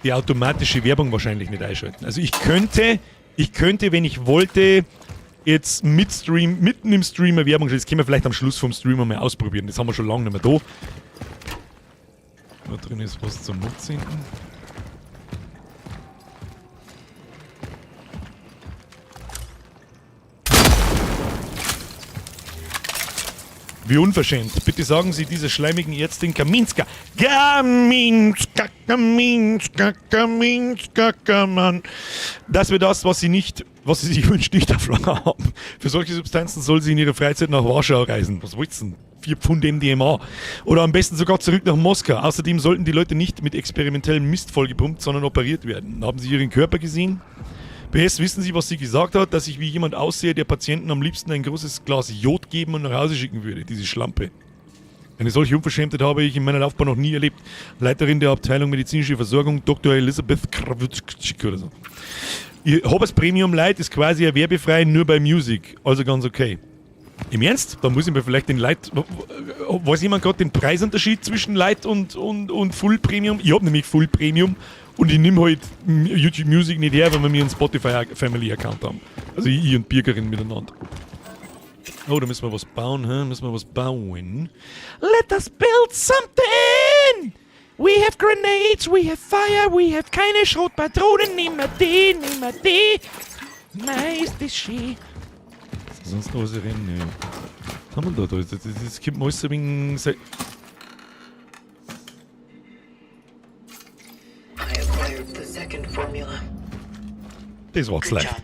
die automatische Werbung wahrscheinlich nicht einschalten. Also ich könnte, wenn ich wollte, jetzt mit Stream, mitten im Stream eine Werbung schalten. Das können wir vielleicht am Schluss vom Stream mal ausprobieren. Das haben wir schon lange nicht mehr da. Da drin ist was zum Nutzen. Wie unverschämt. Bitte sagen Sie dieser schleimigen Ärztin Kaminska. Kaminska, Kaminska, Kaminska, Kaman. Dass wir das, was sie nicht, was sie sich wünscht, nicht auf Lager haben. Für solche Substanzen soll sie in ihrer Freizeit nach Warschau reisen. Was wollt's denn? 4 Pfund MDMA. Oder am besten sogar zurück nach Moskau. Außerdem sollten die Leute nicht mit experimentellem Mist vollgepumpt, sondern operiert werden. Haben Sie ihren Körper gesehen? PS, wissen Sie, was sie gesagt hat? Dass ich wie jemand aussehe, der Patienten am liebsten ein großes Glas Jod geben und nach Hause schicken würde. Diese Schlampe. Eine solche Unverschämtheit habe ich in meiner Laufbahn noch nie erlebt. Leiterin der Abteilung Medizinische Versorgung, Dr. Elisabeth Krawitschik oder so. Ihr Hobbers Premium Light ist quasi ein werbefrei nur bei Music. Also ganz okay. Im Ernst? Da muss ich mir vielleicht den Light. Weiß jemand gerade den Preisunterschied zwischen Light und Full Premium? Ich hab nämlich Full Premium und ich nehme halt YouTube Music nicht her, wenn wir mir einen Spotify Family Account haben. Also ich und Birgerin miteinander. Oh, da müssen wir was bauen, hä? Müssen wir was bauen. Let us build something! We have grenades, we have fire, we have keine Schrotpatronen. Nehmen wir die, nehmen wir die. Mei, ist das schön. Sonst noch was rennen? Nö. Was haben wir da? Das kommt mir alles ein wenig. I acquired the second formula. Das war zu leicht.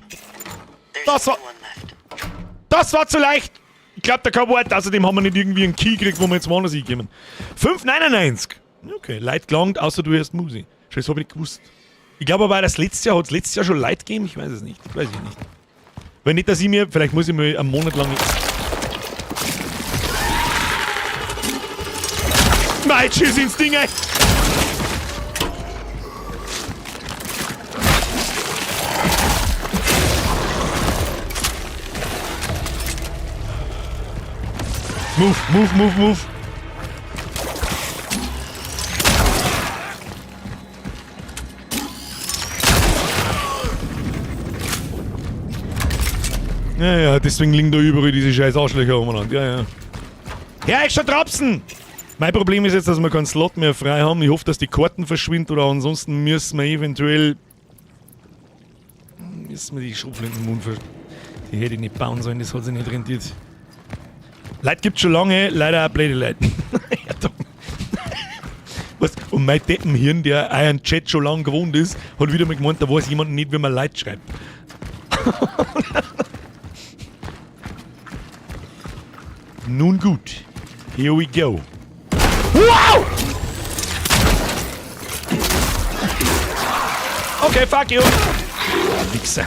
Das war zu leicht! Ich glaube, da kein Wort. Außerdem haben wir nicht irgendwie einen Key gekriegt, wo wir jetzt woanders hinkommen. 5,99! Okay, Leid gelangt, außer du hörst Musik. Scheiße, hab ich nicht gewusst. Ich glaube aber, das letztes Jahr hat es letztes Jahr schon Leid gegeben. Ich weiß es nicht. Weiß ich nicht. Wenn nicht, dass ich mir. Vielleicht muss ich mir einen Monat lang. Nein, tschüss ins Ding, ey! Move, move, move, move. Ja, ja, deswegen liegen da überall diese scheiß Arschlöcher umeinander. Ja, ja. Ja, ich schon Trapsen! Mein Problem ist jetzt, dass wir keinen Slot mehr frei haben. Ich hoffe, dass die Karten verschwindet oder ansonsten müssen wir eventuell. Müssen wir die Schrotflinten im Mund ver. Die hätte ich nicht bauen sollen, das hat sich nicht rentiert. Leid gibt's schon lange, leider auch blöde Leute. Ja, doch. Was? Und mein Deppenhirn, der euren Chat schon lange gewohnt ist, hat wieder mal gemeint, da weiß jemand nicht, wie man Leid schreibt. Nun gut. Here we go. Wow! Okay, fuck you. Wichser.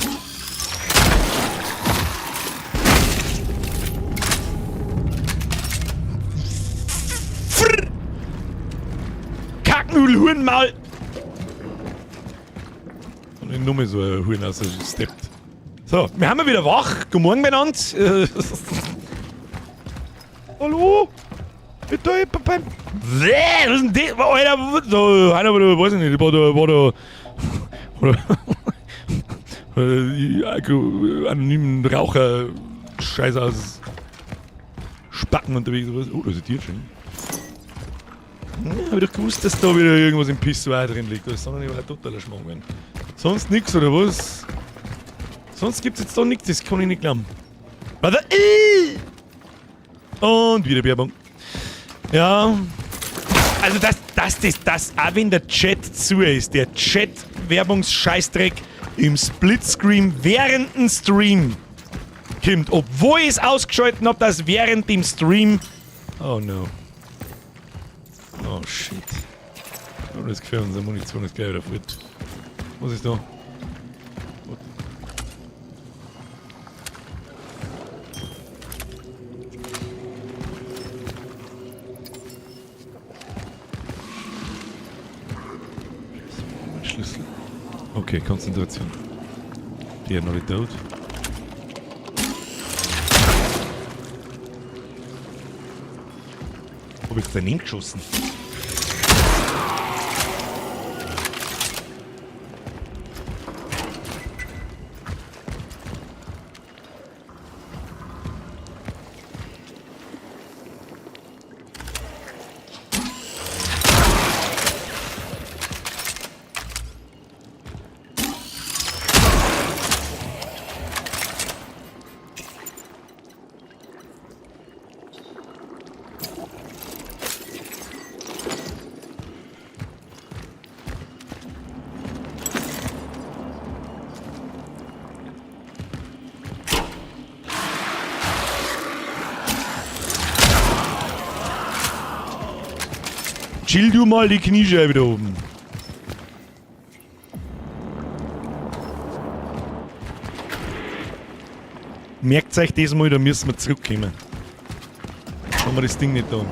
Kacknudel, Hurenmaul! Und ich nur so ein Huren ausgesteppt. So, wir haben wieder wach. Guten Morgen benannt. Hallo? Bitte beim. Was ist denn das? Alter, da, einer, weiß ich nicht, war da. Oder anonymen Raucher Scheiße aus Spacken unterwegs. Oh, da ist ein Tier schon. Ja, hab ich doch gewusst, dass da wieder irgendwas im Pissoir drin liegt. Das soll nicht ein totaler Schmarrn werden. Sonst nix, oder was? Sonst gibt's jetzt da nichts, das kann ich nicht glauben. Warte! Und wieder Werbung. Ja. Also das, auch wenn der Chat zu ist, der Chat-Werbungsscheißdreck im Splitscreen während dem Stream kommt. Obwohl ich es ausgeschalten hab, dass während dem Stream... Oh no. Oh shit. Oh, das gefällt unsere Munition ist gleich wieder fort. Was ist da? Schlüssel. Okay, Konzentration. Die are not tot. Hab ich daneben geschossen? chill du mal die Kniescheibe da oben. Merkt euch das mal, da müssen wir zurückkommen. Haben wir das Ding nicht da.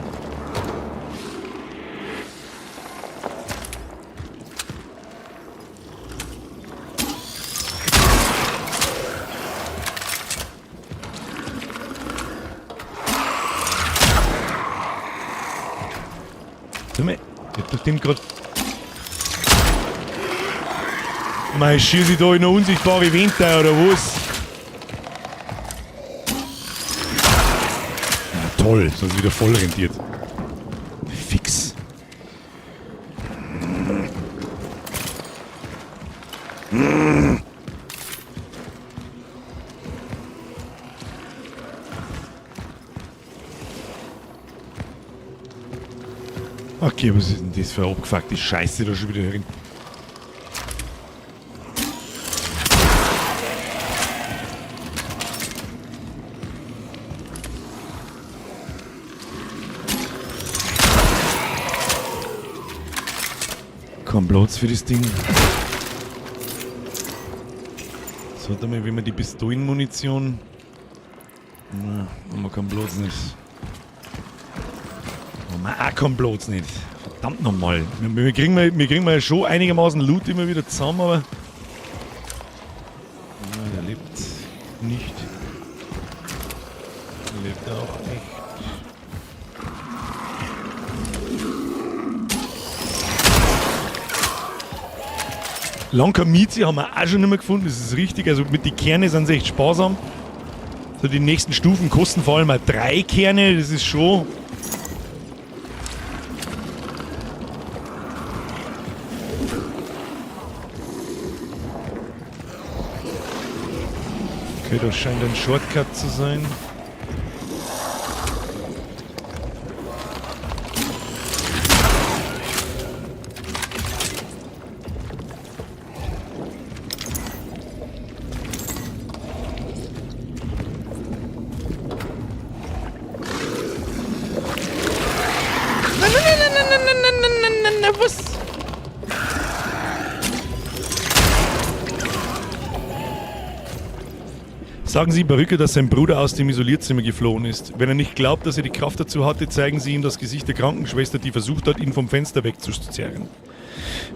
Sag mal, ich hab doch dem grad. Mei, schieß ich da in eine unsichtbare Wand oder was? Ja, toll, das ist wieder voll rentiert. Fix. Okay, was ist denn das für eine abgefuckte Scheiße da schon wieder drin? Kein Platz für das Ding. So, warte mal, wenn wir die Pistolenmunition. Na, haben wir keinen Platz nicht. Haben wir auch keinen Platz nicht. Verdammt nochmal. Wir kriegen mal schon einigermaßen Loot immer wieder zusammen, aber. Na, der lebt nicht. Der lebt auch nicht. Lankamizi haben wir auch schon nicht mehr gefunden, das ist richtig. Also mit den Kernen sind sie echt sparsam. So, die nächsten Stufen kosten vor allem auch 3 Kerne, das ist schon. Okay, das scheint ein Shortcut zu sein. Nein, nein, nein, nein, nein, nein, nein, nein, nein, nein, was? Sagen Sie Barücke, dass sein Bruder aus dem Isolierzimmer geflohen ist. Wenn er nicht glaubt, dass er die Kraft dazu hatte, zeigen Sie ihm das Gesicht der Krankenschwester, die versucht hat, ihn vom Fenster wegzuzerren.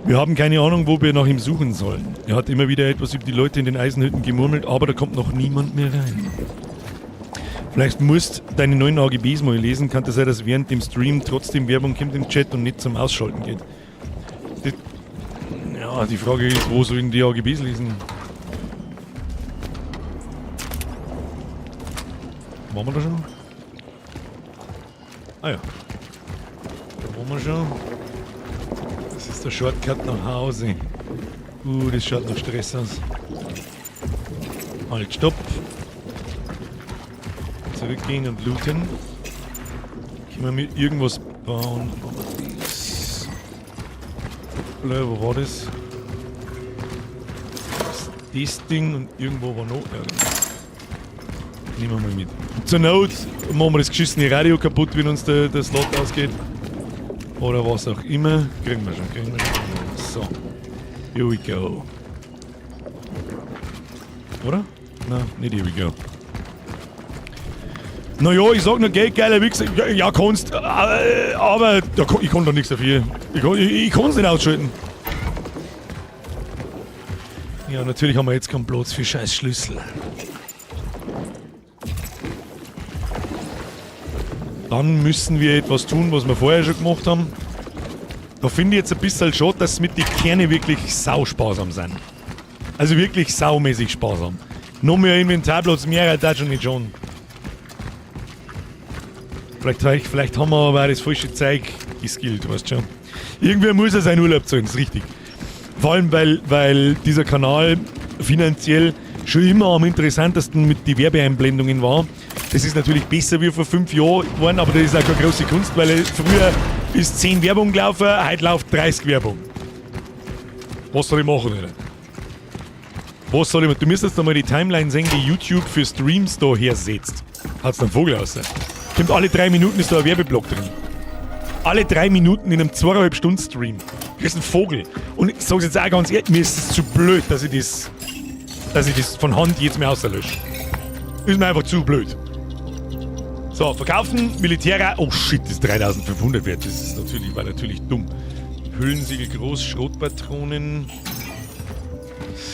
Wir haben keine Ahnung, wo wir nach ihm suchen sollen. Er hat immer wieder etwas über die Leute in den Eisenhütten gemurmelt, aber da kommt noch niemand mehr rein. Vielleicht musst deine neuen AGBs mal lesen. Kann das sein, dass während dem Stream trotzdem Werbung kommt im Chat und nicht zum Ausschalten geht? Die Frage ist, wo sollen die AGBs lesen? Waren wir da schon? Ah ja. Da waren wir schon. Das ist der Shortcut nach Hause. Das schaut nach Stress aus. Halt, stopp. Zurückgehen und looten. Können wir mit irgendwas bauen? Hoppla, wo war das? Das ist das Ding und irgendwo war noch irgendwas. Nehmen wir mal mit. Zur Not machen wir das geschissene Radio kaputt, wenn uns der Slot ausgeht. Oder was auch immer. Kriegen wir schon, kriegen wir schon. So. Here we go. Oder? Nein, nicht here we go. Naja, ich sag nur Geld, geiler Wichser. Ja, ja, kannst. Aber da, ich kann doch nichts dafür. Ich kann's nicht ausschalten. Ja, natürlich haben wir jetzt keinen Platz für scheiß Schlüssel. Dann müssen wir etwas tun, was wir vorher schon gemacht haben. Da finde ich jetzt ein bisschen schade, dass mit den Kernen wirklich sausparsam sind. Also wirklich saumäßig sparsam. Noch mehr Inventarplatz, mehr als das schon nicht schon. Vielleicht haben wir aber auch das falsche Zeug geskillt, weißt du schon. Irgendwer muss ja seinen Urlaub zahlen, das ist richtig. Vor allem, weil dieser Kanal finanziell schon immer am interessantesten mit den Werbeeinblendungen war. Das ist natürlich besser wie vor 5 Jahren geworden, aber das ist auch keine große Kunst, weil früher ist 10 Werbung gelaufen, heute läuft 30 Werbung. Was soll ich machen, Alter? Was soll ich machen? Du müsstest einmal die Timeline sehen, die YouTube für Streams da hersetzt. Hat's dann Vogel raus. Kommt alle 3 Minuten ist da ein Werbeblock drin. Alle 3 Minuten in einem 2,5 Stunden Stream. Kriegst einen Vogel. Und ich sag's jetzt auch ganz ehrlich, mir ist es zu blöd, dass ich das von Hand jetzt mehr auslösche. Ist mir einfach zu blöd. So, verkaufen, Militär. Oh shit, das ist 3500 wert. Das ist natürlich, war natürlich dumm. Hüllensiegel groß, Schrotpatronen.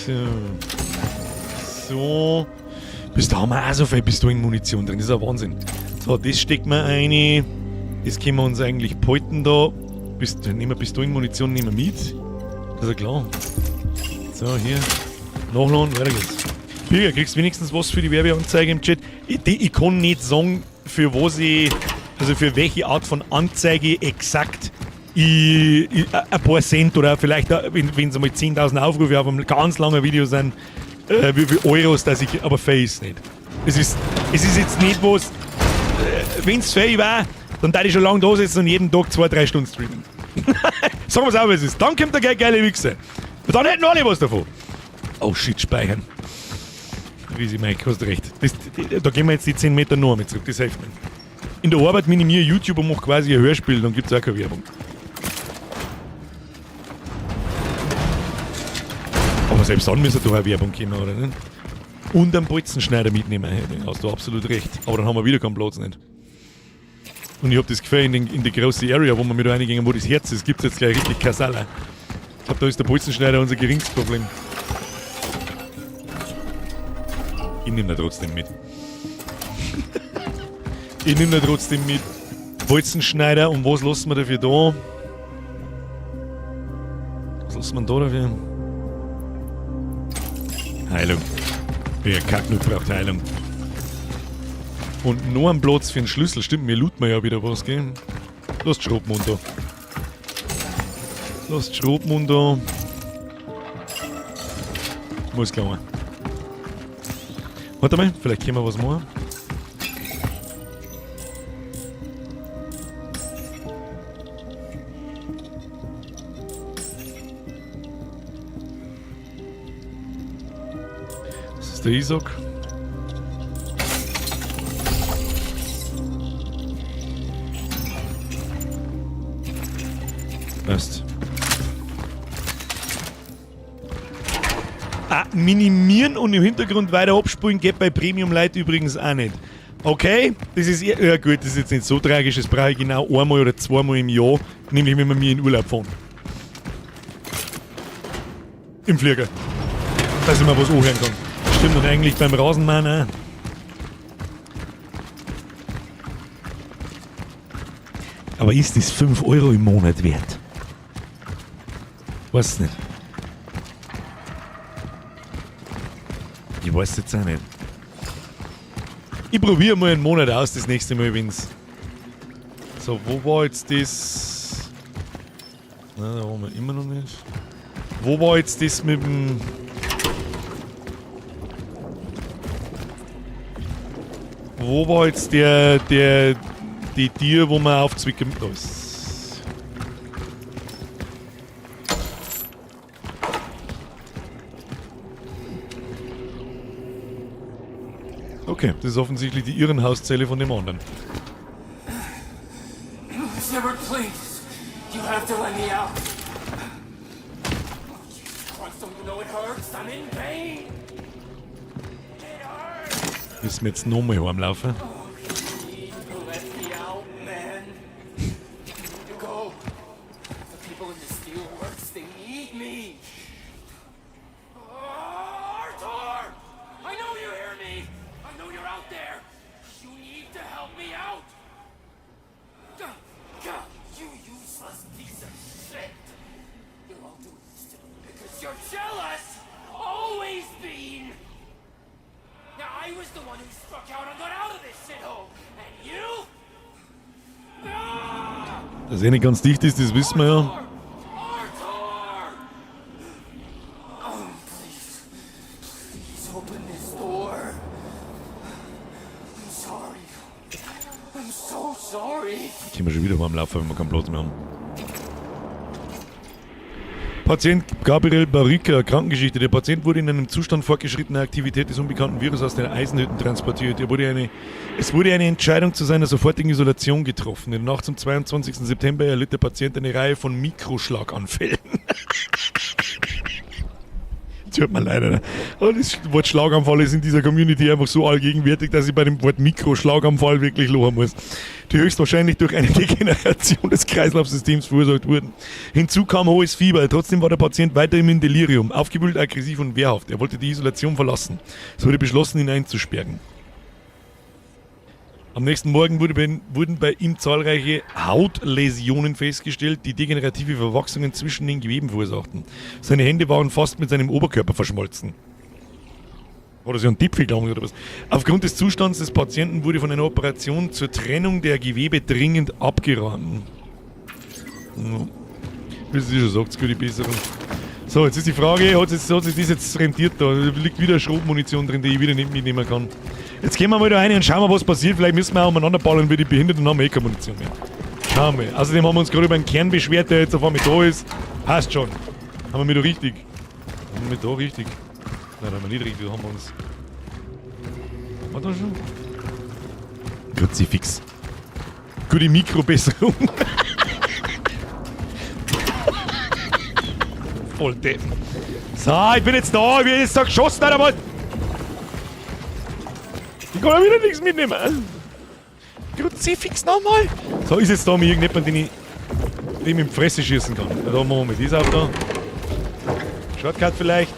So. So. Bis da haben wir auch so viel Pistolenmunition drin. Das ist ein Wahnsinn. So, das steckt wir ein. Das können wir uns eigentlich behalten da. Nehmen wir Pistolenmunition, nehmen wir mit. Das ist ja klar. So, hier. Nachladen, weiter geht's. Birger, kriegst wenigstens was für die Werbeanzeige im Chat? Ich kann nicht sagen, für was ich, also für welche Art von Anzeige exakt ich ein paar Cent oder vielleicht, wenn es einmal 10.000 Aufrufe auf einem ganz langen Video sind, wie viel Euros, dass ich, aber fair ist nicht. Es ist jetzt nicht was, wenn es fair war, dann würde ich schon lange da sitzen und jeden Tag 2-3 Stunden streamen. Sagen wir's auch, wie es ist. Dann kommt der geile Wichser. Und dann hätten alle was davon. Oh shit, speichern. Riesi Mike, hast recht. Da gehen wir jetzt die 10 Meter noch einmal zurück, das hilft mir. In der Arbeit minimiere ich YouTube und mache quasi ein Hörspiel, dann gibt's auch keine Werbung. Aber selbst dann müsste doch auch Werbung kommen, oder nicht? Und einen Bolzenschneider mitnehmen, hast du absolut recht. Aber dann haben wir wieder keinen Platz nicht. Und ich hab das Gefühl, in die große Area, wo wir mit reingehen, wo das Herz ist, gibt's jetzt gleich richtig Kasala. Ich glaub, da ist der Bolzenschneider unser geringstes Problem. Ich nehme da trotzdem mit. Ich nehme da trotzdem mit. Bolzenschneider, und was lassen wir dafür da? Was lassen wir da dafür? Heilung. Wer Kacknut braucht Heilung. Und nur einen Platz für den Schlüssel. Stimmt, mir looten wir ja wieder was, gell? Lass Schrotmund da. Lass Schrotmund da. Muss klar. Warte mal, vielleicht können wir was machen. Das ist der Isaac. Passt. Ah, minimieren und im Hintergrund weiter abspulen geht bei Premium Lite übrigens auch nicht. Okay, das ist ja gut, das ist jetzt nicht so tragisch, das brauche ich genau einmal oder zweimal im Jahr, nämlich wenn wir mir in Urlaub fahren. Im Flieger. Dass ich mir was anhören kann. Stimmt, und eigentlich beim Rasenmähen auch. Aber ist das 5 Euro im Monat wert? Weiß nicht. Ich weiß jetzt auch nicht. Ich probiere mal einen Monat aus, das nächste Mal, wenn's. So, wo war jetzt das? Na, da waren wir immer noch nicht. Wo war jetzt das mit dem. Wo war jetzt die Tier, wo man aufzwicken. Da ist. Okay, das ist offensichtlich die Irrenhauszelle von dem anderen. Shepard, please. You have to let me out. Christ, don't you know it hurts? I'm in pain. Müssen wir jetzt nochmal heimlaufen? Let me out, man. I need to go. The people in the steelworks, they need me. Arthur! I know you hear me. I know you're out there. You need to help me out. God, you useless piece of shit. You're all doing this to me because you're jealous. Always been. Now I was the one who struck out and got out of this shithole. And you? Dass er nicht ganz dicht ist, das wissen wir ja. Arthur! Oh, please. Please open this door. I'm sorry. I'm so sorry. Können wir schon wieder heimlaufen, wenn wir keinen Platz mehr haben. Patient Gabriel Barika, Krankengeschichte. Der Patient wurde in einem Zustand fortgeschrittener Aktivität des unbekannten Virus aus den Eisenhütten transportiert. Es wurde eine Entscheidung zu seiner sofortigen Isolation getroffen. In der Nacht zum 22. September erlitt der Patient eine Reihe von Mikroschlaganfällen. Tut mir leid, Alter. Aber das Wort Schlaganfall ist in dieser Community einfach so allgegenwärtig, dass ich bei dem Wort Mikroschlaganfall wirklich lachen muss. Die höchstwahrscheinlich durch eine Degeneration des Kreislaufsystems verursacht wurden. Hinzu kam hohes Fieber. Trotzdem war der Patient weiterhin im Delirium, aufgewühlt, aggressiv und wehrhaft. Er wollte die Isolation verlassen. Es wurde beschlossen, ihn einzusperren. Am nächsten Morgen wurden bei ihm zahlreiche Hautläsionen festgestellt, die degenerative Verwachsungen zwischen den Geweben verursachten. Seine Hände waren fast mit seinem Oberkörper verschmolzen. Hat er sich einen Tipfel gelangt oder was? Aufgrund des Zustands des Patienten wurde von einer Operation zur Trennung der Gewebe dringend abgeraten. Ja. Wie sie schon sagt, gute Besserung. So, jetzt ist die Frage, hat sich das jetzt rentiert da? Da liegt wieder Schrotmunition drin, die ich wieder nicht mitnehmen kann. Jetzt gehen wir mal da rein und schauen wir, was passiert. Vielleicht müssen wir auch umeinander ballern wie die Behinderten, dann haben wir eh keine Munition mehr. Schauen wir mal. Außerdem haben wir uns gerade über einen Kern beschwert, der jetzt auf einmal da ist. Passt schon. Haben wir mich da richtig? Haben wir mich da richtig? Nein, haben wir nicht richtig, da haben wir uns. Haben wir da schon? Kruzifix. Gute Mikrobesserung. Voll deppen. So, ich bin jetzt da, ich bin jetzt da geschossen, Alter, was? Ich kann ja wieder nichts mitnehmen. Kruzifix nochmal. So, ist jetzt da mal irgendjemand, den ich dem in die Fresse schießen kann. Ja, da machen wir das auf da. Shortcut vielleicht.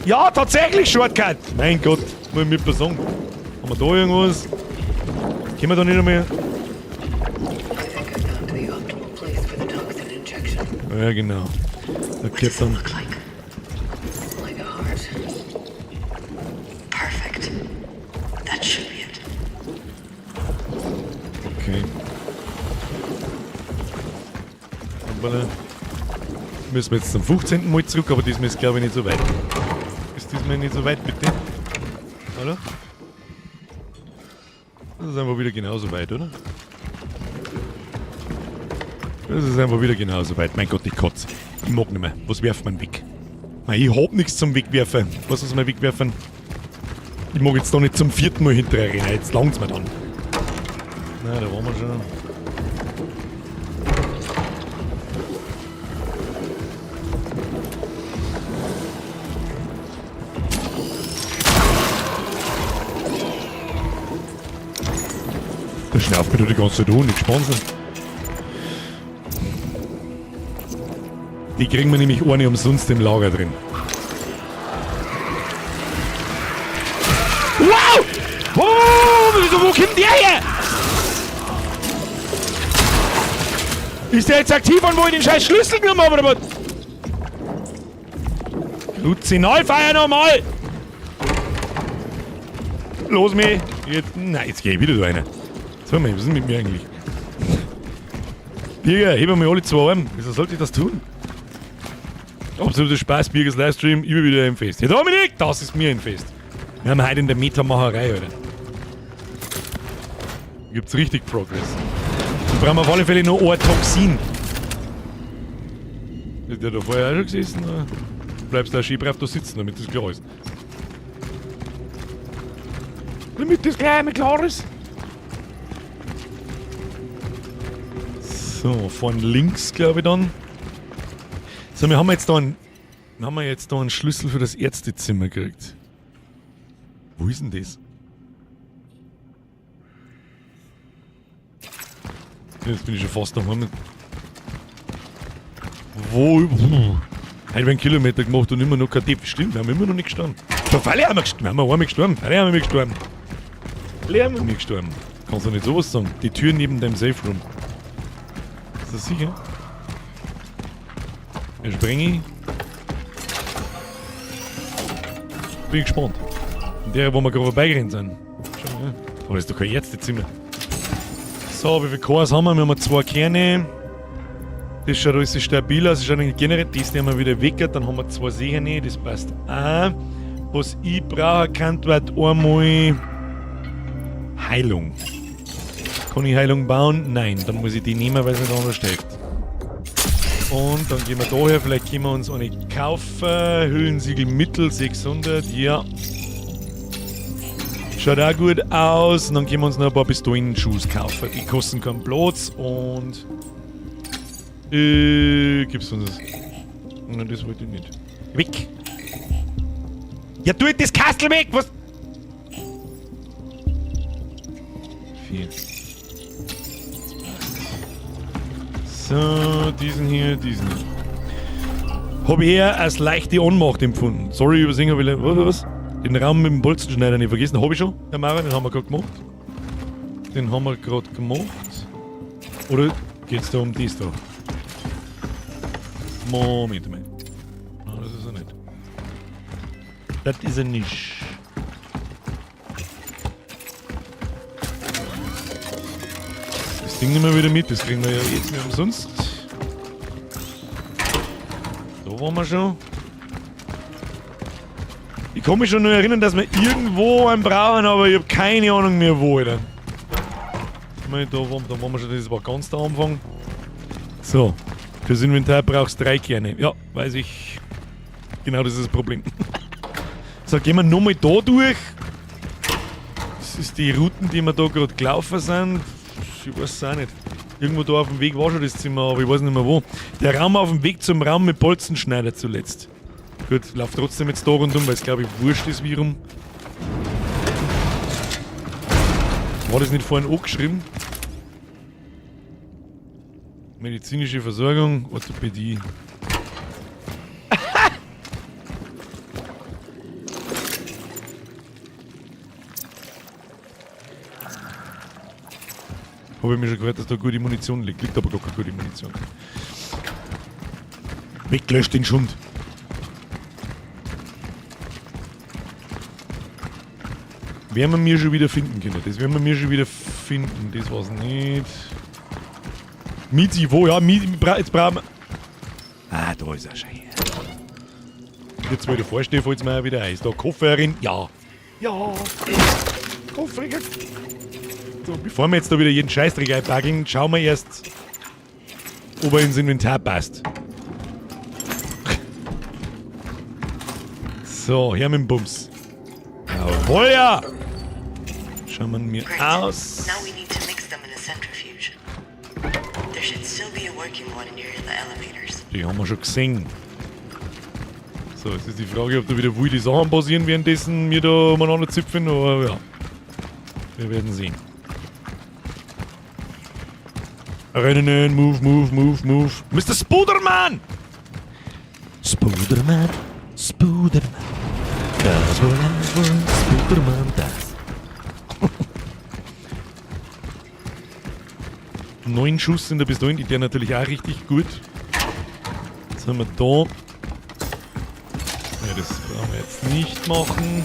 Ja, tatsächlich Shortcut! Mein Gott, muss ich mir sagen. Haben wir da irgendwas? Können wir da nicht einmal. Ja, genau. Da gehört dann. Like a heart. Perfect. That should be it. Okay. Hoppala. Müssen wir jetzt zum 15. Mal zurück, aber diesmal ist glaube ich nicht so weit. Ist diesmal nicht so weit, bitte? Oder? Das ist einfach wieder genauso weit, oder? Das ist einfach wieder genauso weit. Mein Gott, ich kotze. Ich mag nicht mehr. Was werft man weg? Nein, ich hab nichts zum Wegwerfen. Was muss man wegwerfen? Ich mag jetzt da nicht zum 4. Mal hinterher rennen. Jetzt langt's mir dann. Na, da waren wir schon. Da schnauft mir doch die ganze Zeit an, nicht gespannt sind. Die kriegen wir nämlich eine umsonst im Lager drin. Wow! Oh, wo kommt der her? Ist der jetzt aktiv und wo ich den scheiß Schlüssel genommen habe, oder was? Luzinalfeier nochmal! Los mich! Jetzt, nein, jetzt geh ich wieder da rein. Sag mal, was ist denn mit mir eigentlich? Birger, heben wir alle zwei Arme. Wieso sollte ich das tun? Absoluter Spaß, Birgers Livestream, immer wieder ein Fest. Ja, Dominik, das ist mir ein Fest. Wir haben heute in der Metamacherei, Alter. Gibt's richtig Progress. Dann brauchen wir auf alle Fälle noch ein Toxin. Ist der da vorher auch schon gesessen? Oder? Bleibst du da schön brav da sitzen, damit das klar ist. Damit das gleich einmal klar ist. So, von links, glaube ich, dann. So, wir haben jetzt da einen, haben wir jetzt da einen Schlüssel für das Ärztezimmer gekriegt. Wo ist denn das? Jetzt bin ich schon fast daheim. Wo? Puh. Heute haben wir einen Kilometer gemacht und immer noch kein Depp. Stimmt, wir haben immer noch nicht gestorben. Doch, alle haben wir gestorben. Wir haben einmal gestorben. Alle haben wir gestorben. Alle haben wir gestorben. Kannst du nicht sowas sagen? Die Tür neben deinem Safe Room. Ist das sicher? Ja, springe ich. Bin gespannt. In der, wo wir gerade vorbeigerannt sind. Schau mal. Aber das ist doch kein Ärztezimmer. So, wie viele Cores haben wir? Wir haben 2 Kerne. Das schaut alles stabil aus. Das schaut eigentlich generell. Das nehmen wir wieder weg. Dann haben wir 2 Sehne. Das passt auch. Was ich brauche, kann dort einmal Heilung. Kann ich Heilung bauen? Nein, dann muss ich die nehmen, weil es nicht anders hilft. Und dann gehen wir da her, vielleicht können wir uns eine kaufen. Hüllensiegel Mittel 600, ja. Schaut auch gut aus. Und dann können wir uns noch ein paar Pistolenschuss kaufen. Die kosten keinen Platz und. Gibst uns das? Nein, das wollte ich nicht. Weg! Ja, tu das Kastel weg! Was? 4. So, diesen hier, diesen hier. Habe ich eher als leichte Ohnmacht empfunden. Sorry, übersehen habe ich. Was, was? Den Raum mit dem Bolzenschneider nicht vergessen. Habe ich schon, Herr Maurer, den haben wir gerade gemacht. Den haben wir gerade gemacht. Oder geht's da um das da? Moment mal. Nein, das ist er nicht. Das ist er nicht. Das Ding nehmen wir wieder mit, das kriegen wir ja jetzt nicht umsonst. Da waren wir schon. Ich kann mich schon nur erinnern, dass wir irgendwo einen brauchen, aber ich habe keine Ahnung mehr wo, Alter. Ich meine, da waren wir schon, das war ganz der Anfang. So, fürs Inventar brauchst du 3 Kerne. Ja, weiß ich. Genau das ist das Problem. So, gehen wir nochmal da durch. Das ist die Routen, die wir da gerade gelaufen sind. Ich weiß es auch nicht. Irgendwo da auf dem Weg war schon das Zimmer, aber ich weiß nicht mehr wo. Der Raum auf dem Weg zum Raum mit Bolzenschneider zuletzt. Gut, lauf trotzdem jetzt da rundum, weil es glaube ich wurscht ist, wie rum. War das nicht vorhin angeschrieben? Medizinische Versorgung, Orthopädie. Habe ich mir schon gehört, dass da gute Munition liegt. Liegt aber gar keine gute Munition. Weglöscht den Schund. Werden wir mir schon wieder finden können. Das werden wir mir schon wieder finden. Das war's nicht. Mizi, wo? Ja, Mizi, jetzt brauchen wir. Ah, da ist er schon. Jetzt, wo ich davor stehe, fällt es mir auch wieder ein. Ist da Kofferin? Ja. Ja. Kofferin. So, bevor wir jetzt da wieder jeden Scheißdreck einpackeln, schauen wir erst, ob er ins Inventar passt. So, her mit dem Bums. Jawohl, ja! Schauen wir mir aus. Now we need to mix them in a centrifuge. There should still be a working one near the elevators. Die haben wir schon gesehen. So, jetzt ist die Frage, ob da wieder wilde Sachen passieren, währenddessen wir da umeinander zipfen, aber ja. Wir werden sehen. Rennen, move, move, move, move. Mr. Spooderman! Spooderman, Spooderman. Das wohl Spooderman, das. 9 Schuss in der Pistole, die der natürlich auch richtig gut. Jetzt haben wir da. Ja, das brauchen wir jetzt nicht machen.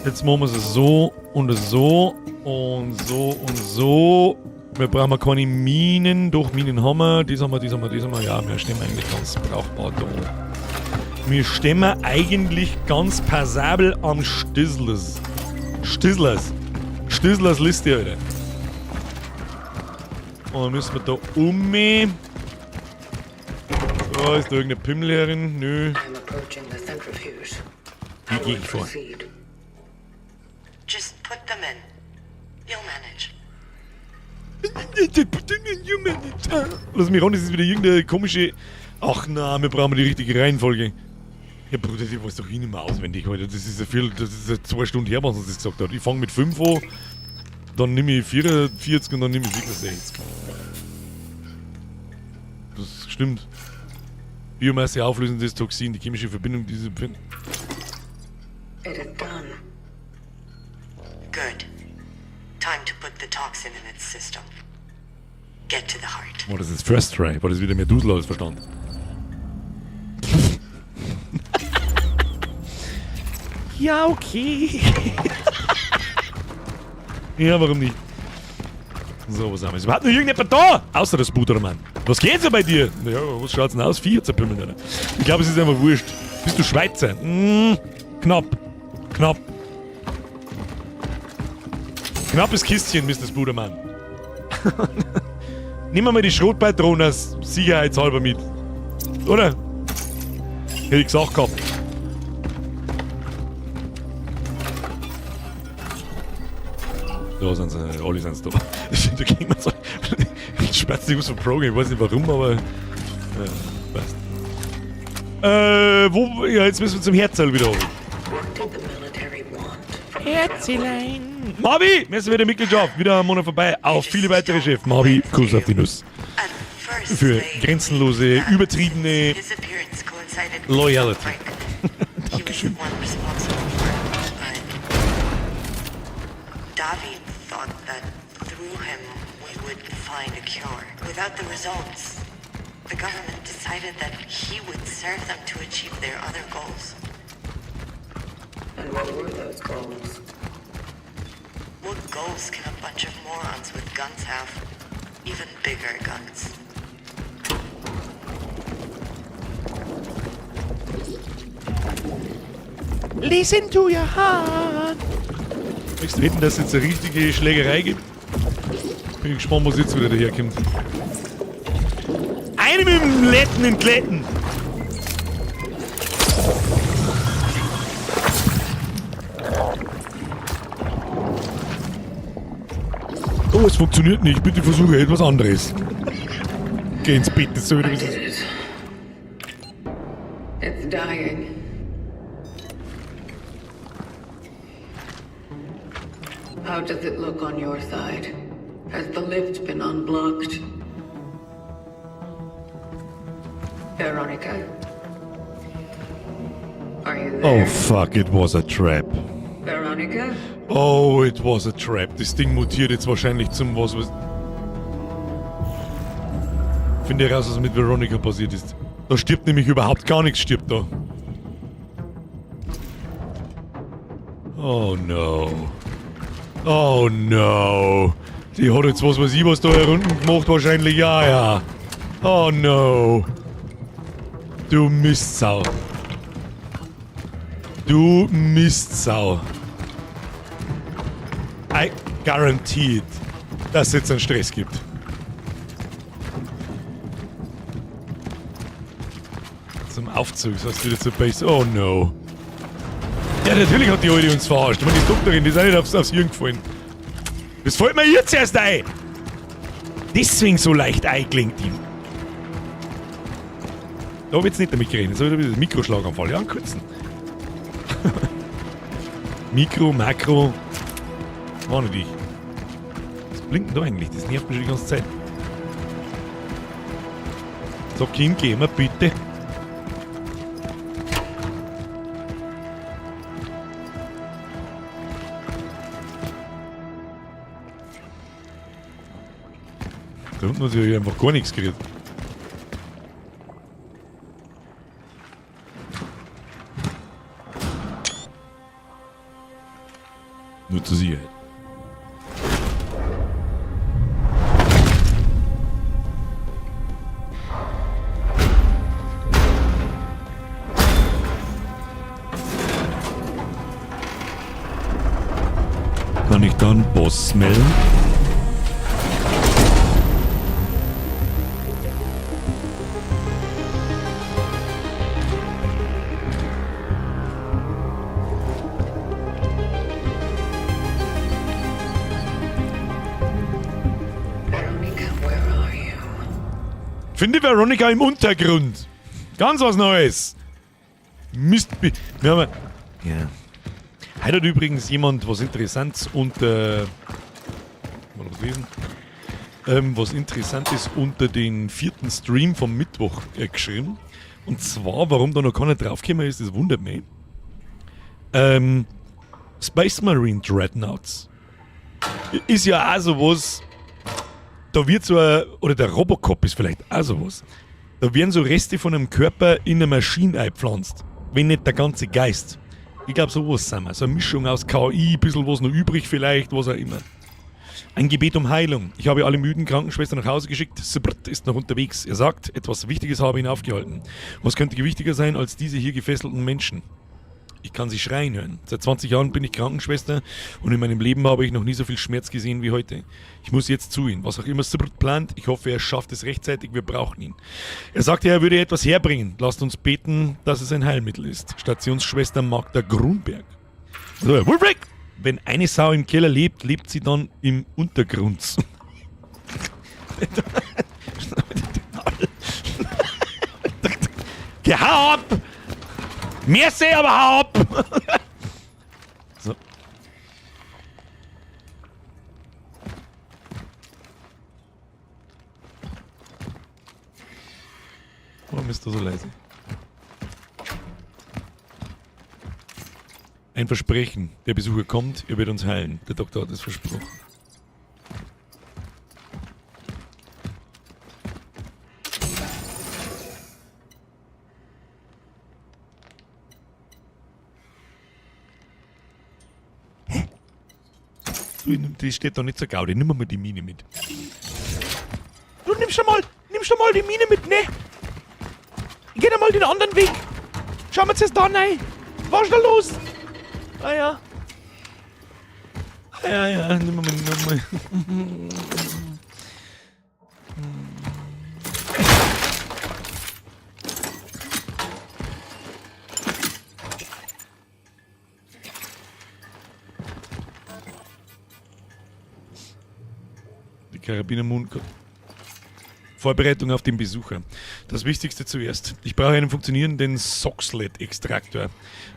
Jetzt machen wir es so und so und so und so. Wir brauchen keine Minen. Doch, Minen haben wir. Das haben wir, das haben wir, das haben wir. Ja, wir stehen eigentlich ganz brauchbar da. Wir stehen eigentlich ganz passabel am Stislers. Stislers. Stislers Liste, Alter. Und dann müssen wir da um. So, ist da irgendeine Pimmel herin? Nö. Wie gehe ich vor? Just put them in. You'll manage. Lass mich ran, das ist wieder irgendeine komische... Ach na, wir brauchen die richtige Reihenfolge. Ja, Bruder, ich weiß doch eh nicht mehr auswendig heute. Das ist ja viel, das ist ja 2 Stunden her, was uns das gesagt hat. Ich fange mit 5 an, dann nehme ich 44 und dann nehme ich 66. Das stimmt. Biomasse auflösendes Toxin, die chemische Verbindung dieser... It is done. Good. Time to put the toxin in its system. Get to the heart. Oh, das ist First Try. War das wieder mehr Dusel als Verstand? Ja, okay. Ja, warum nicht? So, was haben wir? Ist überhaupt noch irgendjemand da? Außer der Spooderman. Was geht so bei dir? Ja, was schaut's denn aus? 4 zerpümmeln, oder? Ich glaube, es ist einfach wurscht. Bist du Schweizer? Knapp. Knapp. Knappes Kistchen, Mr. Spooderman. Nehmen wir mal die Schrotpatrone sicherheitshalber mit. Oder? Hätte ich gesagt gehabt. Da sind sie, alle sind da. Da ging man so. Sperrt sich aus von Pro, ich weiß nicht warum, aber. Passt. Wo. Ja, jetzt müssen wir zum Herzl wieder holen. Herzelein! Marvi! Wir sind wieder Mitgliedschaft. Wieder ein Monat vorbei. Auf viele weitere Chef. Marvi, Kuss auf die Nuss. Für grenzenlose, übertriebene His appearance coincided with the Loyalty. outbreak. He was the one responsible for it, but David thought that through him we would find a cure. Without the results, the government decided that he would serve them to achieve their other goals. And what were those goals? What goals can a bunch of morons with guns have? Even bigger guns. Listen to your heart. Möchtest du wetten, dass es jetzt eine richtige Schlägerei gibt? Bin gespannt, was jetzt wieder daherkommt. Eine mit dem Letten in Kletten. Oh, es funktioniert nicht. Bitte versuche etwas anderes. Geh ins Bett, das soll wieder I did it. It's dying. How does it look on your side? Has the lift been unblocked? Veronica? Are you there? Oh fuck, it was a trap. Veronica? Oh, it was a trap. Das Ding mutiert jetzt wahrscheinlich zum was. Finde raus, was mit Veronica passiert ist. Da stirbt nämlich überhaupt gar nichts, stirbt da. Oh no. Oh no. Die hat jetzt was weiß ich was da herunten gemacht, wahrscheinlich. Ja, ja. Oh no. Du Mistsau. Du Mistsau. I guarantee it, dass es jetzt einen Stress gibt. Zum Aufzug, das heißt wieder zur Base. Oh no. Ja, natürlich hat die Alte uns verarscht. Ich meine, die Doktorin, die ist auch nicht aufs Hirn gefallen. Das fällt mir jetzt erst ein. Deswegen so leicht eingelenkt, die. Da hab ich jetzt nicht damit gerechnet. Jetzt hab ich wieder den Mikroschlaganfall. Ja, einen kurzen. Mikro, Makro. War nicht ich. Was blinkt denn da eigentlich? Das nervt mich schon die ganze Zeit. So, Kim, geh mal bitte. Da unten hat sich einfach gar nichts gerührt. Nur zur Sicherheit. Kann ich da einen Boss melden? Veronica, where are you? Finde Veronica im Untergrund. Ganz was Neues. Mist. Wir haben ja. Heute hat übrigens jemand was Interessantes unter. Mal was lesen. Was Interessantes unter den 4. Stream vom Mittwoch geschrieben. Und zwar, warum da noch keiner draufgekommen ist, das wundert mich. Space Marine Dreadnoughts. Ist ja auch sowas. Da wird so ein, oder der Robocop ist vielleicht auch sowas. Da werden so Reste von einem Körper in eine Maschine eingepflanzt. Wenn nicht der ganze Geist. Ich glaub, sowas sind wir. So eine Mischung aus KI, ein bisschen was noch übrig vielleicht, was auch immer. Ein Gebet um Heilung. Ich habe alle müden Krankenschwestern nach Hause geschickt. Sibrt ist noch unterwegs. Er sagt, etwas Wichtiges habe ihn aufgehalten. Was könnte gewichtiger sein als diese hier gefesselten Menschen? Ich kann sie schreien hören. Seit 20 Jahren bin ich Krankenschwester und in meinem Leben habe ich noch nie so viel Schmerz gesehen wie heute. Ich muss jetzt zu ihm. Was auch immer Sibbert plant, ich hoffe, er schafft es rechtzeitig. Wir brauchen ihn. Er sagte, er würde etwas herbringen. Lasst uns beten, dass es ein Heilmittel ist. Stationsschwester Magda Grunberg. So, Wulfric! Wenn eine Sau im Keller lebt, lebt sie dann im Untergrund. Geh, hau ab! Merci, aber hau ab! So. Warum bist du so leise? Ein Versprechen. Der Besucher kommt, er wird uns heilen. Der Doktor hat es versprochen. Hä? Du, die steht doch nicht zur Gaudi. Nimm mal die Mine mit. Du nimmst schon mal die Mine mit, ne? Geh doch mal den anderen Weg. Schauen wir zuerst da rein. Was ist da los? Ah ja. Ah ja, ja, nimm mal, nimm mal. Die Karabinermund. Vorbereitung auf den Besucher. Das Wichtigste zuerst. Ich brauche einen funktionierenden Soxhlet-Extraktor.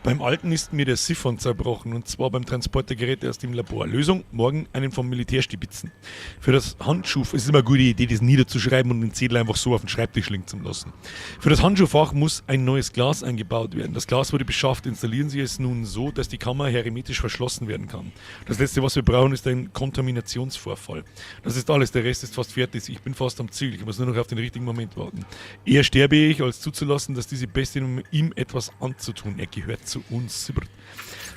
Beim alten ist mir der Siphon zerbrochen, und zwar beim Transport der Geräte aus dem Labor. Lösung: morgen einen vom Militär stibitzen. Für das Handschuh, es ist immer eine gute Idee, das niederzuschreiben und den Zettel einfach so auf den Schreibtisch liegen zu lassen. Für das Handschuhfach muss ein neues Glas eingebaut werden. Das Glas wurde beschafft. Installieren Sie es nun so, dass die Kammer hermetisch verschlossen werden kann. Das Letzte, was wir brauchen, ist ein Kontaminationsvorfall. Das ist alles. Der Rest ist fast fertig. Ich bin fast am Ziel. Ich muss nur noch auf den richtigen Moment warten. Eher sterbe ich, als zuzulassen, dass diese Bestie ihm etwas anzutun. Er gehört zu uns.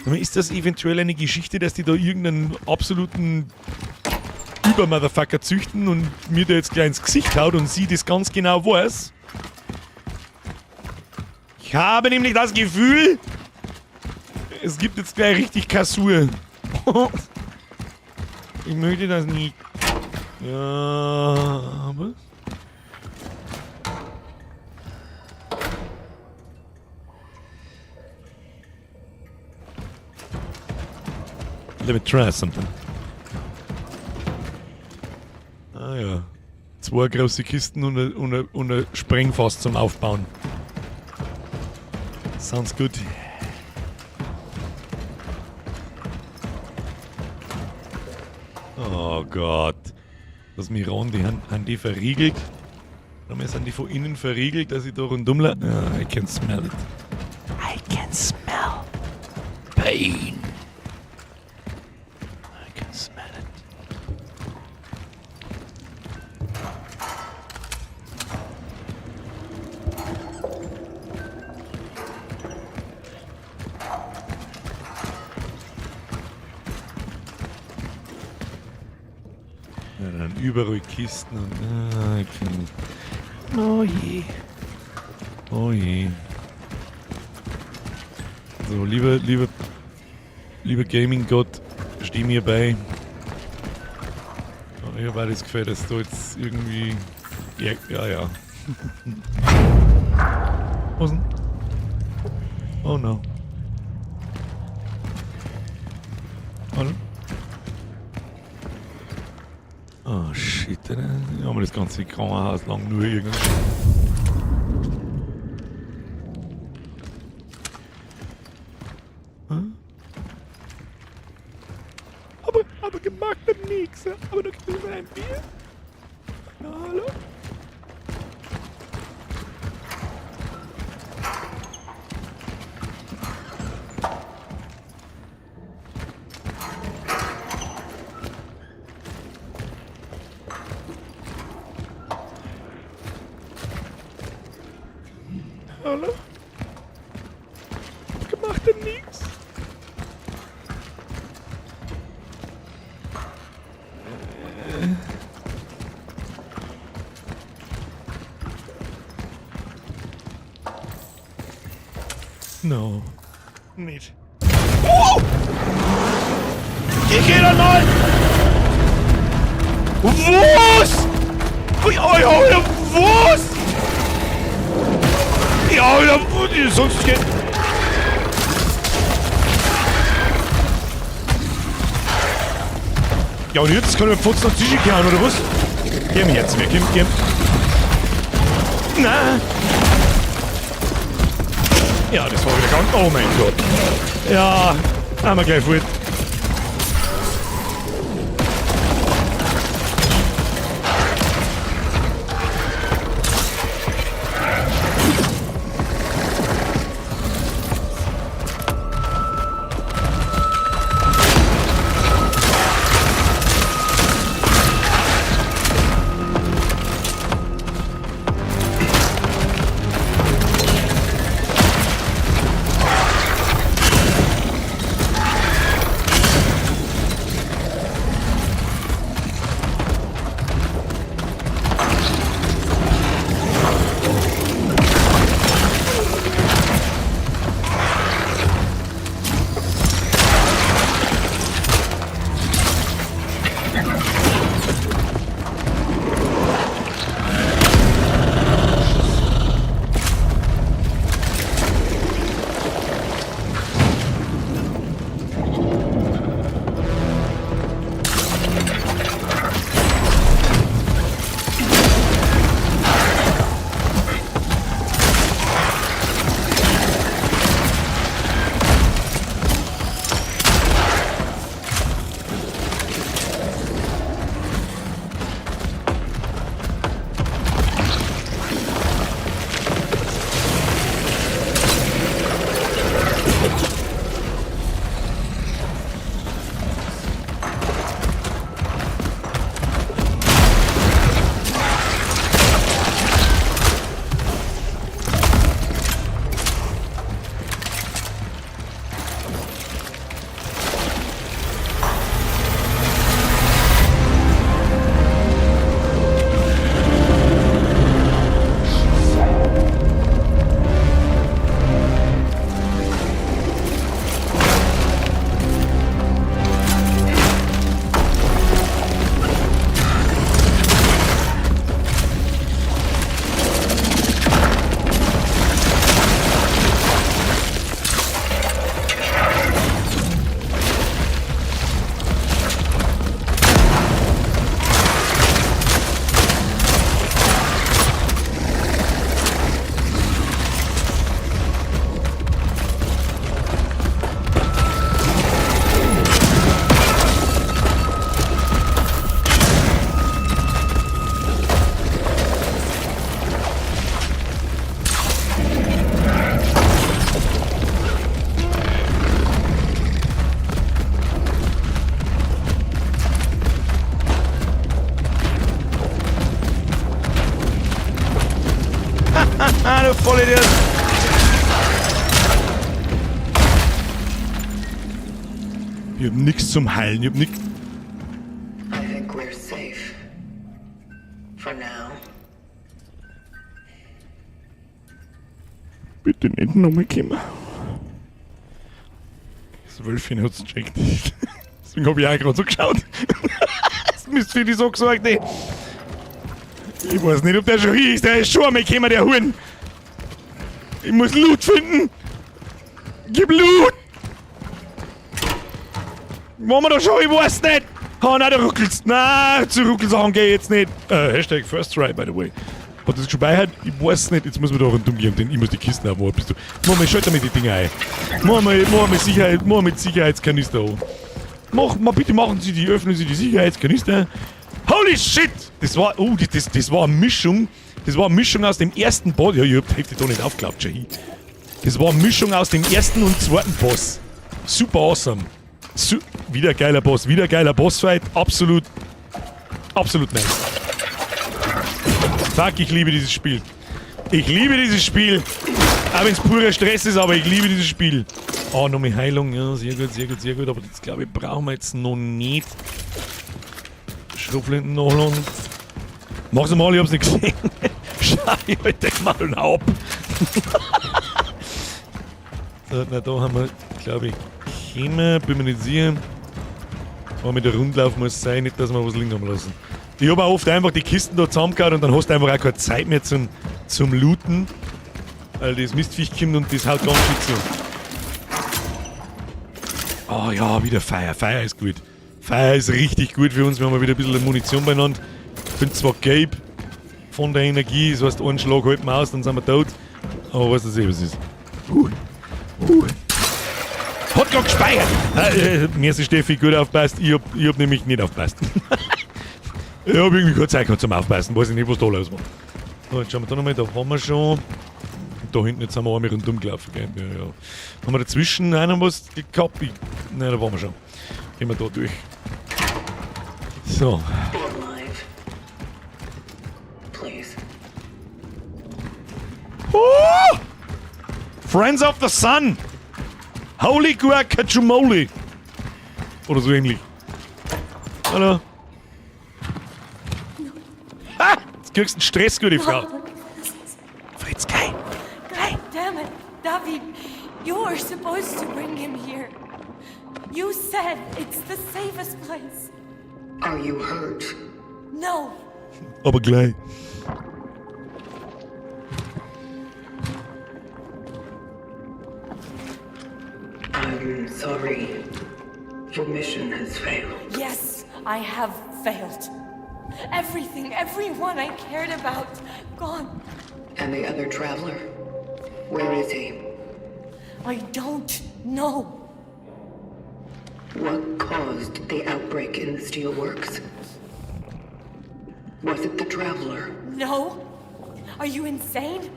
Ist das eventuell eine Geschichte, dass die da irgendeinen absoluten Übermotherfucker züchten und mir der jetzt gleich ins Gesicht haut und sie das ganz genau weiß? Ich habe nämlich das Gefühl, es gibt jetzt gleich richtig Kassur. Ich möchte das nicht. Ja, aber... Let me try something. Ah ja. 2 große Kisten und ein Sprengfass zum Aufbauen. Sounds good. Oh Gott. Lass mich ran, die haben die verriegelt. Warum sind die von innen verriegelt, dass ich da rundum la-, Ah, I can smell it. I can smell pain. I can smell it. Ja, dann überall Kisten und, ah, ich kenn nicht. Oh je. Oh je. So, lieber Gaming-Gott, steh mir bei. Oh, ich hab auch das Gefühl, dass du jetzt irgendwie... Ja, ja, ja. Was denn? Oh no. Hallo? Oh shit, dann haben wir das ganze Krankenhaus lang nur irgendwie. Hm? Aber gemacht hat nix, aber da kriegen wir ein Bier. Na, hallo? Hallo? Gemacht denn nix? No. Nicht. Ich geh dann mal! Was? Ui, ui, ui, was? Ja, ja, sonst geht. Ja, und jetzt können wir Pfotzen auf die Tische hauen, oder was? Geh mir jetzt, wir gehen, gehen. Na. Ja, das war wieder ganz. Oh mein Gott. Ja, haben wir gleich fort. Du Vollidiot! Ich hab nix zum Heilen, ich hab nix. I think we're safe. For now. Bitte nicht nochmal kommen. Das Wölfchen hat's gecheckt. Deswegen hab ich auch gerade so geschaut. Das Mist für die so gesagt, ey. Ich weiß nicht, ob der schon hier ist. Der ist schon einmal gekommen, der Huhn. Ich muss Loot finden. Gib Loot! Machen wir da schon? Ich weiß nicht. Oh nein, da ruckelt's. Nein, zu Ruckelsachen geh ich jetzt nicht. Hashtag First Try, by the way. Hat das gespeichert? Ich weiß nicht. Jetzt muss man da rundum gehen, denn ich muss die Kisten aufmachen. Bist du. Mach mal, schalt mal die Dinger ein. Mach mal, mach mal, Sicherheit, mach mit Sicherheitskanister an. Mach mal, bitte machen Sie die, öffnen Sie die Sicherheitskanister. Holy shit! Das war, oh, das war eine Mischung. Das war eine Mischung aus dem ersten Boss. Ja, ich hab die Hälfte da nicht aufgeklappt, schon hin. Das war eine Mischung aus dem ersten und zweiten Boss. Super awesome. Su wieder geiler Boss, wieder geiler Bossfight. Absolut, absolut nice. Fuck, ich liebe dieses Spiel. Ich liebe dieses Spiel. Auch wenn's purer Stress ist, aber ich liebe dieses Spiel. Oh, noch mehr Heilung. Ja, sehr gut, sehr gut, sehr gut. Aber das, glaube ich, brauchen wir jetzt noch nicht. Schrotflinten nachladen. Mach's mal, ich hab's nicht gesehen. Schau ich halt den mal ab. Na, da haben wir, glaube ich, gekommen. Bin mir nicht sicher. Aber mit der Rundlauf muss sein, nicht, dass wir was liegen haben lassen. Ich habe auch oft einfach die Kisten da zusammengehauen und dann hast du einfach auch keine Zeit mehr zum Looten. Weil das Mistviech kommt und das haut ganz schön zu. Oh ja, wieder Feuer. Feuer ist gut. Feuer ist richtig gut für uns. Wir haben wieder ein bisschen Munition beieinander. Ich bin zwar gelb von der Energie, das heißt, einen Schlag halten wir aus, dann sind wir tot. Aber weißt du eh, was ist. Hat grad gespeichert! Merci Steffi, gut aufpasst. Ich hab nämlich nicht aufpasst. Ich hab irgendwie keine Zeit gehabt zum Aufpassen. Weiß ich nicht, was da los war. So, jetzt schauen wir da nochmal, da haben wir schon. Und da hinten jetzt sind wir einmal rundum gelaufen, gell? Ja, ja. Haben wir dazwischen auch noch was gehabt? Nein, da waren wir schon. Gehen wir da durch. So. Please. Oh! Friends of the Sun! Holy Guacamole! Oder so ähnlich. Hallo. Ha! Jetzt kriegst du einen Stress, gute Frau. Fritz, geil. God damn it, David. You were supposed to bring him here. You said it's the safest place. Are you hurt? No. Aber gleich. I'm sorry. Your mission has failed. Yes, I have failed. Everything, everyone I cared about, gone. And the other traveler? Where is he? I don't know. What caused the outbreak in the steelworks? Was it the traveler? No? Are you insane?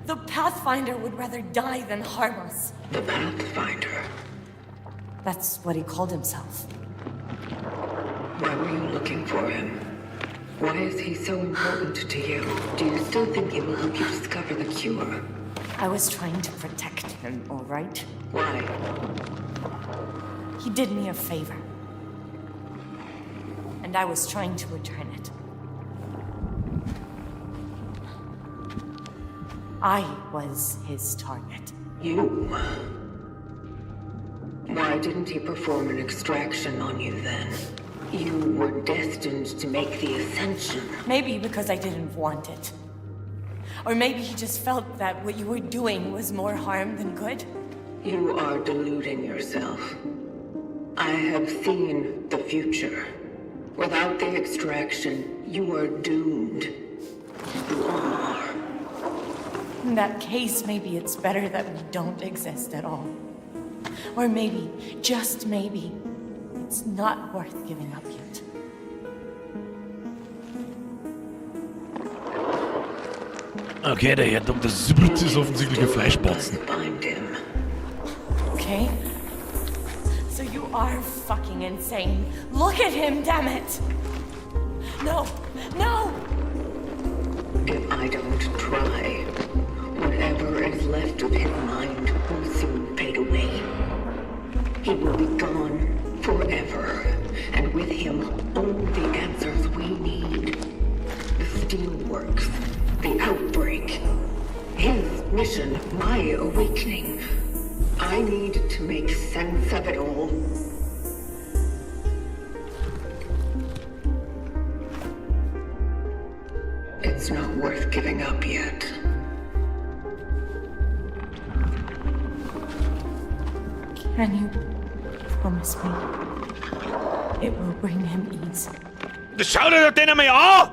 The Pathfinder would rather die than harm us. The Pathfinder? That's what he called himself. Why were you looking for him? Why is he so important to you? Do you still think he will help you discover the cure? I was trying to protect him, all right? Why? He did me a favor. And I was trying to return it. I was his target. You? Why didn't he perform an extraction on you then? You were destined to make the ascension. Maybe because I didn't want it. Or maybe he just felt that what you were doing was more harm than good. You are deluding yourself. I have seen the future. Without the extraction, you are doomed. You all are. In that case, maybe it's better that we don't exist at all. Or maybe, just maybe, it's not worth giving up yet. Okay, der Herr Dr. Sibbert ist offensichtlich ein Fleischbatzen. Okay? So you are fucking insane. Look at him, damn it! No! No! If I don't try, whatever is left of his mind will soon fade away. He will be gone forever, and with him all the answers we need. The steelworks, the outbreak, his mission, my awakening. I need to make sense of it all. It's not worth giving up yet. Can you promise me it will bring him ease? Das schau dir doch den einmal an!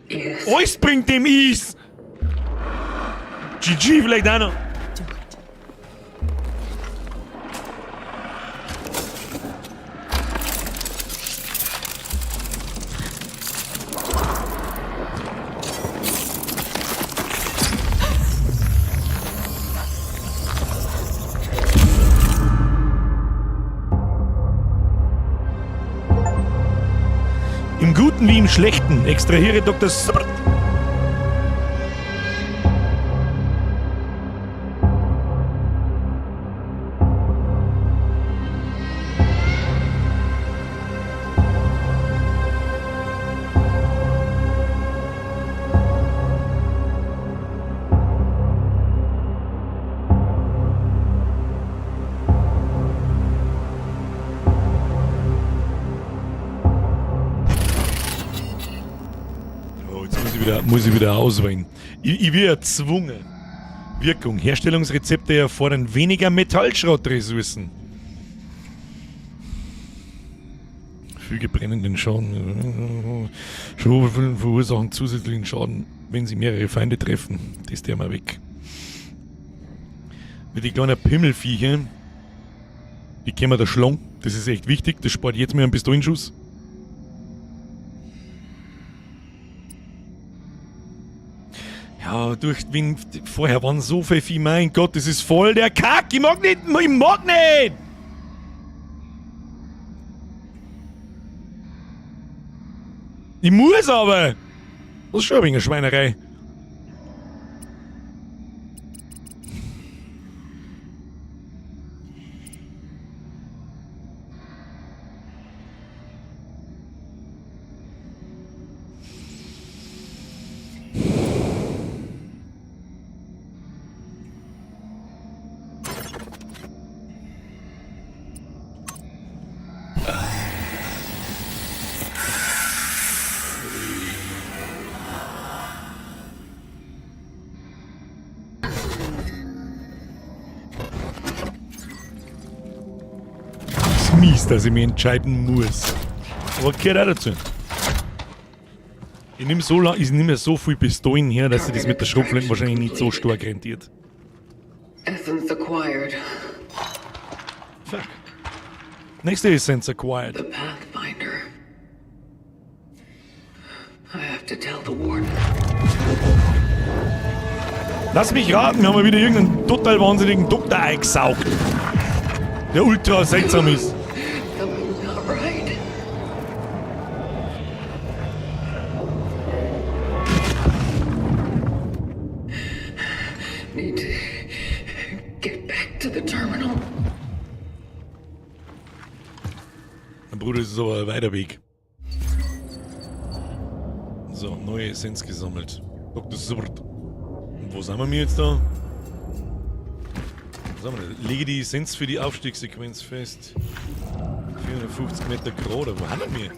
Yes. Alles bringt dem Eis! GG vielleicht auch noch. Im Guten wie im Schlechten extrahiere Dr. Sibbert. wieder auswählen. Ich werde erzwungen. Wirkung. Herstellungsrezepte erfordern weniger Metallschrottressourcen. Füge brennenden Schaden. Schrotflinten verursachen zusätzlichen Schaden, wenn sie mehrere Feinde treffen. Das der mal weg. Mit den kleinen Pimmelviecher, die können wir da schlagen. Das ist echt wichtig. Das spart jetzt mir einen Pistolenschuss. Ja, durch wenn, vorher waren so viel Vieh, mein Gott, das ist voll der Kack. Ich mag nicht, ich mag nicht! Ich muss aber! Das ist schon ein wenig eine Schweinerei. Mies, dass ich mich entscheiden muss. Aber gehört auch dazu. Ich nehme so ich nehme so viel Pistolen her, dass sich das mit der Schrotflinte wahrscheinlich nicht so stark rentiert. Essence acquired. Fuck. Nächste Essence acquired. The Pathfinder. I have to tell the warden. Lass mich raten, wir haben wieder irgendeinen total wahnsinnigen Doktor eingesaugt. Der ultra seltsam ist. Something's not right. Need to get back to the terminal. Mein Bruder, das ist aber ein weiter Weg. So, neue Essenz gesammelt. Dr. Subrt. Und wo sind wir jetzt da? Wo sind wir denn? Lege die Essenz für die Aufstiegssequenz fest. 450 Meter gerade. Wo haben wir?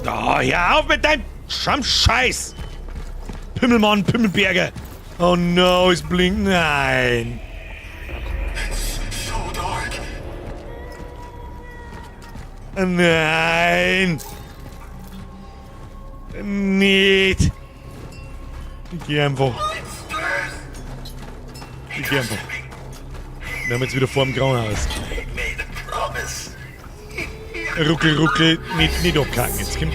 Da, hör auf mit deinem Scheiß! Pimmelmann, Pimmelberger! Oh no, es blinkt. Nein! Nein! Nicht! Ich geh einfach. Ich geh einfach. Wir haben jetzt wieder vor dem Krankenhaus. Ruckel, ruckel, nicht abkacken jetzt, komm.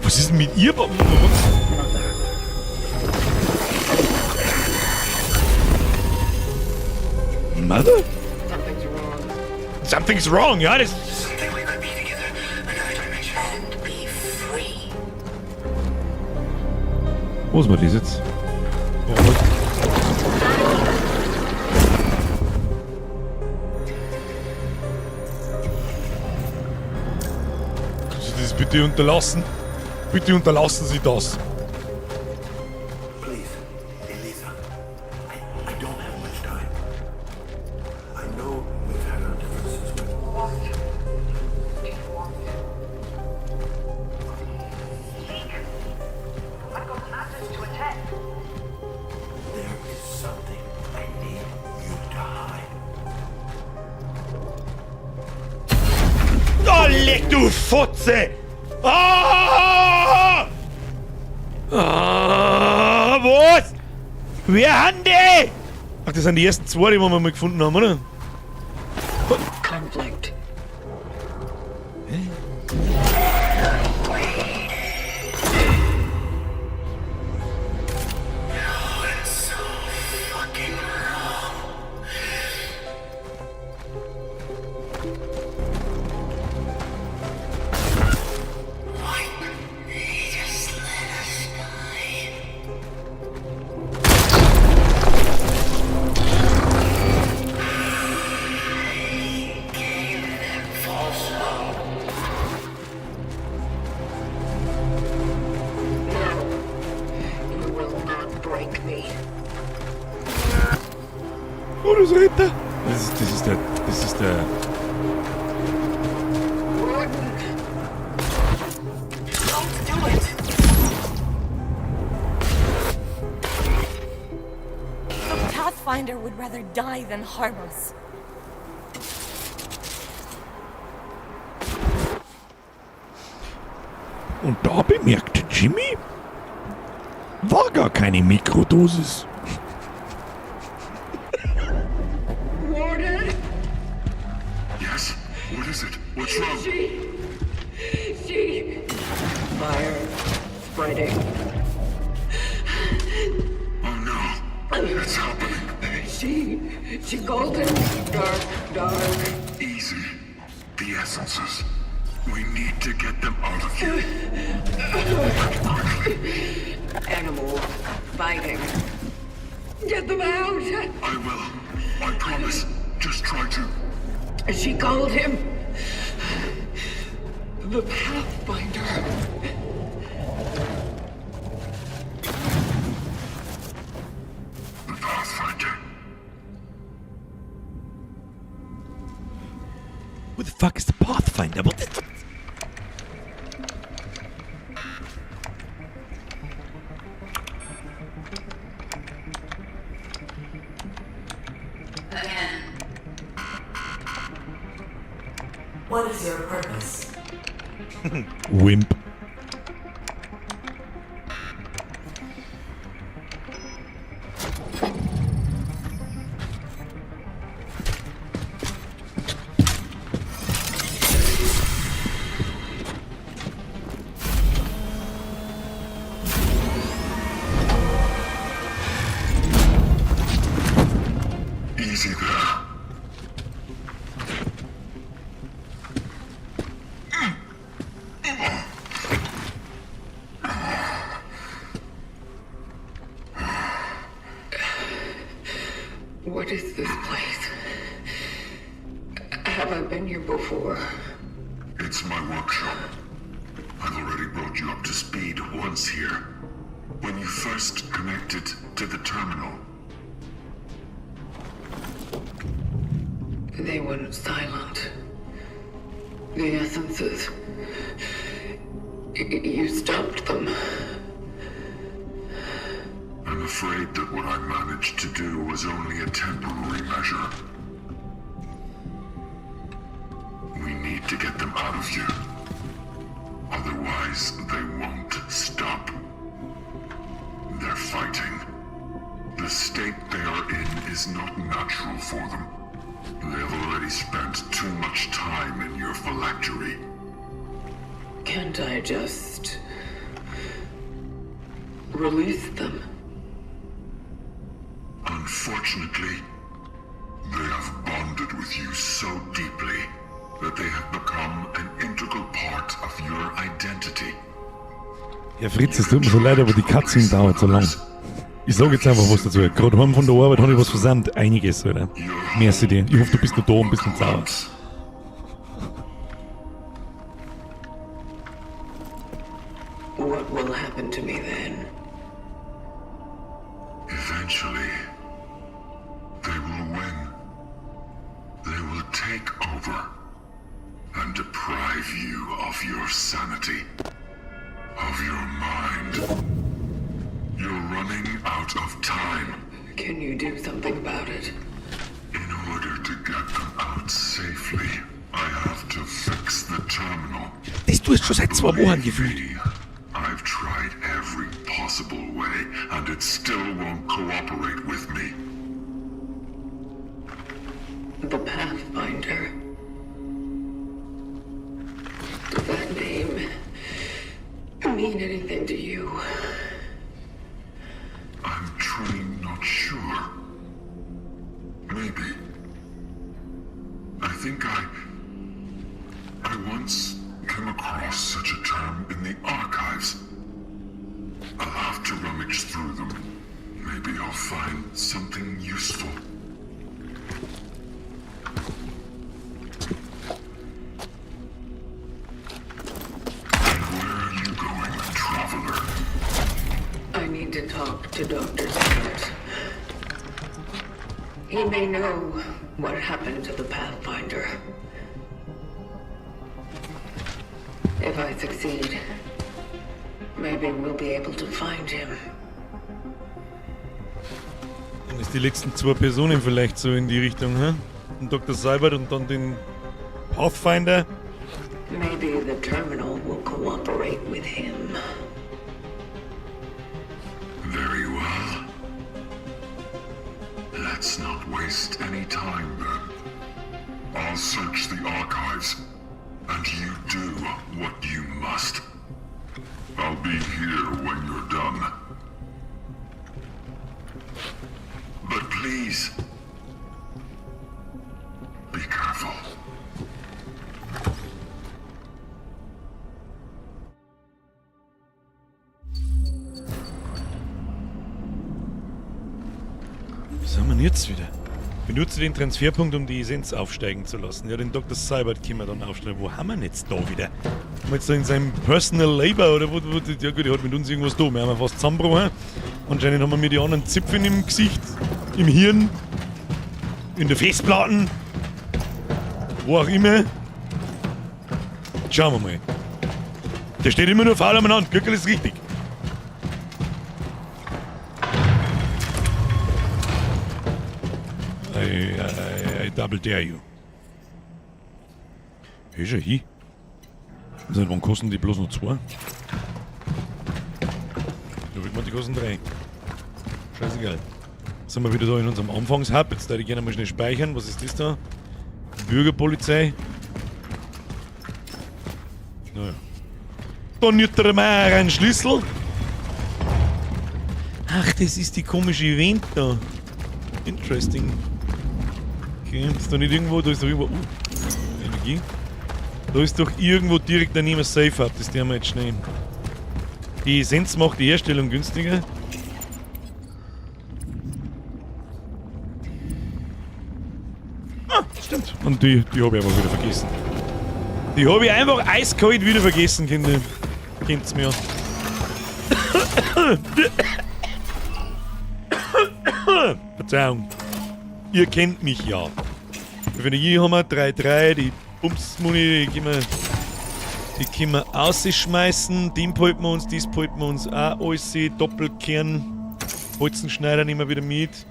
Was ist denn mit ihr? Mother? Something's wrong. Something's wrong, ja, das. Something we could be together. Another dimension. And be free. Wo ist man das jetzt? Oh, Kannst du das bitte unterlassen? Bitte unterlassen Sie das. Please, Elisa. I don't have much time. I know we've had our differences, but What do you want? Speak. I've got matters to attend. there is something I need you to hide. Oh, leck du Fotze! Ah! Ah, was? Wer haben die? Ach, das sind die ersten zwei, die wir mal gefunden haben, oder? Conflict. It's so fucking wrong. Why couldn't they just let us die? I gave them false hope. No. You will not break me. Oh, das Ritter. Das ist der. Pathfinder would rather die than harm us. Und da bemerkte Jimmy, war gar keine Mikrodosis. Warden? Yes? What is it? What's wrong? She. Fire spreading. Oh no. It's happening. She called it dark, dark. Easy. The essences. We need to get them out of you. Animal fighting. Get them out! I will. I promise. Just try to. She called him the Pathfinder. The Pathfinder. Who the fuck is the Pathfinder? What the fuck? Again. What is your purpose? Wimp. Easy there. What is this place? Have I been here before? It's my workshop. I've already brought you up to speed once here. When you first connected to the terminal. They went silent. The essences. You stopped them. I'm afraid that what I managed to do was only a temporary measure. We need to get them out of you. Otherwise, they won't stop. They're fighting. The state they are in is not natural for them. They have already spent too much time in your phylactery. Can't I just release them? Unfortunately, they have bonded with you so deeply that they have become an integral part of your identity. Ja, Fritz, es tut mir so leid, aber die Cutscene dauert so lang. Ich sag jetzt einfach was dazu. Gerade heim von der Arbeit habe ich was versandt. Einiges, Alter. Merci dir. Ich hoffe, du bist noch da und bist nicht sauer. What will happen to me then? Eventually, they will win. They will take over and deprive you of your sanity, of your mind. You're running out of time. Can you do something about it? In order to get them out safely, I have to fix the terminal. Das tust du schon seit 2 Wochen gefühlt. I've tried every possible way, and it still won't cooperate with me. The Pathfinder. Does that name mean anything to you? I'm truly not sure. Maybe. I think I once came across such a term in the archives. I'll have to rummage through them. Maybe I'll find something useful. And where are you going, traveler? I need to talk to Dr. Zibet. He may know what happened to the Pathfinder. If I succeed, maybe we'll be able to find him. Sind das die letzten zwei Personen vielleicht so in die Richtung, hä? Den Dr. Seibert und dann den Pathfinder. Maybe the terminal will cooperate with him. Very well. Let's not waste any time then. I'll search the archives, and you do what you must. I'll be here when you're done. But please, be careful. Was haben wir denn jetzt wieder? Benutze den Transferpunkt, um die Essenz aufsteigen zu lassen. Ja, den Dr. Seibert können wir dann aufsteigen. Wo haben wir denn jetzt da wieder? Haben wir jetzt da in seinem Personal Labor oder wo, ja gut, der hat mit uns irgendwas da. Wir haben ja fast zusammengebrochen. Anscheinend haben wir mir die anderen Zipfeln im Gesicht, im Hirn, in der Festplatten, wo auch immer. Schauen wir mal. Der steht immer nur faul ameinander. Gürtel ist richtig. I double dare you. Hier ist er hin. Seit wann kosten die bloß noch 2? Da wird man die kosten 3. Scheißegal. Jetzt sind wir wieder da in unserem Anfangshub. Jetzt darf ich gerne mal schnell speichern. Was ist das da? Bürgerpolizei. Naja. Da nimmt er mal einen Schlüssel. Ach, das ist die komische Event da. Interesting. Okay, ist da nicht irgendwo, da ist doch irgendwo. Energie. Da ist doch irgendwo direkt daneben ein Safe Hub, das tun wir jetzt schnell. Die Essenz macht die Herstellung günstiger. Ah, stimmt. Und die hab ich einfach wieder vergessen. Die hab ich einfach eiskalt wieder vergessen, Kinder. Kennt's mir. Verzeihung. Ihr kennt mich ja. Wie viel Energie haben wir? 3,3. Die Bumsmuni, die können wir ausschmeißen. Den behalten wir uns, das behalten wir uns auch alles. Doppelkern, Bolzenschneider nehmen wir wieder mit.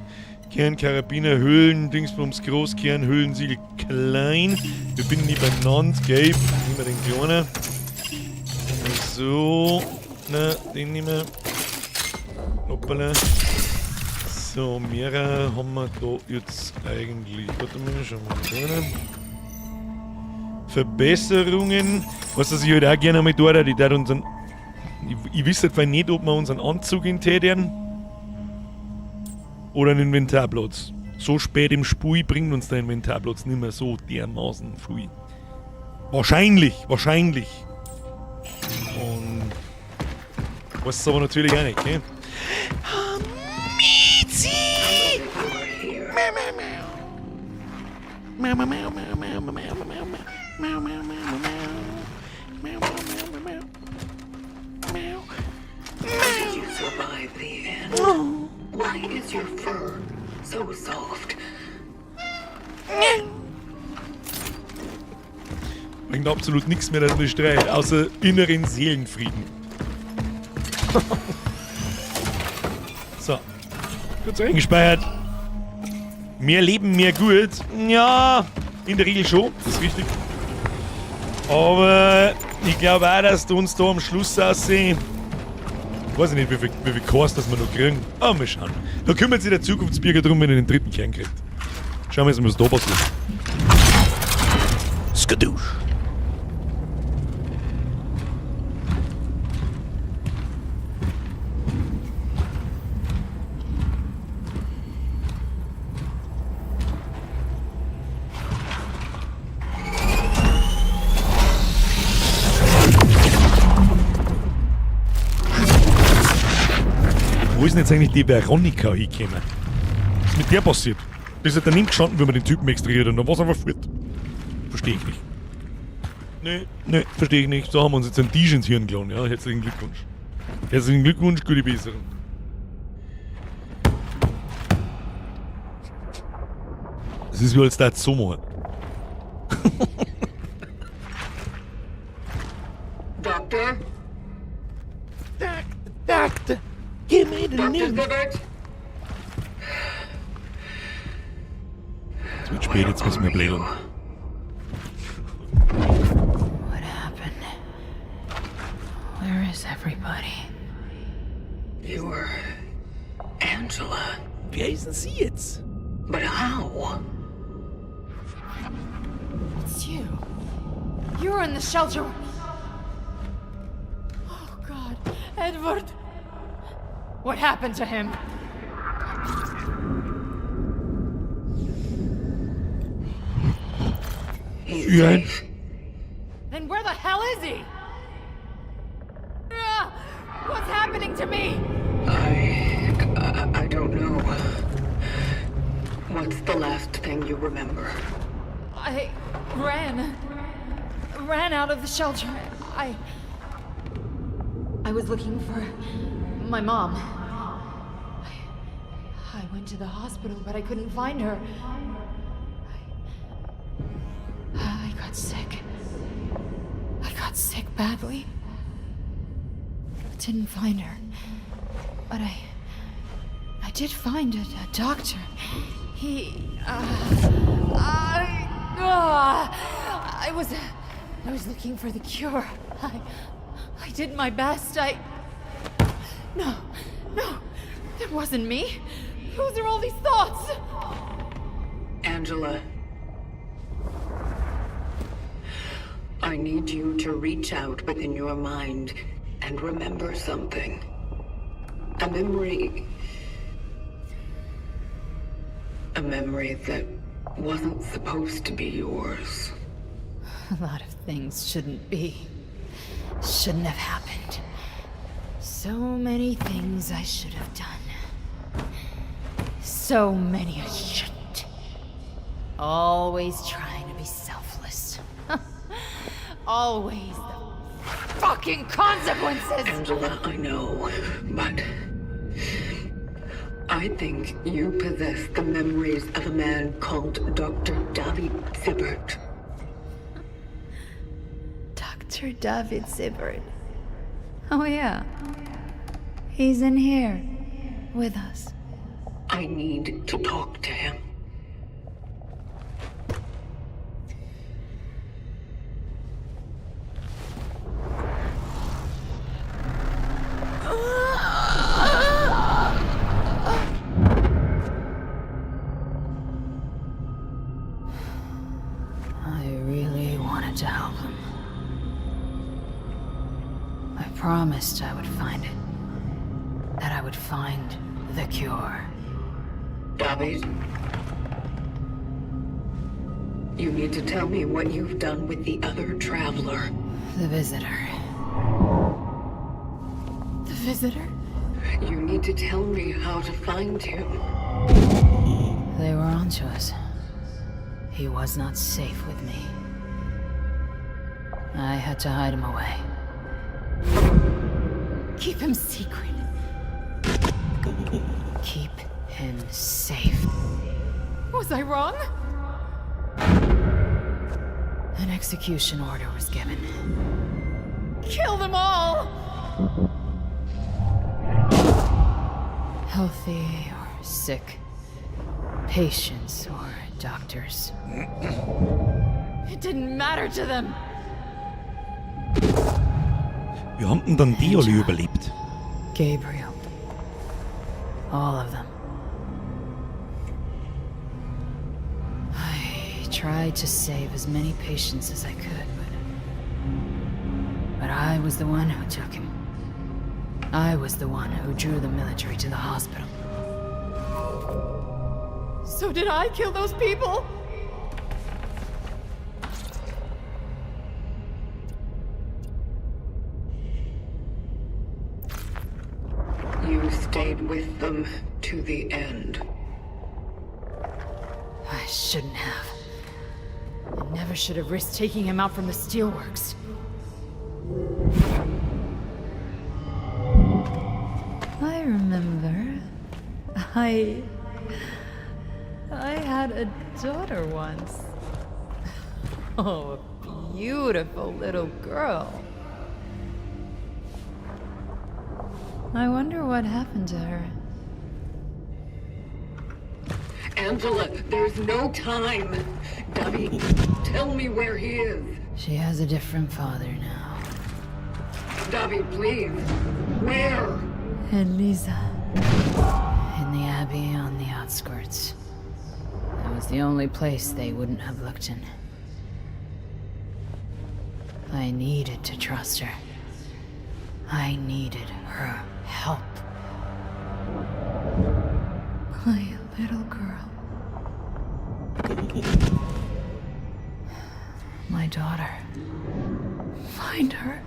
Kern, Karabiner, Hüllen, Dingsbums groß, Kern, Hüllensiegel klein. Wir binden die beieinander. Gelb, nehmen wir den kleinen. So, na, den nehmen wir. Hoppala. So, mehrere haben wir da jetzt eigentlich. Warte mal, schauen wir mal rein. Verbesserungen. Was ich halt auch gerne mal tue, die da unseren. Ich wüsste halt nicht, ob wir unseren Anzug integrieren oder einen Inventarplatz. So spät im Spiel bringt uns der Inventarplatz nicht mehr so dermaßen viel. Wahrscheinlich, wahrscheinlich. Und weiß es aber natürlich auch nicht, gell? Mizi! Mau, mau, mau, mau, mau, mau, mau, mau, mau, mau, mau, mau, mau, mau, mau, mau. How did you survive the end? Why is your fur so soft? Bringt absolut nichts mehr, dass man streit, außer inneren Seelenfrieden. So. Kurz eingespeichert. Mehr Leben, mehr gut. Ja, in der Regel schon, das ist richtig. Aber ich glaube auch, dass du uns da am Schluss aussehen. Weiß ich nicht, wie viel Kurs das wir noch kriegen. Aber mal schauen. Da kümmert sich der Zukunftsbürger drum, wenn er den dritten Kern kriegt. Schauen wir jetzt mal, was da passiert. Skadoosh. Wo ist denn jetzt eigentlich die Veronika hingekommen? Was ist mit der passiert? Das ist ja daneben gestanden, wenn man den Typen extrahiert und dann war's einfach fort. Versteh ich nicht. Nee, nee, versteh ich nicht. So haben wir uns jetzt einen Tisch ins Hirn geladen, ja. Herzlichen Glückwunsch. Herzlichen Glückwunsch, gute Besserung. Das ist wie als der Sommer. Doctor? Doctor, Doctor, give me the Dr. news. Zibert? Es wird spät, jetzt müssen wir blädeln. What happened? Where is everybody? You're Angela. Wer ist denn sie jetzt? But how? It's you. You were in the shelter. Oh, God. Edward. What happened to him? He's safe. Then where the hell is he? Ah, what's happening to me? I don't know. What's the last thing you remember? I ran. Ran out of the shelter. I was looking for my mom. I went to the hospital, but I couldn't find her. I got sick. I got sick badly. Didn't find her. But I did find a doctor. He. I was looking for the cure. I did my best. No, no, that wasn't me. Whose are all these thoughts? Angela. I need you to reach out within your mind and remember something. A memory. A memory that wasn't supposed to be yours. A lot of things shouldn't be. Shouldn't have happened. So many things I should have done. So many I shouldn't. Always trying to be selfless. Always the fucking consequences! Angela, I know, but I think you possess the memories of a man called Dr. David Zibert. Dr. David Zibert. Oh, yeah. He's in here with us. I need to talk to him. I really wanted to help him. I promised I would find it. That I would find the cure. David, you need to tell me what you've done with the other traveler. The visitor. The visitor? You need to tell me how to find him. They were onto us. He was not safe with me. I had to hide him away. Keep him secret. Keep him safe. Was I wrong? An execution order was given. Kill them all! Healthy or sick, patients or doctors. It didn't matter to them. Wie haben denn dann die alle überlebt? Gabriel. All of them. I tried to save as many patients as I could, but I was the one who took him. I was the one who drew the military to the hospital. So did I kill those people? You stayed with them to the end. I shouldn't have. I never should have risked taking him out from the steelworks. I remember. I had a daughter once. Oh, a beautiful little girl. I wonder what happened to her. Angela, there's no time. Davi, tell me where he is. She has a different father now. Davi, please. Where? Eliza. In the abbey on the outskirts. That was the only place they wouldn't have looked in. I needed to trust her. I needed her help. My little girl. My daughter. Find her.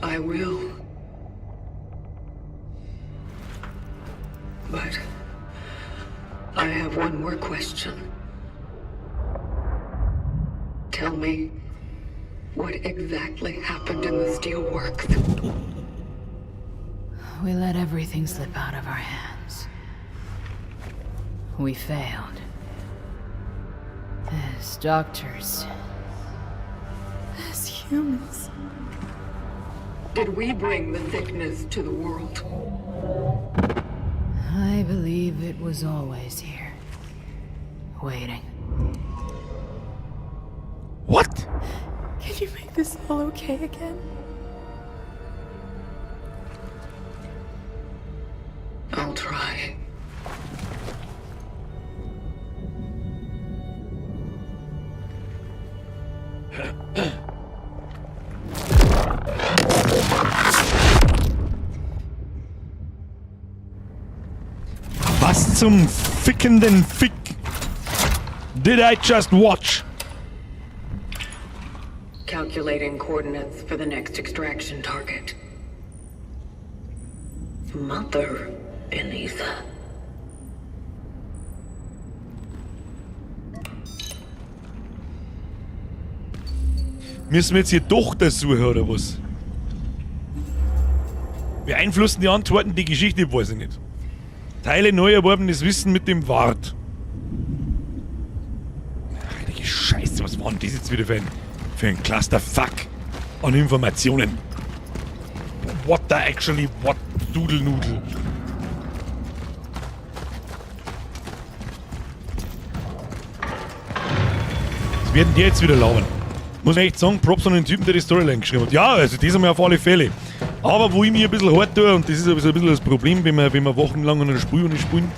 I will. But I have one more question. Tell me what exactly happened in the steelworks. We let everything slip out of our hands. We failed. As doctors. As humans. Did we bring the sickness to the world? I believe it was always here. Waiting. What? Can you make this all okay again? I'll try. Was zum fickenden Fick did I just watch? Calculating coordinates for the next extraction target. Mother Eliza. Müssen wir jetzt hier Tochter suchen oder was? Beeinflussen die Antworten die Geschichte? Weiß ich nicht. Teile neu erworbenes Wissen mit dem Wart. Heilige Scheiße, was war denn das jetzt wieder für ein Clusterfuck an Informationen? What the actually, what Doodle Noodle? Was werden die jetzt wieder labern? Muss ich echt sagen, Props an den Typen, der die Storyline geschrieben hat. Ja, also das haben wir auf alle Fälle. Aber wo ich mir ein bisschen hart tue, und das ist ein bisschen das Problem, wenn wir wochenlang an einem Spiel und nicht spielen,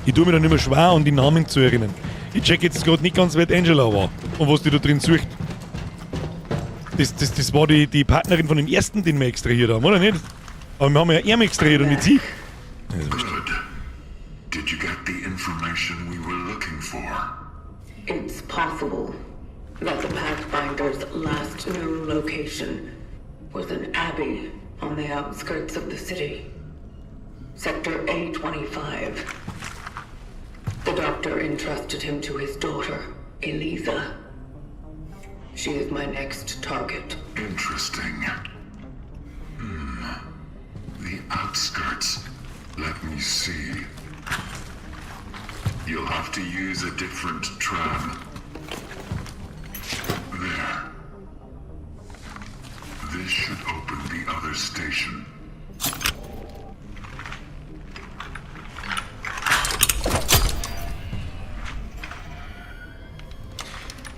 ich tue mir dann immer schwer, an die Namen zu erinnern. Ich check jetzt gerade nicht ganz, wer die Angela war und was die da drin sucht. Das war die Partnerin von dem ersten, den wir extrahiert haben, oder nicht? Aber wir haben ja ihn extrahiert und nicht sie. Good. Did you get the information we were looking for? It's possible that the Pathfinder's last known location was an abbey on the outskirts of the city. Sector A25. The doctor entrusted him to his daughter, Eliza. She is my next target. Interesting. The outskirts. Let me see. You'll have to use a different tram. There. This should open the other station.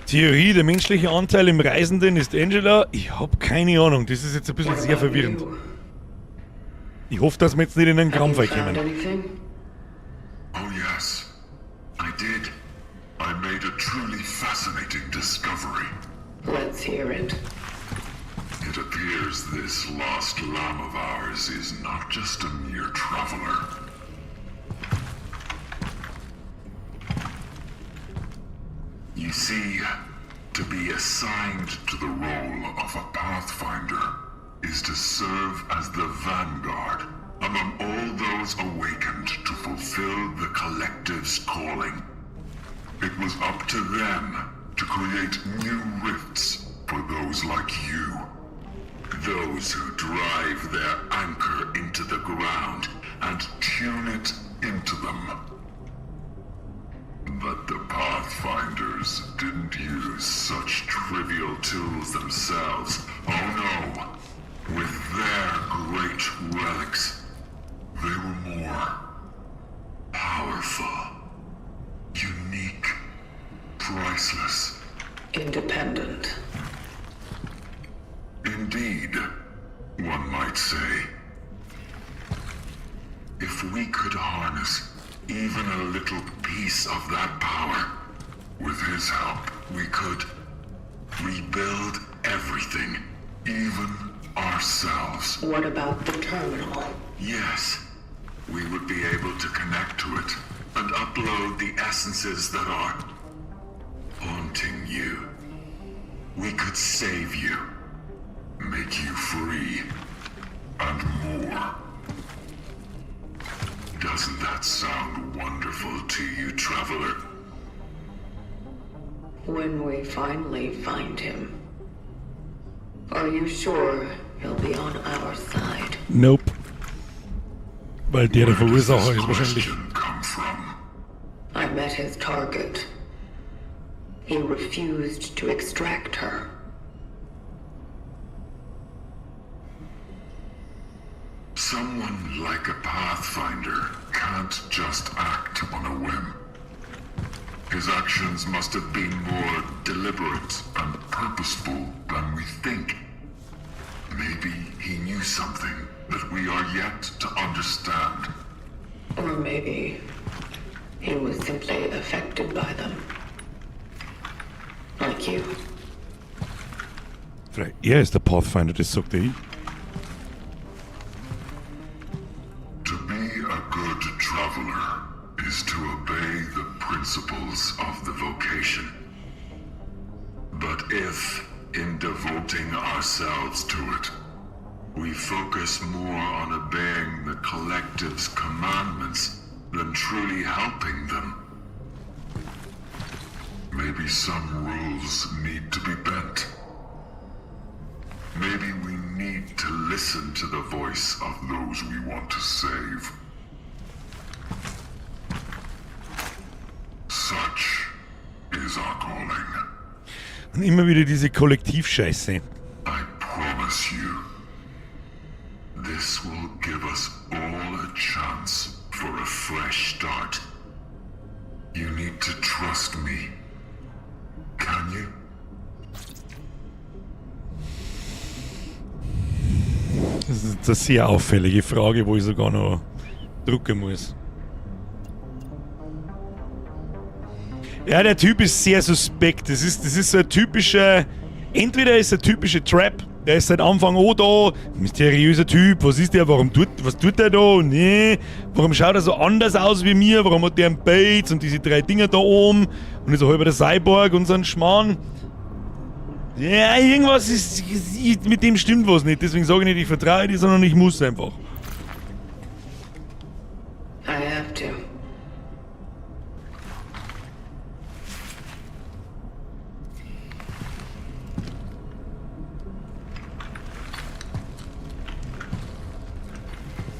Theorie, der menschliche Anteil im Reisenden ist Angela. Ich hab keine Ahnung. Das ist jetzt ein bisschen sehr verwirrend. Ich hoffe, dass wir jetzt nicht in einen Krampf Found kommen. anything? Oh, yes. I did. I made a truly fascinating discovery. Let's hear it. It appears this lost lamb of ours is not just a mere traveler. You see, to be assigned to the role of a Pathfinder is to serve as the vanguard among all those awakened to fulfill the collective's calling. It was up to them to create new rifts for those like you. Those who drive their anchor into the ground and tune it into them. But the Pathfinders didn't use such trivial tools themselves. Oh no. With their great relics, they were more powerful. could harness even a little piece of that power, with his help, we could rebuild everything, even ourselves. What about the terminal? Yes, we would be able to connect to it and upload the essences that are haunting you. We could save you, make you free, and more. Doesn't that sound wonderful to you, traveler? When we finally find him, are you sure he'll be on our side? Nope. Weil der der Verursacher ist wahrscheinlich. I met his target. He refused to extract her. Someone like a Pathfinder can't just act on a whim. His actions must have been more deliberate and purposeful than we think. Maybe he knew something that we are yet to understand. Or maybe he was simply affected by them. Like you. Vielleicht ist der Pathfinder, das sagt ich. To be a good traveler is to obey the principles of the vocation. But if, in devoting ourselves to it, we focus more on obeying the collective's commandments than truly helping them, maybe some rules need to be bent. Maybe we need to listen to the voice of those we want to save. Such is our calling. Und immer wieder diese Kollektivscheiße. I promise you, this will give us all a chance for a fresh start. You need to trust me. Can you? Das ist eine sehr auffällige Frage, wo ich sogar noch drucken muss. Ja, der Typ ist sehr suspekt. Das ist so ein typischer. Entweder ist er typische Trap, der ist seit Anfang an da, mysteriöser Typ, was ist der, was tut der da? Nee, warum schaut er so anders aus wie mir? Warum hat der einen Bates und diese drei Dinger da oben und ist ein halber der Cyborg und so ein Schmarrn? Ja, irgendwas ist, mit dem stimmt was nicht. Deswegen sage ich nicht, ich vertraue dir, sondern ich muss einfach. I have to.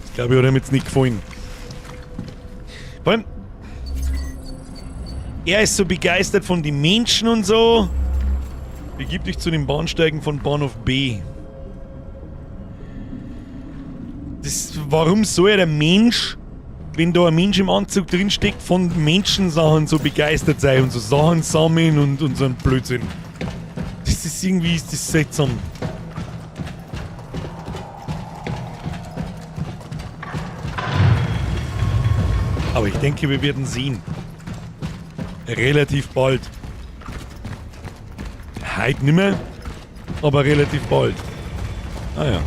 Ich glaube, ich hat ihm jetzt nicht gefallen. Vor allem, er ist so begeistert von den Menschen und so. Begib dich zu den Bahnsteigen von Bahnhof B. Warum soll der Mensch, wenn da ein Mensch im Anzug drinsteckt, von Menschensachen so begeistert sein und so Sachen sammeln und so ein Blödsinn? Das ist irgendwie, ist das seltsam. Aber ich denke, wir werden sehen. Relativ bald. Heute nimmer, aber relativ bald. Ah ja.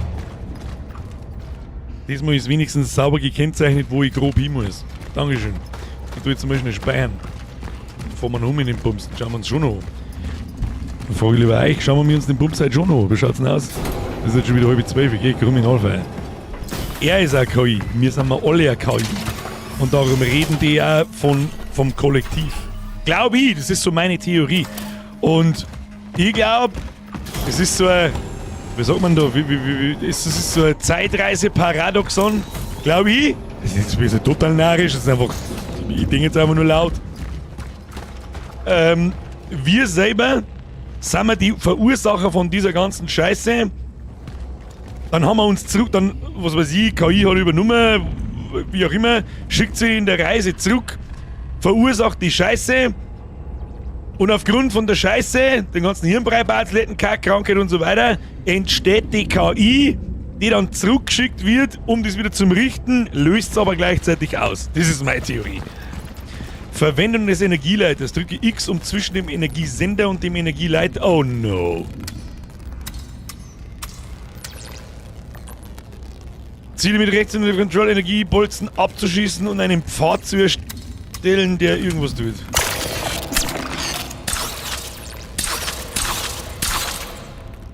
Diesmal ist wenigstens sauber gekennzeichnet, wo ich grob hin muss. Dankeschön. Ich tue jetzt mal schnell speichern. Dann fahren wir noch um in den Bums. Dann schauen wir uns schon noch an. Dann frage ich lieber euch, schauen wir uns den Bums heute schon noch an. Wie schaut's denn aus? Das ist jetzt schon wieder 11:30. Geh, komm in Alpha. Er ist auch KI. Wir sind wir alle eine KI. Und darum reden die auch vom Kollektiv. Glaub ich, das ist so meine Theorie. Und ich glaub, es ist so ein, wie sagt man da, es ist so ein Zeitreise-Paradoxon, glaub ich. Das ist jetzt so total narrisch, das ist einfach, ich denke jetzt einfach nur laut. Wir selber sind wir die Verursacher von dieser ganzen Scheiße. Dann haben wir uns zurück, dann, was weiß ich, KI hat übernommen, wie auch immer, schickt sie in der Reise zurück, verursacht die Scheiße und aufgrund von der Scheiße, den ganzen Hirnbrei, Kack, Krankheit und so weiter, entsteht die KI die dann zurückgeschickt wird, um das wieder zum Richten, löst es aber gleichzeitig aus. Das ist meine Theorie. Verwendung des Energieleiters. Drücke X, um zwischen dem Energiesender und dem Energieleiter... Oh no. Ziele mit rechts und dem Control Energiebolzen abzuschießen und einen Pfad zu erstellen, der irgendwas tut.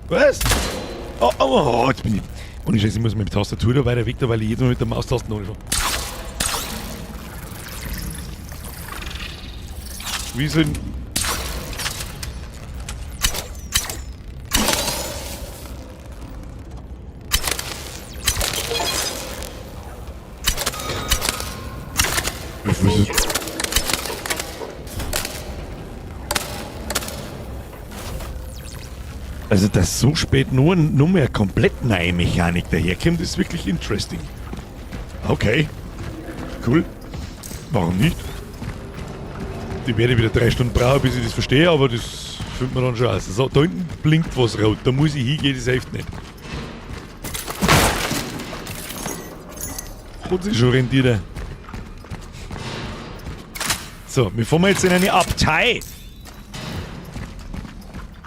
Was? Oh, oh, oh, jetzt bin ich... Ohne Scheiß, ich muss mit der Tastatur da weiter weg, da, weil ich jedes Mal mit der Maustasten anfange. Wie soll... Ich weiß nicht. Also, dass so spät nur mehr komplett neue Mechanik daherkommt, ist wirklich interesting. Okay. Cool. Warum nicht? Die werde ich wieder 3 Stunden brauchen, bis ich das verstehe, aber das findet man dann schon aus. So, da hinten blinkt was rot, da muss ich hingehen, das hilft nicht. Hat sich schon rentiert. So, wir fahren jetzt in eine Abtei.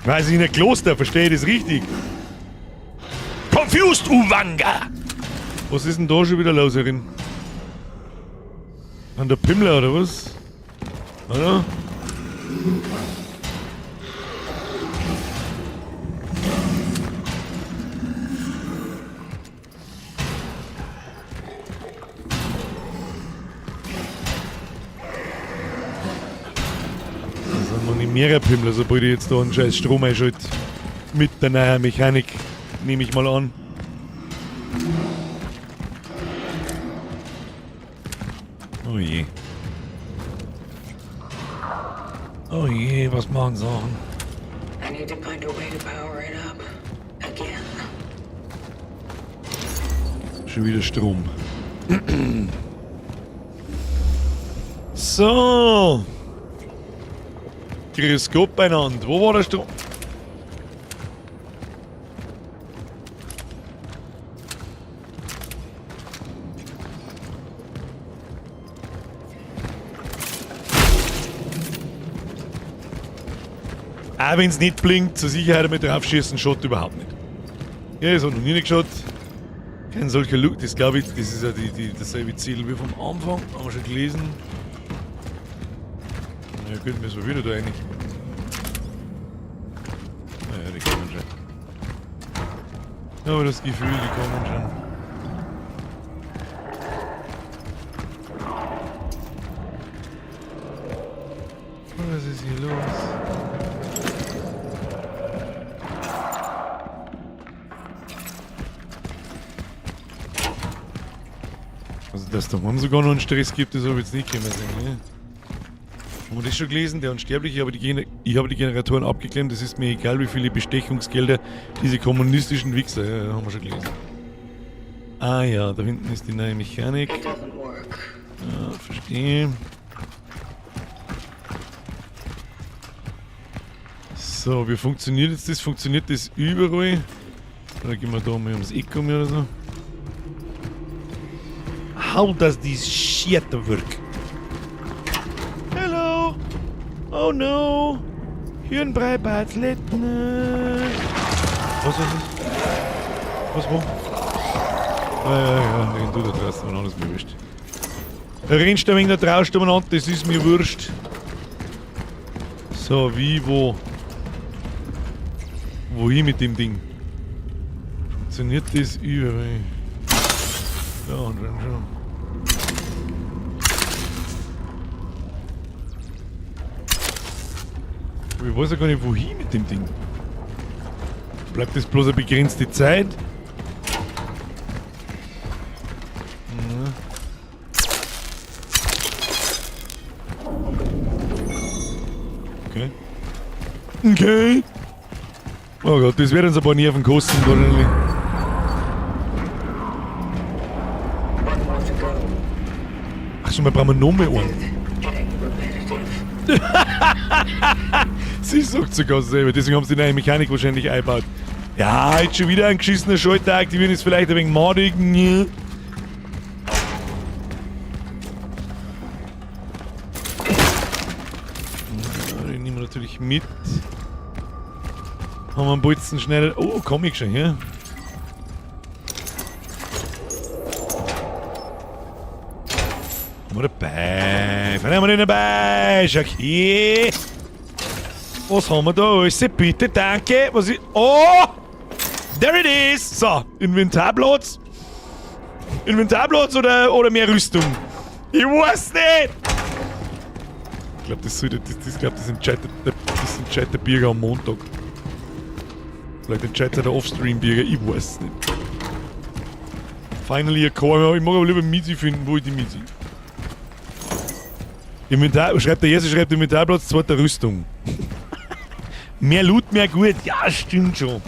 Weiß ich, in ein Kloster, verstehe ich das richtig? Confused Uwanga! Was ist denn da schon wieder los, Erin? An der Pimmler oder was? Oder? Das sind noch nicht mehrere Pimmler, sobald ich jetzt da einen scheiß Strom einschalte. Mit der neuen Mechanik, nehme ich mal an. Oh je. Oh je, was machen Sachen? I need to find a way to power it up again. Schon wieder Strom. So. Grüß Gott beieinander. Wo war der Strom? Auch wenn's nicht blinkt, zur Sicherheit mit draufschießen, schaut überhaupt nicht. Ja, es hat noch nie geschaut. Kein solcher Look, das glaube ich, das ist ja dasselbe Ziel wie vom Anfang, haben wir schon gelesen. Na ja, gut, müssen wir wieder da rein. Naja, die kommen schon. Aber das Gefühl, die kommen schon. Was ist hier los? Also, dass da daheim sogar noch einen Stress gibt, das habe ich jetzt nicht können sehen, ne? Haben wir das schon gelesen? Der Unsterbliche, ich habe die Generatoren abgeklemmt, es ist mir egal, wie viele Bestechungsgelder diese kommunistischen Wichser, ja, haben wir schon gelesen. Ah ja, da hinten ist die neue Mechanik. Ja, verstehe. So, wie funktioniert jetzt das? Funktioniert das überall? Oder gehen wir da mal ums Eck um oder so? How does this shit work? Hello! Oh no! Hirnbrei-Bartletten! Was, was, was? Was, wo? Ja, ja, ja, renn du da draußen, wenn alles mir wurscht. Rennst du ein wenig da draußen umeinander, das ist mir wurscht. So, wie, wo? Wohin mit dem Ding? Funktioniert das überall? Ja, anscheinend schon. Aber ich weiß ja gar nicht, wohin mit dem Ding. Bleibt das bloß eine begrenzte Zeit? Ja. Okay. Okay. Oh Gott, das wird uns ein paar Nerven kosten, wahrscheinlich. Ach so, wir brauchen noch mehr einen. Sie sagt sogar selber, deswegen haben sie die neue Mechanik wahrscheinlich eingebaut. Ja, jetzt schon wieder ein geschissener Schalter aktivieren ist vielleicht ein wenig madig. Ja, den nehmen wir natürlich mit. Haben wir einen Bolzen schnell. Oh, komm ich schon her. Haben wir dabei. Wann haben wir denn dabei? Schau hier. Was haben wir da alles? Bitte, danke. Was ist. Oh! There it is! So, Inventarplatz. Inventarplatz oder mehr Rüstung? Ich weiß nicht! Ich glaube, das, das, das, glaub, das, entscheidet, das entscheidet der Birger am Montag. Vielleicht entscheidet der Offstream-Birger, ich weiß es nicht. Finally a core. Ich mag aber lieber Mizi finden, wo ich die Mizi. Inventar, schreibt der erste, schreibt Inventarplatz, zweiter Rüstung. Mehr Loot, mehr gut. Ja, stimmt schon.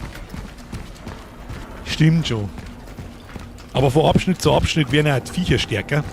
Stimmt schon. Aber von Abschnitt zu Abschnitt werden halt Viecher stärker.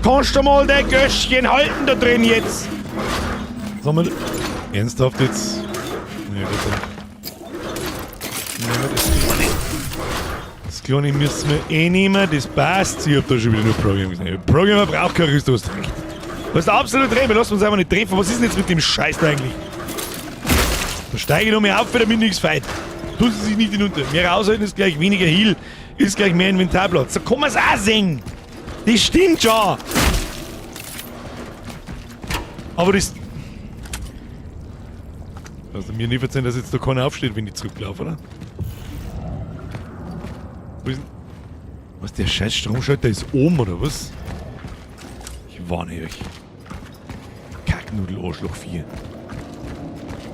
Kannst du mal dein Göschchen halten da drin jetzt? Sollen wir... Ernsthaft jetzt? Ja, gut, dann. Nehmen wir das Kleine. Das Kleine müssen wir eh nehmen, das passt. Ich hab da schon wieder nur Programm gesehen. Programmer braucht keine Rüstung, du hast recht. Du hast absolut recht, wir lassen uns einfach nicht treffen. Was ist denn jetzt mit dem Scheiß da eigentlich? Da steige ich noch mehr auf, damit nichts feit. Tun sie sich nicht hinunter. Mehr raushalten ist gleich weniger Heal, ist gleich mehr Inventarplatz. So kann man's auch sehen. Das stimmt schon. Aber das... Also mir nicht erzählen, dass jetzt da keiner aufsteht, wenn ich zurücklaufe, oder? Wo ist denn... Was, der scheiß Stromschalter ist oben, oder was? Ich warne euch. Kacknudel Arschloch 4.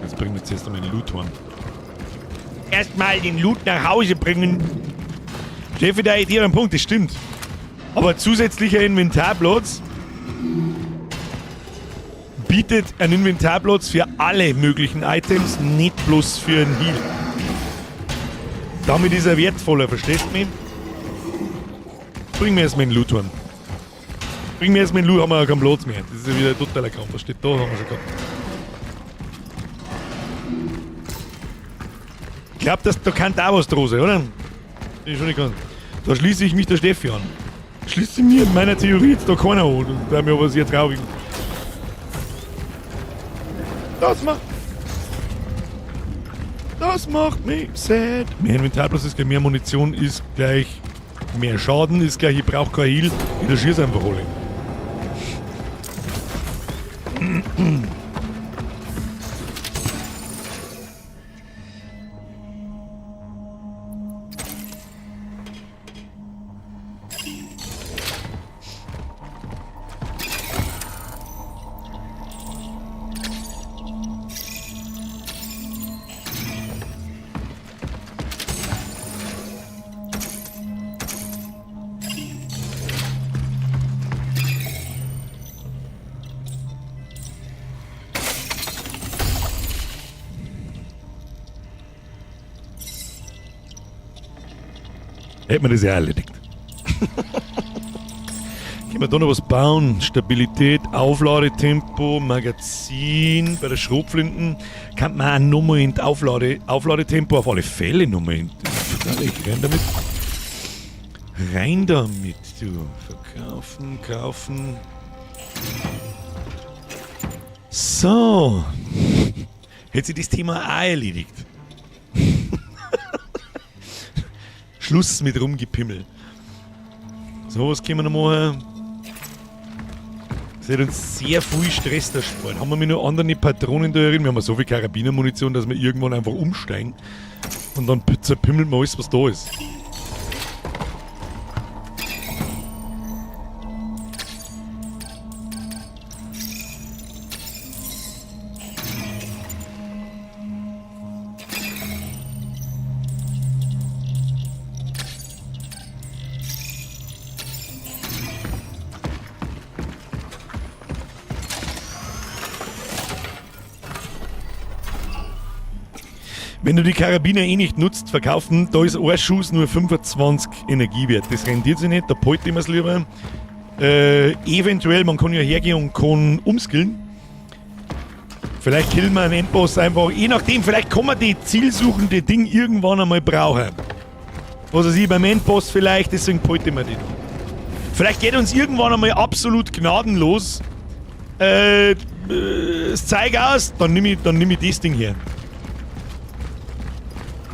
Jetzt bringen wir zuerst einmal den Loot heim. Erstmal den Loot nach Hause bringen. Steffi, da Idee am Punkt, das stimmt. Aber zusätzlicher Inventarplatz bietet einen Inventarplatz für alle möglichen Items, nicht bloß für einen Heal. Damit ist er wertvoller, verstehst du mich? Bring mir erstmal den Loot heim. Bring mir erstmal den Loot, haben wir ja keinen Platz mehr. Das ist ja wieder ein totaler Krampf. Was steht da? Haben wir schon gehabt. Ich glaub, dass, da kann da was dran sein, oder? Ich schon nicht ganz. Da schließe ich mich der Steffi an. Schließe mir in meiner Theorie jetzt da keiner an. Das wäre mir aber sehr traurig. Das macht mich sad. Mehr Inventarplatz ist gleich mehr Munition, ist gleich mehr Schaden, ist gleich, ich brauch kein Heal. Ich erschieße einfach alle. Hätten wir das ja erledigt. Können wir da noch was bauen? Stabilität, Aufladetempo, Magazin. Bei der Schrotflinten kann man auch nochmal in die Aufladetempo auf alle Fälle nochmal in die, rein damit. Rein damit, du. Verkaufen, kaufen. So. Hätte sich das Thema auch erledigt. Schluss mit Rumgepimmel. So, was können wir noch machen? Das hat uns sehr viel Stress erspart. Haben wir mit nur anderen Patronen da drin? Wir haben ja so viel Karabinermunition, dass wir irgendwann einfach umsteigen. Und dann zerpimmeln wir alles, was da ist. Wenn du die Karabiner eh nicht nutzt, verkaufen, da ist ein Schuss nur 25 Energiewert. Das rentiert sich nicht, da behalte ich mir's lieber. Eventuell, man kann ja hergehen und kann umskillen. Vielleicht killen wir einen Endboss einfach, je nachdem, vielleicht kann man die zielsuchende Ding irgendwann einmal brauchen. Was weiß ich, beim Endboss vielleicht, deswegen behalte ich mir die noch. Vielleicht geht uns irgendwann einmal absolut gnadenlos das Zeug aus, dann nimm ich das Ding her.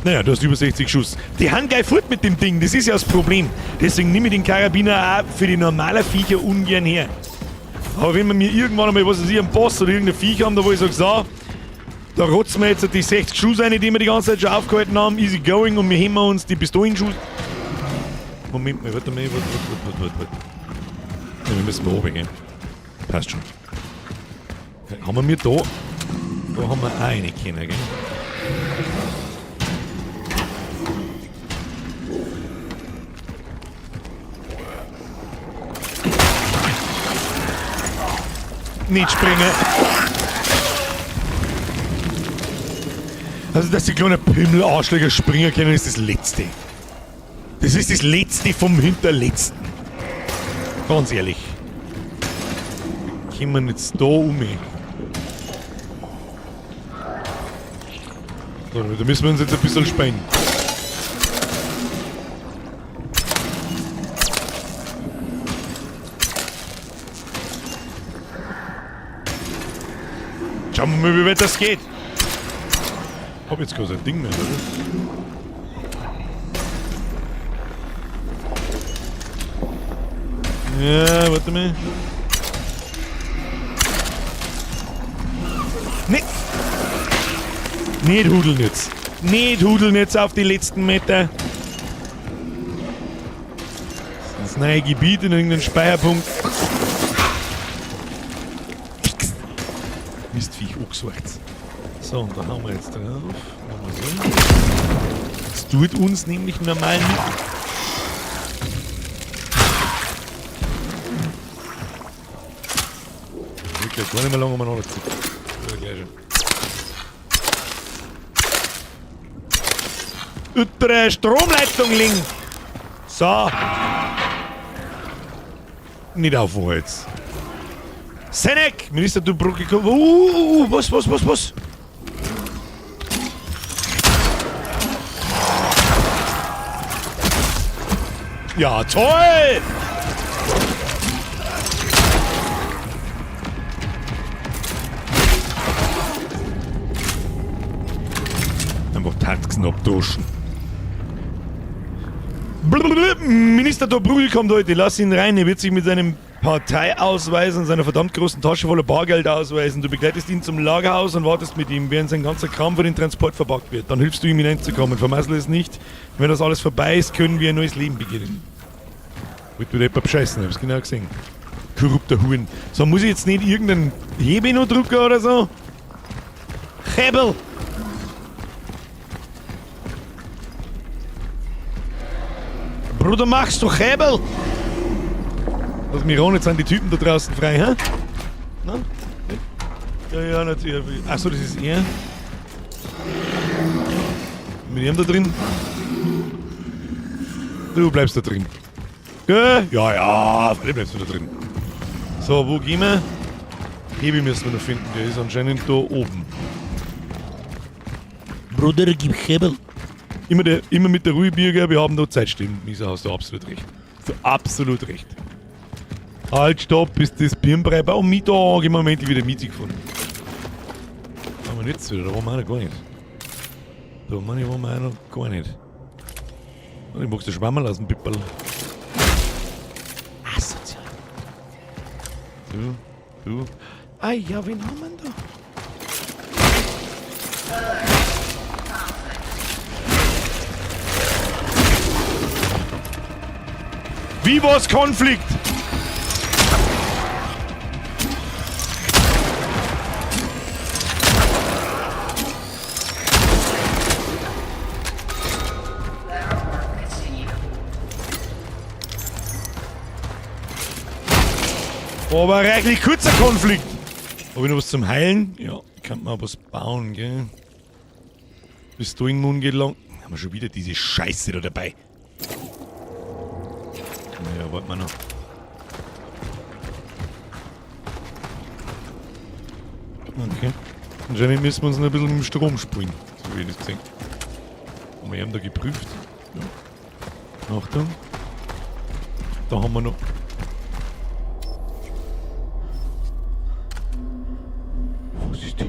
Naja, du hast über 60 Schuss. Die haben gleich fort mit dem Ding, das ist ja das Problem. Deswegen nehme ich den Karabiner auch für die normalen Viecher ungern her. Aber wenn wir mir irgendwann einmal, was weiß ich, einen Boss oder irgendein Viech haben, da wo ich sag, so, da rotzen wir jetzt die 60 Schuss rein, die wir die ganze Zeit schon aufgehalten haben, easy going, und wir heben uns die Pistolenschuss. Moment mal, warte mal, warte. Ja, wir müssen mal runter gehen. Passt schon. Haben wir mir da... Da haben wir auch eine können, gell? Nicht springen. Also, dass die kleinen Pimmel-Arschlöcher springen können, ist das Letzte. Das ist das Letzte vom Hinterletzten. Ganz ehrlich. Wir kommen jetzt da um. So, da müssen wir uns jetzt ein bisschen speien. Schauen wir mal, wie weit das geht. Hab jetzt gar kein Ding mehr, oder? Ja, warte mal. Nee! Nicht hudeln jetzt. Nicht hudeln jetzt auf die letzten Meter. Das ist ein neues Gebiet in irgendeinem Speicherpunkt. Mistviech angesorgt. So, und da hauen wir jetzt drauf. Machen wir so. Das tut uns nämlich normal nicht. Wirklich, gar nicht mehr lange umeinander zu. Ja, gleich schon. Unsere Stromleitung liegen. So. Nicht aufwachen jetzt. Senek! Minister Dubroki. Was? Ja, toll! Einfach Taxen abduschen. Minister Dobrul kommt heute, lass ihn rein, er wird sich mit seinem Parteiausweis und seiner verdammt großen Tasche voller Bargeld ausweisen. Du begleitest ihn zum Lagerhaus und wartest mit ihm, während sein ganzer Kram für den Transport verpackt wird. Dann hilfst du ihm hineinzukommen. Vermassel es nicht. Wenn das alles vorbei ist, können wir ein neues Leben beginnen. Wird mir etwa bescheißen, ich hab's genau gesehen. Korrupter Huren. So, muss ich jetzt nicht irgendeinen Hebel noch drücken oder so? Hebel! Bruder, machst du Hebel? Lass mich ran, jetzt sind die Typen da draußen frei, hä? Na? Ja, ja, natürlich. Achso, das ist er. Mit ihm da drin. Du bleibst da drin. Gell? Ja, ja, du bleibst du da drin. So, wo gehen wir? Hebi müssen wir noch finden, der ist anscheinend da oben. Bruder, gib Hebel. Immer mit der Ruhe, Birger, wir haben noch Zeit, stimmt. Misa, hast du absolut recht. Hast du absolut recht. Halt, stopp, ist das Birnbrei bei Mittag im Moment wieder Miete gefunden. Haben wir jetzt wieder, da waren wir auch noch gar nicht. Da waren wir auch noch gar nicht. Ich mag's da schwammen lassen, Pipperl. Asozial. So. Du. Ah ja, wen haben wir denn da? Wie war's Konflikt? Aber reichlich kurzer Konflikt. Hab ich noch was zum Heilen? Ja, kann man was bauen, gell? Pistolenmun geht lang. Haben wir schon wieder diese Scheiße da dabei. Naja, warten wir noch. Okay. Anscheinend müssen wir uns noch ein bisschen mit dem Strom spielen. So wie ich das gesehen. Haben wir ihn da geprüft? Ja. Achtung. Da haben wir noch. Was ist das?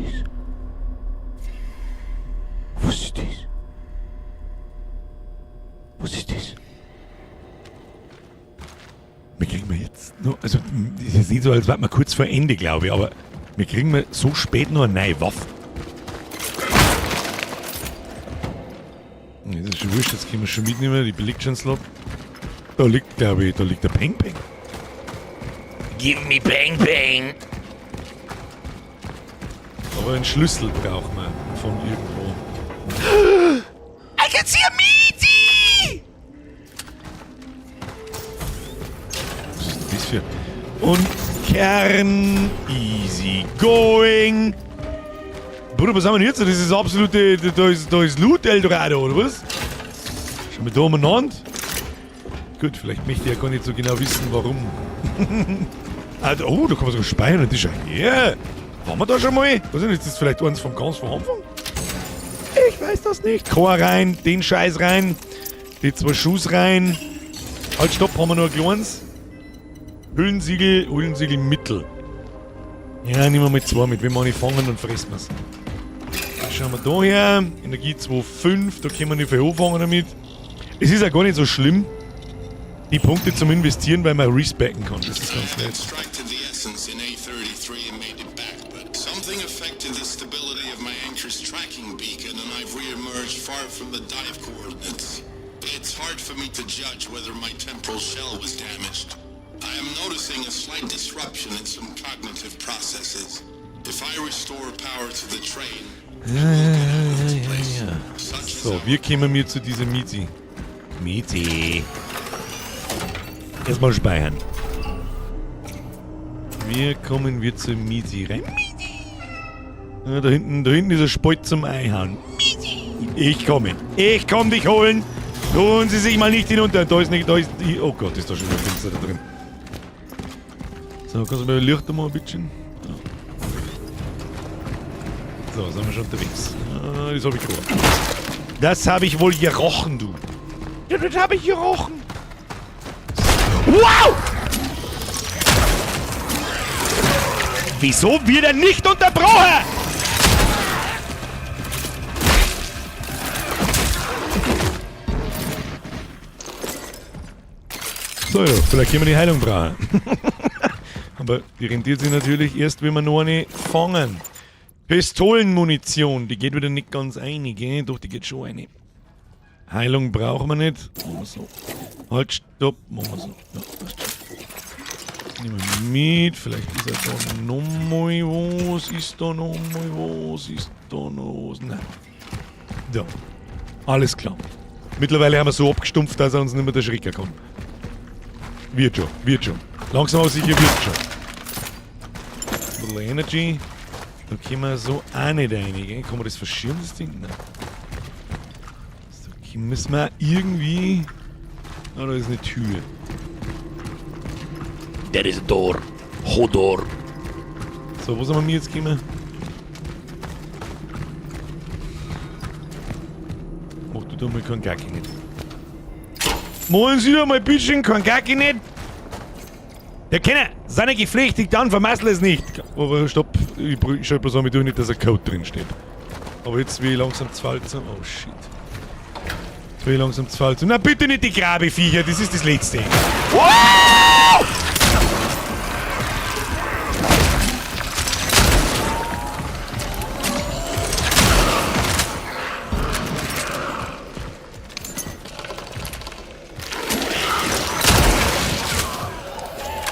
Was ist das? Was ist das? Wir kriegen wir jetzt noch, also das ist nicht so, als wären wir kurz vor Ende, glaube ich, aber wir kriegen wir so spät noch eine neue Waffe. Das ist schon wurscht, jetzt können wir schon mitnehmen, die Billigchance-Slot. Da liegt, glaube ich, da liegt der Peng Peng. Give me Peng Peng! Aber einen Schlüssel brauchen wir von irgendwo. I can see a meaty! Was ist denn das für? Und Kern, easy going. Bruder, was haben wir denn jetzt? Das ist absolute, da ist Loot Eldorado, oder was? Schauen wir da umeinander. Gut, vielleicht möchte ich ja gar nicht so genau wissen, warum. Also, oh, da kann man sogar speichern. Das ist ja her. Waren wir da schon mal? Weiß ich nicht, ist das vielleicht eins von ganz von Anfang? Ich weiß das nicht. Chor rein, den Scheiß rein, die zwei Schuss rein. Halt, stopp, haben wir noch ein kleines. Hüllensiegel, Hüllensiegel Mittel. Ja, nehmen wir mal zwei mit. Wenn wir nicht fangen, dann fressen wir's. Schauen wir da her. Energie 2,5, da können wir nicht viel anfangen damit. Es ist ja gar nicht so schlimm, die Punkte zum Investieren, weil man respecken kann. Das ist ganz nett. Extracted the essence in A33 and made it back, but something affected the stability of my anchor's tracking beacon and I've re-emerged far from the dive coordinates. It's hard for me to judge whether my temporal shell was damaged. I am noticing a slight disruption in some cognitive processes. If I restore power to the train, Ja. So, wir kommen mir zu dieser Miezi. Miezi. Erstmal speichern. Wir kommen wir zur Miezi rein. Miezi. Ja, da hinten ist ein Spalt zum Einhauen. Miezi. Ich komme. Ich komme dich holen. Tun Sie sich mal nicht hinunter. Da ist nicht, da ist, oh Gott, ist da schon wieder Fenster da drin. So, kannst du mir Licht mal ein bisschen? Ja. So, sind wir schon unterwegs. Ah, das hab ich gerochen. Das habe ich wohl gerochen, du. Ja, das habe ich gerochen. Wow! Wieso wird er nicht unterbrochen? So, ja, vielleicht können wir die Heilung brauchen. Aber die rentiert sich natürlich erst, wenn wir noch eine fangen. Pistolenmunition, die geht wieder nicht ganz ein, gell? Doch, die geht schon eine. Heilung brauchen wir nicht. Machen wir so. Halt, stopp. Machen wir so. Ja, passt schon. Nehmen wir mit. Vielleicht ist er da noch mal was. Ist da noch mal was? Ist da noch was? Nein. Da. Alles klar. Mittlerweile haben wir so abgestumpft, dass er uns nicht mehr erschrecken kann. Wird schon, wird schon. Langsam aber sicher wird schon. Ein bisschen Energy. Da können wir so auch nicht rein, gell? Kann man das verschieben, das Ding? Nein. So, okay, müssen wir irgendwie... Ah, da ist eine Tür. There is a door. Hodor. So, wo sind wir jetzt gekommen? Mach du da mal keinen Gacki nicht. Machen Sie da mal bitte keinen Gacki nicht. Der Kenner, seine gepflichtigt, dann vermassel es nicht. Aber stopp, ich schau bloß an, ich tue nicht, dass ein Code drin steht. Aber jetzt will ich langsam zu fallen. Oh shit. Jetzt will ich langsam zu fallen. Na bitte nicht die Grabeviecher, das ist das Letzte. Wow!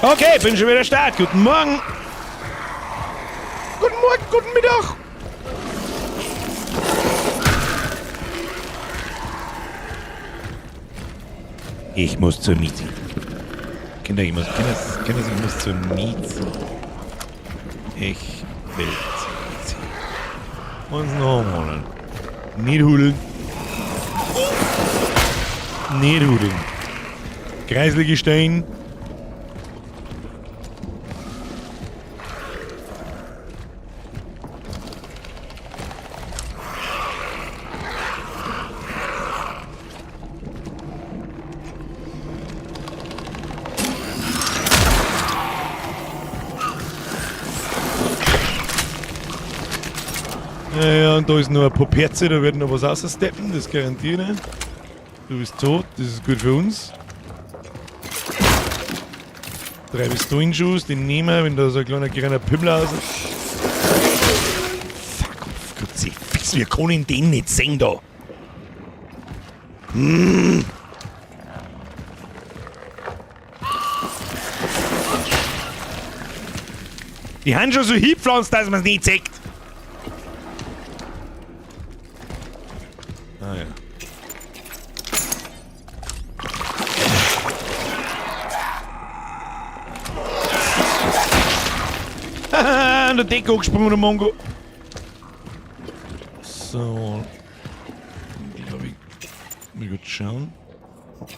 Okay, bin schon wieder Start. Guten Morgen. Guten Morgen, guten Mittag. Ich muss zur Miezi. Kinder, ich muss, Kinder, Kinder, ich muss zur Miezi. Ich will zur Miezi. Und nochmal. Nicht hudeln. Nicht hudeln. Kreiselige Stein. Ja, ja, und da ist noch ein Poperze, da wird noch was raussteppen, das garantiere ich. Du bist tot, das ist gut für uns. 3 Pistolenschuss, den nehmen wir, wenn da so ein kleiner kleiner Pimmel raus. Fuck off, Kruzifix, wir können den nicht sehen da. Hm. Die haben schon so hingepflanzt, dass man's nicht sieht. Ah ja. Haha, an der Decke hochgesprungen, der Mongo. So. Ich glaube, ich muss gut schauen. Das.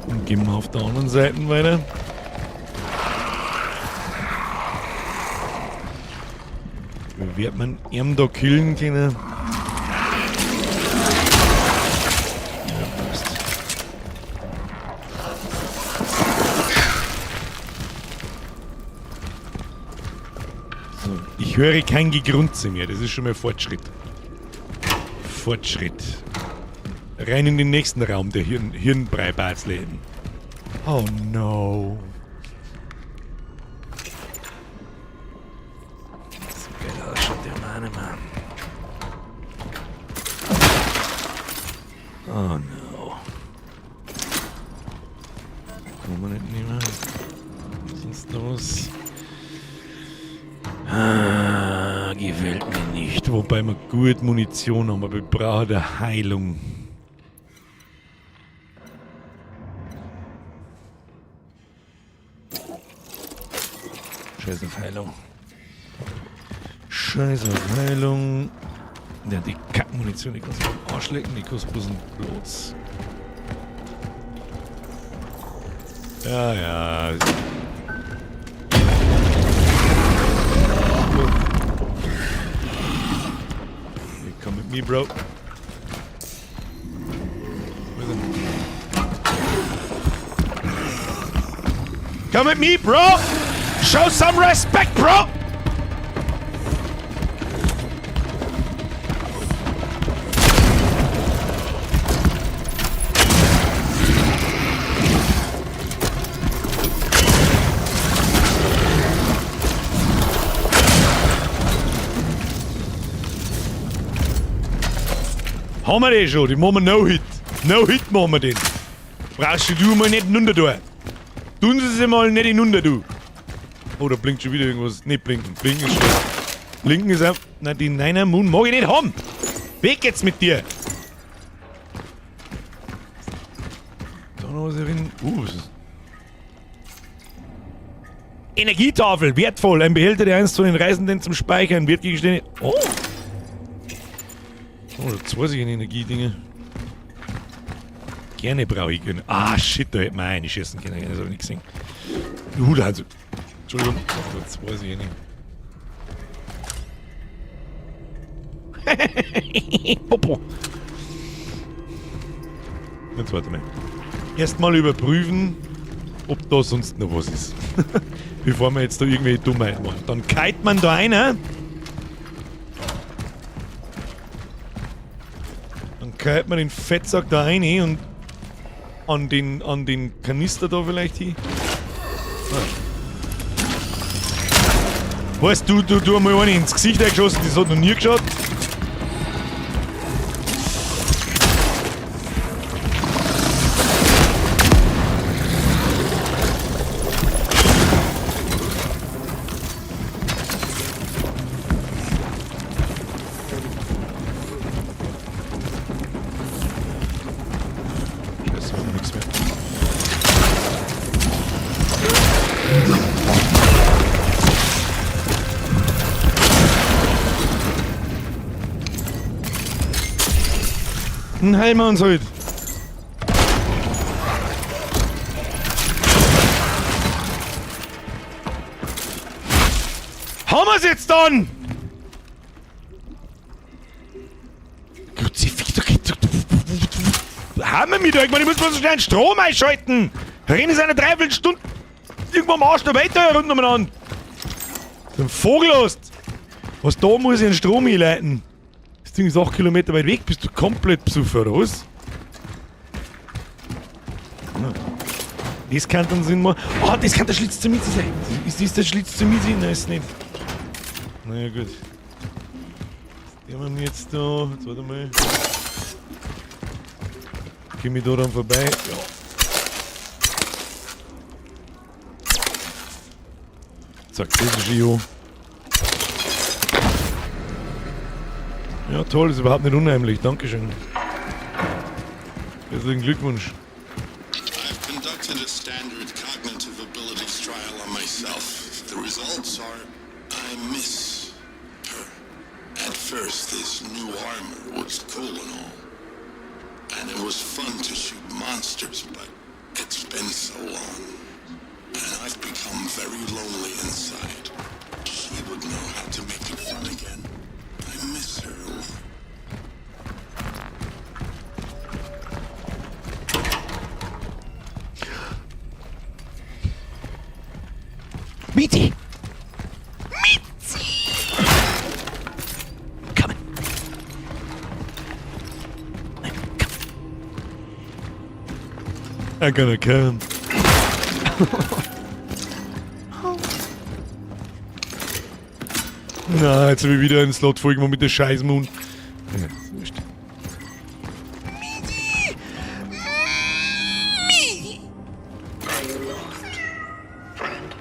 Und gehen wir auf der anderen Seite weiter. Wie wird man ihn da killen können? Ja, passt. So, ich höre kein Gegrunze mehr, das ist schon mal Fortschritt. Fortschritt. Rein in den nächsten Raum der Hirnbreibartsläden. Oh no. So geil ausschaut der Mann, Mann. Oh no. Kann man nicht nehmen. Sonst noch was? Ah, gefällt mir nicht. Wobei wir gut Munition haben, aber wir brauchen eine Heilung. Scheiß auf Heilung. Scheiß auf Heilung. Ja, die Kackmunition, die kannst du am Arsch lecken, die kostet bloß einen Klotz. Ja, ja. You come with me, bro. Come with me, bro! Show some respect, bro! Haben wir den schon? Den machen wir No-Hit. No-Hit machen wir den. Brauchst du mal nicht hinunter tun. Tun Sie sie mal nicht hinunter, du. Oh, da blinkt schon wieder irgendwas. Nicht blinken. Blinken ist schlecht. Blinken ist auch. Nein, die Niner Moon mag ich nicht haben. Weg jetzt mit dir. Da noch was drin. Was ist das? Energietafel, wertvoll. Ein Behälter, der einst von den Reisenden zum Speichern Wertgegenstände. Oh. Oh, da zwei sich Energiedinge. Gerne brauche ich können. Ah, shit, da hätte man eine schießen können. Das hab ich nicht gesehen. Da hat sie. Entschuldigung, das weiß ich nicht. Popo. Jetzt warte mal. Erstmal überprüfen, ob da sonst noch was ist. Bevor wir jetzt da irgendwelche Dummheiten machen. Dann kite man da einer. Dann kite man den Fettsack da rein und an den Kanister da vielleicht hin. Ah. Weißt du, du hast mal eine ins Gesicht eingeschossen, das hat noch nie geschaut. Dann heilen wir uns halt. Haben wir's jetzt dann? Kruzifix, haben wir mich da? Ich meine, ich muss mal so schnell den Strom einschalten. Rennen ist eine Dreiviertelstunde irgendwo am Arsch der Welt da rund umeinander. So ein Vogel hast. Was da muss ich den Strom einleiten? Das Ding ist 8 Kilometer weit weg, bist du komplett besoffen, oder was? Das kann dann Sinn machen. Ah, das kann der Schlitz zur Miete sein. Ist das der Schlitz zur Miete? Nein, ist nicht. Na ja, gut. Was haben wir jetzt da? Jetzt warte mal. Komm ich da dann vorbei? Ja. Zack, das ist Gio. Ja, toll, ist überhaupt nicht unheimlich. Dankeschön. Herzlichen Glückwunsch. I've conducted a standard cognitive abilities trial on myself. The results are I miss her. At first, this new armor was cool and all. And it was fun to shoot monsters, but it's been so long. And I've become very lonely inside. She would know how to make it fun again. I miss her a lot. Mitzi! Mitzi! Come on. Come. I'm gonna come. Na, jetzt habe ich wieder einen Slot voll gemacht mit der Scheißmund. Ja, ist wurscht. Are you lost, friend?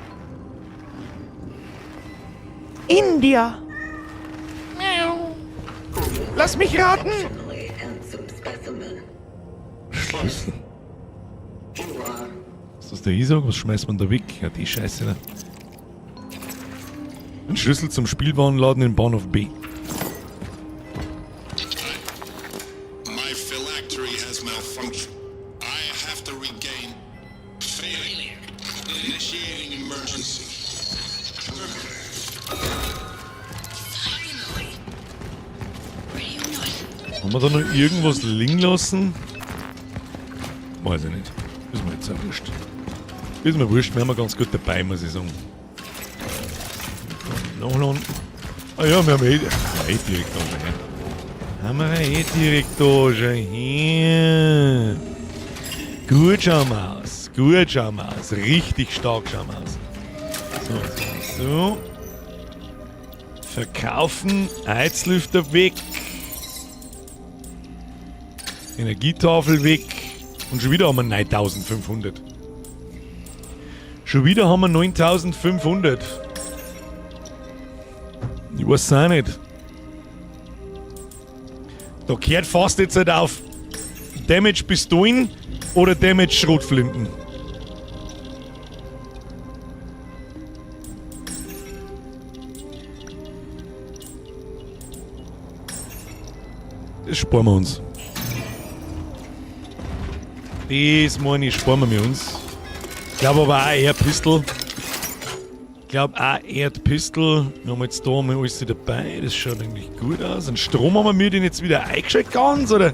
India! Lass mich raten! Exceptionally handsome specimen. Schlüssel. You are Ist das der Isaac? Was schmeißt man da weg? Ja, die Scheiße da. Ein Schlüssel zum Spielwarenladen in Bahnhof B. My phylactery has malfunctioned. I have to regain failure. Initiating emergency. Haben wir da noch irgendwas liegen lassen? Weiß ich nicht. Ist mir jetzt auch wurscht. Ist mir wurscht, wir haben ganz gut dabei, muss ich sagen. Nachladen. Ah ja, wir haben eh, ja, eh direkt da schon her. Haben wir eh direkt da schon her. Gut schauen wir aus. Gut schauen wir aus. Richtig stark schauen wir aus. So, so, so. Verkaufen. Heizlüfter weg. Energietafel weg. Und schon wieder haben wir 9500. Schon wieder haben wir 9500. Ich weiß auch nicht. Da kehrt fast jetzt halt auf Damage Pistolen oder Damage Schrotflinten. Das sparen wir uns. Das meine ich, sparen wir uns. Ich glaube aber auch eher Pistol. Ich glaube auch eher die Pistol. Wir haben jetzt da mal alles dabei. Das schaut eigentlich gut aus. Und Strom haben wir den jetzt wieder eingeschaltet ganz, oder?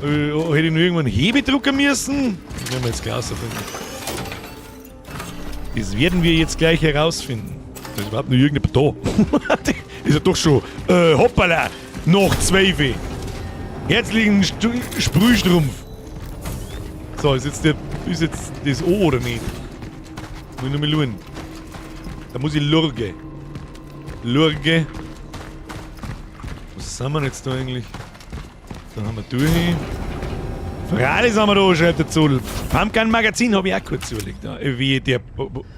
Hätte ich nur irgendwann einen Hebel drücken müssen? Das werden wir jetzt gleich rausfinden. Das werden wir jetzt gleich herausfinden. Da ist überhaupt noch irgendjemand da. Ist ja doch schon. Hoppala! Noch 12. Herzlichen Sprühstrumpf. So, ist jetzt, der, ist jetzt das O oder nicht? Muss ich nur mal schauen. Da muss ich lurge. Lurge. Was sind wir jetzt da eigentlich? Da haben wir durch. Freilich sind wir da, schreibt der Zudel. Pumpgun Magazin habe ich auch kurz überlegt. Ja, wie der.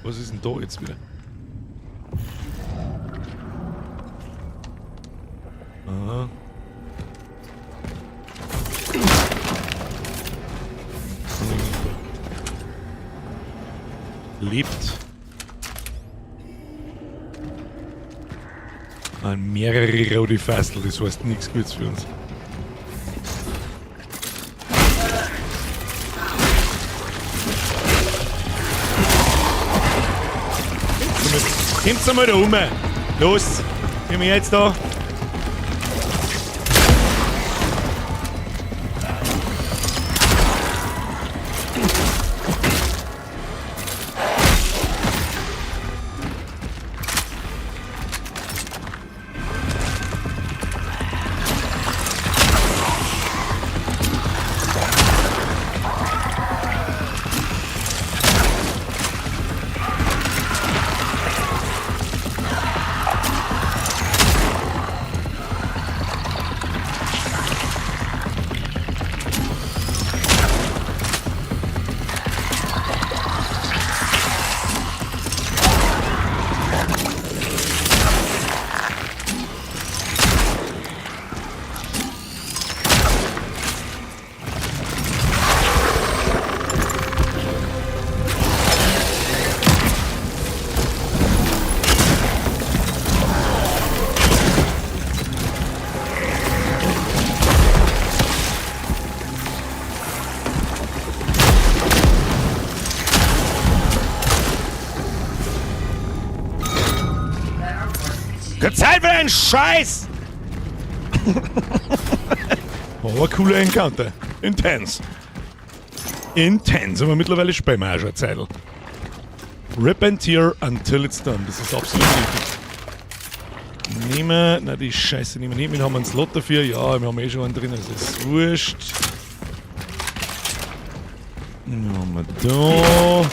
Was ist denn da jetzt wieder? Aha. Lebt. An mehrere rote Fastel, das heißt nichts Gutes für uns. mit. Kommt's einmal da rum. Los, gehen wir jetzt da. Keine Zeit für einen Scheiß! Aber cooler Encounter. Intense. Intense. Aber mittlerweile spielen wir auch schon eine Zeit. Rip and tear until it's done. Das ist absolut richtig. Nehmen wir. Na, die Scheiße nehmen wir nicht. Wir haben einen Slot dafür. Ja, wir haben eh schon einen drin. Das ist wurscht. Den haben wir da.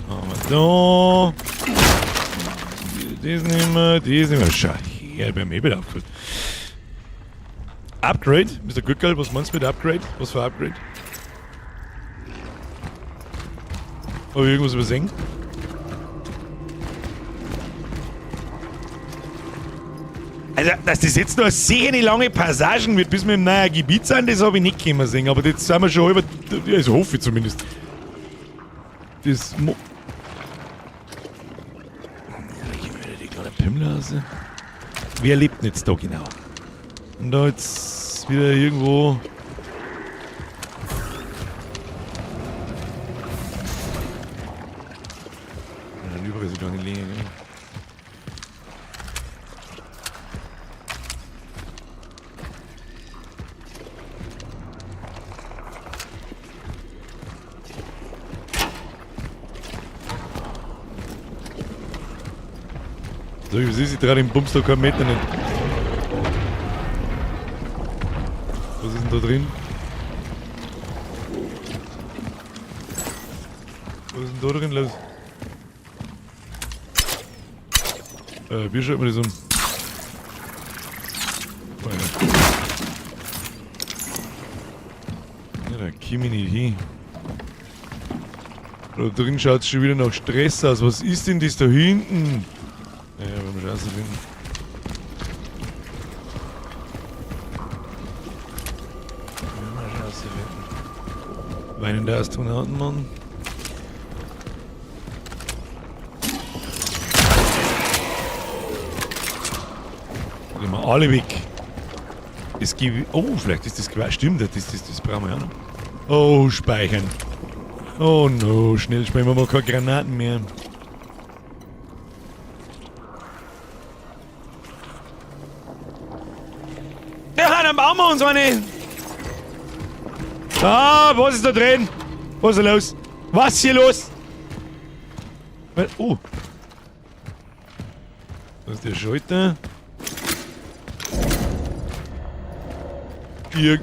Haben wir da. Das nehmen wir, das nehmen wir. Schau her, wir haben eh wieder aufgefüllt. Upgrade? Mr. Gückel, was meinst du mit Upgrade? Was für Upgrade? Hab ich irgendwas übersehen? Also, dass das jetzt noch sehr eine lange Passagen wird, bis wir im neuen Gebiet sind, das habe ich nicht können sehen. Aber jetzt sind wir schon halber. Also hoffe ich zumindest. Das. Mo ja, da gehen wir wieder die kleine Pimmel raus. Wer lebt denn jetzt da genau? Und da jetzt wieder irgendwo. Ja, überall so kleine Länge, ne? So, wie siehst du, ich den Bums da keinen Meter nicht. Was ist denn da drin? Was ist denn da drin los? Wie schalten wir das um? Oh, ja. Ja, da komm ich nicht hin. Da drin schaut es schon wieder nach Stress aus. Was ist denn das da hinten? Ja, werden wir schon rausfinden. Werden wir schon rausfinden. Weinender Astronautenmann. Gehen wir alle weg. Es gibt. Oh, vielleicht ist das Quatsch. Stimmt, das brauchen wir ja noch. Oh, speichern. Oh no, schnell speichern wir mal keine Granaten mehr. Ja, dann bauen wir uns eine. Ah, was ist da drin? Was ist da los? Was ist hier los? Oh. Das ist der Schalter.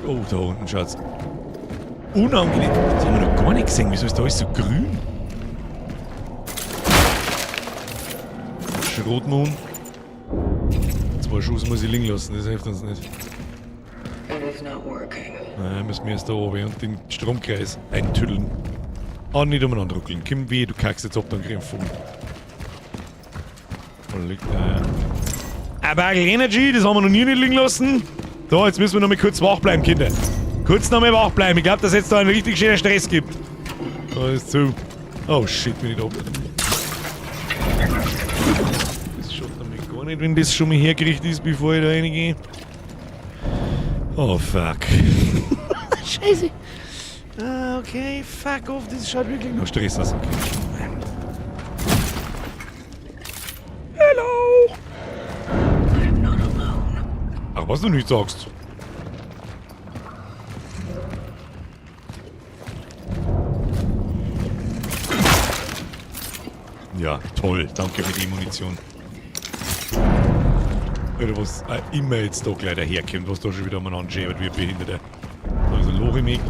Oh, da unten schaut's unangenehm. Das haben wir noch gar nicht gesehen. Wieso ist da alles so grün? Schrotmohn. 2 Schuss muss ich liegen lassen, das hilft uns nicht. It is not working. Nein, müssen wir erst da oben und den Stromkreis eintüddeln. Ah, nicht umeinander ruckeln. Komm weh, du kackst jetzt ab, dann krieg ich einen Vogel. Da liegt der. Aber Energy, das haben wir noch nie nicht liegen lassen. So, jetzt müssen wir noch mal kurz wach bleiben, Kinder. Kurz noch mal wach bleiben. Ich glaub, dass es jetzt da einen richtig schönen Stress gibt. Da ist zu. Oh shit, bin ich da oben. Das schaut nämlich gar nicht, wenn das schon mal hergerichtet ist, bevor ich da reingehe. Oh fuck. Scheiße. Ah, okay, fuck off, das schaut wirklich noch Stress aus. Okay. Hello! Ach, was du nicht sagst. Ja, toll. Danke für die Munition. Oder was auch immer jetzt da gleich daherkommt, was da schon wieder umeinander schäbert wie ein Behinderter. Da ist ein Loch im Eck.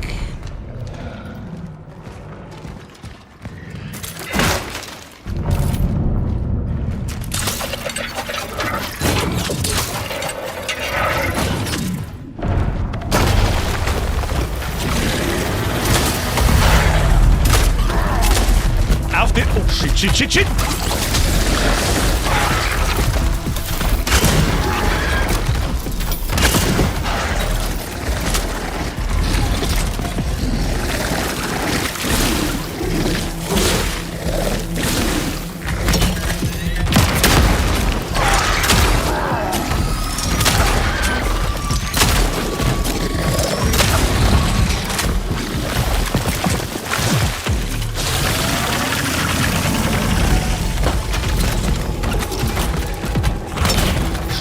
Auf den... Oh, shit, shit, shit, shit!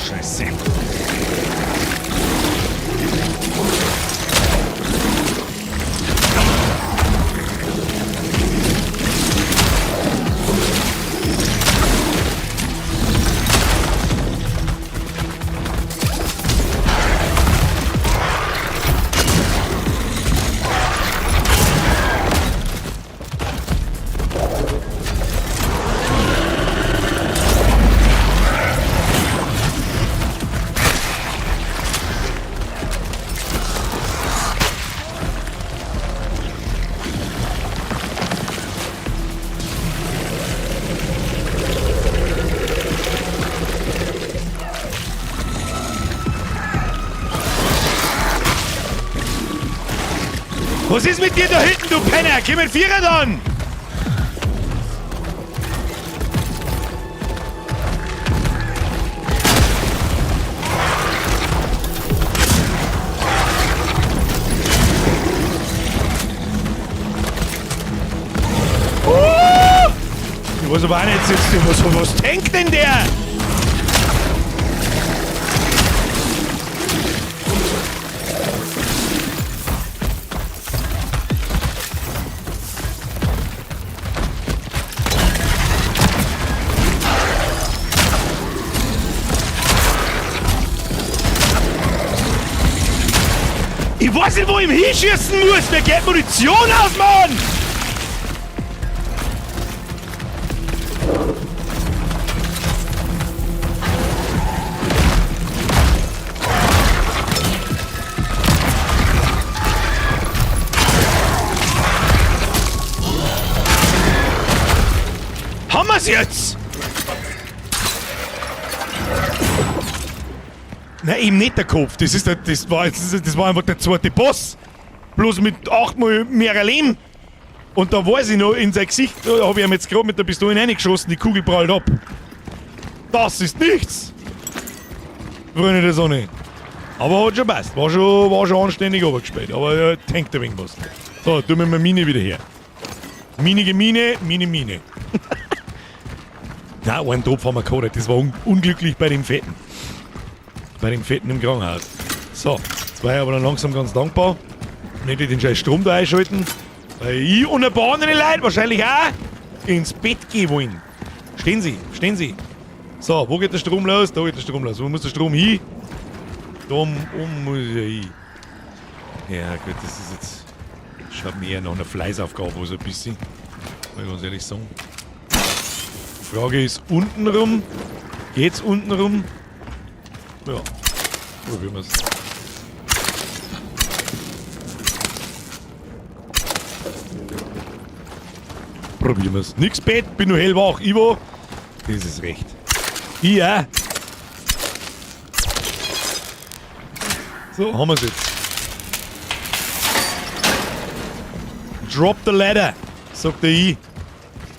Scheiße. Was ist mit dir da hinten, du Penner? Geh mit Vierer an! Oh! Ich weiß aber auch nicht, jetzt, was denkt denn der? Ich weiß nicht, wo ich ihm hinschießen muss! Mir geht Munition aus, Mann! Haben wir's jetzt? Na, eben nicht der Kopf. Das ist der, das war, das war einfach der zweite Boss. Bloß mit 8-mal mehr Leben. Und da weiß ich noch, in sein Gesicht habe ich ihm jetzt gerade mit der Pistole reingeschossen, die Kugel prallt ab. Das ist nichts! Freunde der Sonne. Aber hat schon passt. War schon anständig runtergespielt. Aber er tankt ein wenig was. So, tun wir mal Mine wieder her. Minige Mine, Mine, Mine. Nein, einen Tropf haben wir gehabt. Das war unglücklich bei dem Fetten. Bei dem Fetten im Krankenhaus. So, jetzt war ich aber dann langsam ganz dankbar. Nicht den scheiß Strom da einschalten. Weil ich und ein paar andere Leute wahrscheinlich auch ins Bett gehen wollen. Stehen Sie, stehen Sie. So, wo geht der Strom los? Da geht der Strom los. Wo muss der Strom hin? Da um muss ich ja hin. Ja gut, das ist jetzt... Schaut mir eher nach einer Fleißaufgabe so ein bisschen. Muss ich ganz ehrlich sagen. Die Frage ist, unten rum? Geht's unten rum? Ja. Probieren wir's. Probieren wir's. Nix Bett, bin nur hellwach. Ivo, das ist recht. Ich auch. So, haben wir's jetzt. Drop the ladder, sagt der I.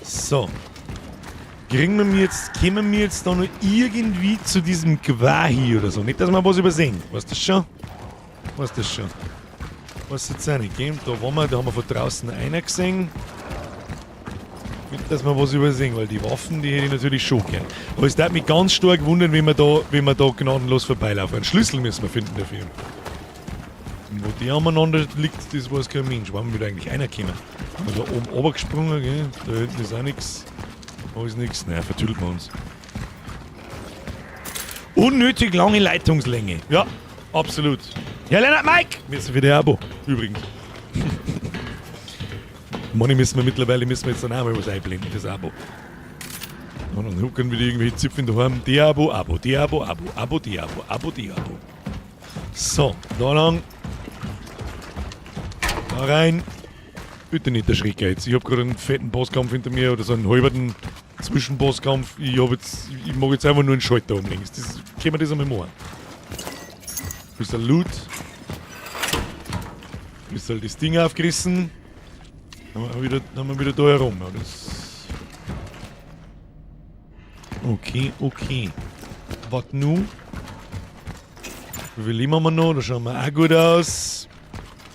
So. Kriegen wir jetzt, kommen wir jetzt da noch irgendwie zu diesem Gwahi oder so? Nicht, dass wir was übersehen. Weißt du das schon? Weißt du das schon? Was jetzt auch nicht, gell? Da waren wir, da haben wir von draußen einer gesehen. Nicht, dass wir was übersehen, weil die Waffen, die hätte ich natürlich schon gern. Aber es würde mich ganz stark wundern, wenn wir da gnadenlos vorbeilaufen. Einen Schlüssel müssen wir finden dafür. Und wo die aneinander liegt, das weiß kein Mensch. Wann wird eigentlich einer kommen? Haben wir da oben runtergesprungen, gell? Da hinten ist auch nichts. Da ist nichts. Naja, vertüdelt wir uns. Unnötig lange Leitungslänge. Ja, absolut. Ja, Lennart Mike! Merci für die Abo, übrigens. Money müssen wir mittlerweile, müssen wir jetzt dann auch mal was einblenden fürs Abo. Und dann hucken wieder irgendwelche Zipfel daheim. Diabo, Abo, Diabo, Abo, Abo, Diabo, Abo, Diabo. So, da lang. Da rein. Bitte nicht erschrecken jetzt. Ich hab gerade einen fetten Bosskampf hinter mir oder so einen halberten Zwischenbosskampf. Ich mag jetzt einfach nur einen Schalter umlegen. Das, können wir das einmal machen? Bisschen Loot. Bisschen das Ding aufgerissen. Dann haben wir wieder da herum. Ja, das okay, okay. Was nu? Wie viel Leben haben wir noch? Da schauen wir auch gut aus.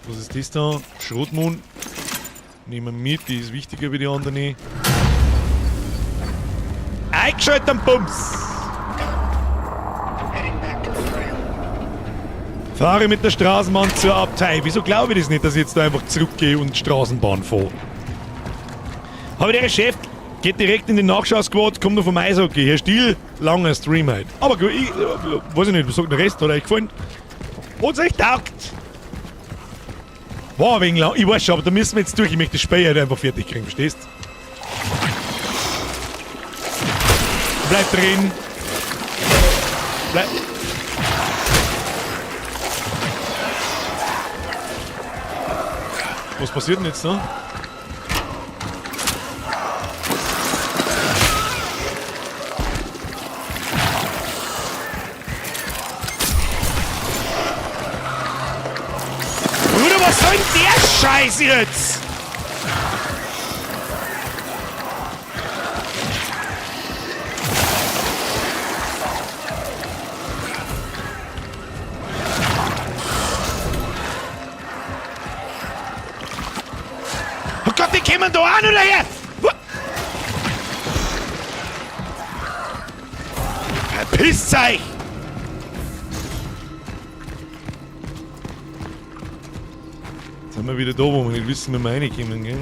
Was ist das da? Schrotmond. Nehmen wir mit, die ist wichtiger wie die anderen. Eingeschaltet am Bums! Fahre mit der Straßenbahn zur Abtei. Wieso glaube ich das nicht, dass ich jetzt da einfach zurückgehe und Straßenbahn fahre? Habe der Chef geht direkt in den Nachschau-Squad, kommt noch vom Eishockey. Herr Stiel, langer Stream heute. Aber gut, ich weiß ich nicht, was sagt der Rest? Hat euch gefallen? Hat's euch taugt? War wegen lang. Ich weiß schon, aber da müssen wir jetzt durch. Ich möchte das Spiel halt einfach fertig kriegen, verstehst? Bleib drin. Bleib. Was passiert denn jetzt noch? Bruder, was soll denn der Scheiß jetzt? Oh Gott, die kommen da auch noch daher! Verpisst euch! Jetzt sind wir wieder da, wo wir nicht wissen, wie wir reinkommen, gell?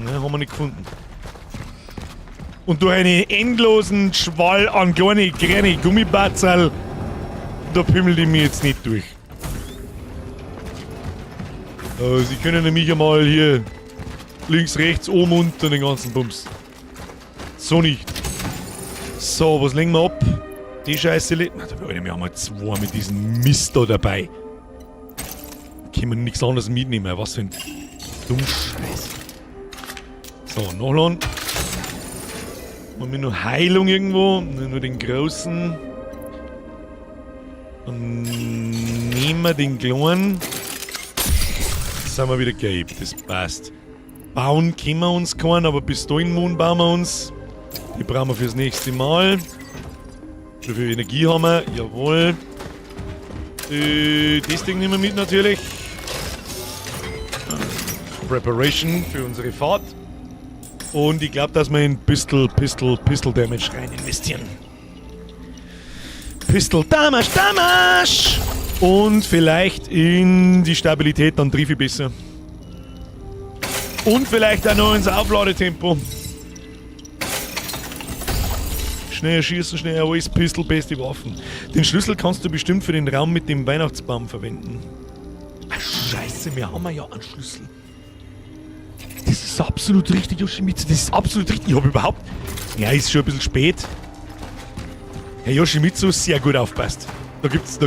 Ne, haben wir nicht gefunden. Und durch einen endlosen Schwall an kleine, kleine Gummibatzel, da pimmel ich mich jetzt nicht durch. Sie können nämlich einmal hier links, rechts, oben, unten den ganzen Bums. So nicht. So, was legen wir ab? Die Scheiße Na, da wollen wir einmal zwei mit diesem Mist da dabei. Können wir nichts anderes mitnehmen. Was für ein dumm Scheiß. So, nachladen. Haben wir noch Heilung irgendwo? Nur den großen. Dann nehmen wir den kleinen. Jetzt sind wir wieder gelb, das passt. Bauen können wir uns keinen, aber Pistolenmoon bauen wir uns. Die brauchen wir fürs nächste Mal. Wie viel Energie haben wir? Jawohl. Das Ding nehmen wir mit natürlich. Preparation für unsere Fahrt. Und ich glaub, dass wir in Pistol Damage rein investieren. Pistol Damage, Damage! Und vielleicht in die Stabilität, dann triff ich besser. Und vielleicht auch noch ins Aufladetempo. Schneller schießen, schneller alles, Pistol, beste Waffen. Den Schlüssel kannst du bestimmt für den Raum mit dem Weihnachtsbaum verwenden. Ach, scheiße, wir haben ja einen Schlüssel. Das ist absolut richtig, Yoshimitsu, das ist absolut richtig. Ich hab überhaupt... Ja, ist schon ein bisschen spät. Herr Yoshimitsu, sehr gut aufpasst. Da gibt's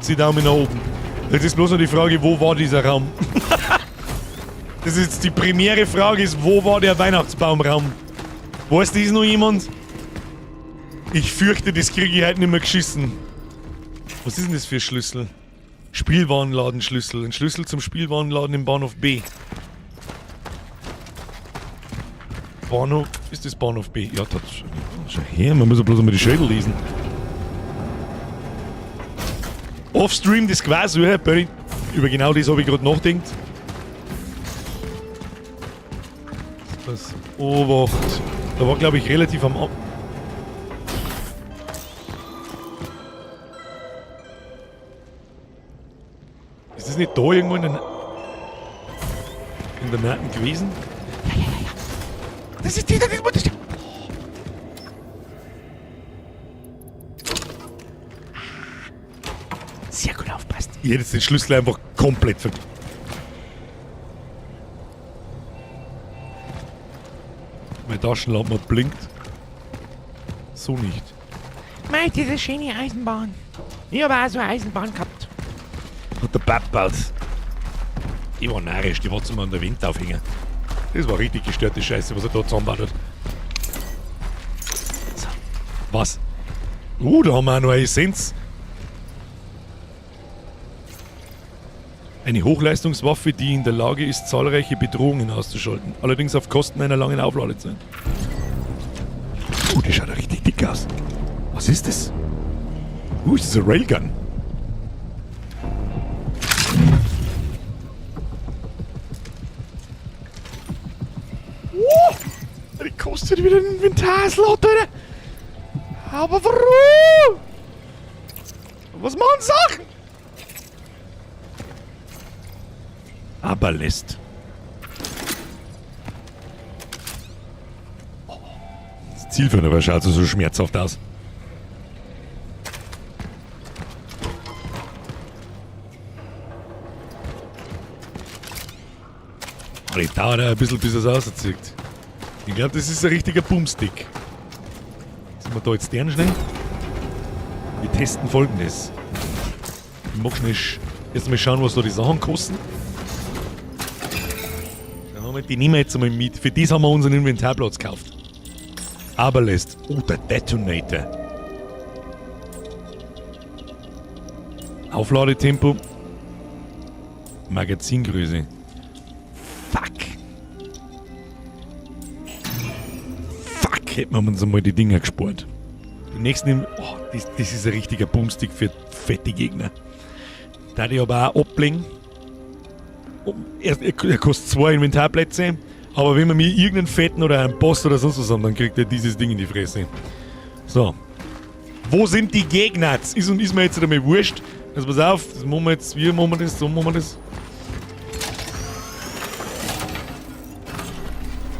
die Daumen nach oben. Jetzt ist bloß noch die Frage, wo war dieser Raum? Das ist jetzt die primäre Frage, ist, wo war der Weihnachtsbaumraum? Weiß das noch jemand? Ich fürchte, das kriege ich heute nicht mehr geschissen. Was ist denn das für ein Schlüssel? Spielwarenladenschlüssel. Ein Schlüssel zum Spielwarenladen im Bahnhof B. Bahnhof? Ist das Bahnhof B? Ja, das ist schon her. Man muss ja bloß einmal die Schädel lesen. Offstream das quasi suche, über genau das habe ich gerade nachgedacht. Das Obacht. Da war, glaube ich, relativ am... Ist das nicht da irgendwo in der Nähe gewesen? Ja, ja, ja, ja. Das ist die, das ist die. Sehr gut aufpasst. Ich hätte jetzt den Schlüssel einfach komplett vergessen. Meine Taschenlampe blinkt. So nicht. Mei, diese schöne Eisenbahn. Ich habe auch so eine Eisenbahn gehabt. Hat der Papa. Die war narrisch, die war zum an der Wind aufhängen. Das war richtig gestörte Scheiße, was er da zusammengebaut hat. So. Was? Da haben wir auch noch eine Essenz. Eine Hochleistungswaffe, die in der Lage ist, zahlreiche Bedrohungen auszuschalten. Allerdings auf Kosten einer langen Aufladezeit. Die schaut ja richtig dick aus. Was ist das? Ist das eine Railgun? Die kostet wieder einen Inventarslot, Alter. Aber warum? Was machen Sachen? Aber lässt. Das Zielfernrohr schaut so schmerzhaft aus. Aber die dauert auch ein bisschen, bis es rauszieht. Ich glaube, das ist ein richtiger Boomstick. Sind wir da jetzt deren schnell? Wir testen Folgendes. Ich mach schnell jetzt mal schauen, was da die Sachen kosten. Schauen wir mal, die nehmen wir jetzt einmal mit. Für das haben wir unseren Inventarplatz gekauft. Aber lässt. Oh, der Detonator. Aufladetempo. Magazingröße. Fuck. Fuck, hätten wir uns einmal die Dinger gespart. Die nächsten. Oh, das ist ein richtiger Boomstick für fette Gegner. Da die aber auch ablegen. Oh, er kostet 2 Inventarplätze, aber wenn wir mir irgendeinen fetten oder einen Boss oder sonst was haben, dann kriegt er dieses Ding in die Fresse. So. Wo sind die Gegner? Ist und ist mir jetzt einmal wurscht. Also pass auf, das machen wir jetzt, wie machen wir das, so machen wir das.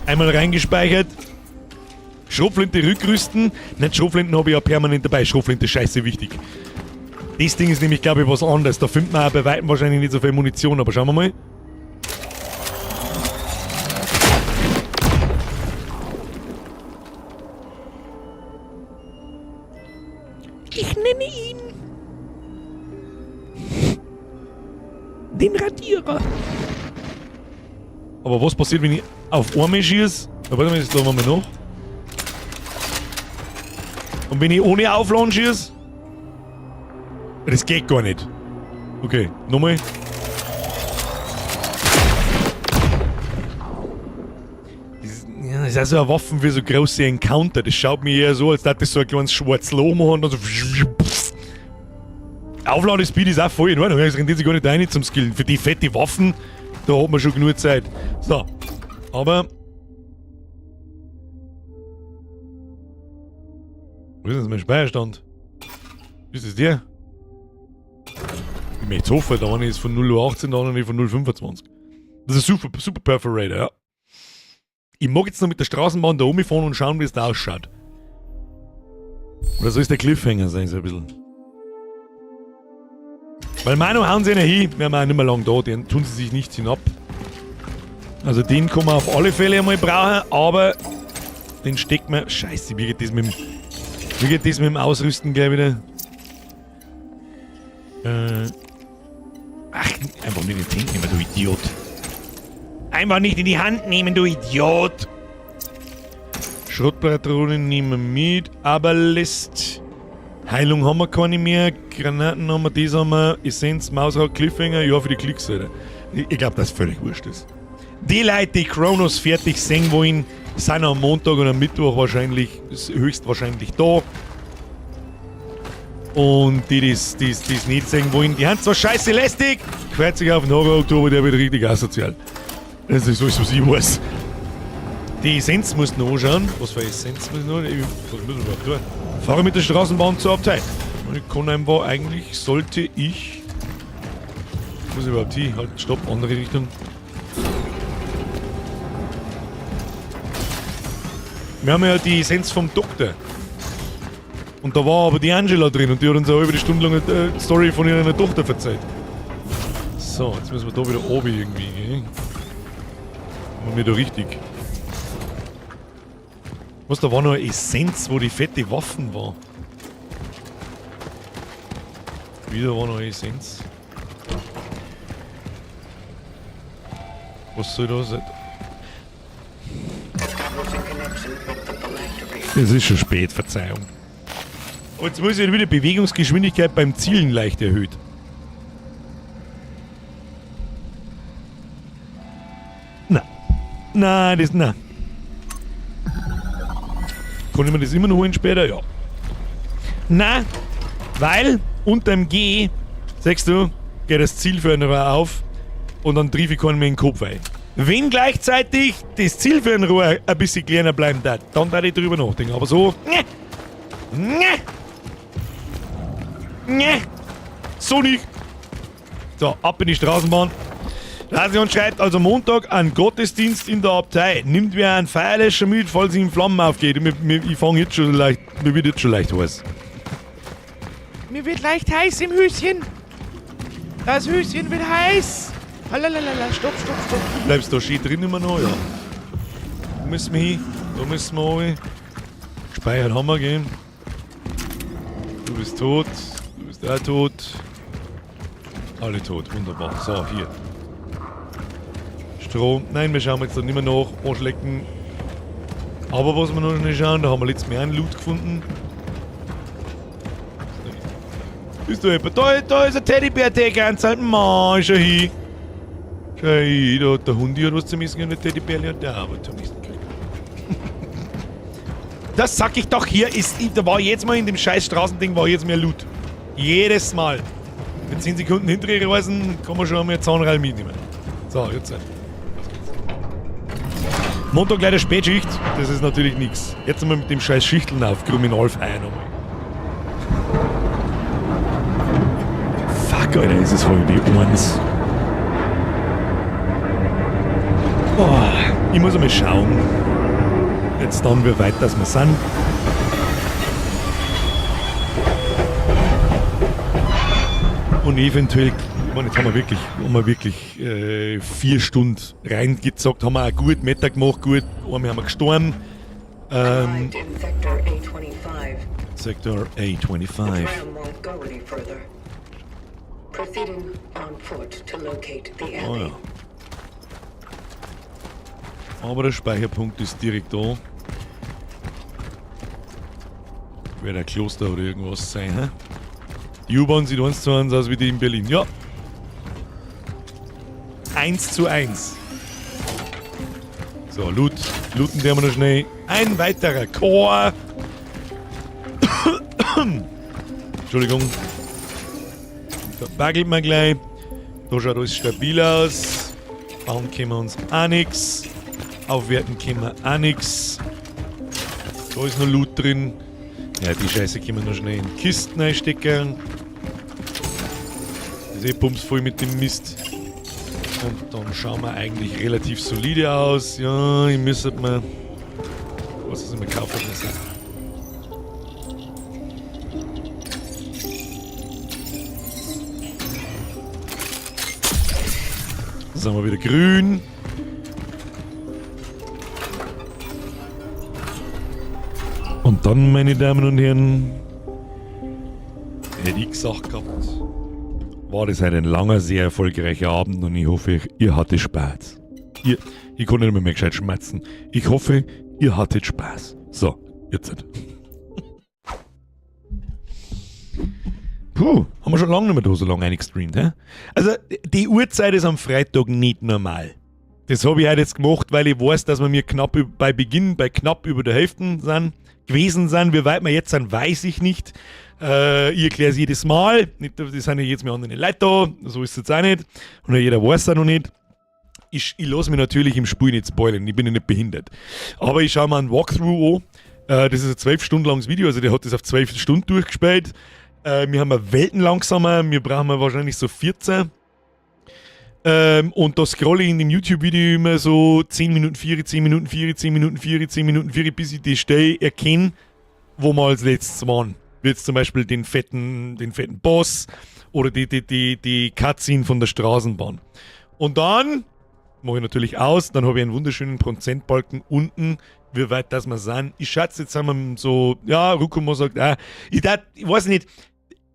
Einmal reingespeichert. Schrotflinte rückrüsten. Nein, Schrotflinten habe ich ja permanent dabei. Schrotflinte ist scheiße wichtig. Das Ding ist nämlich, glaube ich, was anderes. Da findet man auch bei weitem wahrscheinlich nicht so viel Munition, aber schauen wir mal. Ich nenne ihn den Radierer. Aber was passiert, wenn ich auf einmal schieße? Ja, warte mal, das lassen wir mal noch. Und wenn ich ohne Aufladen schieße? Das geht gar nicht. Okay, nochmal. Das ist auch so eine Waffe für so große Encounter. Das schaut mir eher so, als würde das so ein kleines schwarzes Loch machen und dann so. Aufladespeed ist auch voll in Ordnung. Das rennt sich gar nicht rein zum Skillen. Für die fette Waffen, da hat man schon genug Zeit. So, aber. Wo ist denn mein Speicherstand? Ist das der? Ich möchte hoffen, der eine ist von 0,18 Uhr, der andere von 0,25 Uhr. Das ist ein super, super Perforator, ja. Ich mag jetzt noch mit der Straßenbahn da rumfahren und schauen, wie es da ausschaut. Oder soll es der Cliffhanger sein, so ein bisschen? Weil Manu hauen sie nicht hin, wir haben auch nicht mehr lange da, den tun sie sich nicht hinab. Also den kann man auf alle Fälle einmal brauchen, aber den steckt man. Scheiße, wie geht das mit dem, wie geht das mit dem Ausrüsten gleich wieder? Ach, einfach nicht in die Hand nehmen, du Idiot. Einfach nicht in die Hand nehmen, du Idiot. Schrottpatronen nehmen wir mit, aber lässt. Heilung haben wir keine mehr, Granaten haben wir, das haben wir, Essenz, Mausrad, Cliffhanger, ja, für die Klicks, Alter. Ich glaub, dass völlig wurscht ist. Die Leute, die Cronos fertig sehen wollen, sind am Montag und am Mittwoch wahrscheinlich, höchstwahrscheinlich da. Und die, die das nicht sehen wollen, die haben zwar scheiße lästig, quert sich auf den Horror-Oktober, der wird richtig asozial. Das ist alles, was ich weiß. Die Essenz musst du noch anschauen. Was für Essenz muss ich noch? Was müssen wir überhaupt tun? Fahre mit der Straßenbahn zur Abtei. Ich kann einfach, eigentlich sollte ich... Muss ich überhaupt hin? Halt, stopp, andere Richtung. Wir haben ja die Essenz vom Doktor. Und da war aber die Angela drin und die hat uns auch über die stundenlange Story von ihrer Tochter erzählt. So, jetzt müssen wir da wieder oben irgendwie gehen. Machen wir da richtig. Was, da war noch eine Essenz, wo die fette Waffen war. Wieder war noch eine Essenz. Was soll da sein? Es ist schon spät, Verzeihung. Und jetzt muss ich wieder Bewegungsgeschwindigkeit beim Zielen leicht erhöht. Na. Nein, das. Na. Kann ich mir das immer noch holen später? Ja. Na, weil unter dem G, siehst du, geht das Zielfernrohr auf und dann triff ich keinen mehr in den Kopf ein. Wenn gleichzeitig das Zielfernrohr ein bisschen kleiner bleiben darf, dann werde ich drüber nachdenken. Aber so. Ne. Ne. Ne. So nicht. So, ab in die Straßenbahn. Rasion schreibt also Montag an Gottesdienst in der Abtei. Nimmt wer einen Feuerlöscher mit, falls ihm Flammen aufgeht. Ich fange jetzt schon leicht, mir wird jetzt schon leicht heiß. Mir wird leicht heiß im Höschen. Das Höschen wird heiß. Lalalala, stopp, stopp, stopp. Bleibst du da schön drin immer noch? Ja. Da müssen wir hin. Da müssen wir runter. Gespeichert haben wir, gell? Du bist tot. Du bist auch tot. Alle tot. Wunderbar. So, hier. Strom. Nein, wir schauen jetzt da nicht mehr nach. Arschlecken. Aber was wir noch nicht schauen, da haben wir letztes Mal einen Loot gefunden. Bist du jemand? Da ist ein Teddybär, der ganz halt. Mann, schau hin. Schau hin, da hat der Hund hier was zu missen und der Teddybär hat der auch was zu missen gekriegt. Das sag ich doch hier, ist, da war jedes Mal in dem scheiß Straßending war jetzt mehr Loot. Jedes Mal. Mit 10 Sekunden hinter ihre Reisen kann man schon einmal Zahnreihe mitnehmen. So, jetzt. Montag leider Spätschicht, das ist natürlich nix. Jetzt einmal mit dem scheiß Schichteln auf, Kriminalfeier nochmal. Fuck, Alter, ist es heute 1. Oh, ich muss einmal schauen. Jetzt dann, wie weit das wir sind. Und eventuell, ich meine, jetzt haben wir wirklich 4 Stunden reingezockt, haben wir auch gut Meta gemacht, gut, einmal haben wir gestorben. Arrived in Sector A25. Sector A25. The tram won't go any further. Proceeding on foot to locate the Oh abbey. ja. Aber der Speicherpunkt ist direkt da. Wird ein Kloster oder irgendwas sein, hä? Die U-Bahn sieht 1:1 aus wie die in Berlin. Ja. 1:1. So, Loot. Looten werden wir noch schnell. Ein weiterer Chor. Entschuldigung. Verbaggelt man gleich. Da schaut alles stabil aus. Bauen können wir uns auch nix. Aufwerten können wir auch nix. Da ist noch Loot drin. Ja, die Scheiße können wir noch schnell in Kisten einstecken. Das ist eh bumsvoll mit dem Mist. Und dann schauen wir eigentlich relativ solide aus. Ja, ich müsste mal... Was ist immer kaufen müssen? Dann sind wir wieder grün. Und dann, meine Damen und Herren, hätte ich gesagt gehabt, war das heute ein langer, sehr erfolgreicher Abend und ich hoffe, ihr hattet Spaß. Ich konnte nicht mehr gescheit schmatzen. Ich hoffe, ihr hattet Spaß. So, jetzt. Puh, haben wir schon lange nicht mehr da so lange eingestreamt, hä? Also, die Uhrzeit ist am Freitag nicht normal. Das habe ich halt jetzt gemacht, weil ich weiß, dass wir mir knapp bei Beginn bei knapp über der Hälfte sind, gewesen sind. Wie weit wir jetzt sind, weiß ich nicht. Ich erkläre es jedes Mal. Nicht, das sind ja jetzt mal andere Leute da, so ist es jetzt auch nicht. Und jeder weiß es auch noch nicht. Ich lasse mich natürlich im Spiel nicht spoilern, ich bin ja nicht behindert. Aber ich schaue mir einen Walkthrough an. Das ist ein 12 Stunden langes Video, also der hat das auf 12 Stunden durchgespielt. Wir haben Welten langsamer, wir brauchen wahrscheinlich so 14. Und da scrolle ich in dem YouTube-Video immer so 10 Minuten 4, 10 Minuten 4, 10 Minuten 4, 10 Minuten 4, bis ich die Stelle erkenne, wo wir als letztes waren. Wie jetzt zum Beispiel den fetten Boss oder die Cutscene von der Straßenbahn. Und dann mache ich natürlich aus, dann habe ich einen wunderschönen Prozentbalken unten, wie weit das wir sind. Ich schätze, jetzt sind wir so, ja, Rukumo sagt, ah, ich weiß nicht,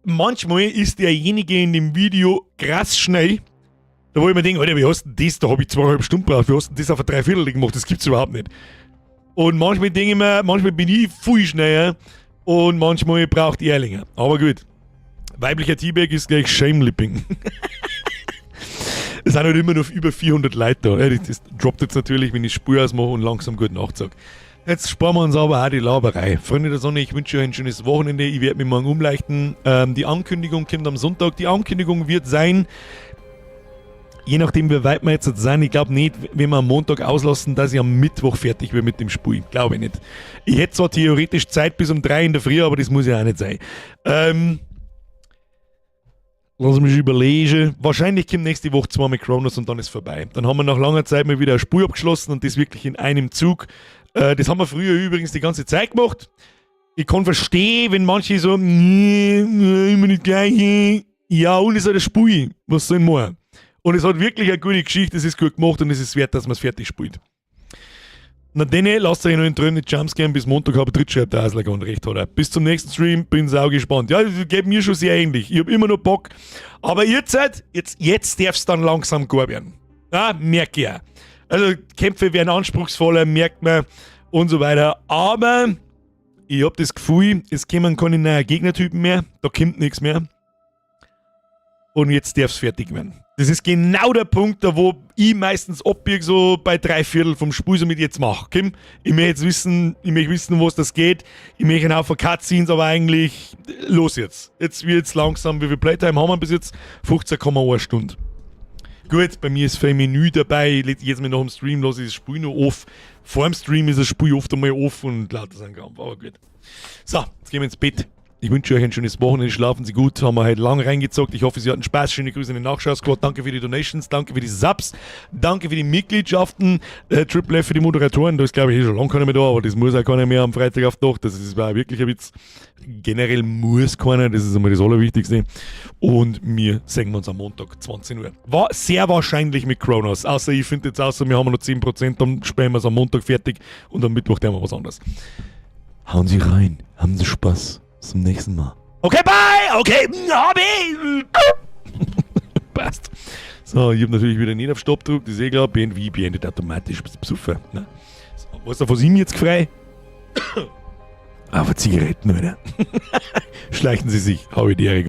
manchmal ist derjenige in dem Video krass schnell, da wo ich mir denke, Alter, wie hast du denn das? Da habe ich 2,5 Stunden gebraucht. Wie hast du denn das auf eine Dreiviertel gemacht? Das gibt's überhaupt nicht. Und manchmal denke ich mir, manchmal bin ich viel schneller und manchmal braucht er länger. Aber gut. Weiblicher T-Bag ist gleich Shame-Lipping. Es sind halt immer noch über 400 Leute da. Ja, das droppt jetzt natürlich, wenn ich Spur ausmache und langsam gute Nacht sage. Jetzt sparen wir uns aber auch die Laberei. Freunde der Sonne, ich wünsche euch ein schönes Wochenende. Ich werde mich morgen umleichten. Die Ankündigung kommt am Sonntag. Die Ankündigung wird sein, je nachdem, wie weit wir jetzt sind, ich glaube nicht, wenn wir am Montag auslassen, dass ich am Mittwoch fertig werde mit dem Spiel. Glaube ich nicht. Ich hätte zwar theoretisch Zeit bis um 3 in der Früh, aber das muss ja auch nicht sein. Lass mich überlegen. Wahrscheinlich kommt nächste Woche zweimal Chronos und dann ist vorbei. Dann haben wir nach langer Zeit mal wieder ein Spiel abgeschlossen und das wirklich in einem Zug. Das haben wir früher übrigens die ganze Zeit gemacht. Ich kann verstehen, wenn manche so, nee, immer nicht gleich. Ja, und es ist halt ein Spiel. Was soll ich machen? Und es hat wirklich eine gute Geschichte, es ist gut gemacht und es ist wert, dass man es fertig spielt. Na denne, lasst euch noch in Träumen nicht jumpscaren, bis Montag habe ich schreibt der Asler und recht hat er. Bis zum nächsten Stream, bin sau gespannt. Ja, das geht mir schon sehr ähnlich. Ich hab immer noch Bock. Aber ihr seid, jetzt darf's dann langsam gar werden. Ja, merke ich auch. Also Kämpfe werden anspruchsvoller, merkt man und so weiter. Aber ich hab das Gefühl, es kommen keine neuen Gegnertypen mehr, da kommt nichts mehr. Und jetzt darf's fertig werden. Das ist genau der Punkt, da wo ich meistens abbiege, so bei 3/4 vom Spiel, so mit jetzt mach. Kim, ich möchte jetzt wissen, ich möchte wissen, was das geht. Ich möchte auch von Cutscenes, aber eigentlich, los jetzt. Jetzt wird's langsam, wie viel Playtime haben wir bis jetzt? 15,1 Stunden. Gut, bei mir ist viel Menü dabei. Jetzt mal nach dem Stream lasse ich das Spiel noch off. Vor dem Stream ist das Spiel oft einmal off und lauter sein Krampf, aber gut. So, jetzt gehen wir ins Bett. Ich wünsche euch ein schönes Wochenende, schlafen Sie gut, haben wir heute lang reingezockt. Ich hoffe, Sie hatten Spaß. Schöne Grüße in den Nachschau-Squad. Danke für die Donations, danke für die Subs, danke für die Mitgliedschaften. Triple F für die Moderatoren, da ist glaube ich eh schon lange keiner mehr da, aber das muss auch keiner mehr am Freitag auf die Nacht. Das ist war wirklich ein Witz. Generell muss keiner, das ist einmal das Allerwichtigste. Und wir sehen uns am Montag, 20 Uhr. War sehr wahrscheinlich mit Chronos, außer ich finde jetzt außer wir haben noch 10%, dann spielen wir es am Montag fertig und am Mittwoch tun wir was anderes. Hauen Sie rein, haben Sie Spaß. Bis zum nächsten Mal. Okay, bye! Okay, hab ich! Passt. So, ich habe natürlich wieder nicht auf Stopp gedrückt, ist eh klar. BMW beendet automatisch. Bist du besoffen? Ne? So, weißt du, was ich mir jetzt frei? Aber Zigaretten, wieder. Schleichen Sie sich, habe die Ehre.